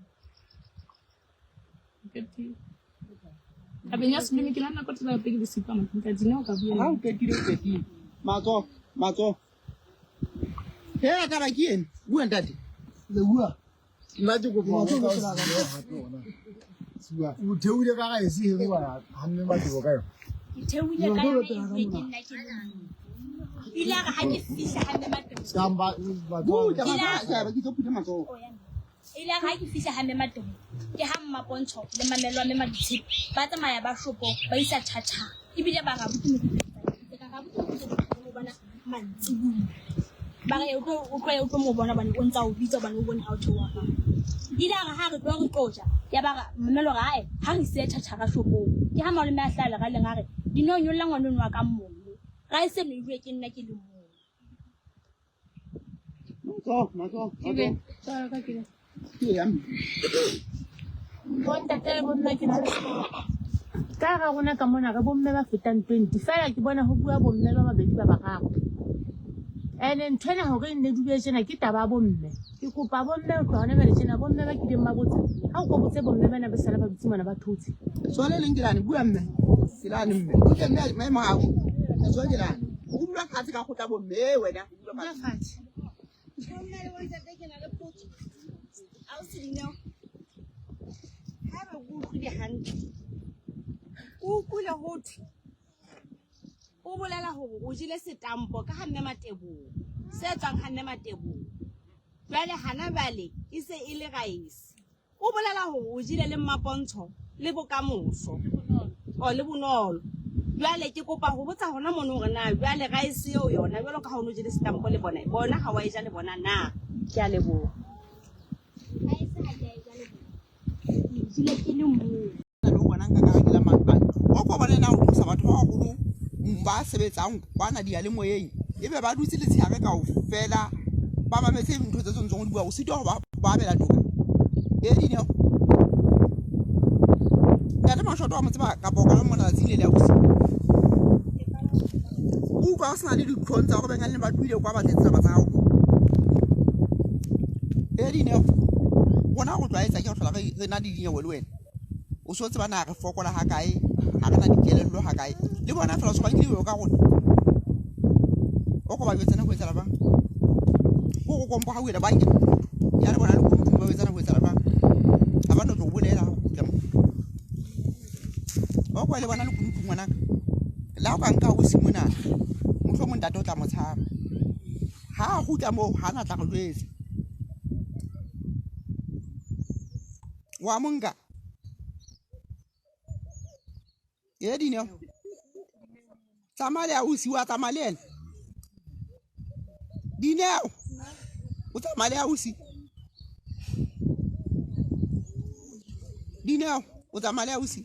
tabeng ya selome ke la nako tela pele ke supa matlung ka dina o ka bua ha o ketile o ketile matsogo matsogo hela taba ke ene bua ntate Le bua. Nna ke kopa ho ka hape ona. Sua, o theohile ka rice he bua ha mme Matebo ka yona. Ke theohile ka yona e bue ke nna ke le mong. Ile a re ha ke fihla ha mme Matebo Samba butla matsogo ke tlo phutha matsogo ile a re ha ke fihla ha mme Matebo ke ha mmapontsho le mamelo wa mme Maditshepe ba tsamaya ba shopong ba isa tjhatjha ebile ba re abuti mo ka re abuti mo bona mantsibuya ba re o tlo o tlo mo bona bane o ntsa o bitsa bane o bone ha o theoha fa ile a re ha re tlo re tlo ja ya ba re mamelo re ae ha re siye tjhatjhara shopong ke ha malome a hlaha leraleng a re dino nyolla ngwana ono wa ka mono rice ne e bue ke nna ke le mong matsogo matsogo matsogo ke ya mme Bontate le bomme ke na le ka hara rona ka mona re bomme ba fetang 20 fela ke bona ho bua bomme ba babedi ba bararo ene ntho ena hore e nne dule tjena ke taba ya bomme ke kopa bomme ho tloha hona jwale tjena bomme ba kileng ba botsa ha o ko botse bomme bana ba sala ba dutse mona ba thotse Tswale leng ke lane bua mme ke lane mme butle mme maemo a gago letsoho ke lane o dula fatshe ka kgotla bomme e wena o dula fatshe Bomme le bontate ke na le potso. Ausi Dineo, haeba ke utlwile hantle, ke utlwile ho thwe o bolela hore o jele setampo ka ha mme Mateboho, se tswang ha mme Mateboho. Jwale hana jwale e se e le rice. O bolela hore o jele le Mmapontsho le Bokamoso o le Bonolo. Jwale ke kopa ho botsa hona mono hore na jwale rice eo yona jwalo ka ha o no jele setampo le bona, bona ha wa e ja le bona na? Ke a leboha. Rice ha ke a e ja le bona. Ke e jele ke le mong. Le o bonang ka ka ke la matlwana o ko bone na o tlosa batho ba baholo ba sebetsang kwana diyalemoyeng ebe ba dutse letshehare kaofela ba mametse ntho tse tshwantseng o di bua o sitwa ho ba abela toka e dineo ntate Mashoto wa mo tseba kapa o ka mmona tsatsi le le ausi o utlwa o sena le ditlhong tsa gore bengane ba tlohile kwa ba tletse taba tsa gago e dineo rona go tlwaetsa ke go tlhola re na le dinyewe le wena o so tseba na re fokola ha kae ha re na dikelello ha kae le bona fela o so ba nkile ka rona o ko ba jwetsana ho etsahala jwang ko go kompo ha o ile ba nke ya le bona le kunutung ba jwetsana ho etsahala jwang ha ba no tlo bolela ha o kgutla mo o ko le bona le kunutung ngwanaka le ha o ka nka o se mona mohlomong ntate o tla mo tshaba ha a kgutla moo ha na tla re jwetsa wa mo nka e dineo tsamaya le ausi wa tsamaya le ena dineo o tsamaya le ausi dineo o tsamaya le ausi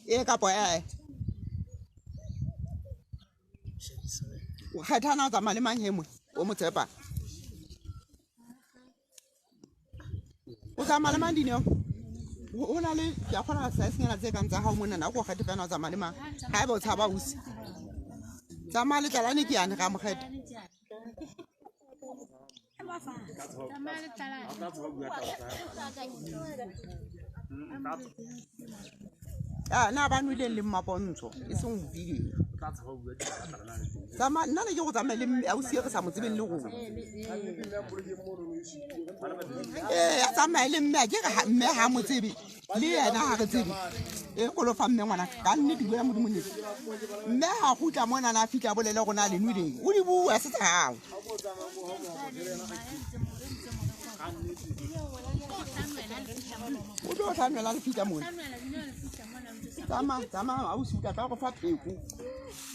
e kapo ee o kgethana o tsamaya le mang he mwe o mo tshepang o tsamaya le mang dineo o na le ke a kgona sizenyana tse kang tsa gago monana o ko kgethe fela o tsamaya le mang ga ebe o tshaba ausi Tsamaya letlalane ke yane ga amogete. A na ba nweleng le mmapontsho e seng go video. Tsamaya nna ne ke go tsamaya le mme ausi e re sa mo tsebeng le rona. Ee, a tsamaye le mme a ke re mme ha mo tsebe le yena ha re tsebe. E kolo fa mme ngwana ka nnete bua modimo nnete. Mme ha gutla mona na fitla bolele rona le nweleng. O di bua se tsa hao. O tlo hlanwela le fitla mona. Tsamaya tsamaya ausi o tla tla go fa pheko.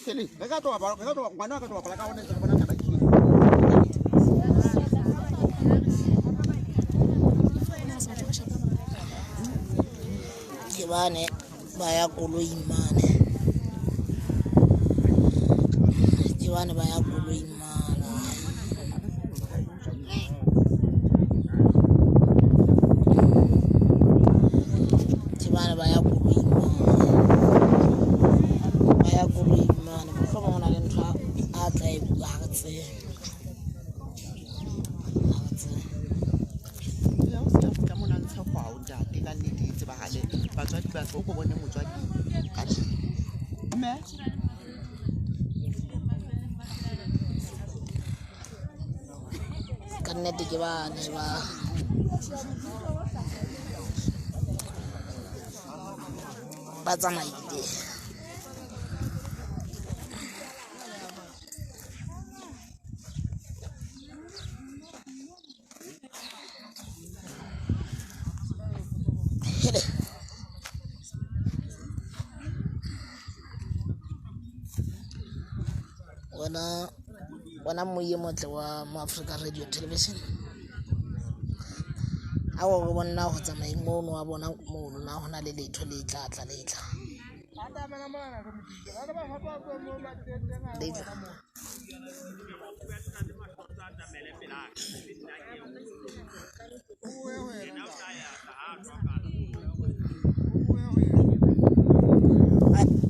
Tsele re ka tlo bapala re ka tlo ngwana wa ka tlo bapala ka hona ntse re bona taba ke. Ke bane ba ya koloing mane. Ke bane ba ya koloing mane. Ke bane ba ya koloing mane. Ba ya koloing mane. Mohlomong ho na le ntho a tla e bua ha re tsebe. Ha re tsebe. Ya o se ka fihla mona ntshe kgwao ntate ka nnete e tsebahale. Batswadi ba o ko bone motswadi ka tlung. Mme Ka nnete ke bane ba ba tsamaile. Hele. Wena wena moye motle wa mo Africa Radio Television. A o re bonna go tsamaeng mono wa bona mono na hona le letho le tla tla le tla. Le tla.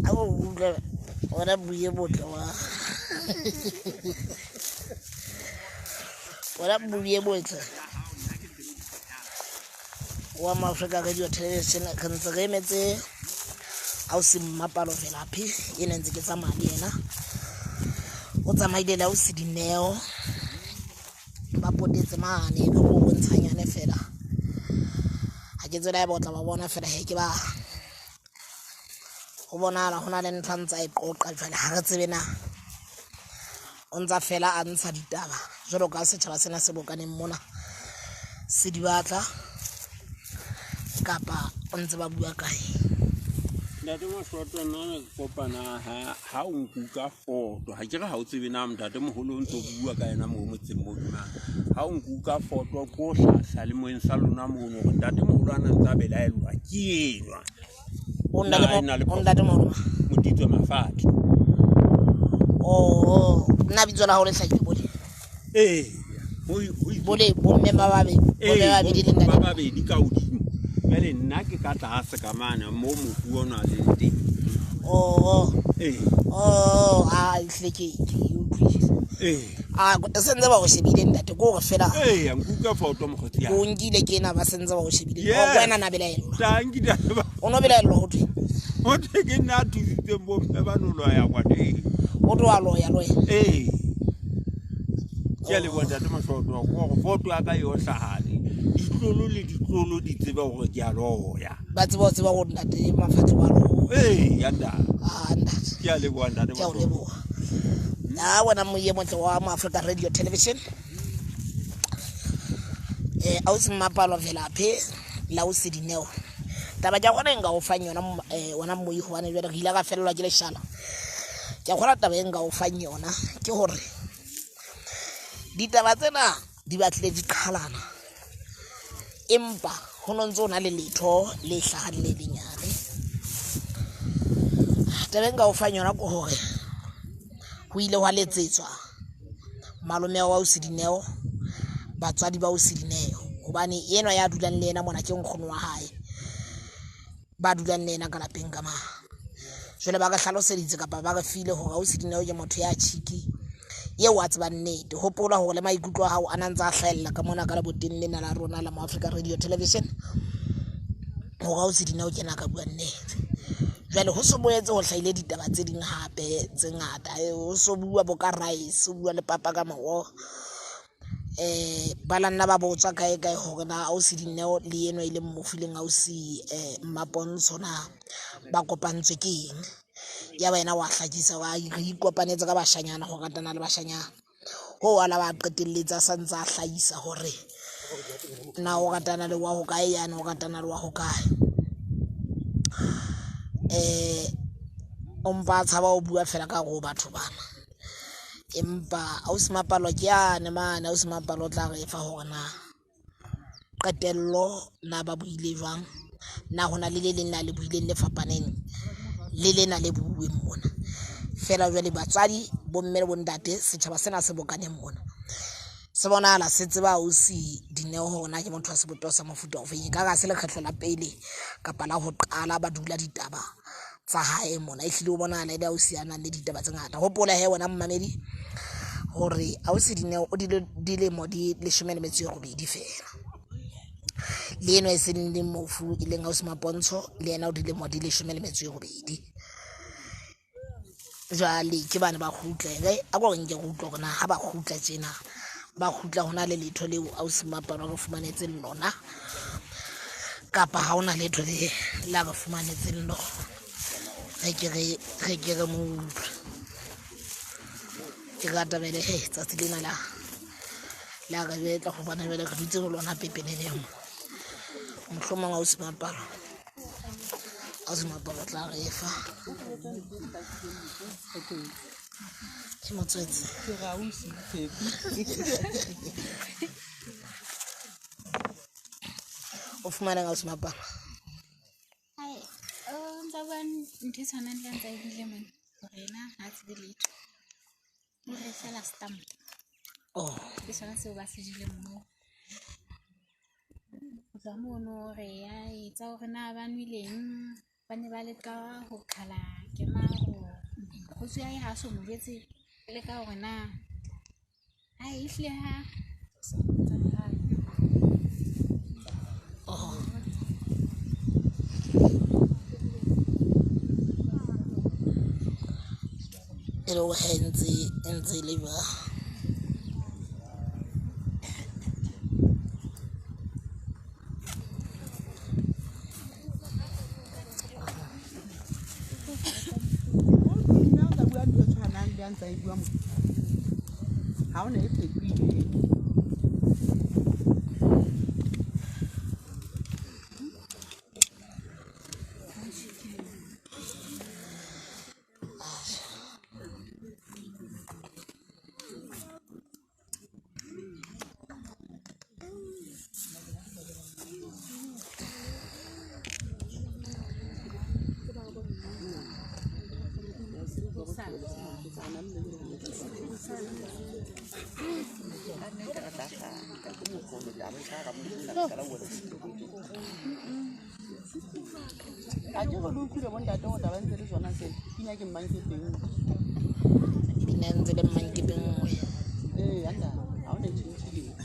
A o utlwe wena moye motle wa wena moye motle wa mo Africa Radio Television re ntse re emetse ausi Mmapalo Velaphi e ne ntse ke tsamaya le yena. O tsamaile le ausi Dineo ba potetse mane ke go bontshanyane fela. Ha ke tsela e botla ba bona fela he ke ba ho bonahala ho na le ntho a ntsa e qoqa jwale ha re tsebe na o ntsa fela a ntsha ditaba jwalo ka setjhaba sena se bokaneng mona se di batla kapa o ntse ba bua kae. Ntate Mashoto nna ne ke kopana ha o nkuka foto ha ke re ha o tsebe na ntate moholo o ntso bua ka yena moo motseng mo dumang. Ha o nkuka foto ko hlahla le moeng sa lona mono hore ntate moholo a na ntsa belaellwa ke enwa. O ntate moholo Moditswe Mafatla. Oh, nna bitso la hao le hlahile bole. Ee. Bole bomme ba babedi, bomme ba babedi le ntate. Ba babedi ka hodimo. Jwale nna ke ka tlase ka mane mo mofu ona leng teng. Oh. Ee. Oh, a ehlile ke utlwile. Ee. A se ntse ba o shebile ntate ke hore fela. Ee, nkuka foto mokgotsi ya. O nkile ke ena ba se ntse ba o shebile. Yes. O wena na belaellwa. Tanki taba. O no belaellwa ho thwe. Ho thwe ke nna a thusitseng bomme ba no loya kwa teng. O tlo wa loya loya. Ee. Ke a leboha ntate Mashoto hore foto ya ka e ohlahale. Ditlolo le ditlolo di tsebe hore ke a loya. Ba tsebe ho tseba hore ntate Mafatla wa loya. Ee, ya ntate. Ah, ntate. Ke a leboha ntate Ke a o Mashoto. leboha. A wena moye motle wa mo Africa Radio Television. Ausi Mmapalo Velaphi la ausi Dineo. Taba ke gona e nka o fang yona wena moyi hobane jwale re ile ka fellwa ke leshala. Ke kgolwa taba e nka o fang yona ke hore ditaba tsena di batlile di qhalana. Empa ho no ntse ho na le letho le hlahang le lenyane. Taba e nka o fang yona ke hore ho ile hwa letsetswa malome wa ausi Dineo, batswadi ba ausi Dineo hobane enwa ya dulang le yena mona ke nkgono wa hae. Ba dulang le yena ka lapeng ka mane. Jwale ba re hlaloseditse kapa ba re file hore ausi Dineo ke motho ya tjhiki eo a tsebang nnete. Hopola hore le maikutlo a hao a na ntse a hlahella ka mona ka leboteng lena la rona la Moafrika Radio Television hore ausi Dineo ke yena a ka bua nnete. Jwale ho so boetse ho hlahile ditaba tse ding hape tse ngata. Ho so bua bo ka rice, ho bua le papa ka moroho. Ba la nna ba botswa kae kae hore na ausi Dineo le enwa e leng mofu e leng ausi Mmapontsho na ba kopantswe ke eng. Ya ba yena wa hlakisa hore re ikopanetse ka bashanyana, ho ratana le bashanyana. Hoo a la ba qetelletse a sa ntse a hlahisa hore na o ratana le wa hokae yane o ratana le wa hokae. O mpa a tshaba ho bua fela ka hare ho batho bana. Empa ausi Mapalo ke yane mane, ausi Mapalo o tla re fa hore na qetello na ba buile jwang, na hona le le leng na le buileng le fapaneng le lena le buuweng mona. Feela jwale batswadi, bomme le bontate, setjhaba sena se bokaneng mona se bonahala se tseba ausi Dineo hore na ke motho wa sebopeho sa mofuta ofeng. Ekare ha se lekgetlo la pele kapa la ho qala ba dula ditaba tsa hae mona. Ehlile o bonahala e le ausi a nang le ditaba tse ngata. Hopola he wena mmamedi hore ausi Dineo o dilemo di 18 feela. Le enwa e seng le mofu e leng ausi Mapontsho le yena o dilemo di 18. Jwale ke bane ba kgutla re a ko nke re utlwe hore na ha ba kgutla tjena ba kgutla hona le letho leo ausi Mapalo a re fumanetseng lona kapa ha hona letho le la re fumanetseng lona. Re ke re mo utlwe. Ke rata bele he tsatsi lena la la re betla hobane jwale re dutse ho lona pepeneneng. Mohlomong ausi Mapalo tla re fa. Ke motswetse. Ke re ausi Tshepi. O fumaneng ausi Mapalo? Hai, o ntsa bua ntho e tshwanang le ya ntsa e buile mane hore yena ha a tsebe letho. O re fela stamp. Oh. Ke sona seo ba se jeleng moo. Ho tloha mono re ya etsa hore na ba nweleng, ba ne ba leka ho qhala kemaro. Kgotsi ya hae ha so mo jwetse le ka hore na hai ehlile ha Oh. E le hore ha e ntse e le jwang. Nna o tla bua ntho e tshwanang le ya ntsa e bua mo. Ha hona e fetohileng. A ke re le utlwile bontate hore taba ntse le tsona tsena. Pina ke mmankepeng. Pina ntse le mmankepeng nngwe. Ee, anda, ha hona e tjhentjhileng.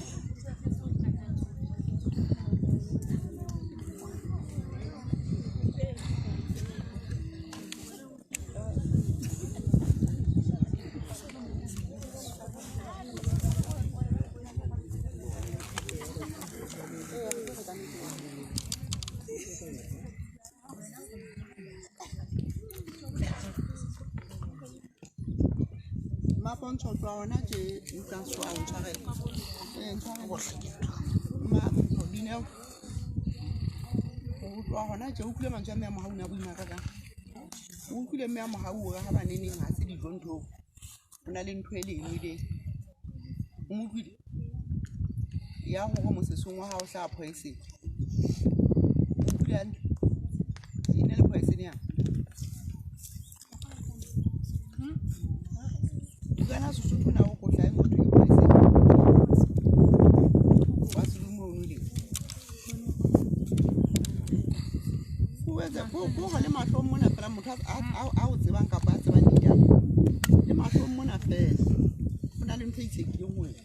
Mapontsho tloha hona tje nka soa o ntshwarele. Ntshwarele. Ma Dineo. O tloha hona tje o utlwile mantswe a mme a Mohau na boima ka. O utlwile mme a Mohau hore ha ba neneng ha se dijo ntho. Ho na le ntho e le e nweleng. O mo utlwile? Ya hore mosesong wa hao hlaha poison. O utlwile hantle? E ne le poison ya? Bukana Sesotho na o kotla e motho ke poison. Wa selumo o nweleng. Ho etsa ko hore le mahlo mahlong mona fela motho a o tsebang kapa a tsebang ditaba le mahlong mona fela go na le ntho e itshekileng wena.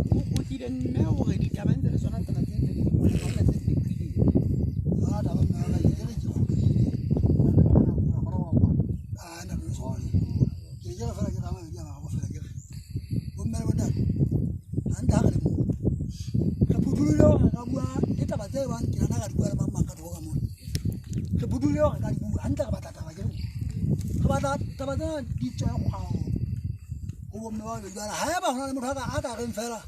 O kgotile mme hore ditaba ntse le tsona tsena tse ntse di le mona, ha hona tse fetohileng. Ah, taba mme wa ka ke re ke kgutlile. Ah, ntate o tshware. Ke ke re fela ke rama mabedi a mararo fela ke re. Bomme le bontate, hantle ha re le moo. Re phuthulohile hore re ka bua ke taba tse bang ke nana ka di bua le mang mang ka thoko ka mona. Re phuthulohile hore re ka di bua hantle re batla taba ke re. Re batla taba tsena di tswe kgwao ho bomme ba babedi bana. Haeba hona le motho a ka reng fela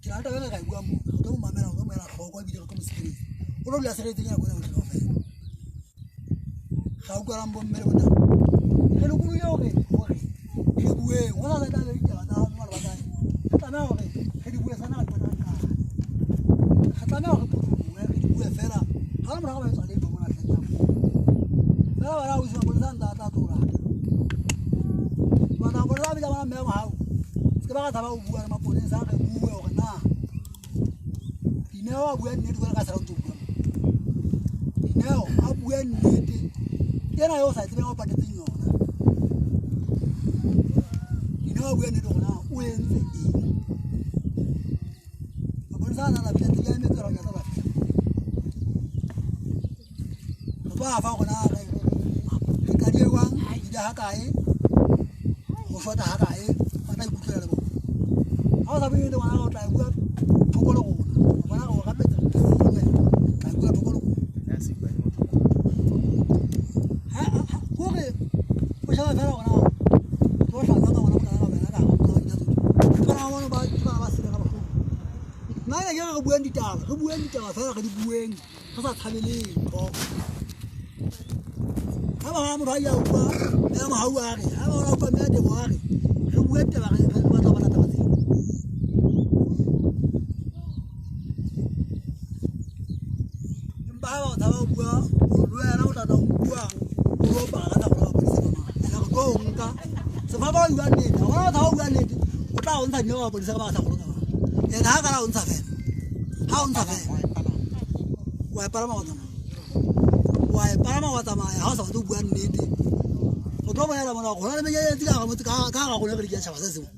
ke na le taba e re ka e buang mona. Re tlo mo mamela, re tlo mo ela hloko ebile re tlo mo sireletsa. O tlo dula sireletseng nako ena yohle kaofela. Re a utlwalang bomme le bontate. Re lokolohile hore re bueng. Ho sa tla be ditaba tsa jwalo ba kae. Re tlameha hore re di bue sana ka dipotsa ka. Re tlameha hore re re di bue fela. Ha hona motho a ka ba etsa letho mona hleng ya. Fela bana ausi mapolesa a ntse a tla tlo lata. Batla mapolesa a bitsa bona mme wa hao. Se ke ba ka tshaba ho bua le mapolesa re bue hore na Dineo a bua nnete jwalo ka sala o ntso bua. Dineo a bua nnete ena eo o sa e tsebeng a o patetseng yona. Dineo a bua nnete hore na o entse eng. Mapolesa a na fihla teng a emetse hore a tla fihla. Re tlo a fa hore na re qadile jwang, ile ha kae, ho shota ha kae, ba tla ikutlwela le bona. Ha o sa bue nnete ngwana o tla e bua thoko le rona. O bona re o rapetse re tlo tla bua thoko le rona. Hore o sheba fela hore na tlo hlatsa ka bona mokana ka wena ka hara motho wa dintho. Ke bana ba bona ba ke bana ba sele ka bohloko. Nna ke re bueng ditaba, re bueng ditaba fela re di bueng, re sa tshabeleng ntho. Ha ba motho a ya utlwa, mme a mohau a re, ha ba ona utlwa mme a teboho a re, re bue taba re batla ho bona taba tseo. Empa ha ba o tshaba ho bua, le wena o tla tla o bua, o lo paka ka tsa rona mapolesa ka mane. Ene re tlo o nka. Sefapano o bua nnete, ha ona o tshaba ho bua nnete, o tla o ntsha dineo mapolesa ka ba sa rona ka mane. Ene ha ka la o ntsha fela. Ha o ntsha fela. Wa e palama wa tsamaya. Wa e palama wa tsamaya ha o sa batle ho bua nnete. O tlo bolela mona hore hona le menyenyetsi ka hara motse ka hara rona re di tjhaba se seng.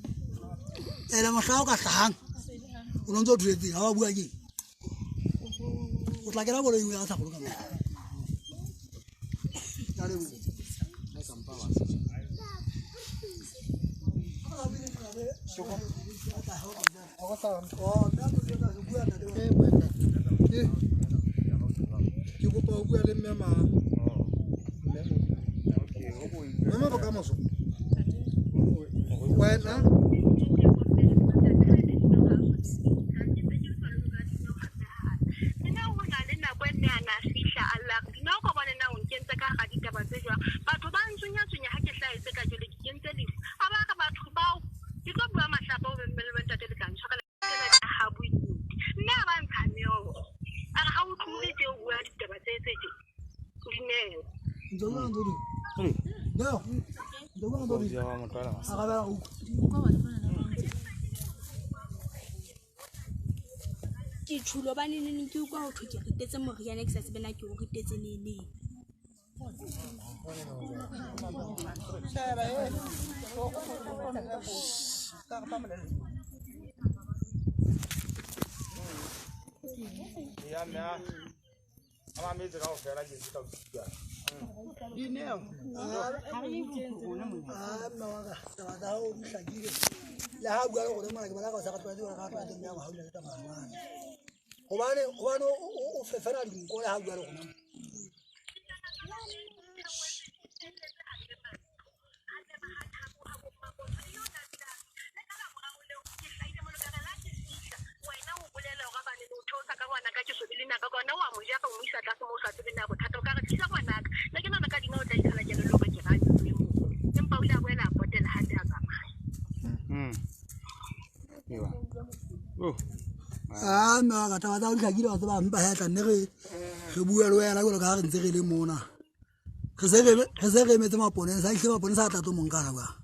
Ene mohla o ka hlahang o no ntso o thuletseng ha wa bua keng. O tla kena koloing ya sa kgolo ka mona. Ke a leboha. Ke kopa ho bua le mme ma. Mme ma bokamoso. Wena Nna ho na le nako e mme a na fihla a lla re Dineo ka bone na o nkentse ka hara ditaba tse jwang. Batho ba ntsunyatsunya ha ke hlahetse ka jwale ke kentse lefu. A ba re batho bao ke tlo bua mahlapa o be mme le bontate le tla ntshwarela ha bue nnete. Mme a ba ntsha meokgo. A re ha o tlohile tje o bua ditaba tse tse tje. Dineo. Ntse o bua ntse o di. Neo. Ntse o bua ntse o di. Arabela re utlwe. Ke tjhulo ba neneng ke utlwa ho thwe ke ritetse moriana ke sa tsebe na ke o ritetse neneng. Ya mme a mametse kaofela ke ntse ka utlwa. Dineo. Ah, mme wa ka, taba tsa hao di hlakile. Le ha bua le rona mona ke bona ka o sa re tlwaetse hore ka tlwaetse mme wa hao le taba mane. Hobane o fefera dinko le ha bua le rona. Ah, mme wa ka taba tsa hao di hlakile wa tseba mpa ha tla nne re bue le wena jwalo ka ha re ntse re le mona. Re se re emetse maponesa, ehlile maponesa a tla tlo mo nka hana jwang.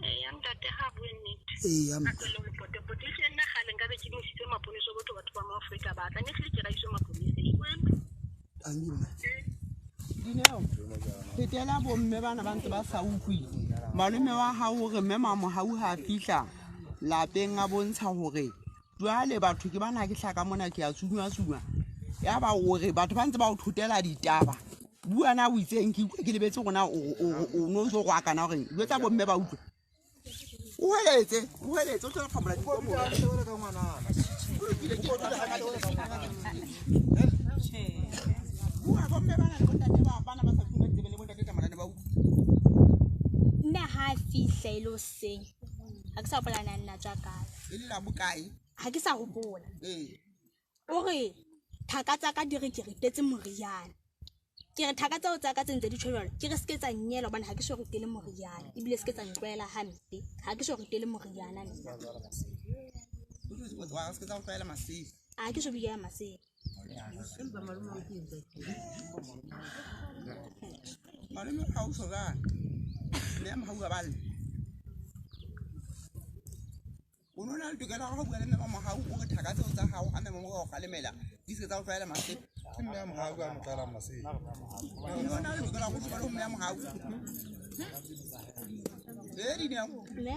Eya ntate ha bue nnete. Eya mme. A tlohele ho potepote. Ehlile nna kgale nkabe ke Afrika ba tla ne hlile ke ra iswe mapoleseng. Tanki mme. Dineo, phetela bomme bana ba ntse ba sa utlwe. Malome wa hao hore mme Mamohau ha a fihla lapeng a bontsha hore jwale batho ke bana ke hlaka mona ke a tsunywa-tsunywa. Ya ba hore batho ba ntse ba o thotela ditaba. Bua na o itseng ke utlwe ke lebetse hore na o no ntso rwakana horeng. Jwetsa bomme ba utlwe. O hweletse, o hweletse, o tlo phamola dikobo. Bua bomme bana le bontate ba bana ba sa utlwe tsebe le bontate Tamalane ba utlwe. Nna ha a fihla e le hoseng, ha ke sa hopola na nna tswa kae. E le la bokae? Ha ke sa hopola. Ee. O re thaka tsa ka di re ke ritetse moriana. Ke re thaka tseo tsa ka tse ntse di tjho jwalo, ke re se ke tsa nnyela hobane ha ke so ritele moriana, ebile se ke tsa ntlwaela hampe. Ha ke so ritele moriana nna. O tlo se ke tsa o tlwaela masea. Ha ke so bua masea. Empa malome o ke eng? Malome ha o so jwang? Mme Mohau a balle. O no na le tokelo ya ho bua le mme Mohau o re thaka tseo tsa hao ha mme Mohau a o kgalemela di se ke tsa o tlwaela masea. Ke mme Mohau a mo tlwaelang masea. O no na le tokelo ya ho bua le mme Mohau. Ee, Dineo. Mme?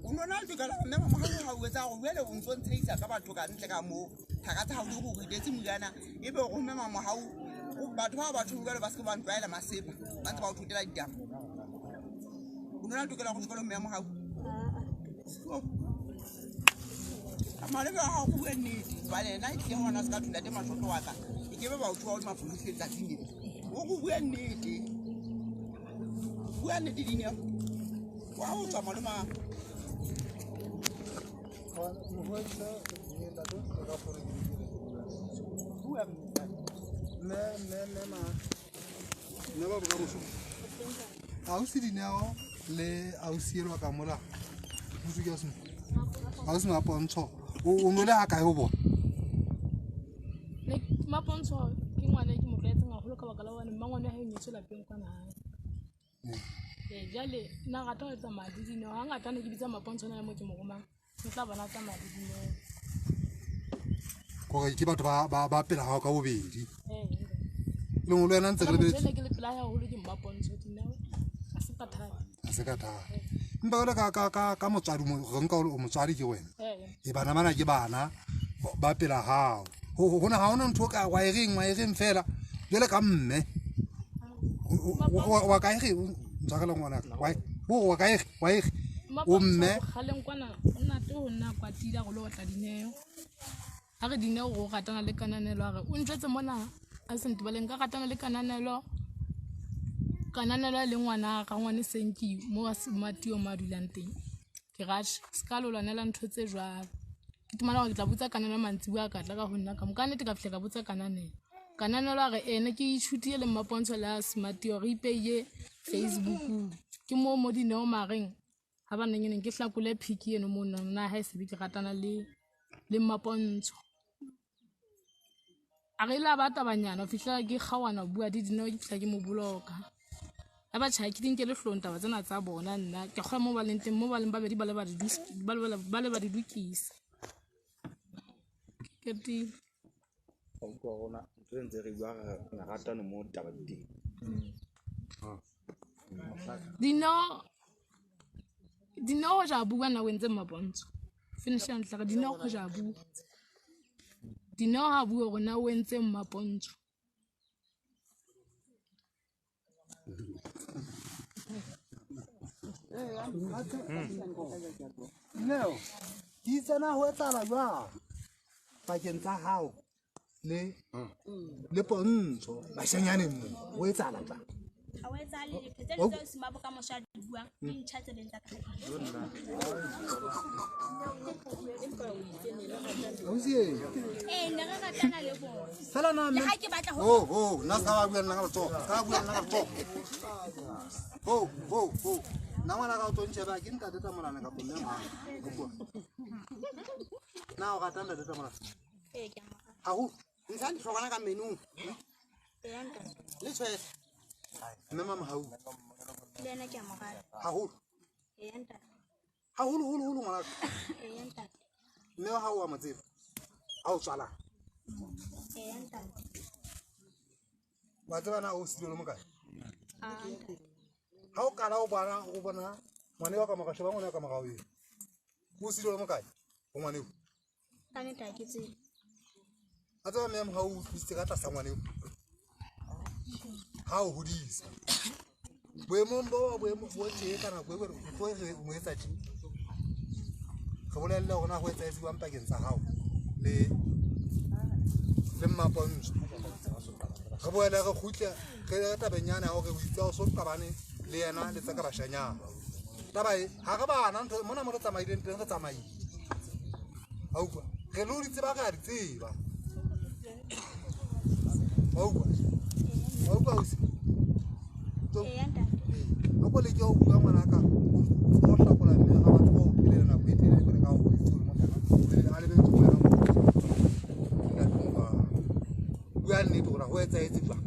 O no na le tokelo mme Mohau ha o etsa hore jwale o ntso ntshehisa ka batho ka ntle ka moo. Thaka tsa hao di go ritetse moriana ebe o mme Mohau batho ba batho jwale ba se ke ba ntlwaela masepa ba ntse ba o thotela ditaba. O no na le tokelo ya ho bua le mme Mohau. Malome wa hao o bue nnete jwale nna e tlile hona se ka thula te Mashoto wa ka e ke be ba o thuwa o le mapolesa letsatsing lena. O go bue nnete. Bua nnete Dineo. Wa o tswa malome wa. Bua mme. Mme mme ma. Mme ba bokamoso. Ausi Dineo le ausi elwa ka mola. Motho ke asmo. Ausi Mapontsho. O no le ha kae ho bona? Ne Mapontsho ke ngwana ke mo tlwaetseng haholo ka baka la hobane mmangwane wa hae o nyetswe lapeng kwana hae. Ee, jwale nna rata ho tsamaya le Dineo. Hangata ne ke bitsa Mapontsho na le mo ke mo romang. Ke tla bona tsamaya le Dineo. Kore ke batho ba pela hao ka bobedi. Ee. Le ngwe le wena ntse re lebeletse. Ne ke le pela hae haholo ke Mmapontsho Dineo. Ha se ka thata. Ha se ka thata. Empa jwale ka motswadi mo re nka o motswadi ke wena. Ee. E bana bana ke bana ba pela hao. Hona ha hona ntho ka wa e reng fela. Jwale ka mme. Wa ka e re ntshwarela ngwana ka. Wa bo wa ka e wa e o mme. Kgaleng kwana nna te ho nna kwatile go le otla Dineo. Ha re Dineo go ratana le Kananelo a re o ntjwetse mona a se ntebaleng ka ratana le Kananelo. Kananelo e le ngwana ga ngwane Senki mo a Matio mo a dulang teng. Ke ratjhe se ka lo lwanela ntho tse jwalo. Ke tumana hore ke tla botsa Kananelo mantsibuya ka tla ka ho nna ka mo. Ka nnete ka fihla ka botsa Kananelo. Kananelo a re ene ke ithutile le Mmapontsho le a Smatio re ipeile Facebook. Ke mo mo Dineo mareng ha ba neng ke hlakole phiki eno mo nna ha e se be ke ratana le Mmapontsho. A re la ba tabanyana ho fihlela ke kgaohana ho bua le Dineo ke fihla ke mo boloka. Ha ba tjha ke di nkele hloohong taba tsena tsa bona nna ke kgolwa mo ba leng teng mo ba leng babedi ba le ba di ba le ba di lokisa. Ke qetile. Wa utlwa rona ntho e ntse re bua re ratane mo taba di teng. Dineo ho ja bua nna o entse Mmapontsho. Finish hantle re Dineo ho ja bua. Dineo ha bua hore na o entse Mmapontsho. Neo, ke itse na ho etsahala jwang pakeng tsa hao le Pontsho bashanyaneng mo ho etsahala jwang? Ha ho etsahale letho. Tseno tseo Sima Bokamoso a di buang di ntjha tsebeng tsa ka. Ausi e. Ee, ne re ratana le bona. Fela na Le mme ha ke batla ho Oh, nna ska ba bua nna ka letsoho. Ska bua nna ka letsoho. Ho. Nna ngwana ka o tlo ntjheba ke ntate Tamalane kapa mme mang? Ho bua. Na o rata ntate Tamalane? Ee, ke a mo rata. Haholo. Ntsha dihlokwana ka menong. Ee, ntate. Le tshwele. Mme Mamahau. Le yena ke a mo rata. Haholo. Ee, ntate. Haholo, holo, holo ngwana ka. Ee, ntate. Mme wa hao wa mo tseba? A o tswalang. Eya ntate. Wa tseba na o sidilo mo kae? Ha o kala o bona ngwane wa ka morao, sheba ngwane wa ka morao eo. O sidilo mo kae? O ngwane eo. Ka nnete ha ke tsebe. A tseba mme ha o utlwisitse ka tlasa ngwane eo. Ha o hodisa. Boemong bo boemo bo tje ka nako e re o tlo re mo etsa tje. Re bolelle hore na ho etsa etswang pakeng tsa hao le Mmapontsho. Re boele re kgutle re tabeng yana ya hore o itse o so qabane le yena le tsa ka bashanyana. Taba e ha re bana ntho mona mo re tsamaileng teng re tsamaile. Ha utlwa re lo di tseba re a di tseba. Ha utlwa. Ha utlwa o se. Eya ntate. O ko leke ho bua ngwanaka o hlakola mme ga batho ba o phelela nako e telele jwale ka ha o hodisitse o le motho a lebetse wena ntate moholo. Bua nnete hore ho etsahetse jwang.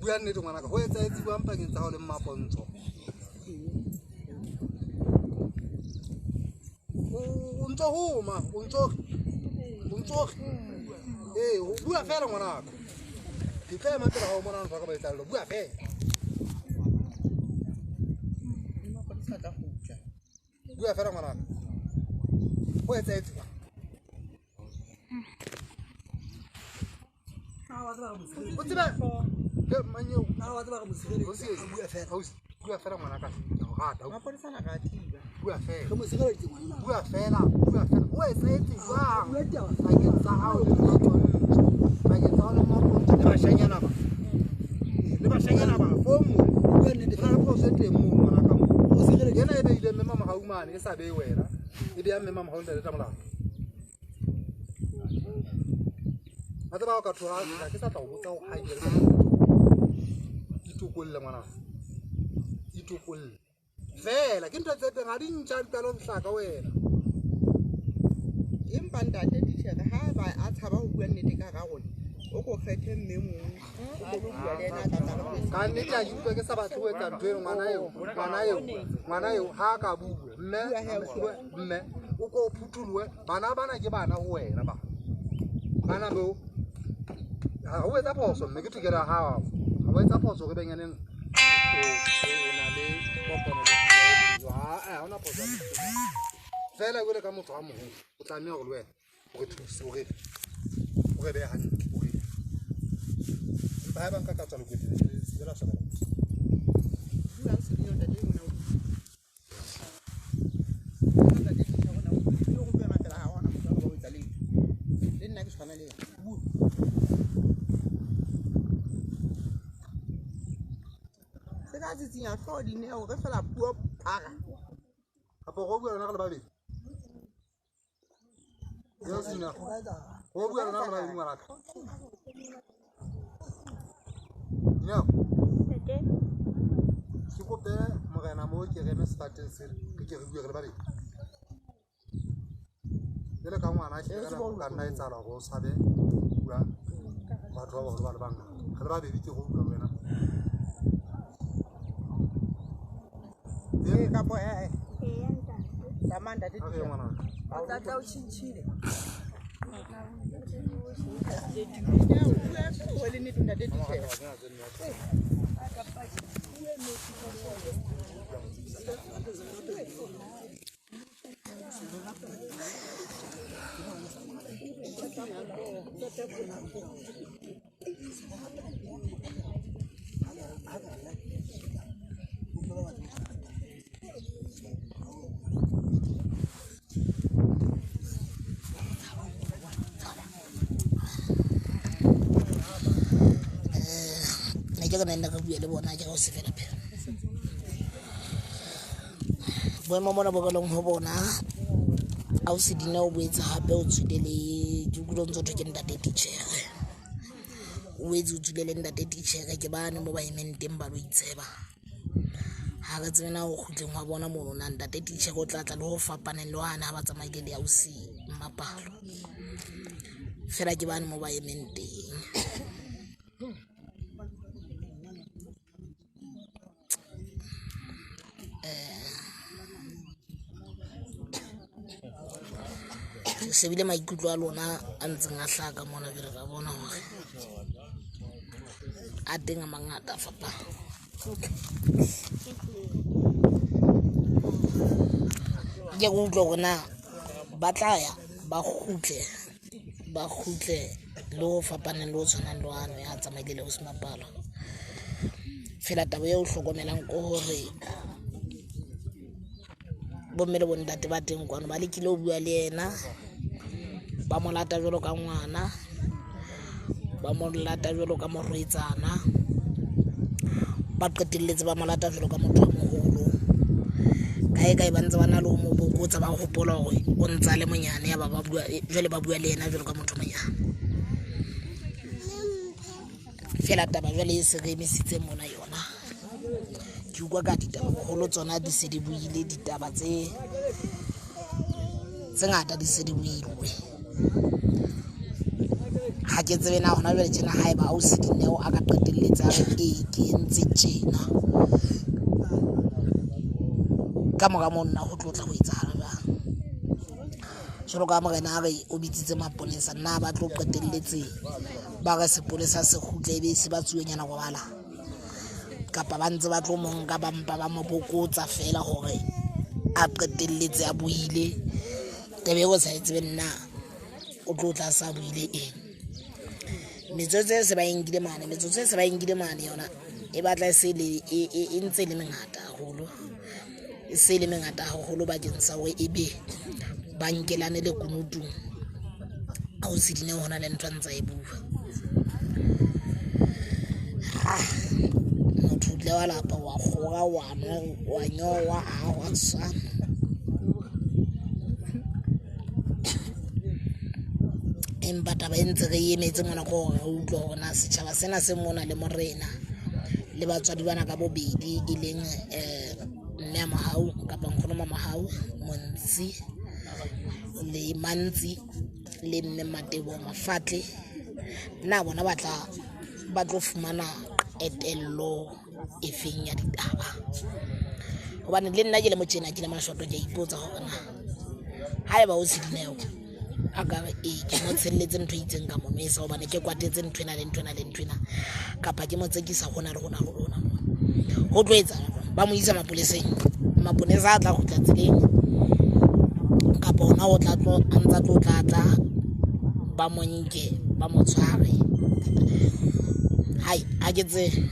Bua nnete ngwanaka ho etsahetse jwang pakeng tsa hao le Mmapontsho. O ntso homa, o ntso ee, o bua fela ngwanaka. Ke tla ema pele ga o mona ntho ka ba etsahalelo. Bua fela. Bua fela ngwanaka. Ho etsahetse jwang? O tsebe ke mang eo? Bua fela. Bua fela ngwanaka. Ke go rata. Mapolesa a ka thiba. Bua fela. Re mo sireleditse ngwana. Bua fela. Bua fela. Ho etsahetse jwang? Pakeng tsa hao le Mmapontsho. Pakeng tsa hao le Mmapontsho le bashanyana ba. Le bashanyana ba fo mo. Bua nnete Ho na le phoso e teng moo ngwanaka moo. Ena e beile mme Mamohau mane e sa behe wena. E beha mme Mamohau ntate Tamolao. A tseba o ka thola ha ke sa tla o botsa ho hae. Itokolle ngwanaka. Itokolle. Fela ke ntho tse teng ha di ntjha di qala ho hlaka wena. Empa ntate titjhere ha ba a tshaba ho bua nnete ka hara rona, o ko kgethe mme mong o ko lo bua le yena a tla tla re Ka nnete ha ke utlwa ke sa batle ho etsa ntho eno ngwana eo, ngwana eo ha ka bua. Mme mme o ko phutholohe bana bana ke bana ho wena ba. Bana bo ha o etsa phoso mme ke tokelo ya hao. Ha o etsa phoso re benyaneng o na le kopano le ha hona phoso. Fela jwale ka motho a moholo o tlameha hore le wena o re thuse o re behe hantle o re. Empa haeba nka ka tswa lekwete le se la shebela. Bua se dino ntate mona o. Ntate titjhere ona o bile go bua mapela ha ona motho a ba o etsa letho. Le nna ke tshwana le yena. Bua. Se ka tsitsinya hlooho Dineo re fela puo phara. Kapa go bua lona re le babedi. Eo sina. Go bua lona re le babedi ngwanaka. Dineo. Ntate. Ke kope morena mo ke reme sefateng se re ke re bue re le babedi. Jwale ka ngwana ke ka nako ka nna etsahala hore o tshabe bua batho ba baholo ba le bangata. Re le babedi ke go bua le wena. Ee kapo ee. Eya ntate. Tsamaya ntate Ha re ye titjhere. ngwanaka. O tla tla o tjhentjhile. Dineo bua bua le nnete ntate titjhere. Ne ke re nna re bue le bona ke go se fela phela. Boemo mona bo re leng ho bona ausi Dineo o boetse hape o tswile le ke utlwile o ntso thwe ke ntate titjhere. O boetse o tswile le ntate titjhere ke bane mo ba emeng teng ba lo itsheba. Ha re tsebe na ho kgutleng hwa bona mono na ntate titjhere o tla tla le ho fapaneng le hwane ha ba tsamaile le ausi Mmapalo. Fela ke bane mo ba emeng teng. Re shebile maikutlo a lona a ntseng a hlaha ka mona jwale ra bona hore a teng a mangata a fapana. Ke ke utlwe hore na ba tla ya ba kgutle ba kgutle le ho fapaneng le ho tshwanang le wane ya tsamaile le ausi Mapalo. Feela taba eo hlokomelang ke hore bomme le bontate ba teng kwano ba lekile ho bua le yena, ba mo lata jwalo ka ngwana, ba mo lata jwalo ka morwetsana, ba qetelletse ba mo lata jwalo ka motho a moholo. Kae kae ba ntse ba na le ho mo bokotsa, ba hopola hore o ntsa le monyane, ya ba ba bua jwale ba bua le yena jwalo ka motho monyane. Feela taba jwale e se re emisitse mona yona, ke utlwa ka ditaba boholo tsona di se di buile, ditaba tse ngata di se di builwe. Ha ke tsebe na hona jwale tjena haeba ausi Dineo a ka qetelletse a re ee ke entse tjena, ka mora moo nna ho tlo tla ho etsahala jwang? Jwalo ka morena a re o bitsitse maponesa, nna ba tlo qetelletse ba re sepolesa se kgutle ebe se ba tsuonyana robala, kapa ba ntse ba tlo mo nka ba mpa ba mo bokotsa feela hore a qetelletse a buile taba eo sa e tsebe nna o tlo tla sa buile eng. Metsotso e se ba e nkile mane, metsotso e se ba e nkile mane yona e batla e se le e ntse e le mengata haholo, e se le mengata haholo bakeng sa hore ebe ba nkelane lekunutung. Ausi Dineo hona le ntho a ntsa e bua. Motho o ile wa lapa wa kgora wa nwa wa nyowa a wa tshwana. Empa taba e ntse re emetse mona ke hore re utlwe hore na setjhaba sena se mona le morena le batswadi bana ka bobedi, e leng mme a Mohau kapa nkgono Mamohau Montsi le Mantsi le mme Matebo Mafatle, na bona ba tla ba tlo fumana qetello efeng ya ditaba. Hobane le nna ke le motjena ke le mashoto, ke a ipotsa hore na haeba o se Dineo a ka re ee ke mo tshelletse ntho e itseng ka mo nwesa hobane ke kwatetse ntho ena le ntho ena le ntho ena, kapa ke mo tsekisa hona le hona le hona, ho tlo etsahala jwang? Ba mo isa mapoleseng, maponesa a tla kgutla tseleng kapa hona o tla tlo a ntsa tlo tla tla ba mo nke ba mo tshware. Hai, ha ke tsebe,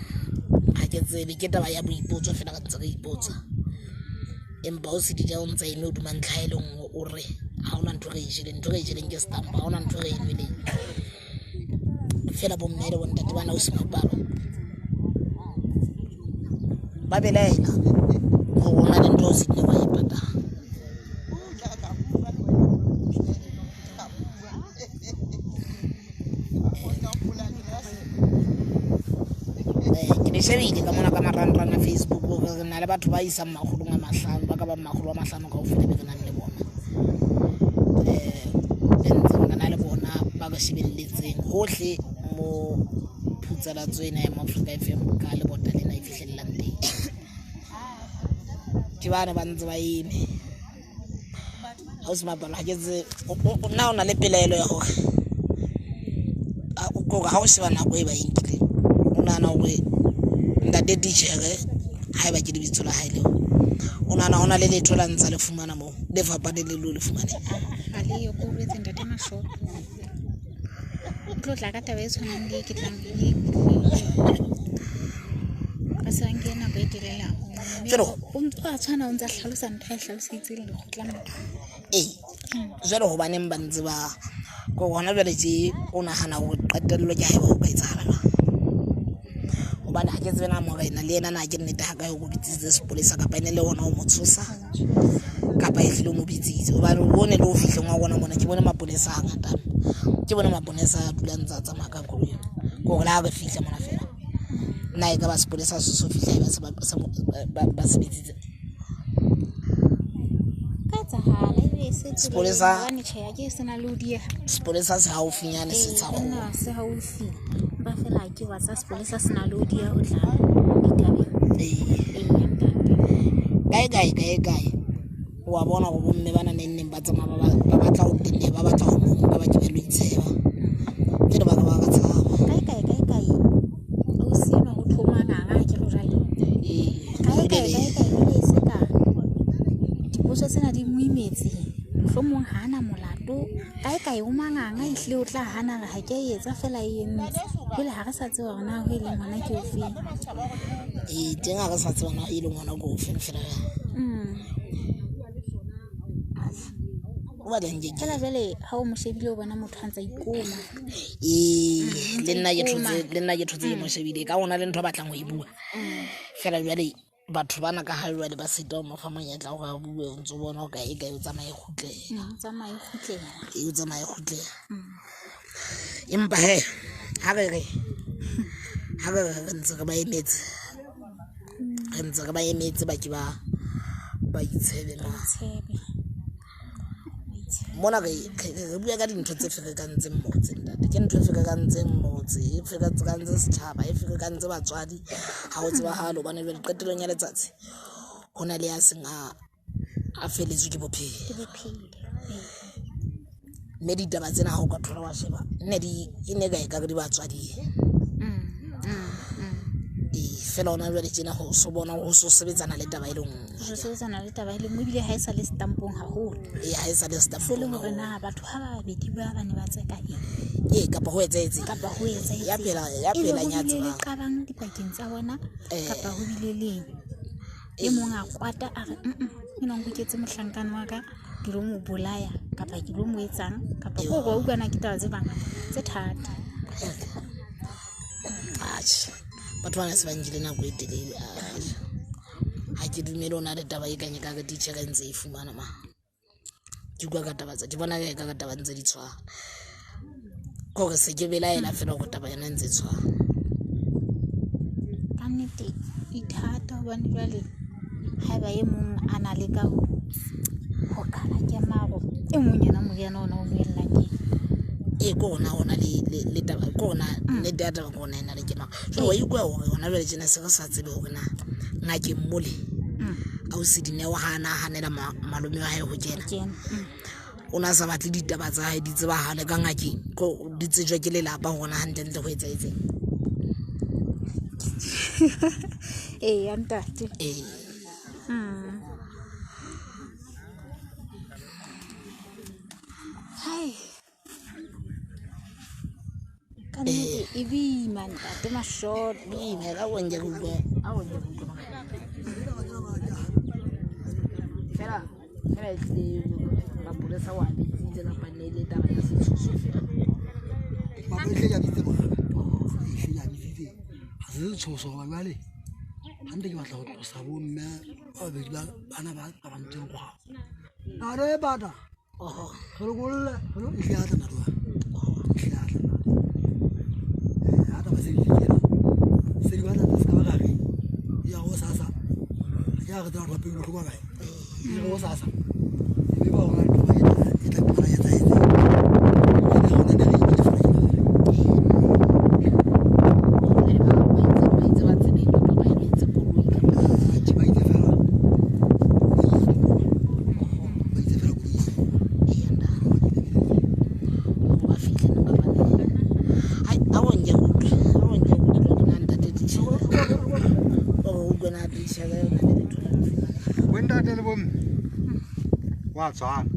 ha ke tsebe, ke taba ya boipotso feela re ntse re ipotsa. Empa o se Dineo o ntsa eme hodima ntlha e le nngwe, o re ha hona ntho re e jeleng, ntho re e jeleng ke stamp, ha hona ntho re e nweleng. Feela bomme le bontate bana ausi Mapalo ba belaela hore hona le ntho ausi Dineo a e patang. Ke le shebile ka mona ka marangrang a Facebook hore re na le batho ba isang makgolong a mahlano, ba ka bang makgolo a mahlano kaofela be re nang le bona. Be ntseng re na le bona ba re shebelletseng hohle mo phutsalatso ena ya Moafrika FM ka lebota lena e fihlellang teng. Ke bane ba ntse ba eme. Ausi Mapalo, ha ke tsebe nna o na le pelaelo ya hore kore ha o sheba nako e ba e nkileng, o nahana hore ntate titjhere haeba ke lebitso la hae leo, o nahana hona le letho la ntsa le fumana moo le fapaneng le leo le fumaneng? Ha le yo, ko boletse ntate Mashoto. O tlo tla ka taba e tshwanang le e ke tlang le e ba se ba nkile nako e telele haholo. Jwale O ntse a tshwana, o ntse a hlalosa ntho a e hlaloseditseng lekgotla motho. Ee, jwale hobaneng ba ntse ba ko hona jwale tje o nahana hore qetello ke haeba ho ka etsahala jwang? Hobane ha ke tsebe na morena le yena na ke nnete ha kae o bitsitse sepolesa kapa ene le hona ho mo tshosa kapa ehlile o mo bitsitse. Hobane o bone le ho fihleng wa rona mona ke bone maponesa a ngata, ke bone maponesa a dulang ntse a tsamaya ka koloi. Ke hore le ha re fihla mona feela na e ka ba sepolesa se so fihla ebe se ba se bitsitse. Ka etsahala ebe se tseleng, Sepolesa hobane tjhe, ha ke se na le ho dieha. Sepolesa se haufinyane se tsha Nna se haufi. Ba fela ke wa tsa sepolesa se na le ho dieha ho tla ditabeng. Ee. Ee, ntate. Kae kae kae kae. Wa bona hore bomme bana neng neng ba tsamaya ba batla ho tenne, ba batla ho monka, ba ke ba lo itsheba. Ke lebaka ba ka tshaba. Kae kae kae kae. O seno ho thoma nganga ke re jwale. Kae kae kae kae ebile e se ka dipotso tsena di mo imetse. Mohlomong ha ana molato. Kae kae o manganga ehlile o tla hana re ha ke a etsa fela e entse. Jwale ha re sa tseba hore na ho e leng hona ke ofeng. Ee, teng ha re sa tseba na e leng hona ke ofeng fela. O batla nke ke. Fela jwale ha o mo shebile o bona motho a ntsa ikoma. Ee, le nna ke thotse, le nna ke thotse ke mo shebile ka hona le ntho a batlang ho e bua. Fela jwale batho bana ka ha jwale ba sita ho mo fa monyetla hore a bue, o ntso bona hore e kae o tsamaye kgutlela. O tsamaye kgutlela. Ee, o tsamaye kgutlela. Empa he, ha re re re ntse re ba emetse. Re ntse re ba emetse ba ke ba itshebe na. Mona re bua ka dintho tse ferekantseng motse ntate. Ke ntho e ferekantseng motse, e ferekantse setjhaba, e ferekantse batswadi. Ha ho tsebahale hobane jwale qetellong ya letsatsi ho na le ya seng a feletswe ke bophelo. Mme ditaba tsena ha o ka thola wa sheba nne di e ne ka e ka re di batswading. Ee, fela hona jwale tjena ho so bona ho so sebetsana le taba e le nngwe. Ho sebetsana le taba e le nngwe ebile ha e sa le setampong haholo. Ee, ha e sa le setampong. Se le hore na batho ha ba babedi ba ba ne ba tseka eng. Ee, kapa ho etsahetse. Kapa ho etsahetse. Ya pela ya pela nya tseba. Le qabang dipakeng tsa bona kapa ho bile leng. E mong a kwata a re ke no nkoketse mohlankana wa ka ke lo mo bolaya kapa ke lo mo etsang kapa ko go utlwana ke taba tse bangata tse thata. Atjhe, batho bana se ba nkile nako e telele. Atjhe, ha ke dumele ho na le taba e kang e ka re titjhere e ntse e fumana ma. Ke utlwa ka taba tsa ke bona ka ka taba ntse di tshwana. Ke hore se ke belaela fela hore taba yona e ntse e tshwana. Ka nnete e thata hobane jwale haeba e mong a na le ka ho qala ke maro e mong yena moriana ona o buellang ke. Ee, ke hona hona le taba ke hona nnete ya taba ke hona ena le ke maro. Jwale wa utlwa hore hona jwale tjena se re sa tsebe hore na ngakeng mole ausi Dineo ha ana hanela malome wa hae ho kena. O na sa batle ditaba tsa hae di tsebahale ka ngakeng, ko di tsejwa ke lelapa hore na hantlentle ho etsahetseng. Ee, ya ntate. Ee. Hai. Ka nnete e boima ntate Mashoto. Boima ka bonke ke utlwa. A bonke ke utlwa. Fela fela e tlile mapolesa wa bitsitse kapa ne le taba ya setshoso fela. Mapolesa ya bitse bona. E ya bitsitse. Ha se setshoso hoba jwale hantle ke batla ho tlosa bo mme ba babedi ba bana ba qabantseng kgwao. Nado e bata. Re lokolle, re e hle atla nado. E hle atla. Ha taba se di kena. Se di batla se ka ba re. Ya go sasa. Ya re tla re pele bohloko kae. E re go sasa. E be ba hona ntho e tla qala ya tsaetse. Wa tshwana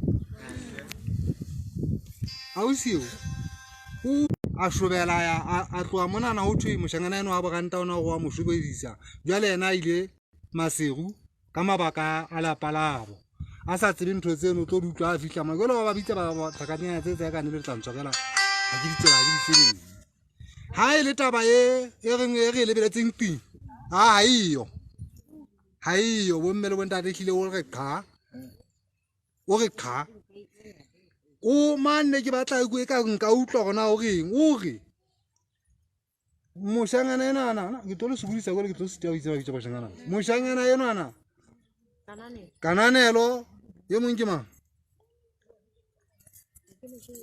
ausi o a shobela ya a tloha monana ho thwe moshanyana eno wa boranta ona wa mo shobedisa jwale yena a ile Maseru ka mabaka a lapa labo a sa tsebe ntho tseno o tlo di utlwa a fihla mo jwale ba bitsa ba tlhakanyana tse tsa ka ne le tla ntshwarela ha ke di tseba ha ke di tsebe ha e le taba e reng e re lebeletseng ting a ha eyo bomme le bontate hlile o re qha o re qha o manne ke batla e ka nka utlwa gona o reng o re moshanyana enana ke tlo le sokodisa kole ke tlo sita ho itse ba bitsa moshanyana moshanyana enana Kananelo e mong ke mang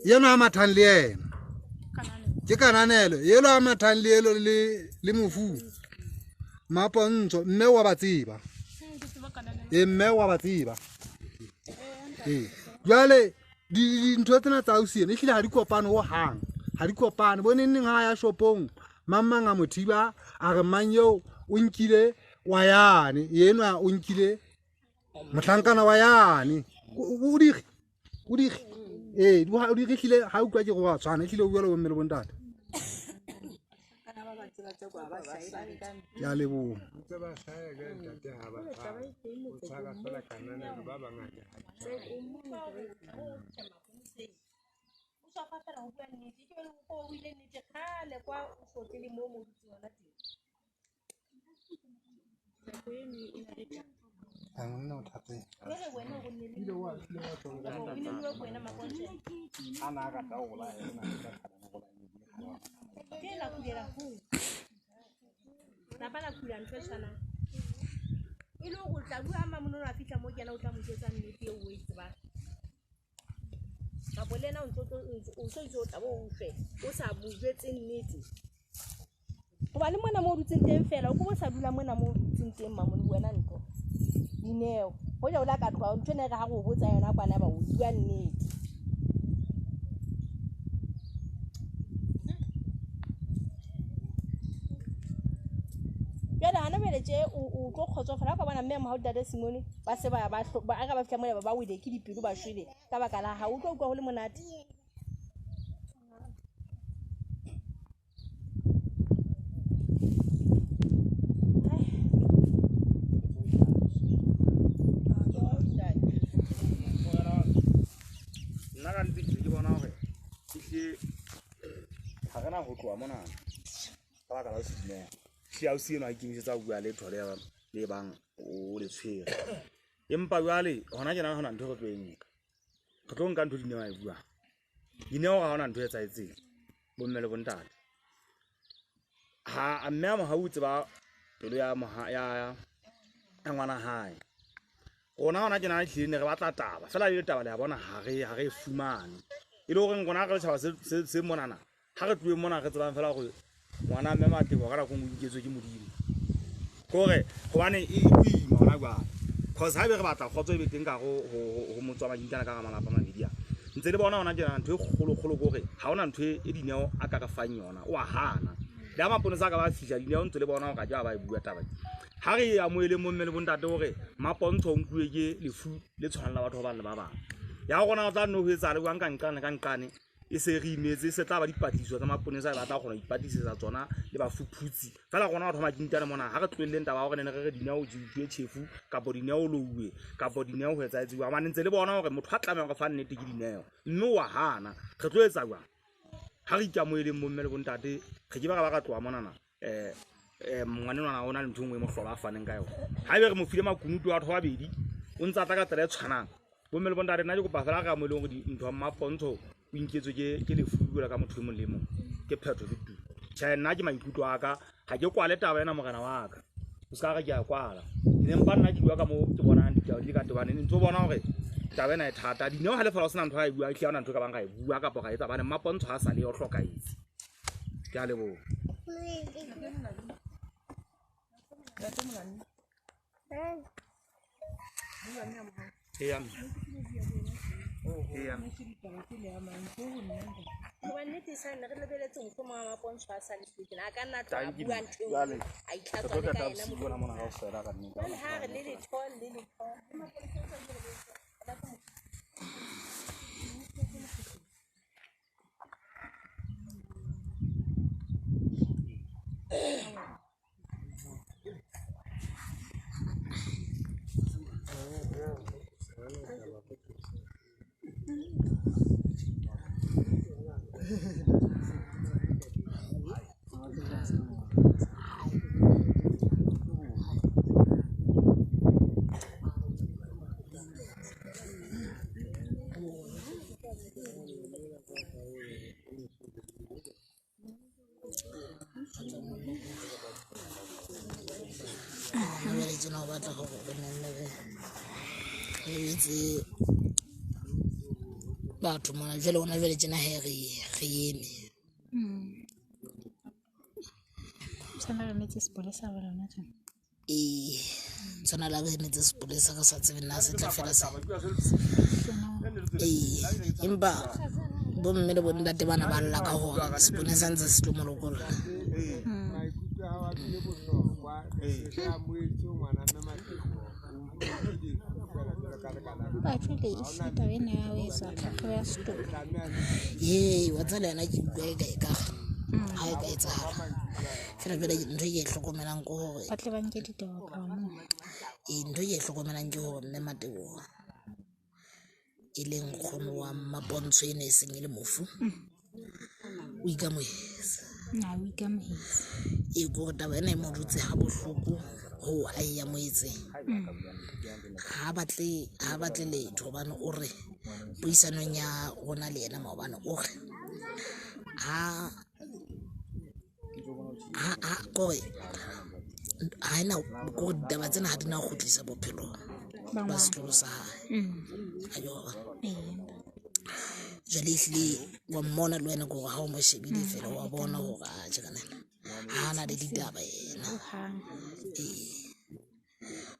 yeno a mathang le yena ke Kananelo elo a mathang le elo le mofu Mapontsho mme wa ba tseba e mme wa ba tseba. Ee, jwale dintho tsena tsa ausi ena ehlile ha di kopane hohang, ha di kopane. Bo neng neng ha ya shopong, mang mang a mo thiba, a re mang eo o nkile wa yane, enwa o nkile mohlankana wa yane. O dire, o dire. Ee, o dire ehlile ha utlwa ke re wa tshwana, ehlile o bua le bomme le bontate. Ke a leboha. Lapa la kula ntho e tshwanang. E le hore o tla bua ha Mmamonono a fihla mo ke yena o tla mo jwetsa nnete eo o e tsebang. Kapo le yena o ntso o so itse o tla bo o utlwe o sa mo jwetse nnete. Hoba le mona moo o dutseng teng feela, o ko bo sa dula mona moo o dutseng teng Mamono wena ntho. Dineo, hoja o la ka tloha ntho ena e re ha re o botsa yona kwana ba o bua nnete. Jwale hana jwale tje o tlo kgotsofala ha o ka bona mme Mohau Ntate Simone ba se ba ba ba ba fihla mona ba ba wele ke dipelo ba shwele ka baka la hao, o tlo utlwa ho le monate. Nna ka nnete ke bona hore ehlile ha re na ho tloha mona ka baka la ho se dumela. Hlile ausi enwa a ikemisetsa ho bua letho le bang o le tshwere. Empa jwale hona tjena ha hona ntho e re tlo e nka. Re tlo nka ntho Dineo a e buang. Dineo ha hona ntho e etsahetseng bomme le bontate. Ha mme a Mohau o tseba pelo ya ya ngwana hae. Rona hona tjena ehlile ne re batla taba, feela le taba le a bona ha re e fumane. E le horeng rona re le tjhaba se monana, ha re tlohe mona re tsebang feela hore ngwana mme Matebo ka nako e nngwe o nketswe ke Modimo. Ke hore hobane e boima hona jwale. Cause haebe re batla kgotso e be teng ka hare ho motse wa Makinkana ka hara malapa a mabedi a. Ntse le bona hona tjena ntho e kgolo-kgolo ke hore ha hona ntho e Dineo a ka re fang yona, o a hana. Le ha maponesa a ka ba fihla Dineo ntse le bona hore a ke ba e bua taba. Ha re e amoheleng bomme le bontate hore Mapontsho o nkuwe ke lefu le tshwanang la batho ba bang le ba bang. Ya rona o tla nno ho etsahala jwang ka nqane ka nqane e se re imetse, e se tla ba dipatlisiso tsa maponesa ba tla kgona ho ipatlisetsa tsona le bafuphutsi. Feela rona batho ba Makinkane mona ha re tlohelleng taba ya hore ne re re Dineo o jewe tjhefu kapo Dineo o louwe kapo Dineo ho etsahetse jwang. Hobane ntse le bona hore motho a tlamehang ho re fa nnete ke Dineo mme o a hana. Re tlo etsa jwang? Ha re ikamoheleng bomme le bontate, re ke ba ra ba ra tloha monana. Ngwanenwana o na le ntho e nngwe e mohlolo a faneng ka yona. Haebe re mo file makunutu a batho ba babedi, o ntse a tla ka tsela e tshwanang. Bomme le bontate, nna ke kopa feela re amoheleng hore ntho ya Mmapontsho o inketswe ke lefu jwalo ka motho e mong le e mong. Ke phetho ke tu. Tjhe, nna ke maikutlo a ka, ha ke kwale taba ena morena wa ka. O ska re ke a kwala. Ke ne mpa nna ke bua ka moo ke bonang ditaba di le ka teng, hobane ntse o bona hore taba ena e thata. Dineo ha le fela o sena ntho a e buang, ehlile ha hona ntho e ka bang ra e bua kapa ra etsa, hobane Mmapontsho ha sa le o hlokahetse. Ke a leboha. Eya. Eya. Hoba nnete e sa nne re lebeletse mohlomong ha Mapontsho a sa le siyo tjena, a ka nna a tloha a bua ntho e nngwe, a itlhatswa le ka yena mohlomong. Jwale ha re le letho le letho. Jwale tjena o batla hore re nenne re etse batho mona. Jwale hona jwale tjena he re eme. Tshwana re emetse sepolesa jwale hona tjena. Ee, tshwana le ha re emetse sepolesa re sa tsebe na se tla fela se. Ee, empa bomme le bontate bana ba lla ka hore seponesa ntse se tlo mo lokolla. Empa jwale ehlile taba ena ya ho etsa tlhahlobo ya setopo. Ee, wa tseba le yena ke utlwa eka ekare ha e ka etsahala. Feela jwale ntho e ke e hlokomelang ke hore Ba tle ba nke ditaba ho tloha moo. Ee, ntho e ke e hlokomelang ke hore mme Mateboho e leng nkgono wa Mmapontsho ena e seng e le mofu, o ikamohetse. Na o ikamohetse. Ee, ke hore taba ena e mo dutse ha bohloko hoo a e amohetseng. Ha batle ha batle letho hobane o re puisanong ya rona le yena maobane o re ha ha kore ha ena kore ditaba tsena ha di na ho kgutlisa bophelong ba setloholo sa hae. A ke wa bona? Jwale ehlile wa mmona le wena ke hore ha o mo shebile feela wa bona hore atjhe kanana ha na le ditaba yena. Ee,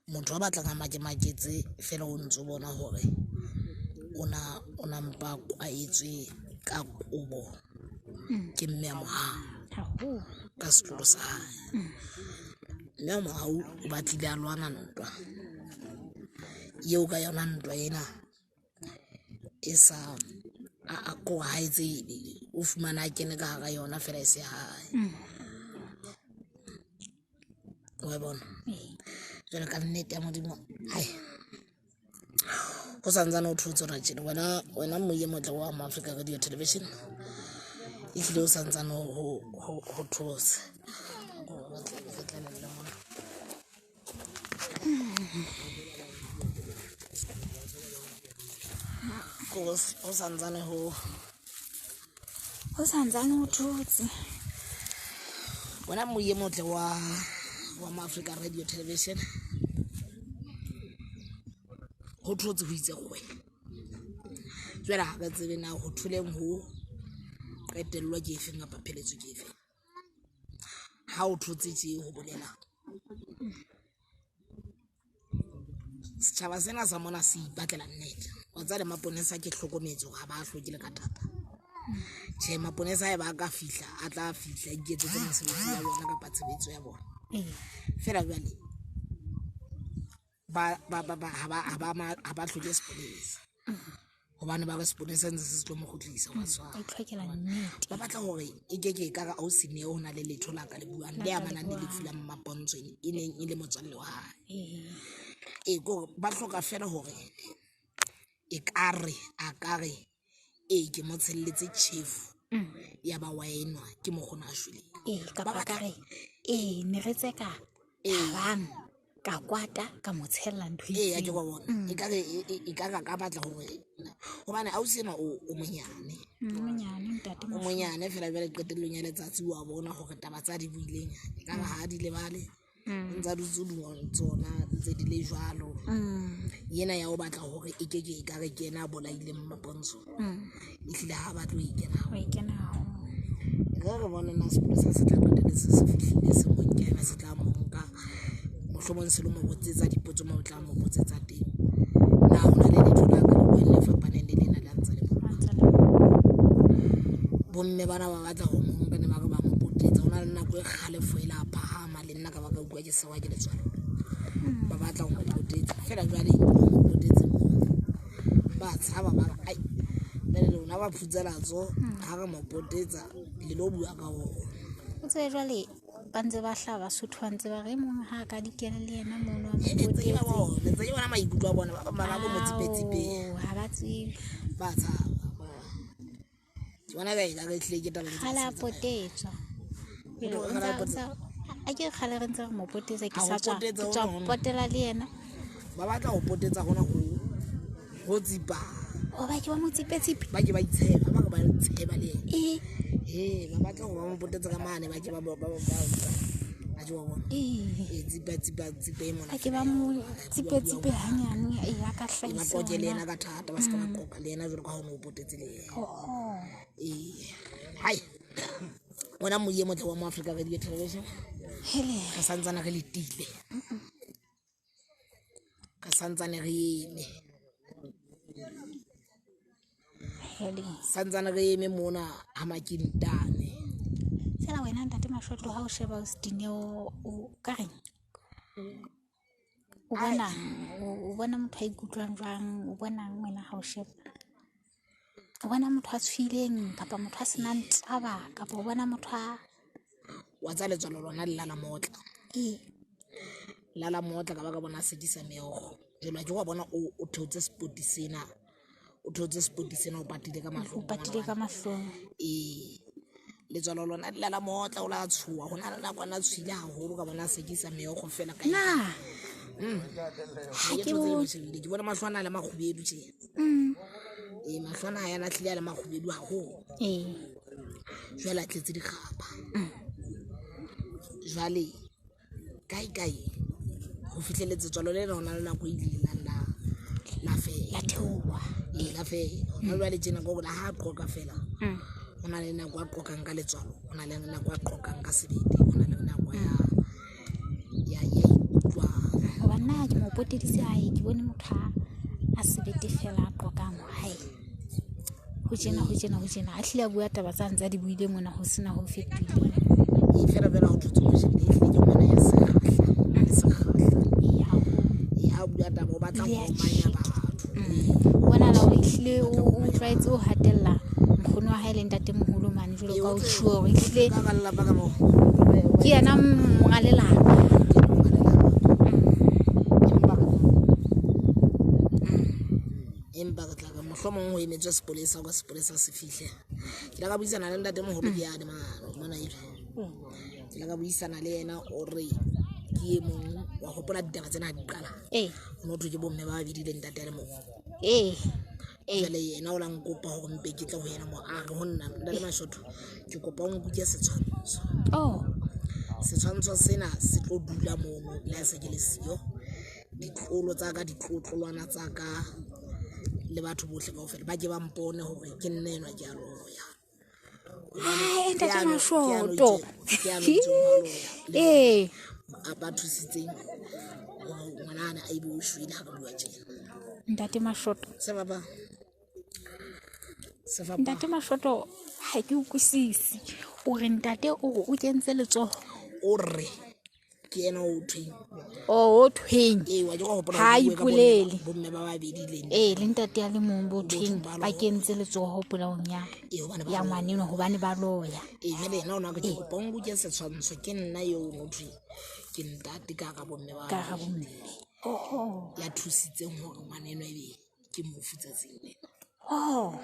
motho a batlang a makemaketse feela o ntso bona hore o na mpa kwaetswe ka kobo ke mme a mohau ka setloholo sa hae. Mme a mohau o batlile a lwana ntwa eo ka yona ntwa ena e sa a kore ha e tsebe o fumana a kene ka hara yona feela e se hae. Wa bona? Jwale ka nnete ya Modimo, hai ho santsane ho thotse hona tjena. Wena wena moye motle wa mo Africa Radio Television ehlile o santsane ho thotse. Re tlalelle mona. Ho santsane ho Ho santsane ho thotse. Wena moye motle wa wa Africa Radio Television ho thotse ho itse kgwe. Jwale ha re tsebe na ho tholeng ho qetellwa ke efeng kapa pheletso ke efeng. Ha o thotse tje ho bolela setjhaba sena sa mona se ipatlela nnete. Wa tseba le maponesa ke hlokometse hore ha ba hlokile ka thata. Tjhe, maponesa ha eba a ka fihla, a tla fihla a iketsetse mosebetsi ya bona kapa tshebetso ya bona. Feela jwale ba ba ba ha ba ha ba ha ba hloke sepolesa. Hobane ba re sepolesa ntse se tlo mo kgutlisa wa tshwara. Ba itlhokela nnete. Ba batla hore e ke ke ekare ausi Neo ho na le letho la ka le buang le amanang le lefu la Mmapontsho e neng e le motswalle wa hae. Ee, ke hore ba hloka feela hore ekare a ka re ee ke mo tshelletse tjhefu ya ba wa enwa ke mokgona a shweleng. Ee, kapa ka re ee ne re tseka bang ka kwata ka mo tshella ntho e Ee, a ke wa bona. Ekare ekare a ka batla hore hobane ausi enwa o monyane. O monyane ntate. O monyane feela jwale qetellong ya letsatsi wa bona hore taba tsa di buileng ekare ha di lebale. O ntsa dutse tsona ntse di le jwalo. Yena ya o batla hore e ke ke ekare ke yena a bolaileng Mmapontsho. Ehlile ha batle ho e kena. Ho e kena haholo. Re re bone na sepolesa se tla qetelletse se fihlile se mo nkela se tla mo nka. Mohlomong se lo mo botsetsa dipotso moo o tla mo botsetsa teng. Na ho na le letho la ka le buang le fapaneng le lena le a ntse le bua. Bomme bana ba batla ho mo nka ne ba re ba mo potetsa. Ho na le nako e kgalefo e la phahama le nna ka ba ka utlwa ke sewa ke letswalo. Ba batla ho mo potetsa. Feela jwale ba mo potetse moo. Ba tshaba ba re ai jwale lona ba phutselatso ha re mo potetsa le lo bua ka ona. O tsebe jwale ba ntse ba hlaba Basotho ba ntse ba re e mong ha ka dikela le yena mono a mo Ntse ke potetse. ba bona, ntse ke bona maikutlo a bona ba bang ba bo mo tsipetsipeng. Ao, ha ba tsebe. Ba tshaba. Ke bona ka ela re tlile ke taba ntse Kgale a se tsamaya. potetswa. Pele Kgale o a ntsa potetswa. a ke kgale re ntse re mo potetsa ke Ha ho sa tswa potetsa ke tswa hona hona. potela le yena. Ba batla ho potetsa hona ho tsipa. O ba ke ba mo tsipetsipe. Ba ke ba itshepa, ba re ba tsheba le yena. Ee. Ee, ba batla ho ba mo potetsa ka mane ba ke ba ba ba ba a ke wa bona. Ee. Ee, tsipa tsipa tsipa e mona. Ba ke ba mo tsipetsipe hanyane ee a ka Ba hlahisa. qoke le yena ka thata ba se ka ba qoka le yena jwalo ka ha o no o potetse le yena. Oho. Ee. Hai. Wena moye motle wa mo Africa Radio Television. Hele. Re santsane re letile. Re santsane re eme. Jwale Santsane re eme mona ha Makintane. Fela wena ntate Mashoto ha o sheba o Dineo o ka reng? O bonang? O bona motho a ikutlwang jwang? O bonang wena ha o sheba? O bona motho a tshohileng kapa motho a senang taba kapa o bona motho a Wa tsa letswalo lona le lala motla. Ee. Lala motla ka ba ka bona sekisa meokgo. Jwale ha ke wa bona o theotse sepoti sena. O theotse sepoti sena o patile ka mahlong. O patile ka mahlong. Ee. Letswalo lona le lala motla o la tshoha. Ho na le nako ana tshohile haholo ka bona sekisa meokgo fela ka. Na. Ha ke bone. Ke bona mahlo ana a le makgubedu tje. Ee, mahlo ana a yana hlile a le makgubedu haholo. Ee. Jwale a tletse dikgapha. Jwale kae kae ho fihlelletse tswalo lena ho na le nako e ileng la la fela. La theoha. Ee, la fela. Hona jwale tjena ka hore le ha a qoqa fela. Ho na le nako a qoqang ka letswalo, ho na le nako a qoqang ka sebete, ho na le nako ya ya ya ikutlwang. Hoba nna ke mo poteditse hae, ke bone motho a sebete fela a qoqang hae. Ho tjena ho tjena ho tjena a hlile a bua taba tsa ntse a di buile mona ho sena ho fetohile. Ee, fela fela ho thotse ho shebile ehlile ke ngwana ya sekgahla, le sekgahla. Ee, ha bua taba o batla ho omanya batho. Bonahala hore ehlile o tlwaetse ho hatella nkgono wa hae le ntatemoholo mane jwalo ka o tjhuwa hore ehlile ke yena monga lelapa. Empa re tla re mohlomong ho emetswe sepolesa hore sepolesa se fihle. Ke ile ka buisana le ntatemoholo ke yane mona ebe. Ke ile ka buisana le yena o re ke e mong wa hopola ditaba tsena ha di qala. Ee. Ho no thwe ke bomme ba babedi le ntate a le mong. Ee. Jwale yena o la nkopa hore mpe ke tle ho yena mo a re ho nna ntate Mashoto ke kopa o nkuke setshwantsho. Oh. Setshwantsho sena se tlo dula mono le ha se ke le siyo. Ditlolo tsa ka, ditlotlolwana tsa ka le batho bohle kaofela ba ke ba mpone hore ke nna enwa ke a loya. Hai, ntate Mashoto. Ee. Ba thusitseng hore ngwana ana a ebe o shwele ha re bua tjena. Ntate Mashoto. Sefapano. Sefapano. Ntate Mashoto ha ke utlwisise. O re ntate o re o kentse letsoho. O re ke yena o thweng. Oh, o thweng. Ee, wa ke wa hopola Ha ho bua ka ipolele. bomme ba babedi le ntate. Ee, le ntate a le mong bo thweng ba ba loya. kentse letsoho polaong ya Ee, hobane ba ya loya. ngwaneno hobane ba loya. Ee, jwale yena o na re ke kopa o nkuke setshwantsho ke nna eo o thweng ke ntate ka hara bomme ba Ka hara babedi. bomme. Oho. Ya thusitseng hore ngwaneno ebe ke mofu tsatsing lena. Oh.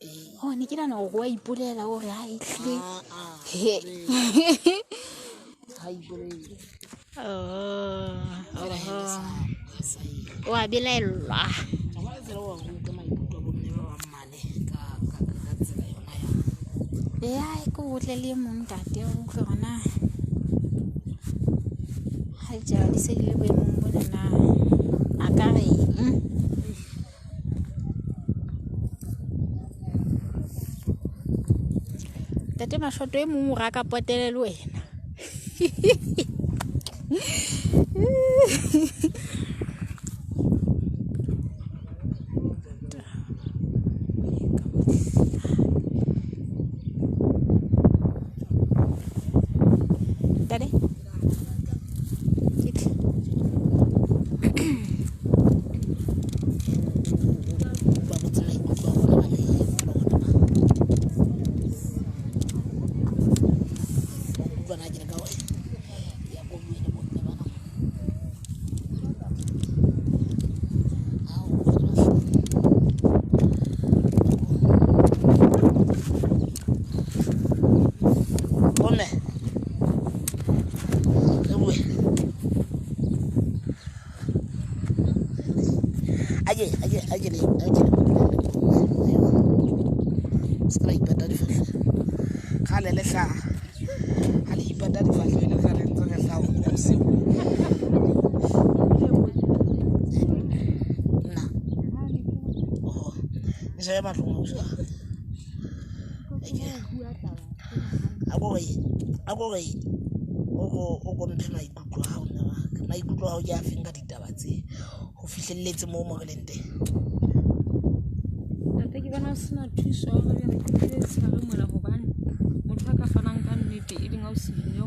Ee. Oh, ne ke nahana hore wa ipolela hore ha e hlile. Ah, ah. He. Ha ipolele. Oh, Fela he oh. sa sa e. O a belaellwa. Wa bona tsela wa utlwa maikutlo a bomme ba bang mane ka ka ka tsela yona ya. Ya, ke o tle le e mong ntate o utlwe hore na ha ditaba di se di le boemong bona na a ka reng. Ntate Mashoto e mong o re a ka potele le wena. Ntate. Ke tle. Ba botse maikutlo a bona ba le bona ba. Utlwa na ke le ka hore ya ko bue le bomme bana. Ao, bomme. Re bue. Aje, aje, aje le, aje le. Se ka la ipata difahleho. Kgale le hlaha. Ha le ipata difahleho le kgale ntse re hlaha bosiu. Nna. Oho. Ke shebe mahlong ausi wa ka. A ko re, a ko re, o ko mphe maikutlo a hao nna wa ka. Maikutlo a hao ke a feng ka ditaba tse ho fihlelletse moo mo re leng teng? Ntate Ntate ke bona ho sena thuso ya hore re qetile letshehare mona hobane motho a ka fanang ka nnete e leng ausi Dineo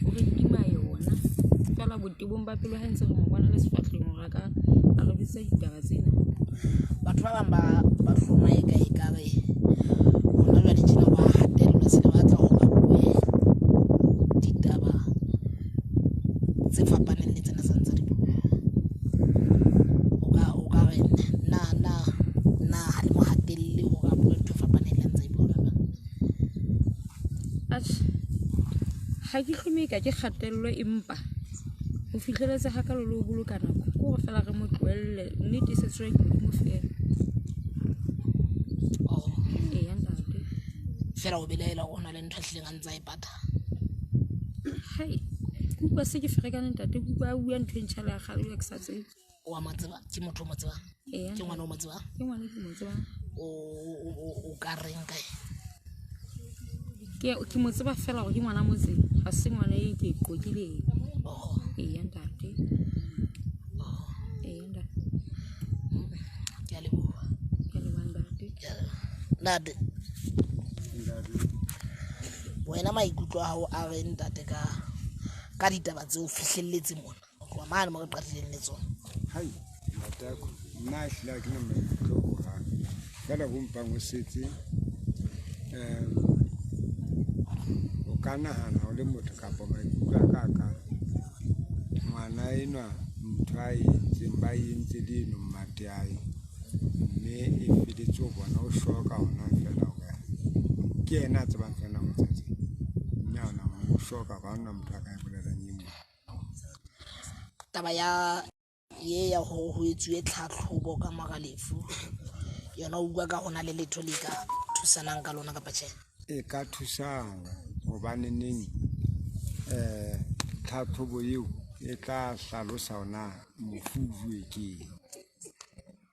o re tima yona. Feela botebong ba pelo ha ntse re mo bona le sefahlehong hore a ka a re bitsa ditaba tsena. Batho ba bang ba ba hloma e ka ekare hona jwale tjena wa hatellwa se le batla hore ba bue ditaba tse fapaneng le tsena tse ntse di bua. O ka o ka re na na na ha le mo hatelle hore a bue ntho e fapaneng le ntse e bua hona jwale? Atjhe, ha ke hlome ka ke kgatello empa ho fihleletse hakalo le ho boloka nako ke hore feela re mo tlohelle nnete e se tswe ke Modimo feela. Oh. Eya ntate. Feela o belaela hore ho na le ntho a hlileng a ntse a e pata. Hai, ke utlwa se ke ferekane ntate, ke utlwa a bua ntho e ntjha le ya kgale jwale ke sa tsebe. Wa mo tseba? Ke motho o mo tsebang? Eya. Ke ngwana o mo tsebang? Ke ngwana ke mo tsebang. O ka reng ka ena? Ke mo tseba feela hore ke ngwana motseng, ha se ngwana e ke e qokileng. Oh. Eya ntate. Oh. Eya ntate. Ke a leboha. Ke a leboha ntate. Ke a leboha. Ntate. Ntate. Wena maikutlo a hao a reng ntate ka ka ditaba tseo fihlelletse mona? Ho tloha mane mo re qadileng le tsona. Hai, ntatako, nna ehlile ha ke na maikutlo hohang. Feela ho mpang ho setse o ka nahana o le motho kapa maikutlo a ka a ka ngwana enwa ntho a e entseng ba e entse le eno mmateae mme e feletse ho bona o shoka hona feela hore ke yena a tsebang feela ho etsa tsena mme ha ona o shoka hore ha hona motho a ka e bolelang e mong. Taba ya ye ya hore ho etsuwe tlhatlhobo ka mora lefu yona o utlwa ka hona le letho le ka thusanang ka lona kapa tjhe? E ka thusana hobaneneng tlhatlhobo eo e tla hlalosa hore na mofu o jowe ke eng.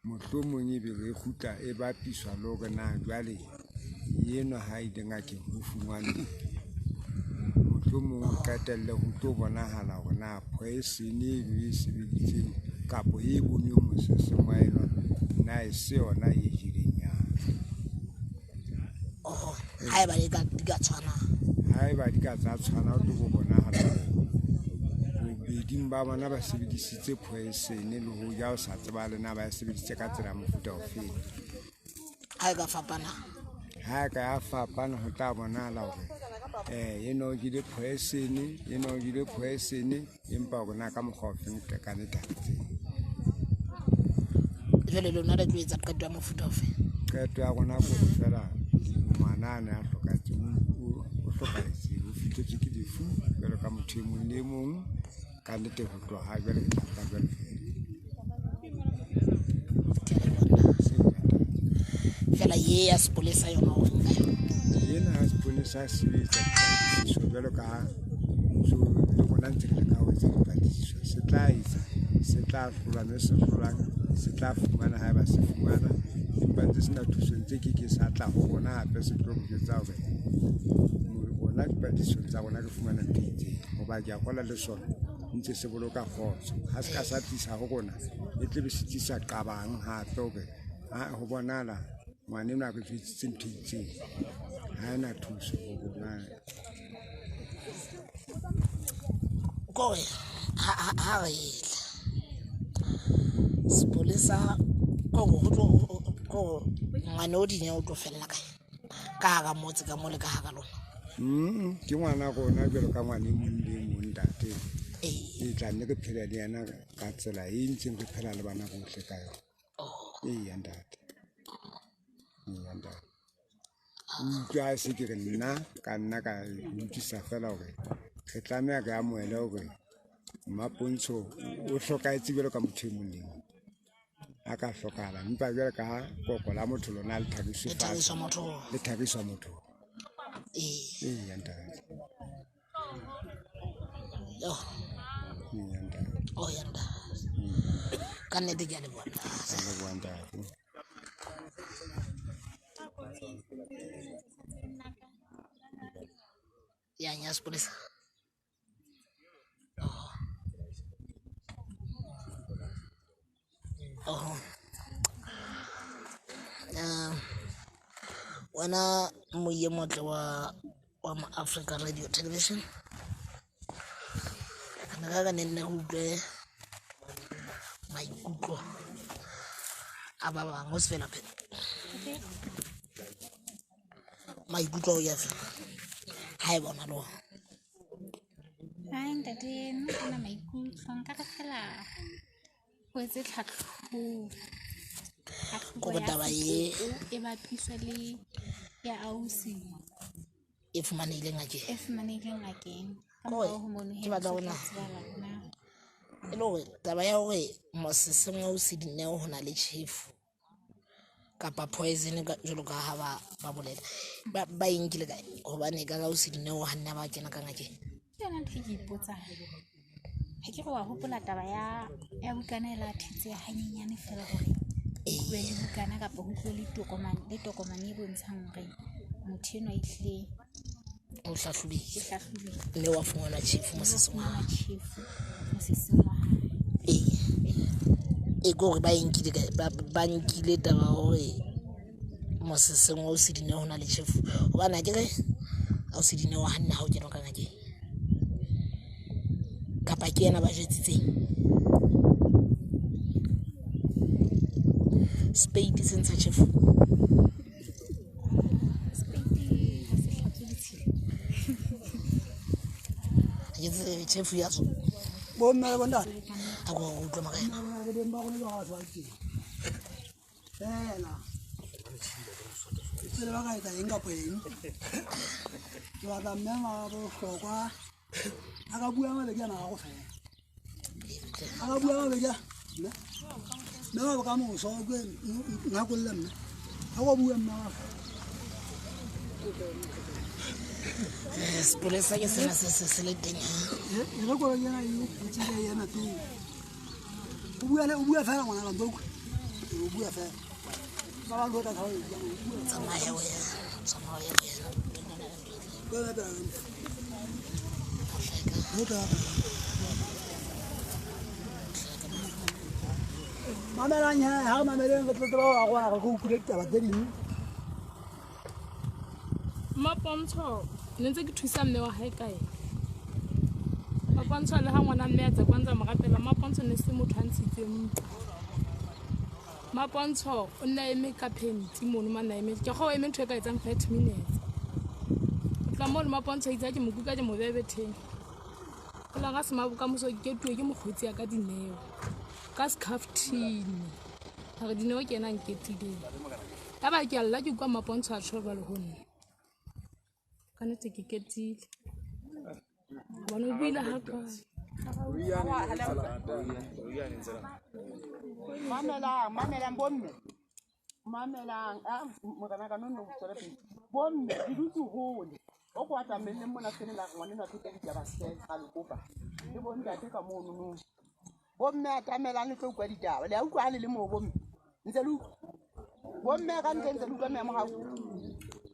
Mohlomong ebe re kgutla e bapiswa le hore na jwale enwa ha ile ngakeng ho fumanwe mohlomong o qetelle ho tlo bonahala hore na poison eno e sebeditseng kapo e bonweng moseseng wa enwa na e se yona e jeleng ya. Oho, haeba di ka tshwana. Haeba di ka tsa tshwana ho tlo bo bonahala hore bobeding ba bona ba sebedisitse poison le ho ja o sa tseba le na ba e sebedisitse ka tsela mofuta ofeng. Ha e ka fapana? Ha e ka ya fapana ho tla bonahala hore eno o jele poison, eno o jele poison empa hore na ka mokgwa ofeng ka nnete ha ke tsebe. Jwale lona le tlo etsa qeto ya mofuta ofe? Qeto ya rona ke hore feela ngwana a ne a hlokahetse o hlokahetse o fihletswe ke lefu jwalo ka motho e mong le e mong ka nnete ho tloha ha jwale ke tla nka jwalo feela. Feela ye ya sepolesa yona o reng ka yona? Ena ya sepolesa se etsa dipatlisiso jwalo ka ha ntso le rona ntse re leka ho etsa dipatlisiso. Se tla etsa, se tla hlola mme se hlolang se tla fumana haeba se fumana empa ntse sena thuso ntse ke ke sa tla ho rona hape se tlo re jwetsa hore rona dipatlisisong tsa rona re fumana ntho e itseng. Hoba ke a kgolwa le sona ntse se boloka kgotso. Ha se ka sa tlisa ho rona e tle be se tlisa qabang hape hore ho bonahala ngwana enwa a re jwetsitse ntho e itseng ha ena thuso ho rona. Kore ha re tla sepolesa kore ho tlo kore ngwana o Dineo o tlo fella kae? Ka hara motse ka mo le ka hara lona? Ke ngwana rona jwalo ka ngwana e mong le e mong ntate. E tla nne re phela le yena ka tsela e ntseng re phela le bana bohle ka yona. Eya ntate. Eya ntate. O utlwa se ke re nna ka nna ka utlwisa feela hore re tlameha re amohele hore Mmapontsho o hlokahetse jwalo ka motho e mong le e mong. A ka hlokahala empa jwalo ka ha koko la motho lona le thabiswe fatshe, le thabiswa motho. Eya ntate. Eya ntate. Oh ya ntate. Ka nnete ke a leboha ntate. Ke a leboha ntate. Yang ya sepolesa. Oh. Wena moye motle wa wa Africa Radio Television. Re ne ka ne nne re utlwe maikutlo a ba bangwe se fela phela. Maikutlo a ya fela. Ha e bona le ona. Hai ntate, nna ke na maikutlo nka re fela ho etse tlhatlhobo. Ko taba e e bapiswe le ya ausi e fumanehileng ngakeng. E fumanehileng ngakeng. Ke batla ho na e le hore taba ya hore moseseng wa ausi Dineo ho na le tjhefu kapa poison ka jwalo ka ha ba bolela ba e nkile kae? Hobane ka ausi Dineo ha nna ba kena ka ngakeng. Ke yona ntho e ke ipotsang. Ha ke re wa hopola taba ya bukana e la thetse hanyenyane fela hore ho be le bukana kapa ho tlohe le tokomane e bontshang hore motho enwa ehlile o hlahlobile. Mme wa fumana tjhefu moseseng wa hae. E ke hore ba e nkile kae? Ba nkile taba hore moseseng wa ausi Dineo ho na le tjhefu. Hobane ha ke re ausi Dineo ha nna ha o kena ka ngakeng. Kapa ke yena ba jwetsitseng. Spade se ntsha tjhefu. Spade ha se hlatswe ditshila. Ha ke tsebe tjhefu ya tswa. Bo mme le bontate. A ko utlwe morena. Re beng ba rona ba batho ba teng. Fela. Pele ba ka etsa eng kapa eng. Ke batla mme wa bohlokwa. A ka bua mabedi a mararo fela. A ka bua mabedi a mme. Mme wa bokamoso ke nkakolle mme. Ha o bua mme wa. Sepolesa ke sena se le teng. E re koloi ena e tsile e ema pele. O bua fela ngwana ka ntlo. O bua fela. Ba ba lota ka o bua. Tsamaya wena. Tsamaya wena. Wena pela. Mamelang ha re mameleng re tlo tseba ho arona re utlwile ditaba tse ding. Mmapontsho ne ntse ke thusa mme wa hae ka ena. Mmapontsho le ha ngwana mme a tse kwantsa mo rapela, Mmapontsho ne se motho a ntshitseng mpa. Mmapontsho o nna eme ka phenti mono mane a eme. Ke kgolwa o eme ntho e ka etsang 5 minutes. O tla mono Mmapontsho itse ha ke mo kuka ke mo behe betheng. Hola ga se mabokamoso ke ketuwe ke mokgotsi ya ka Dineo ka scaftini. A re Dineo ke yena a nketileng. Ya ba ke a lla ke utlwa Mmapontsho a tjho jwalo ho nna. Ka nnete ke ketile. Hobane o buile hakae. Mamelang, mamelang bomme. Mamelang, morena ka nonno tswela pele. Bomme di dutse hole. O ko atamelle mona sene la ngwana enwa pheta ditaba se ga le kopa. Le bontate ka mono no. Bomme atamelang le tlo utlwa ditaba. Le a utlwa ha le le moo bomme. Ntse le utlwa. Bomme ka ntle ntse le utlwa mme morao.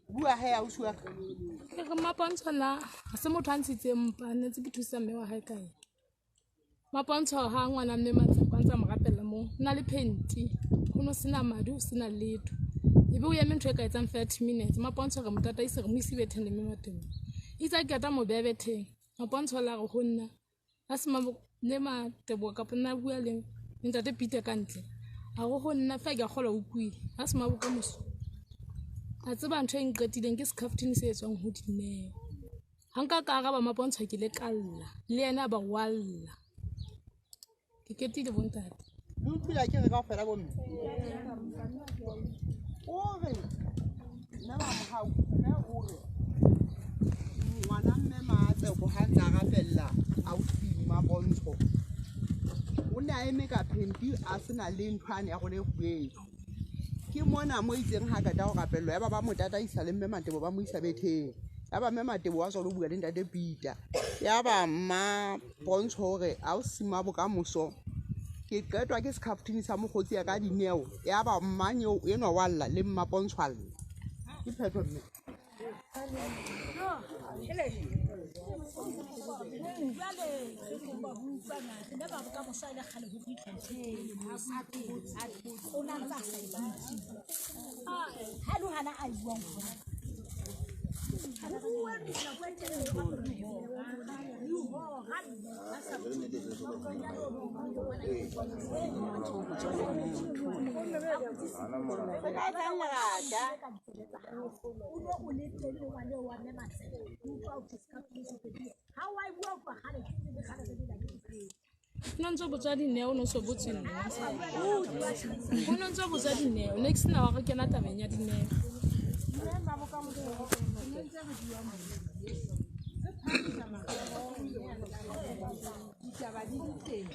Bua he ausi wa ka. Ke re Mmapontsho na ha se motho a ntshitseng mpa, ne ntse ke thusa mme wa hae ka ena. Mmapontsho ha ngwana mme Matseko a ntsa mo rapella moo, o na le phenti, ho no sena madi, ho sena letho. Ebe o eme ntho e ka etsang 30 minutes. Mmapontsho re mo tataise re mo ise betheng le mme Matebo. Itse ha ke qeta mo beha betheng, Mmapontsho la re ho nna a se mme Matebo kapa nna bua le ntate Peter ka ntle. A re ho nna fa ke a kgolwa o utlwile. Ha se mabokamoso. A tseba ntho e nqetileng ke scaftini se etswang ho Dineo. Ha nka ka araba Mmapontsho ke le ka lla, le yena a ba wa lla. Ke ketile bontate. Le utlwile ke re kaofela bomme. O re mme wa mohau, mme o re ngwana mme Matseko ha ntse a rapella ausi Mmapontsho. O ne a eme ka phenti a sena le ntho ane ya rona e kgubedu. Ke mona mo itseng ha qeta ho rapellwa ya ba ba mo tataisa le mme Matebo ba mo isa betheng. Ya ba mme Matebo wa tswa lo bua le ntate Peter. Ya ba Mmapontsho hore ausi Mmabokamoso ke qetwa ke scaftini sa mokgotsi ya ka Dineo. Ya ba mmanyeo enwa wa lla le Mmapontsho a lla. Ke phetho mme. hana a buang ho bona. No ntso botswa Dineo, no so botse nna. O no ntso botswa Dineo, ne ke sena wa go kena tabeng ya Dineo. Ditaba di le teng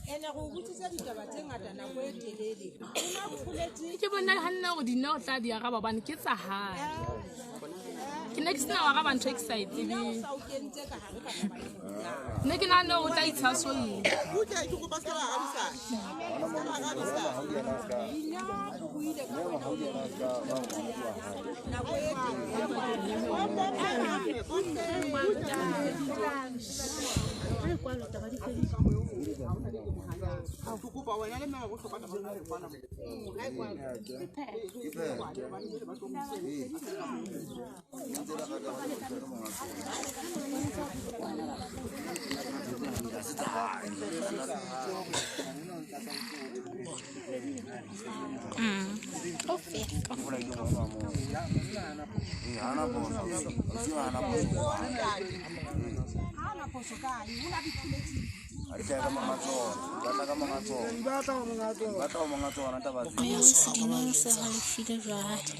ene go botsitse ditaba tse ngata nako e telele Ke bona ha nna hore Dineo o tla di araba hobane ke tsa hae. Ke ne ke sena wa araba ntho e ke sa e tsebeng. sa o kentse ka hare ka taba Ne ke nahana hore o tla itshasolla. Ausi Dineo se halefile jwale.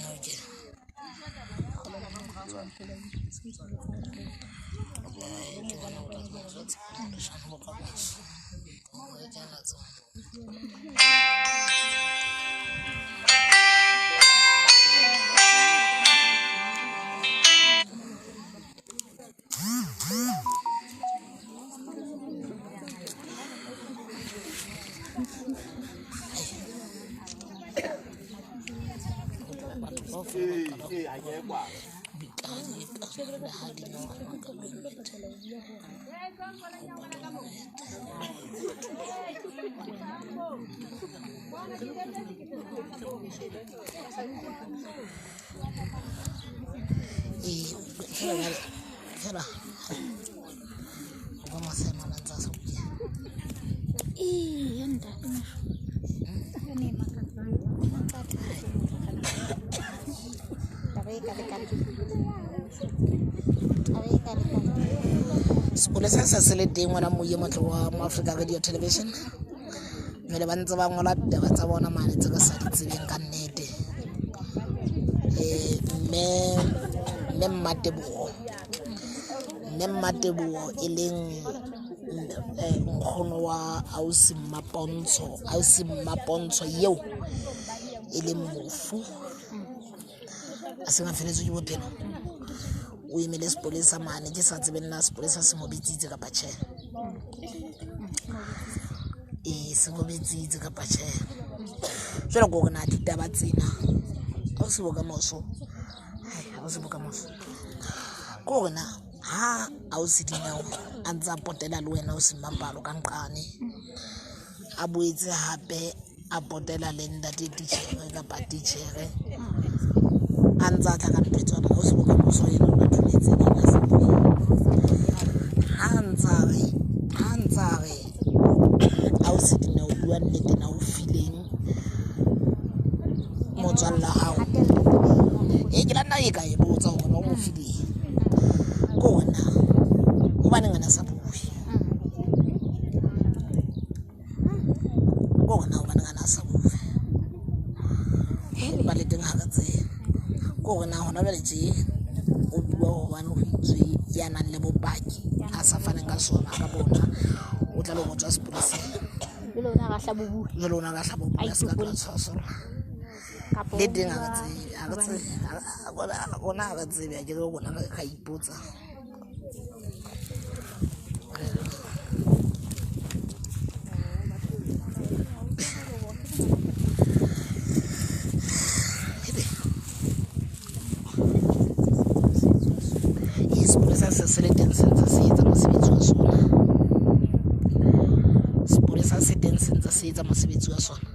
Fela o ba masema la ntsa sa utlwa. Ee, ya ntate Yone e makatsang. Taba e ka lekana. Taba e ka lekana. Sepolesa se se le teng ngwana moye motle wa mo Africa Radio Television. Jwale ba ntse ba ngola ditaba tsa bona mane tse re sa di tsebeng ka nnete. Mme Mmateboho. Mme Mmateboho e leng nkgono wa ausi Mmapontsho, ausi Mmapontsho eo e leng mofu a seng a feletswe ke bophelo. O emele sepolesa mane, ke sa tsebe nna sepolesa se mo bitsitse kapa tjhe. Ee, se mo bitsitse kapa tjhe. Jwale ke hore na ditaba tsena ausi Bokamoso, ausi Bokamoso, ke hore na ha ausi Dineo a ntse a potela le wena ausi Mmapalo ka nqane, a boetse hape a potela le ntate titjhere kapa titjhere a ntse a tla ka ntho tsona, ausi Bokamoso yena o thuletse eng a sa bue. Ha ntse a re ausi Dineo bua nnete na o fileng motswalla hao. E ke la nna e ka e botsa hore na o mo fileng. Ke hore na hobaneng a ne a sa bue. Ke hore na hobaneng a ne a sa bue. Ba le teng ha re tsebe. Ke hore na hona jwale tje o bua hobane ho itswe ya nang le bopaki a sa faneng ka sona ka bona o tla lo botswa sepoleseng. Jwale o ne a ka hla bo bua. Jwale o ne a ka hla bo bua, A a se ka itokolle. tshwasolla. Kapa Le o teng ha re bua tsebe, ha re tsebe, rona ha re tsebe, ha ke re rona re a ipotsa. Ee, sepolesa se se le teng se ntse se etsa mosebetsi wa sona. Sepolesa se teng se ntse se etsa mosebetsi wa sona.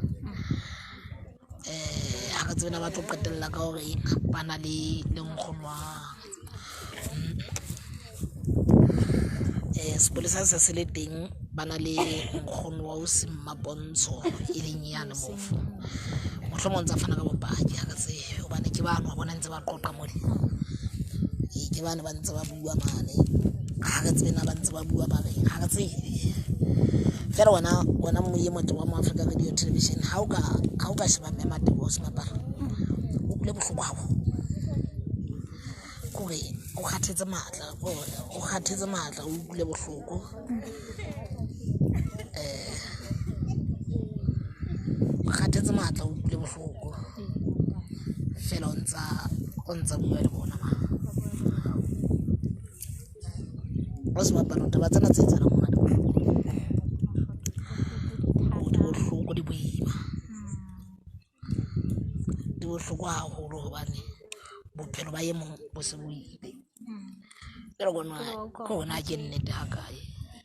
Ha re tsebe na ba tlo qetella ka hore ba na le le nkgono wa sepolesa se se le teng ba na le nkgono wa ausi Mmapontsho e leng yane mofu. Mohlomong ntsa fana ka bopaki ha re tsebe hobane ke bano wa bona ntse ba qoqa mole. Ee, ke bane ba ntse ba bua mane ha re tsebe na ba ntse ba bua ba reng ha re tsebe. Feela wena wena moye motle wa mo Africa Radio Television ha o ka sheba mme Matebo Semapara o utlwile bohloko haholo. Kore o kgathetse matla kore o kgathetse matla o utlwile bohloko. O kgathetse matla o utlwile bohloko feela o ntsa bua le bona ma. O sebapalo taba tsena tse etsahalang mona di bohloko. Di bohloko di boima. Di bohloko haholo hobane bophelo ba e mong bo se bo ile. Jwale bona ke hona ke nnete ha kae.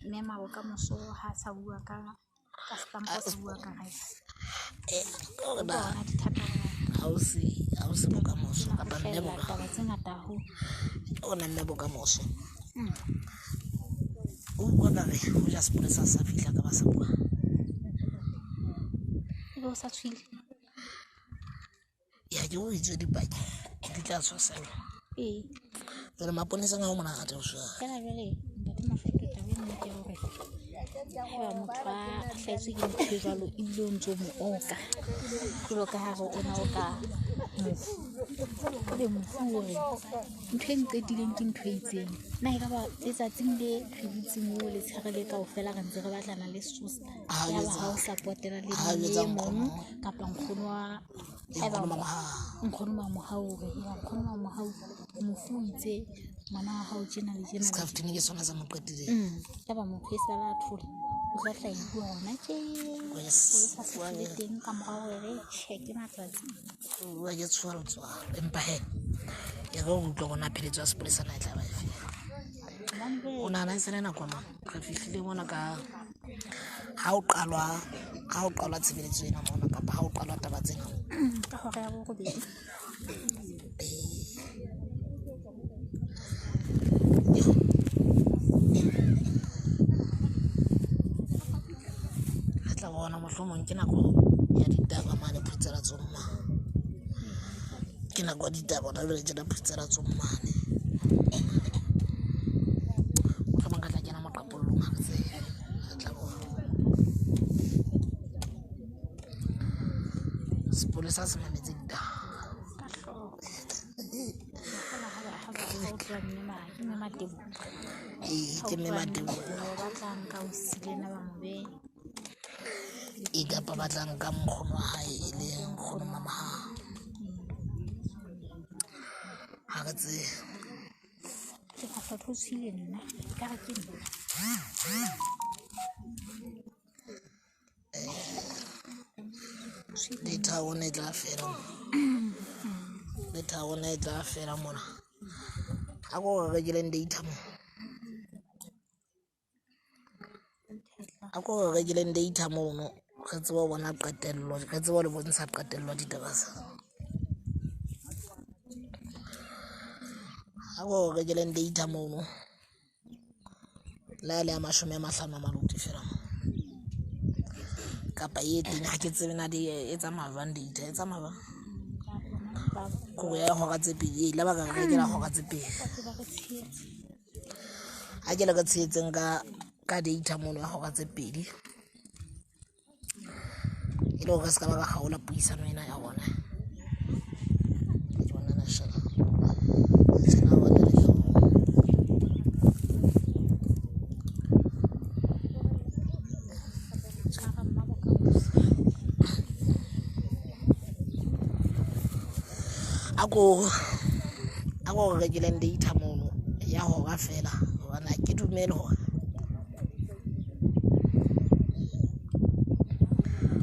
Mme Mabokamoso ha sa bua ka stampo se bua ka rice. Hore na ha o se bokamoso kapa mme taba tse ngata haholo. Ona mme bokamoso. O utlwa ka re hoja sepolesa sa fihla ka ba sa bua. Ebe o sa tshwile. Ya ke o itswe dipaki di tla tshwasellwa. Ee. Jwale maponeseng ha ho monate ho shwa. Feela jwale ntate Mafeto taba e nngwe ke hore haeba motho a hlahetswe ke ntho e jwalo ebile o ntso mo oka jwalo ka ha re o na oka mofu, ebe mofu o re ntho e nqetileng ke ntho e itseng. Na ekaba letsatsing le re dutseng moo letshehare le kaofela re ntse re batlana le sesosa, yaba ha o sa potela le e mong kapa nkgono wa haeba nkgono Mamohau o re ya nkgono Mamohau mofu o itse ngwana wa hao tjena le tjena. Scaftini ke sona se mo qetileng. Yaba motho e sala a thola o tla tla e bua hona tje. O sa se teng ka mora hore re check matsatsi. Bua ke tshoha letswalo empa he e re o utlwa bona pheletso ya sepolesa na e tla ba efe. O nahana e sale nako mang? Re fihlile mona ka ha o qalwa tshebeletso ena mona kapa ha o qalwa taba tsena. Ka hora ya borobedi. Re tla bona mohlomong ke nako ya ditaba mane Phutseletsong mane. Ke nako ya ditaba hona jwale tjena Phutseletsong mane. Mohlomong re tla kena moqapollong ha re tsebe. Re tla bona. Sepolesa se mametse ditaba. Ka hlooho. Ha o tloha mme Matebo. Ee, ke mme Matebo. Ba tla nka o silena ba mo behe. E kapa ba tla nka nkgono wa hae e le nkgono Mamohau. Ha re tsebe. Ke mafahlo o tshwile nna ekare ke nna. Data rona e tla fela data rona e tla fela mona. Ha ko re rekeleng data mo. Ha ko re rekeleng data mono re tsebe ho bona qetello, re tsebe ho le bontsha qetello ya ditaba tsa. Ha ko re rekeleng data mono. Le ha e le ya 50 a maluti feela. Kapa e teng ha ke tsebe na di e tsamaya jwang data e tsamaya jwang. Kore ya hora tse pedi e la ba ka re rekela hora tse pedi. Ha ke le re tshehetseng ka data mono ya hora tse pedi. E le hore re ska ba ra kgaola puisano ena ya rona. Ke bona national. Tsena bona le a ko re rekeleng data mono ya hora feela hobane ha ke dumele hore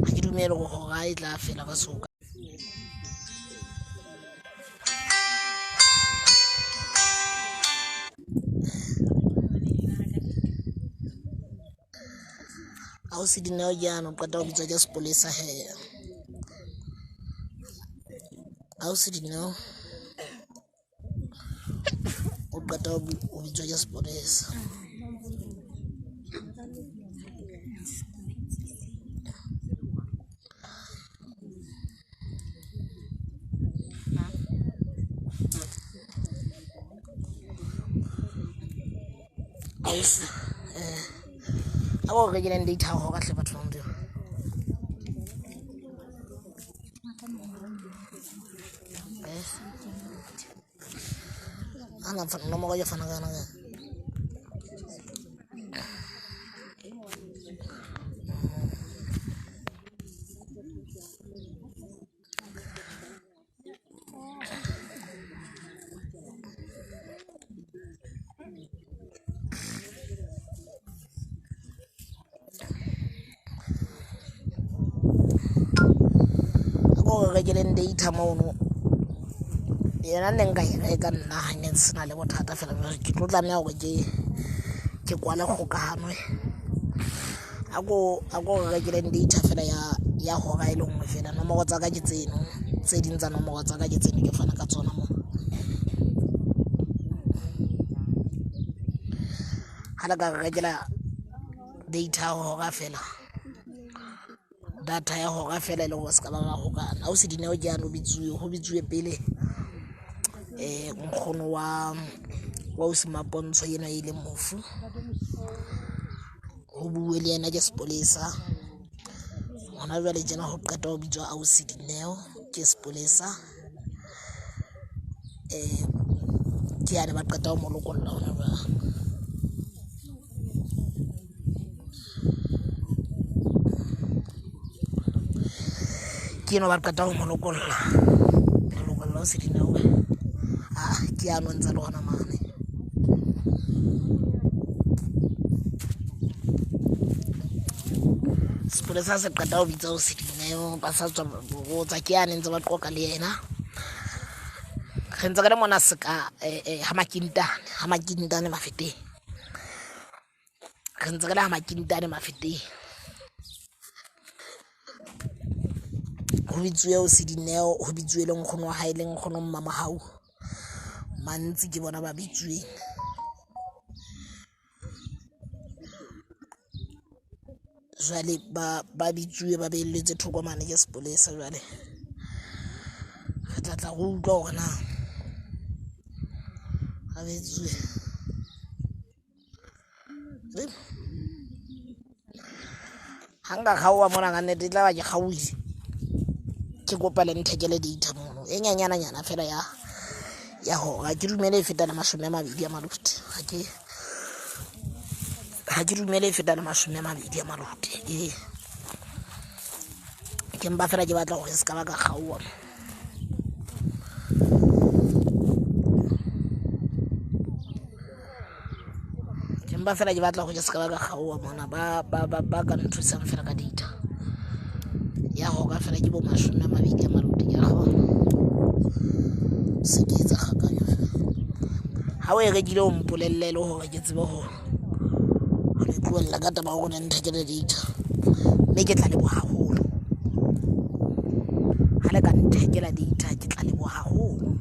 ha ke dumele hore hora e tla fela ka soka. Ausi Dineo ke yane o qeta ho bitswa ke sepolesa he. Ausi Dineo o qeta ho bitswa ke sepolesa. Ausi a ko rekeleng data hore hle batho ba Modimo. Ana nomoro ke fana ka yona kae? A ko re rekeleng data mono. Yena nne nka e reka nna ha ne se na le bothata fela jwale ke tlo tlameha hore ke kwale kgokahano. A ko re rekeleng data fela ya hora e le nngwe fela. Nomoro tsa ka ke tseno, tse ding tsa nomoro tsa ka ke tseno ke fana ka tsona mona. Ha le ka re rekela data ya hora fela, data ya hora fela e le hore se ka ba ra hokana. Ausi Dineo ke yane ho bitsuwe pele nkgono wa ausi Mapontsho enwa e leng mofu. Ho bue le yena ke sepolesa. Hona jwale tjena ho qeta ho bitswa ausi Dineo ke sepolesa. Ke yane ba qeta ho mo lokolla hona jwale. Ke enwa ba qeta ho mo lokolla. Lokolla ausi Dineo. Ke yane o ntsa le hona mane. Sepolesa se qeta ho bitsa ausi Dineo, ba sa tswa botsa ke yane ntse ba qoqa le yena. Re ntse re le mona seka ha Makintane Mafeteng. Re ntse re le ha Makintane Mafeteng. Ho bitsuwe ausi Dineo, ho bitsuwe le nkgono wa hae le nkgono Mmamahau. Mantsi ke bona ba bitsuweng. Jwale ba bitsuwe ba behelletswe thoko mane ke sepolesa jwale. Re tla tla re utlwa hore na ba bitsuwe. Ha nka kgaoha mona ka nnete e tla ba ke kgaohile. Ke kopa le nthekele data mono e nyenyana nyana fela ya hora. Ke dumele e feta le 20 a maluti. Ha ke dumele e feta le 20 a maluti. Ke mpa fela ke batla hore se ka ba ka kgaoha. Ke mpa fela ke batla hore ke se ka ba ka kgaoha mona. Ba ka nthusang fela ka data ya hora fela ke bo 20 a maluti. Ke a kgona se ke etsa kgakanyo fela. Ha o e rekile o mpolelle le hore ke tsebe ho le tlohella ka taba ya hore ne nthekele data. Mme ke tla leboha haholo. Ha le ka nthekela data ke tla leboha haholo.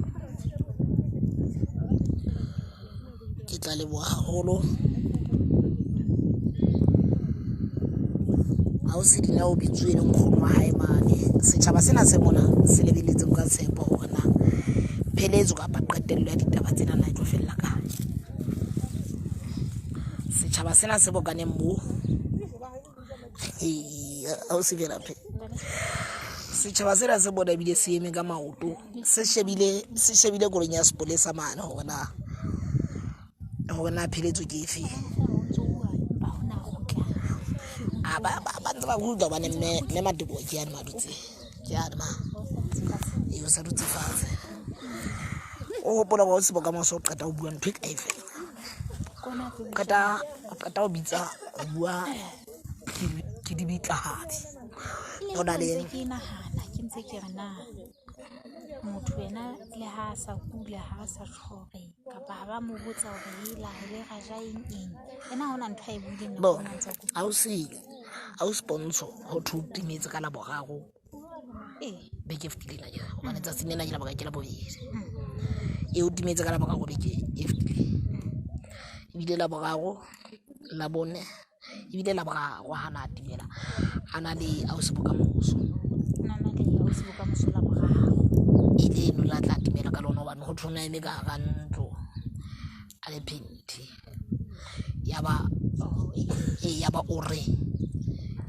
Ke tla leboha haholo. Ausi Dineo o bitsuwe le nkgono wa hae mane. Setjhaba sena se mona se lebelletse ka tshepo hore na pheletso kapa qetello ya ditaba tsena na e tlo fella kae. Setjhaba sena se bokaneng moo. Ausi fela phe. Setjhaba sena se bona ebile se eme ka maoto. Se shebile koloing ya sepolesa mane hore na pheletso ke efe. Ba ntse ba utlwa hobane mme Mateboho ke yane madutse. Ke yane ma. O sa dutse fatshe. O hopola hore o se bokamoso o qeta ho bua ntho e kae fela. O qeta ho bitsa ho bua ke dibitlahadi. Ho na le ke nahana ke ntse ke re na motho yena le ha a sa kula ha a sa tjhore kapa ha ba mo botsa hore ela re le ra ja eng eng ena hona ntho a e buileng nako ena ntse kula. Ausi Pontsho ho thwe o timetse ka Laboraro Beke e fetileng akere hobane tsatsing lena ke la bokae? Ke Labobedi. E o timetse ka Laboraro beke e fetileng. Ebile Laboraro, Labone, ebile Laboraro ha na timela a na le ausi Bokamoso. E leno la tla timela ka lona hobane ho thwe o na eme ka hara ntlo a le phenthi. Yaba yaba o re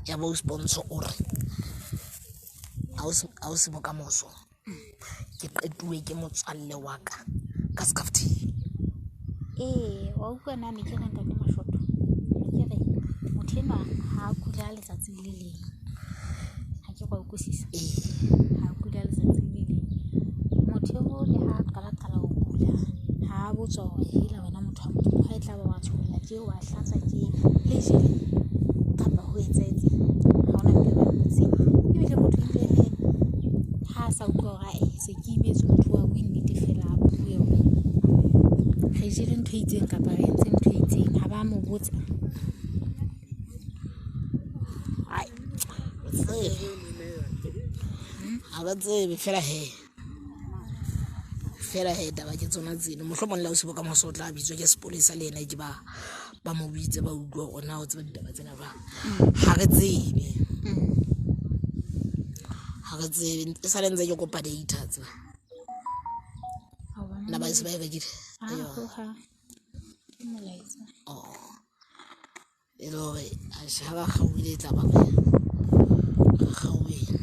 yaba ausi Pontsho o re ausi Bokamoso ke qetuwe ke motswalle wa ka ka skhafthini. Ee, wa utlwa na ne ke re ntate Mashoto, ne ke re motho enwa ha a kula letsatsi le leng. Ha ke re wa utlwisisa? Ha a kula letsatsi le leng. Motho eo le ha a qala qala ho kula, ha a botswa hore hela wena motho wa Modimo ha e tla ba wa tsholla tje, wa hlatsa tje, le jele kapa ho etsahetseng. Ha hona ntho e ba e ngotseng. Ebile motho ebile le ha a sa utlwa hore ae se ke imetswe motho wa bue nnete fela a bue hore re jele ntho e itseng kapa re entse ntho e itseng ha ba mo botsa. Ai, ha ba tsebe fela he. Fela he taba ke tsona tseno. Mohlomong le ausi Bokamoso o tla bitswa ke sepolesa le yena ke ba ba mo bitse ba utlwa hore na o tseba ditaba tsena jwang. Ha re tsebe. Ha re tsebe. E sale ntse ke kopa data tseba. Na ba se ba e rekile? Oh. E le hore atjhe ha ba kgaohile e tla ba re kgaohile.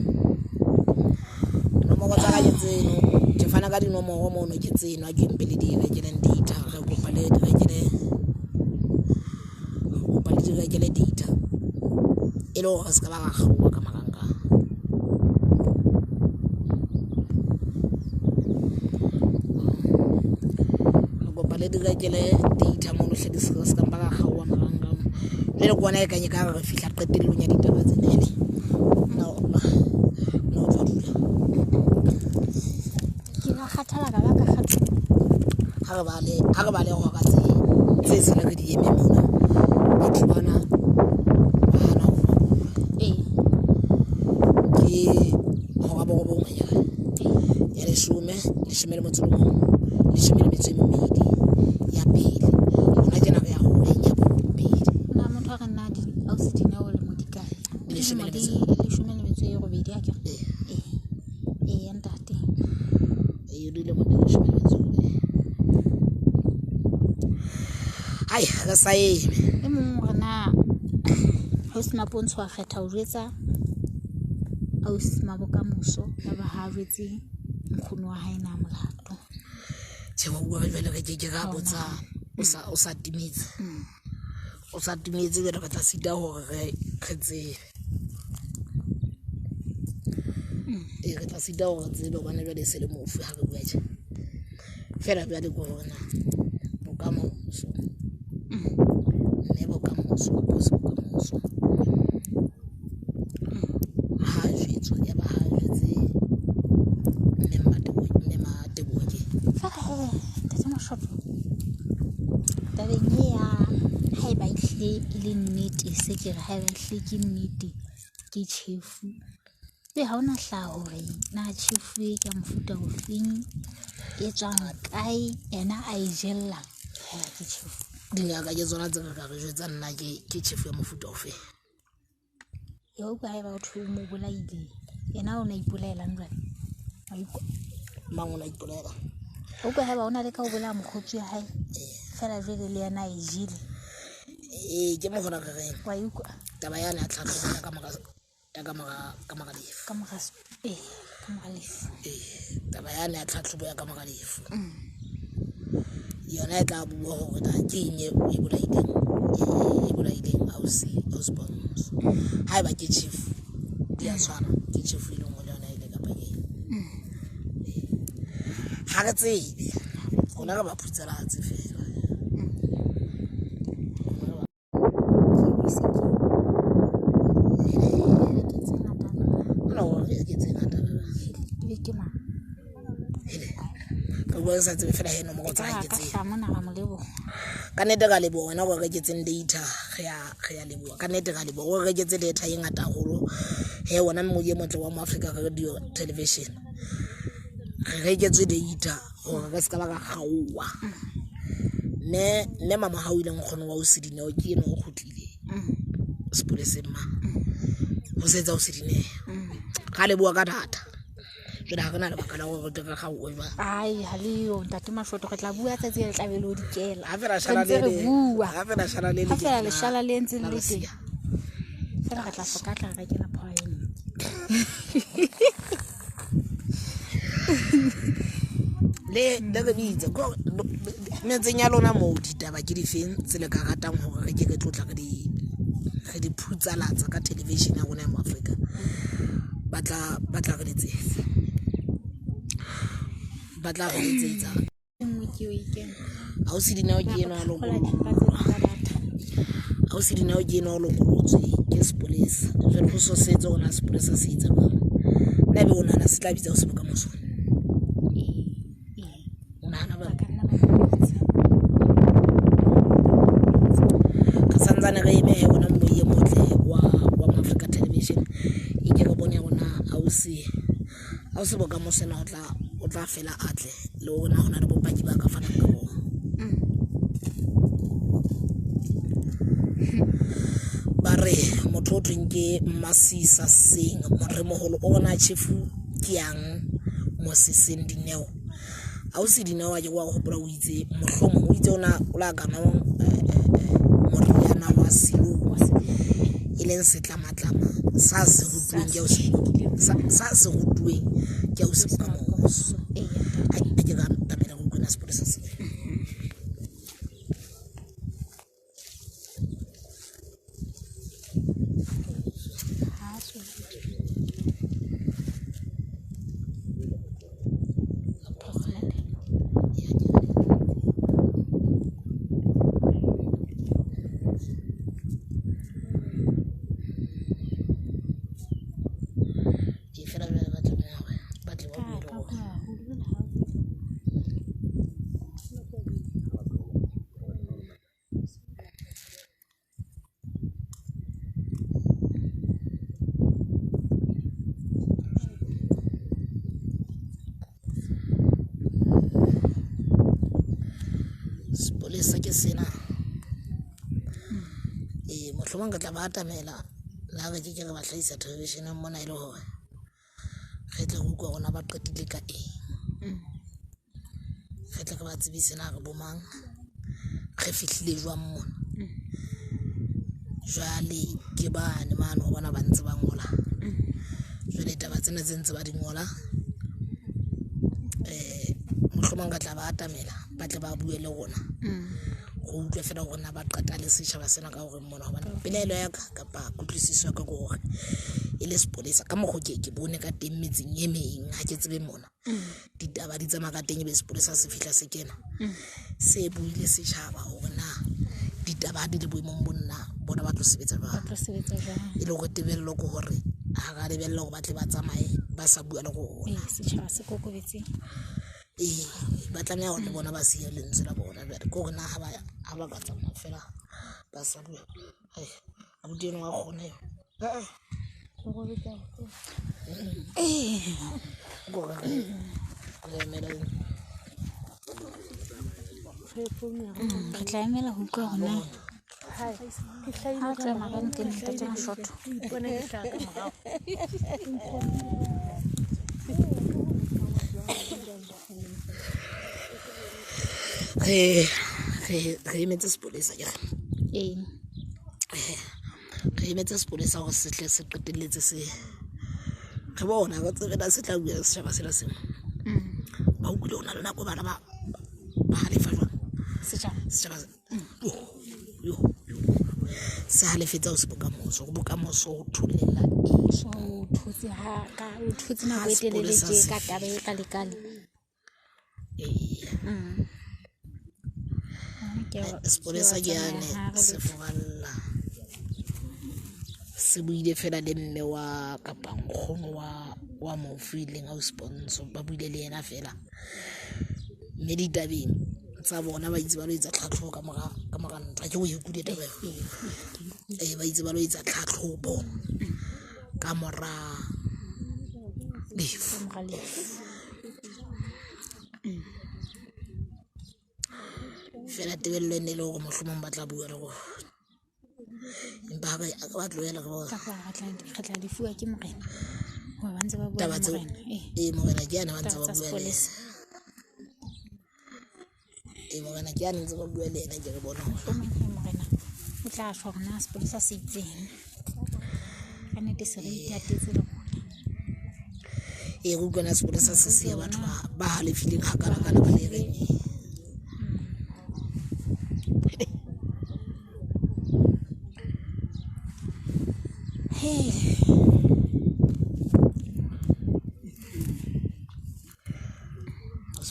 Dinomoro tsa ka ke tseno. Ke fana ka dinomoro mono ke tseno ha ke mpe le di rekeleng data. Re kopa le di rekele re kopa le di rekele data e le hore re se ka ba ra kgaoha ka marangrang. Re kopa le di rekele data mono hle di se ka mpa ra kgaoha marangrang. Jwale ke bona e kang ekare re fihla qetellong ya ditaba tsena ene. No no o tlo dula. Ke la kgathala ka ba ka kgathala. Ha re bale ha re bale hora tse tse sele re di eme mona. Batho bana ba hana ho bua. Ee. Ke hora borobong akere. Ya leshome, leshome le motso o le mong, leshome le metso e mmedi ya pele. Hona tjena re ya horeng ya bobedi. Na motho a re nna di ausi Dineo le mo di kae? Di leshome le Di metso. leshome le metso e robedi akere? Ee. Ee. Ee ntate. Ee, di lemo di leshome le metso e robedi. Hai, re sa eme. E mong hore na ausi Mapontsho a kgetha ho jwetsa ausi Mabokamoso ya ba ha jwetse nkgono wa hae na molato. Tjhe, wa bua jwale re ke ke ra botsa o sa o sa timetse. O sa timetse jwale re tla sita hore re re tsebe. Ee, re tla sita hore re tsebe hobane jwale e se le mofu ha re bua tje. Feela jwale ke hore na bokamoso. Mme bokamoso kapa ausi Bokamoso. Ha jwetswa ya ba ha jwetse mme Mmateboho mme Mateboho ke. Fela he ntate Mashoto tabeng e ya haeba ehlile e le nnete se ke re haeba ehlile ke nnete ke tjhefu. Ebe ha hona hlaha hore na tjhefu e ka mofuta ofeng e tswang kae yena a e jella haeba ke tjhefu. Dingaka ke tsona tse ka re jwetsa nna ke ke tjhefu ya mofuta ofe. Ya utlwa haeba ho thwe o mo bolaile yena o na ipolaelang jwale. Wa utlwa? Mang o na ipolaela? O utlwa haeba o na le ka ho bolaya mokgotsi wa hae fela jwale le yena a e jele. Ee, ke mo hona re reng. Wa utlwa? Taba yane ya tlhatlhobo ya ka mora ya ka mora ka mora lefu. Ka mora ee, ka mora lefu. Ee, taba yane ya tlhatlhobo ya ka mora lefu. Yona e tla bua hore na ke eng e bolaileng e bolaileng ausi ausi Pontsho. Haeba ke tjhefu di a tshwana ke tjhefu e le nngwe le yona e le kapa ke eng. Ha re tsebe. Rona re ba phutselatse fela. Hona hore ke tse ngata. Ke mang? Ka bua ke sa tsebe fela he nomoro tsa hae ke Ka tseo. hla mona ra mo leboha. Ka nnete ra leboha wena o re reketseng data re ya re ya leboha. Ka nnete ra leboha o re reketse data e ngata haholo. He wona mmoki e motle wa mo Africa Radio Television. Re reketswe data gore re se ka ba ka kgaowa. Mme mme mama ha o ile nkgono wa o Sedineo ke eno o kgutlile sepoleseng ma. Ho setsa o Sedineo. Ga le bua ka data. Jwale ha re na lebaka la gore re tle re kgaowe jwale. Ai, ha le yo ntate Mashoto, re tla bua tsatsi le tla be le o dikela. Ha fela Re shala ntse le re bua. Ha fela shala le Ha fela leshala le ntse le la le teng. Russia. Fela re tla hloka tla rekela power e nngwe. Le le re bitse ko metseng ya lona moo ditaba ke difeng tse le ka ratang hore re ke re tlotla re di re di phutsalatsa ka television ya rona ya mo Afrika. Ba tla ba tla re letsetsa. Ba tla re letsetsa. E nngwe ke eo e kena. Ausi Dineo ke enwa a Kgola lokollwa. dimpa tsena tsa data. Ausi Dineo ke enwa o lokolotswe ke sepolesa. Jwale ho so setse hore na sepolesa se etsa jwang. Nna ebe o nahana se tla bitsa ho se bokamoso. O nahana Ba jwang? ka nna ba bitsa. Re santsane re eme he ona mmoi e motle wa wa mo Africa Television. E ke re bone hore na ausi ausi bokamoso ena o tla fela a tle le hore na hona le bopaki ba ka fanang ka bona. Ba re motho o thweng ke Mmasisa Seng moremoholo o bona tjhefu ke yang moseseng Dineo. Ausi Dineo a ke wa hopola o itse mohlomong o itse ona o la kana moriana wa silong e leng setlamatlama sa se rutuweng ke ausi sa se rutuweng ke ausi Bokamoso. A ke ka tamela go utlwa sepolesa se. Ke fela jwale ba tlameha hore ba tle ba bue le rona. Sepolesa ke sena. Ee, mohlomong re tla ba atamela le ha re ke ke re ba hlahisa television-eng mona e le hore re tle re utlwe hore na ba qetile ka eng. Re tle re ba tsebise na re bo mang, re fihlile jwang mona. Jwale ke bane mane ho bona ba ntse ba ngola. Jwale taba tsena tse ntse ba di ngola mohlomong re tla ba atamela ba tle ba bue le rona. Re utlwe fela hore na ba qeta le setjhaba sena ka hore mona hobane pelaelo ya ka kapa kutlwisiso ya ka ke hore e le sepolesa ka mokgo ke bone ka teng metseng e meng ha ke tsebe mona. Ditaba di tsamaya ka teng ebe sepolesa se fihla se kena. Se buile setjhaba hore na ditaba ha di le boemong bo nna bona ba tlo sebetsa jwang. Ba tlo sebetsa jwang. E le hore tebello ke hore ha ra lebella hore ba tle ba tsamaye ba sa bua le rona. Ee, setjhaba se kokobetseng. Ee, ba tlameha hore le bona ba siye lentswe la bona jwale ke hore na ha ba ka tsamaya fela ba sa bua. Ai, abuti enwa wa kgona eo. Ee. Ke hore re emela eng? Re tla emela ho utlwa hore na ha o tsamaya ka ntleng ntate Mashoto. Re emetse sepolesa ke re. Ee. Re emetse sepolesa hore se tle se qetelletse se re bona re tsebe na se tla bua le setjhaba sena sena. Ba utlwile ho na le nako bana ba halefa jwang. Setjhaba. Setjhaba yo yo yo. Se halefetse ho se bokamoso, hore bokamoso ho tholela eng. So o thotse ha ka o thotse nako e telele Ha sepolesa tje se ka taba e kalekale. Ee. Sepolesa ke yane se furalla. Se buile fela le mme wa kapa nkgono wa mofu e leng ausi Pontsho, ba buile le yena fela. Mme ditabeng tsa bona ba itse ba lo etsa tlhatlhobo ka mora ntwa. Ke o e utlwile taba eo? Ee, ba itse ba lo etsa tlhatlhobo Ka mora lefu. Fela tebello e ne e le hore mohlomong ba tla bua le rona. Empa ha re ba tlohela re bona. Kapa re tla lefuwa ke morena. Hoba ba ntse ba bua Taba le tseo morena. Eh. ee morena ke yane ba ntse Taba ba tsa bua le sepolesa. Ee morena ke yane ntse ba bua le yena ke re bona hore Mohlomong he morena o tla shwa hore na sepolesa se itseng. Ka nnete se re itatetse le rona. Ee re utlwa na sepolesa se siya batho ba halefileng hakanakana ba le reng. Hey.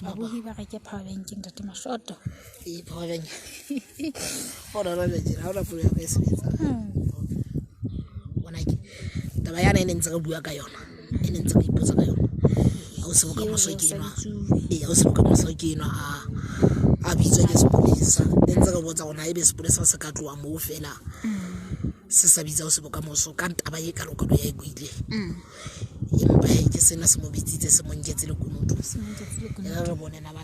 Babohi ba reke power bank ntate Mashoto. Ee power bank. Ona jwale tjena ha hona founu ya ka e sebetsang. Bona ke taba yane e ne ntse re bua ka yona. E ne ntse re ipotsa ka yona. Ha o se bokamoso ke enwa. Ee ha o se bokamoso ke enwa a bitswa ke sepolesa. Ne ntse re botsa hore na ebe sepolesa se ka tloha moo feela se sa bitsa ho se bokamoso ka taba e kalokalo ya e buileng. Empa hee ke sena se mo bitsitse se mo nketse lekunutu. E re re bone na ba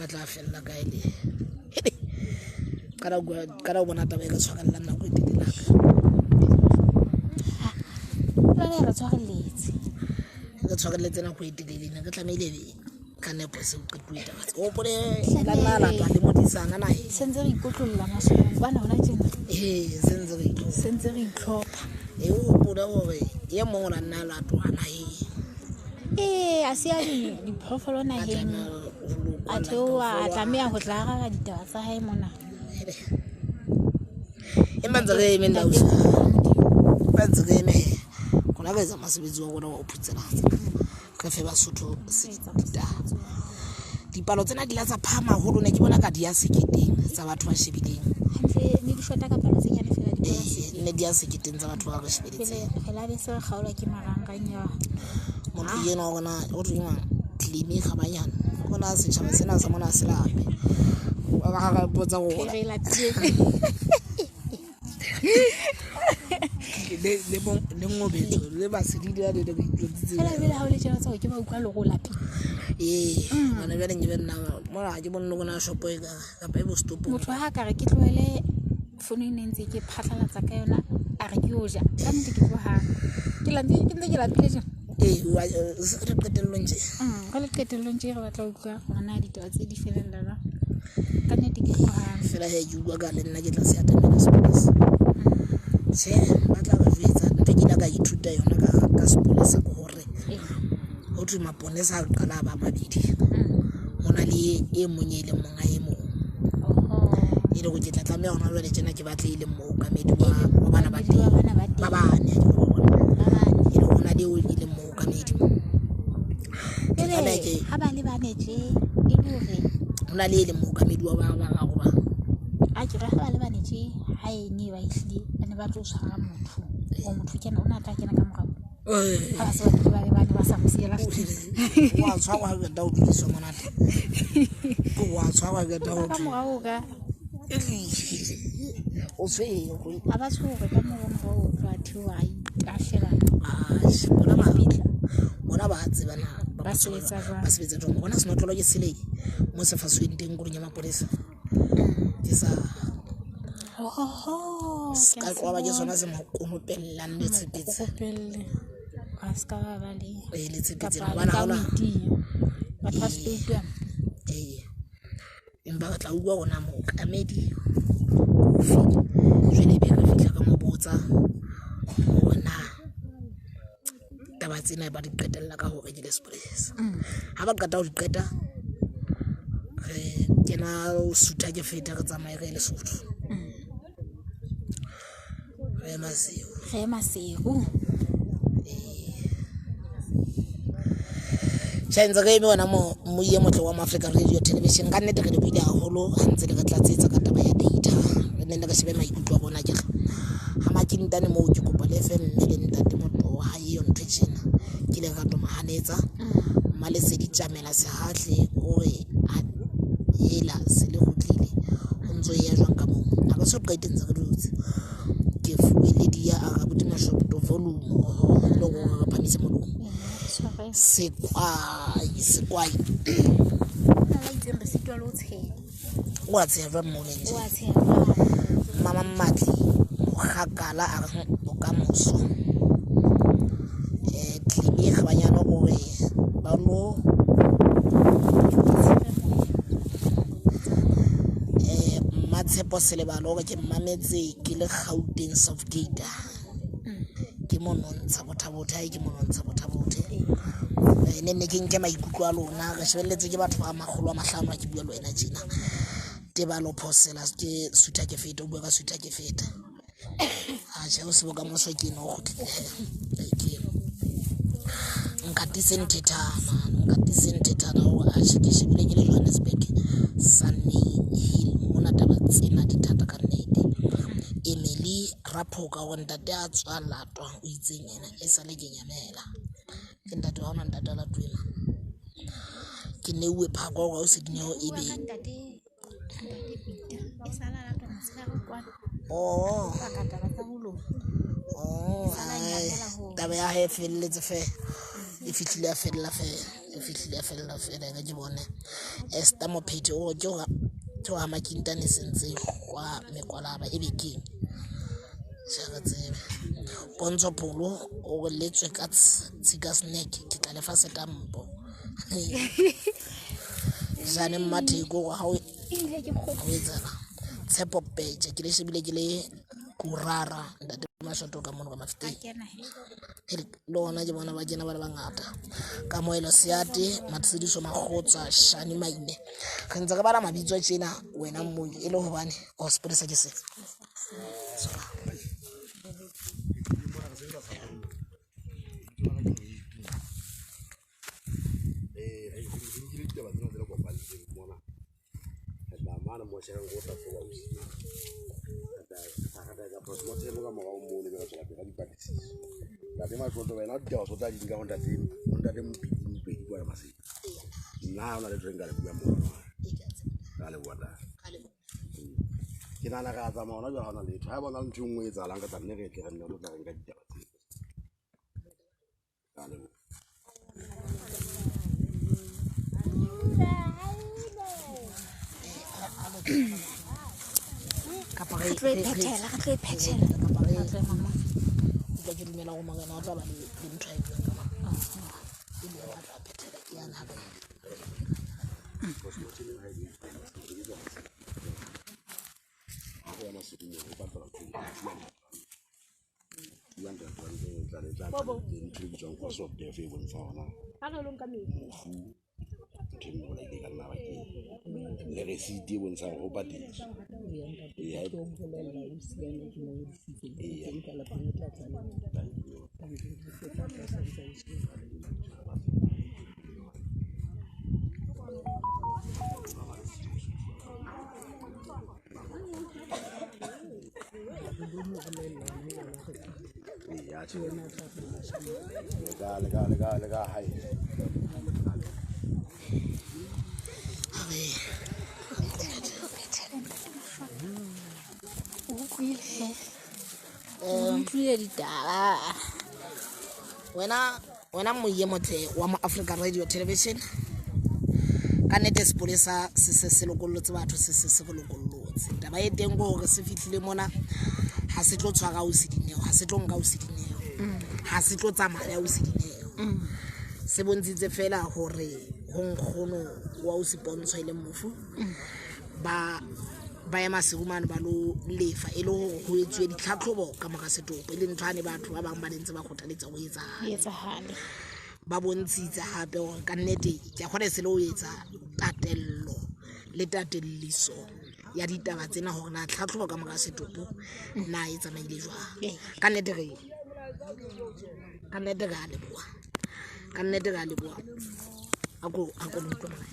tla fella kae le. Qala ho bona taba e ka tshwarellang nako e telele haka. Jwale re tshwarelletse. Re tshwarelletse nako e telele ne re tlamehile be ka nepo se o qetuwe taba tse. O hopole ka nna latwa le modisana naheng. Se ntse re ikotlolla masolong kwana hona tjena. Ee, se ntse re itlhopha. Se ntse re itlhopha. Ee, o hopole hore e mong o la nna latwa naheng. Ee, a siya diphoofolo naheng. A theoha, a tlameha ho tla araba ditaba tsa hae mona. Empa ntse re eme ausi. Empa ntse re eme. Rona re etsa mosebetsi wa rona wa ho phutselatsa. Re fe Basotho ditaba. Dipalo tsena di la tsa phahama haholo ne ke bona ka di ya seketeng tsa batho ba shebileng. Hantle ne di shota ka palo tse nyane fela di Ee, ne di ya seketeng tsa batho ba re shebeletseng. Pele re la be se re kgaolwa ke marangrang ya. Motho enwa wa rona o thwe ke mang? Tlemi Kgabanyane. O bona setjhaba sena sa mona se lape. Ba re botsa hore Re lapile. Le ngobetso le basedidi ba le re itlotse. Fela ebile ha o le tjena tsa ke ba utlwa le go lapile. Ee, hona jwale nke be nna mona ha ke bone le rona shopo e ka kapa e bo stopong. Motho ha ka re ke tlohele fono e ne ntse ke phatlalatsa ka yona a re ke yo ja. Ka nnete ke tloha. Ke ke ntse ke lapile tjena. Ee, re qetellong tje. Re le qetellong tje re batla ho utlwa hore na ditaba tse di felella jwang. Ka nnete ke tloha. Fela he ke utlwa ka le nna ke tla se atamela sepolesa. Tjhe, ba tla re jwetsa ntho e ke ile ka ithuta yona ka sepolesa ke hore ho thwe maponesa a qala a ba mabedi. Ho na le e mong e leng monga e mong. E le hore ke tla tlameha hona jwale tjena ke batle e leng mookamedi wa bana ba teng. Ba bane ha ke ba bona. E le hore ho na le eo e leng mookamedi. Ke tlameha ke Ha ba le bane tje e le hore ho na le e leng mookamedi wa ba bararo ba. A ke re ha ba le bane tje ha e ne ba ehlile ba ne ba tlo tshwara motho. O motho kena o na tla kena ka morao. Ha ba se ba bile ba le bane ba sa mo siela setilo. Wa tshwarwa ha qeta ho dudiswa monate. Wa tshwarwa ha qeta ho Ka morao ka o tshwerwe. Ha ba tshwerwe ka morao o tloha theoha a itahlela. Atjhe, bona ba tseba na Ba sebetsa jwang. Ba sebetsa jwang. Bona senotlolo ke sele mo se fasweng teng kolong ya mapolesa. Ke sa Oho, se ka tloha ba ke sona se mo konopellang le tshepetse. Konopelle. Ha se ka ba ba le Ee, le tshepetse kapa hobane le ha ka hona. ho itiya. Batho ba se tlo utlwa. Ee. Empa re tla utlwa hore na mookamedi ofe. Jwale ebe re fihla ka mo botsa hore na taba tsena ba di qetella ka hore ke le sepolesa. Ha ba qeta ho di qeta re kena ho sutha ke feta re tsamaye re ye Lesotho. Re ye Maseru. Re ye Maseru. Tjhe, ntse re eme hona mo moye motle wa Africa Radio Television. Ka nnete re le buile haholo ha ntse le re tlatsetsa ka taba ya data. Re ne re shebe maikutlo a rona ke re ha makintane moo ke kopa le fe mme le ntate motoho ha eyo ntho e tjena. Ke Lerato Mohanetsa. Mmalesedi Tjamela Sehahle o re ela se le kgutlile o ntso ya jwang ka moo. Ha re so qete ntse re dutse. Ke fuwe le dia a re abuti Mashoto. volume le gore re phamise modumo. Sekwai sekwai o a tsheha jwang mo leng tje? Mama Mmatli Mogakala a re bokamoso. Tlebe Kgabanyane o re ba lo Mmatshepo Selebalo o re ke mmametse ke le Gauteng Southgate. Ke monontsha bothabothe hae ke monontsha bothabothe. Ne nne ke nke maikutlo a lona re shebelletse ke batho ba 500 ha ke bua le wena tjena. Tebalo Phosela ke Sutha ke feta o bua ka Sutha ke feta. Atjhe o se bokamoso ke no kgutlile ke Nkatise Nthethana o atjhe ke shebile ke le Johannesburg Sunny Hill mona taba tsena di thata ka nnete. Emily Raphoka o ntate a tswa latwa o itseng yena e sale ke nyamela. Ke ntate wa hona ntate a latuwe ke neuwe phako hore o se Dineo ebe oh taba ya hae e felletse fela e fihlile ya fella fela e fihlile ya fella fela e ke bone Esther Mophethe o ke ho ha Makintane sentse kwa mekwalaba ebe keng re tsebe. Pontsho Pholo o re letswe ka tshika snack ke tla lefa setampo. Jane Mmatheko ha o etsala Tshepo Peje ke le shebile ke le Kurara ntate Mashoto ka mono ka Mafeteng le ona ke bona ba kena ba le bangata. Kamohelo Seate Matsediso Makgotsa Shani Maine re ntse re bala mabitso tjena wena mmoki e le hobane o sepolesa ke sefe. Ke nahana re a tsamaya hona jwale ha hona letho. Ha eba hona le ntho e nngwe e etsahalang re tla nne re tle re nne re tla re nka ditaba tseo. Ka leboha. Re tlo e phethela, re tlo e phethela. Ke dumela hore morena o tla ba le ntho a e buang ka mona. E le wa tla phethela ke yana hape. Le receipt e bontshang ho patetswe. Utlwile ditaba. Wena moye motle wa mo Africa Radio Television. Ka nnete sepolesa se se se lokollotse batho se se se lokollotse. Taba e teng ke hore se fihlile mona ha se tlo tshwara ausi Dineo, ha se tlo nka ausi Dineo. Ha se tlo tsamaya ausi Dineo. Se bontshitse fela hore ho nkgono wa ausi Pontsho e leng mofu ba ema serumane ba lo lefa e le hore ho etsuwe ditlhatlhobo ka mora setopo e le ntho ane batho ba bang ba ntse ba kgothaletsa ho etsahale. Ba bontshitse hape hore ka nnete ke a kgona se le ho etsa tatello le tatelliso ya ditaba tsena hore na tlhatlhobo ka mora setopo na e tsamaile jwang. Ka nnete re a leboha. Ka nnete re a leboha. Ako le utlwe mona.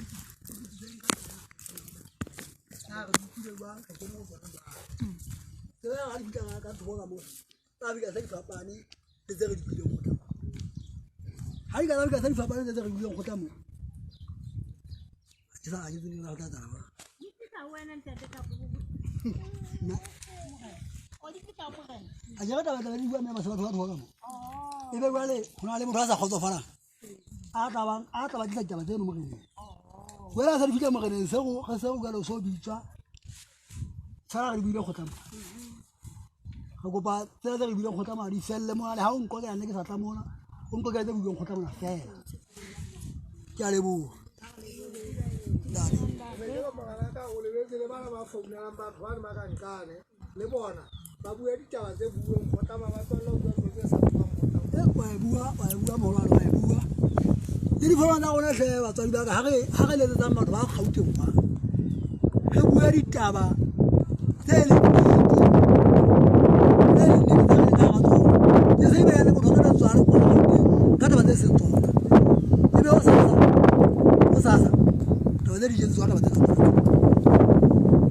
A ke re taba taba di bua mme batho ba thoka mo. E be jwale ho na le motho a sa kgotsofalang. A tla bang a tla ba tlisa ditaba tseno moreneng. Wena sa di fihla moreneng se go ge se go jalo so bitswa. Tshwara re buile kgotla mo. Re kopa tsela tse re buileng kgotla mona di felle mona le ha o nkokela nne ke sa tla mona. O nkokela tse buileng kgotla mona fela. Ke a leboha. Ntate. Morenaka o lebetse le bana ba founelang batho bane ba ka nqane le bona ba bue ditaba tse bueng kgotla ba ba tswella ho bua ntho tse sa buang kgotla. E wa e bua, wa e bua moholwane wa e bua. Le diforoma tsa rona hle batswadi ba ka ha re letsetsang batho ba Gauteng kwa. Re bua ditaba tse leng nnete. Tse leng nnete tse re leng ka hara tsona. Ke se be le motho o tla tswa le kwana Gauteng ka taba tse seng tsona. Ebe ho sasa taba tse di jetswa taba tse seng tsona.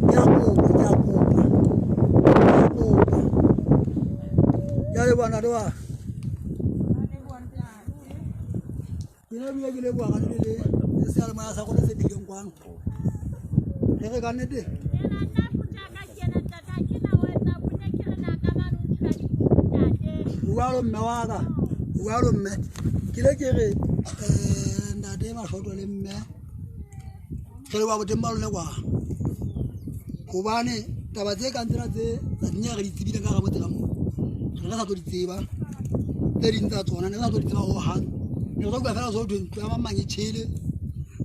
Ke a kopa, ke a kopa. Ke a kopa. Ke a leboha ntate wa ka. Ke ne ebile ke leboha ka nnete le seyalemoya sa rona se bileng kwano. Re re ka nnete. Jwalo mme wa ka, jwalo mme. Ke ile ke re ntate Mashoto le mme re leboha boteng ba lona kwa. Hobane taba tse kang tsena tse tsatsing re di tsebileng ka hara motse ka moo. Re re sa tlo di tseba. Tse ding tsa tsona ne re sa tlo di tseba hohang. Ne re tlo utlwa fela so thwe ntlo ya mang mang e tjhele.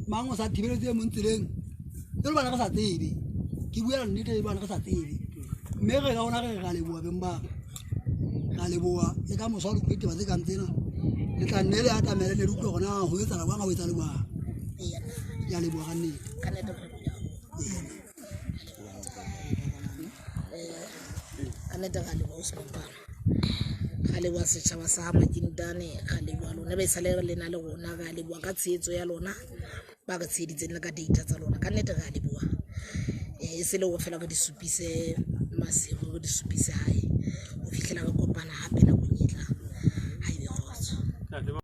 Mang o sa thibeletse e mong tseleng. E le hobane re sa tsebe. Ke buela nnete e hobane re sa tsebe. Mme re ka rona re re a leboha beng ba ka. Re a leboha le ka moso ha le utlwe ditaba tse kang tsena. Le tla nne le atamele ne le utlwe hore na ho etsahala jwang ha ho etsahala jwang. Ke a leboha ka nnete. Ka nnete re leboha. Ka nnete re a leboha ausi Mampara. Re a leboha setjhaba sa Makintane, re a leboha lona ba esale le na le rona, re a leboha ka tshehetso ya lona ba re tsheheditseng le ka data tsa lona. Ka nnete re a leboha. E se le hore fela re di supise Maseru, re di supise hae ho fihlela re kopana hape nakong e tlang. Ha ebe kgotso.